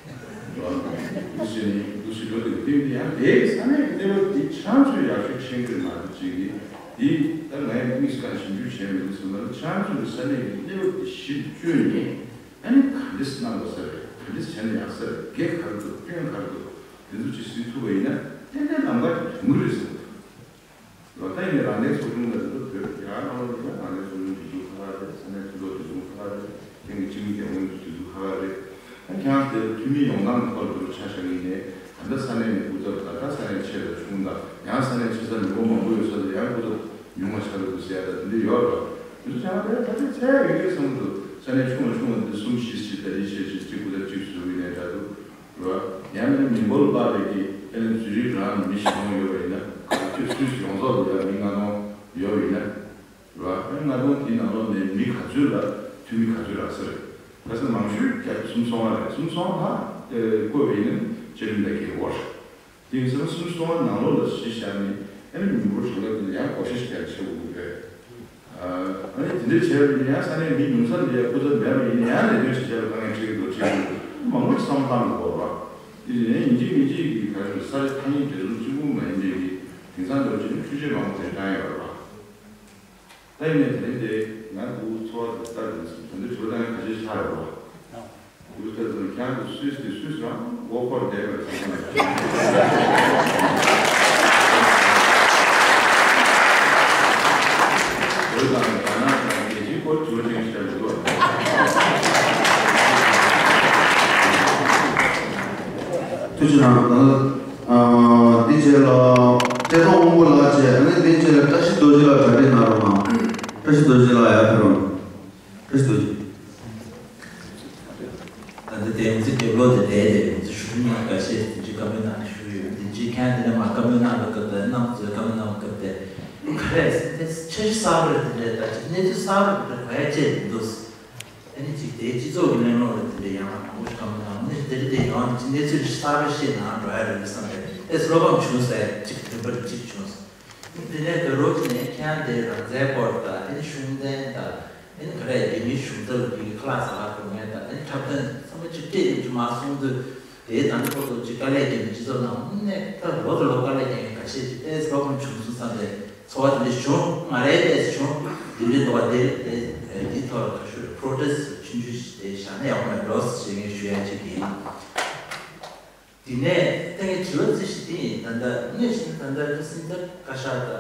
འདུག་ཟེར་ནས་འདུག་ཟེར་འགྲོ་དེ་དེ་འདི་ཡང་དེའི་ས་གནས་ཀྱི་གནས་བབ་འདི་ཆང་ཚོས་ཡག་ཤོས་མཁྱེན་གྱི་མ་རེད་ཅིག་གིས། འདི་ད་ངས་དམིགས་སུ་བཀར་ཞིབ་འཇུག་བྱས་མི་འདུག་ཟེར་ན། ཆང་ཚོས་ས་གནས་ཀྱི་གནས་བབ་འདི་གཞི་བཅོལ་ནས་ཨ་ནི་ག་འདྲས་གནང་དགོས་ས་རེད། ག་འདྲས་བྱས་ན་ཡག་ས་རེད། དགེ་ག་རེ་འདུག་སྐྱོན་ག་རེ་འདུག་དེ་ཚོ་ཅིག་གཟིགས་ཐུབ་པ་ཡིན་ན་ཏན་ཏན་ལམ་ཁ་དེ་དོན་གྱི་རེད་བསམ་གྱི་འདུག་ལོ་ལྟར་ཡིན་ནའི་རང་བདེན་ཚོགས་ཆུང་ལ་དེ་ཚོ་བོད་རྒྱ་གར་ནང་ལོགས་ལ་ཡང་རང་བདེན་ཚོགས་ཆུང་དེ་ཚོ་ཁག་ཁག་རེད། ས་གནས་མཐུན་ཚོགས་དེ་ཚོ་ཁག་ཁག་རེད། དེང་གི་སྤྱི་མི་རྒྱ་དབང་དུ་དེ་ཚོ་ཁག་ཁག་རེད། ད་ཁྱེད་རང་དེ་འཐུས་མི་ཡོང་སྟངས་ཐོག་ལ་དེ་ཚོ་ཆ་བཞག་ཡིན་ནའི་ད་ལྟ་ས་གནས་ནས་སྐུ་ཚབ་དང་། ད་ས་གནས་ཆེ་དང་ཆུང་དང་། ཡང་ས་གནས་ཆེ་ས་མི་འབོར་མང་པོ་ཡོད་ས་དེ་ཡང་སྐུ་ཚབ་ཉུང་བ་ཆགས་ཀྱི་འདུག་ཟེར་ཡ་ད་དེ་འདྲ་ཡོད་རེད། དེ་ཚོ་ཆ་ཚང་ད་ལྟ་ཚད་ཡོད་ཀྱི་བསམ་གྱི་འདུག་ས་གནས་ཆུང་བ་ཆུང་བ་འདི་གསུམ་བཞི་ཞིག་ད་རེས་བྱས་བྱས་གཅིག་སྐུ་ཚབ་གཅིག་བཟོ་གི་ཡིན་ནའི་འདྲ་འདུག་རེད་བ། ཡང་མིན་མི་འབོར་དཔག་པའི་གི་ཨ་ནི་ཛུ་རིག་རང་ལ་མི་བཞི་སྟོང་ཡོད་པ་ཡིན་ན། ག་ཚོད་སུད་སི་ཡོངས་རྫོགས་ལ་ཡང་མི་ལྔ་སྟོང་ཡོད་པ་ཡིན་ན། རེད་བ། ཨ་ནི་ལྔ་སྟོང་དེའི་ནང་ལོགས་ནས་མི་ག་ཚོད་ལ་འཐུས་མི་ག་ཚོད་རག་ས་རེད། ཁ་སང་མང་ཤོས་བརྒྱ་ཆ་སུམ་སྟོང་ལྔ་རེད། སུམ་སྟོང་ལྔ་བཀོད་པ་ཡིན་ན་བཅའ་ཁྲིམས་དང་འགལ་གྱི་ཡོད་རེད། དེ་ཡིན་ཙང་སུམ་སྟོང་ལྔ་ནང་ལོགས་ལ་གཞི་བཞག་ནས་ཨ་ནི་མི་འབོར་གྲངས་ཀ་དེ་ལ་ཡང་བགོ་བཤའ་ཞིག་ཀྱང་བྱེད་དགོས་ཀྱི་ཡོད། ཨ་ནི་དེ་འདྲ་བྱས་པ་ཡིན་ན་ཡང་ས་གནས་མི་ཉུང་ས་ལ་ཡང་སྐུ་ཚབ་མེད་པ་ཡིན་ན་ཡང་ལས་དོན་བྱེད་བྱ་བའི་དཀའ་ངལ་འཕྲད་ཀྱི་འདུག་འཕྲད་ཀྱི་འདུག་མང་པོ་ཞིག་བསམ་བློ་བཏང་དགོས་པ། དེ་ཡིན་ན་ཡིན་གཅིག་མིན་གཅིག་གི་ག་རེ་ཟེར། ས་ཆ་ཐ་སྙད་འབྲེལ་ཚོགས་གཅིག་པུ་མ་ཡིན་པའི་གི་དེང་སང་འདྲ་བོ་བྱས་ན་འཕྲུལ་ཆས་མང་པོ་རེ་བཏང་ཡོད་རེད་པ། ད་ཡིན་ནའི་དེ་རིང་དེ་ང་འདུག་ཚོར་བ་དེ་ལྟར་ཡིན་སོང་། དོན་དུ་དྲི་བ་བཏང་ཡ་ག་ཚོད་ཆགས་ཡོད་པ། འདུག་ལྟར་དུ་ཁྱེད་རང་གི་སུད་སི་དེ་སུད་སི་རང་མགོ་འཁོར་བསྡད་པ་རེད་བསམ་གྱི་འདུག་བོད་དང་རྒྱ་ནག་དང་རྒྱལ་སྤྱིའི་སྐོར་དྲི་བ་དྲི་བ་ཞིག་མི་འདུག་ཐུགས་རྗེ་གནང་། ད་ལྟ་འདི་རྗེས་ལ་བཀྲས་མཐོང་དབང་པོ་ལགས་བཅས། ཨ་ནི་འདི་རྗེས་ལ་བཀྲ་ཤིས་རྡོ་རྗེ་ལགས་གྲ་སྒྲིག་གནང་རོགས་གནང་། བཀྲ་ཤིས་རྡོ་རྗེ་ལགས་ཡར་ཕེབས་རོགས་གནང་། བཀྲ་ཤིས་རྡོ་རྗེ། ད་ལྟ་དེ་ང་ཚོ་རྒྱབ་ལོགས་དེ་བསྡད་དེ་ང་ཚོ་ཞུ་མཁན་འགའ་ཤས་དེ་འདྲའི་བཀའ་མོལ་གནང་ཞུ་ཡོད། དེ་འདྲའི་ཁྱེད་དེ་ནས་མ་བཀའ་མོལ་གནང་བའི་སྐབས་དེ། གནང་ཚོས་བཀའ་མོལ་གནང་བའི་སྐབས་དེ། ག་རེ་དེ་འཆར་གཞི་གསར་པ་རེད། དེ་འདྲའི་ད་ཅིག་གནས་ཚུལ་གསར་པ་རེད། གོ་ཡ་བཅས་མི་འདུག་ཨ་ནི་ཅིག་དེའི་སྤྱི་ཚོགས་ཀྱི་གླེང་སློང་རེད། དེ་འདྲའི་ཡང་མང་པོ་ཞིག་བཀའ་མོལ་གནང་། ཨ་ནི་དེ་རེད། དེ་ཡང་ཅིག་གནས་ཚུལ་གསར་པ་ཤེས་ནང་འགྲོ་ཡ་རེད་བསམ་པའི་ཨེ་བློ་ཕམ་བྱུང་ཟེར་ཅིག་དོན་པར་ཅིག་བྱུང་སོང་། དེ་ནས་དགའ་རབ་ཀྱིས་ནས་ཁྱེད་རང་དེ་རང་བཙན་སྐོར་དང་། ཨ་ནི་ཤུགས་ལྡན་དང་། ཨ་ནི་ག་རེ་རྒྱ་མིའི་གཞུང་ཚབ་ཀྱི་ཁ་ལག་ཟ་ཁ་གོ་མཁན་དང་། ཨ་ནི་འཁྲབ་སྟོན་ཚང་མ་ཅིག་སྤྲད་ཡོང་རྒྱུ་མ་སོང་དུས། དེའི་དང་པོ་དུ་ཅིག་དཀའ་ལས་རྒྱབ་ནས་སྤྱི་ཚོགས་ནང་དངོས་གནས་ད་ལོ་དང་ལོ་དཀའ་ལས་རྒྱག་མཁན་འགའ་ཤས་ཅིག་ཏོག་ཙམ་བློ་ཕམ་བྱུང་སོང་བསམ་པའི་ཚོར་བ་དེ་འདྲ་བྱུང་། ང་རའི་ལས་སུ་བྱུང་། དེ་འདྲའི་འདུག་པ། དེ་དེ་འདིའི་ཐོག་ལ་ཁ་ཤོར་པྲོ་ཊེ་སི་ཊི་ཆུང་ཆུང་ཞིག་དེ་བཞག་ན་ཡག་པོ་མེད་འགྲོ་ཟེར་ངས་ཞུ་ཡ་ཅིག་ཡིན། དེ་ནས་ད་ངས་དྲི་བ་ཅིག་ཞིག་དེ་ཡིན། ད་ལྟ་དངོས་གཞི་ད་ལྟ་ཁ་སང་ད་བཀའ་ཤག་ད་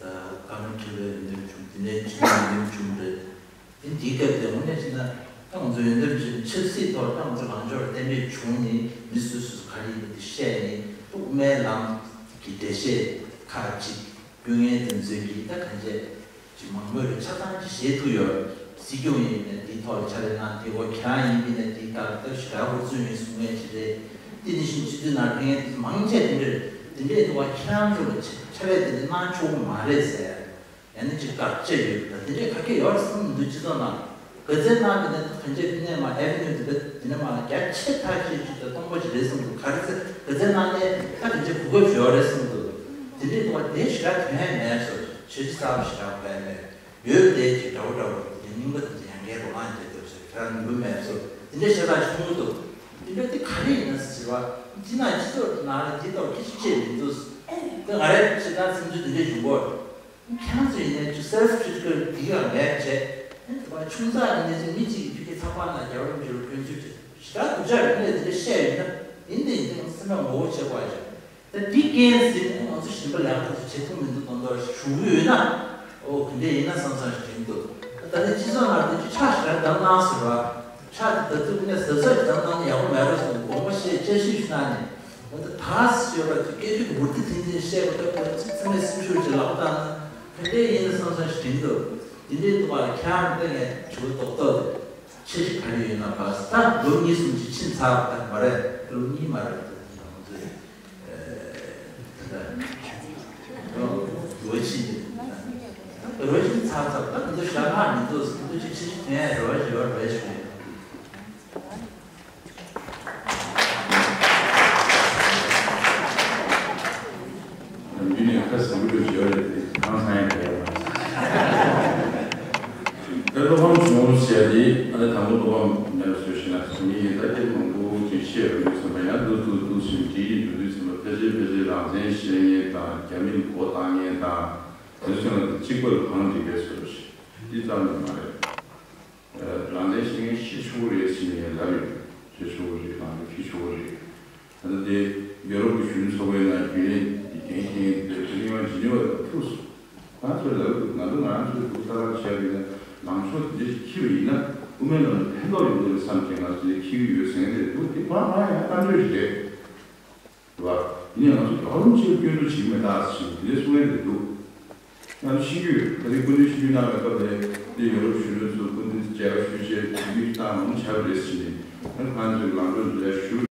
བཀའ་མོལ་ཁྲི་པའི་འོས་འདེམས་བྱུང་། དེ་ནས་སྤྱི་འཐུས་འོས་འདེམས་བྱུང་རེད། དེ་འདིའི་སྐབས་དེ་དངོས་གནས་བྱས་ན་ད་ང་ཚོ་འོས་འདེམས་བྱས་ཆབ་སྲིད་ཐོག་ད་ང་ཚོ་ལངས་ཕྱོགས་གཏན་འབེབས་བྱུང་ནས་མི་སུ་སུ་ག་རེ་ཡིན་པ་དེ་བཤད་ནས་དབུ་མའི་ལམ་གྱི་འགྲེལ་བཤད་ཁག་ཅིག་སྐྱོན་ངན་དེ་ཚོའི་གི་ད་གང་བྱས་ཀྱི་མང་མོས་རེ་ཆ་ཚང་ཅིག་བཞེས་ཐུབ་ཡོད། སྲིད་སྐྱོང་ཡིན་ནས་འདིའི་ཐོག་ལ་ཕྱག་ལས་གནང་། དེ་གོ་ཁྱེད་རང་ཡིན་པ་ཡིན་ན་འདིའི་སྐབས་ལ་ད་ཞེ་དྲག་ཧུར་བརྩོན་ཡོད་གསུང་མཁན་ཅིག་རེད། དེ་ནི་བཞིན་སྤྱི་འཐུས་ནང་ཕེབས་མཁན་དེ་ཚོ་མང་ཆེ་དེ་འདྲ་རེད། དེ་འདྲའི་འདུག་པ། ཁྱེད་རང་ཚོ་ལ་ཕྱག་ལས་དེ་འདྲ་གནང་ཆོག་གི་མ་རེད་ཟེར། ཡང་ན་ཅིག་དགག་བྱ་ཡོད་པ་དང་དེ་འདྲའི་ག་གེ་ཡོད་རེད་བསམ་གྱི་འདུག་སྤྱི་ཚོགས་ནང་། ག་ཚོད་གནང་གི་ནས་ད་གང་ཅི་དེ་ནས་མ་ཨེ་ཝེ་ནིའུ་དེ་འདྲ་དེ་ནས་མ་རྒྱ་ཆེ་ཐག་ཆོད་ཅིག་དང་སྟོང་པ་ཅིག་རེད་བསམ་གྱི་འདུག་ག་རེ་ཟེར། ག་ཚོད་གནང་ནས་ད་གང་ཅི་གོ་སྐབས་ཡོད་རེད་བསམ་གྱི་འདུག་དེ་འདྲའི་འདུག་པ། དེ་ཞེ་དྲག་དོན་མེད་བཟོ། ཆོས་བརྒྱུད་གསར་པ་ཞེ་དྲག་དགོས་མེད། ཡོད་དེ་ཅིག་འདྲ་བོ་འདྲ་བོ་དེ་རྙིང་པ་དེ་ཚོ་ཡང་བསྐྱར་རོ་ལངས་བྱས་ཐུབ་ཟེར། ཁྱེད་རང་ནུས་པ་མེད་བཟོ། དེ་འདྲ་ཤ་སྟག་ཞིག་མཐོང་གི་འདུག་དེ་འདྲ་དེ་ག་རེ་ཡིན་ན་ཟེར་བ། སྤྱིར་ན་སྤྱི་ཚོགས་ནང་ལ་འདི་ལྟ་བུ་ཁྱད་ཆོས་ཅི་ཡང་མི་འདུག་དེ་ང་རའི་ཆེད་དུ་སེམས་ཚོར་འདི་འདྲ་བྱུང་གོ། ཁྱེད་རང་ཚོ་ཡིན་ནའི་ཅིག་self critical འདི་ཡང་མེད་བྱས། ཨེ་ད་ཆུང་ཙག་ཡིན་ནའི་ཅིག་མི་གཅིག་གིས་ཕ་གི་ཚགས་པར་ནང་རྒྱལ་བ་རིན་པོ་ཆེ་ལ་སྐྱོན་བརྗོད་བྱས། ཞེ་དྲག་སྡུག་ཅག་རེད། ངས་འདི་འདྲ་བཤད་ཡོད་ན་ཡིན་དེ་ཡིན་དེ་ང་ཚོ་སེམས་པ་ངོ་བོ་བྱེད་དགོས་ཡ་ཅིག་ད་འདི་རྐྱེན་ཟིན་ནས་ང་ཚོ་གཞན་པ་ལ་ཡང་ཁོ་ཚོ་བྱེད་ཐུབ་མི་འདུག་མདོག་མདོག་ཞུ་གི་ཡོད་ན། ཨོ་ག་འདྲ་ཡིན་ན་བསམ་བསམ་ཞིག་དྲན་འདུག་ད་ལྟ་སྤྱི་ཚོགས་ནང་དེ་ཚོ་ཕྱག་ཞིག་བདམས་གནང་ཟེར་བ། ཕྱག་དེ་ད་དུང་ནས་ཟབ་ཟབ་ཞིག་བདམས་གནང་ན་ཡག་པོ་མེད་རོགས་ཟེར་ནས་དགོངས་པ་བཞེས་དཔྱད་ཞིབ་ཞིག་གནང་ནས། འོ་ད་ད་ཟེར་བ་ཚོ་སྐད་ཆ་འུར་ཏི་ཐིང་ཐིང་བཤད་པ་ལྟ་བུ་ཚིག་ཚིག་མེད་སེམས་ཤུགས་ཀྱི་ལག་བཏང་ན་ག་འདྲ་ཡིན་ན་བསམ་བསམ་ཞིག་དྲན་འདུག་དེ་འདྲའི་འདུག་པ་ལ་ཁྱེད་རང་ལྟ་ངས་དྲི་བ་རྡོག་རྡོག་དེ་ཆེ་ཞིག་ག་རེ་ཡོད་ན་བ་ད་ལོ་གཉིས་གསུམ་ཅིག་ཕྱིན་ཚར་བ་ད་མ་རེད། ལོ་གཉིས་མ་རེད་འདུག་ང་ཚོས། ལོ་བཞི་ལོ་བཞི་ཚར་ཚར་ད་འདི་ཤ་ཁ་མི་འདུག་འདི་ཅིག་ཅིག་དེ་རེ་བ་ཞེ་བ་རེ་ཞིག་རེད། འདི་ནས་ཁ་སང་གི་བརྗོད་རེད་དེ་ཧང་སང་ཡང་བྲལ་བ་མ་རེད། ད་བློ་ཕམ་བྱུང་ཟེར་ཏེ་ཨ་ནི་དང་པོ་བློ་ཕམ་མེད་པ་བཟོས་ཤིག་ན་ཚང་མི་ཡིན་ད་སྐད་མང་པོ་ཅིག་བཤད་རུང་ཚང་མ་ཡང་འདུག་འདུག་འདུག་ཟིན་གྱི་ཡིན་འདུག་འདུག་ཚང་མ་ཕལ་ཆེར་ཕལ་ཆེར་རང་བཙན་བཤད་མཁན་དང་རྒྱ་མིར་མགོ་བཏགས་མཁན་དང་དེ་ཚོ་ཚང་མ་གཅིག་པ་ལ་གང་འགྲིག་པའི་བཟོ་ཞིག་འདི་ཙམ་ཡང་མ་རེད། རང་བཙན་བཤད་མཁན་ཤི་ཆོག་གི་རེད་ཟེར་ནས་ལབ་ཡོད། ཤི་ཆོག་གི་རེད། རང་བཙན་ཁྱེར་ཆོག་གི་རེད། ད་ལྟ་དེ་ཡོ་རོབ་ཀྱི་གཞོན་ནུ་ཚོགས་པའི་ནང་རྒྱུན་ལས་ཀྱི་འགན་འཁྱེར་མཁན་དེ་ཚོ་རྙིང་མ་ཇི་ནི་ཝ་དང་ཐུག་སོང་། ང་ཚོས་ལབ་ཡོད། ང་ཚོ་ང་རང་ཚོའི་སྡུག་ལྟ་བ་བྱས་པ་ཡིན་ན་ལངས་ཕྱོགས་དེ་འདྲ་ཞིག་འཁྱེར་བ་ཡིན་ན་དབུ་མའི་ལམ་ལ་ཕན་ཐོགས་ཡོང་གི་རེད་བསམ་གྱི་ང་ཚོས་འཁྱེར་གྱི་ཡོད་ཟེར་མཁན་དེ་འདུག་དེ་ཕར་ང་ཡང་གཏམ་བརྗོད་ཞིག་རེད། རེད་བ། ཡིན་ཡང་ང་ཚོ་རྒྱལ་བ་རིན་པོ་ཆེའི་སྐྱོན་འཛུགས་བྱེད་ཀྱི་མེད་ད་ཟེར་ཞིང་དེ་འདྲའི་གསུང་མཁན་དེ་འདུག་ང་ཚོ་ཤེས་ཀྱི་ཡོད། ད་རེས་སྐུ་མདུན་ཆིབས་བསྒྱུར་གནང་བའི་སྐབས་ལ་དེ་ཡོ་རོབ་གཞོན་ནུ་ཚོ་སྐུ་མདུན་མཇལ་ཁ་ཞུ་ཆེད་དུས་ཡུན་བཏང་མང་པོ་བྱས་པ་རེད་ཟེར་ནས་ང་ཚོས་ལམ་འགྲོ་འདི་ལ་ཞུ།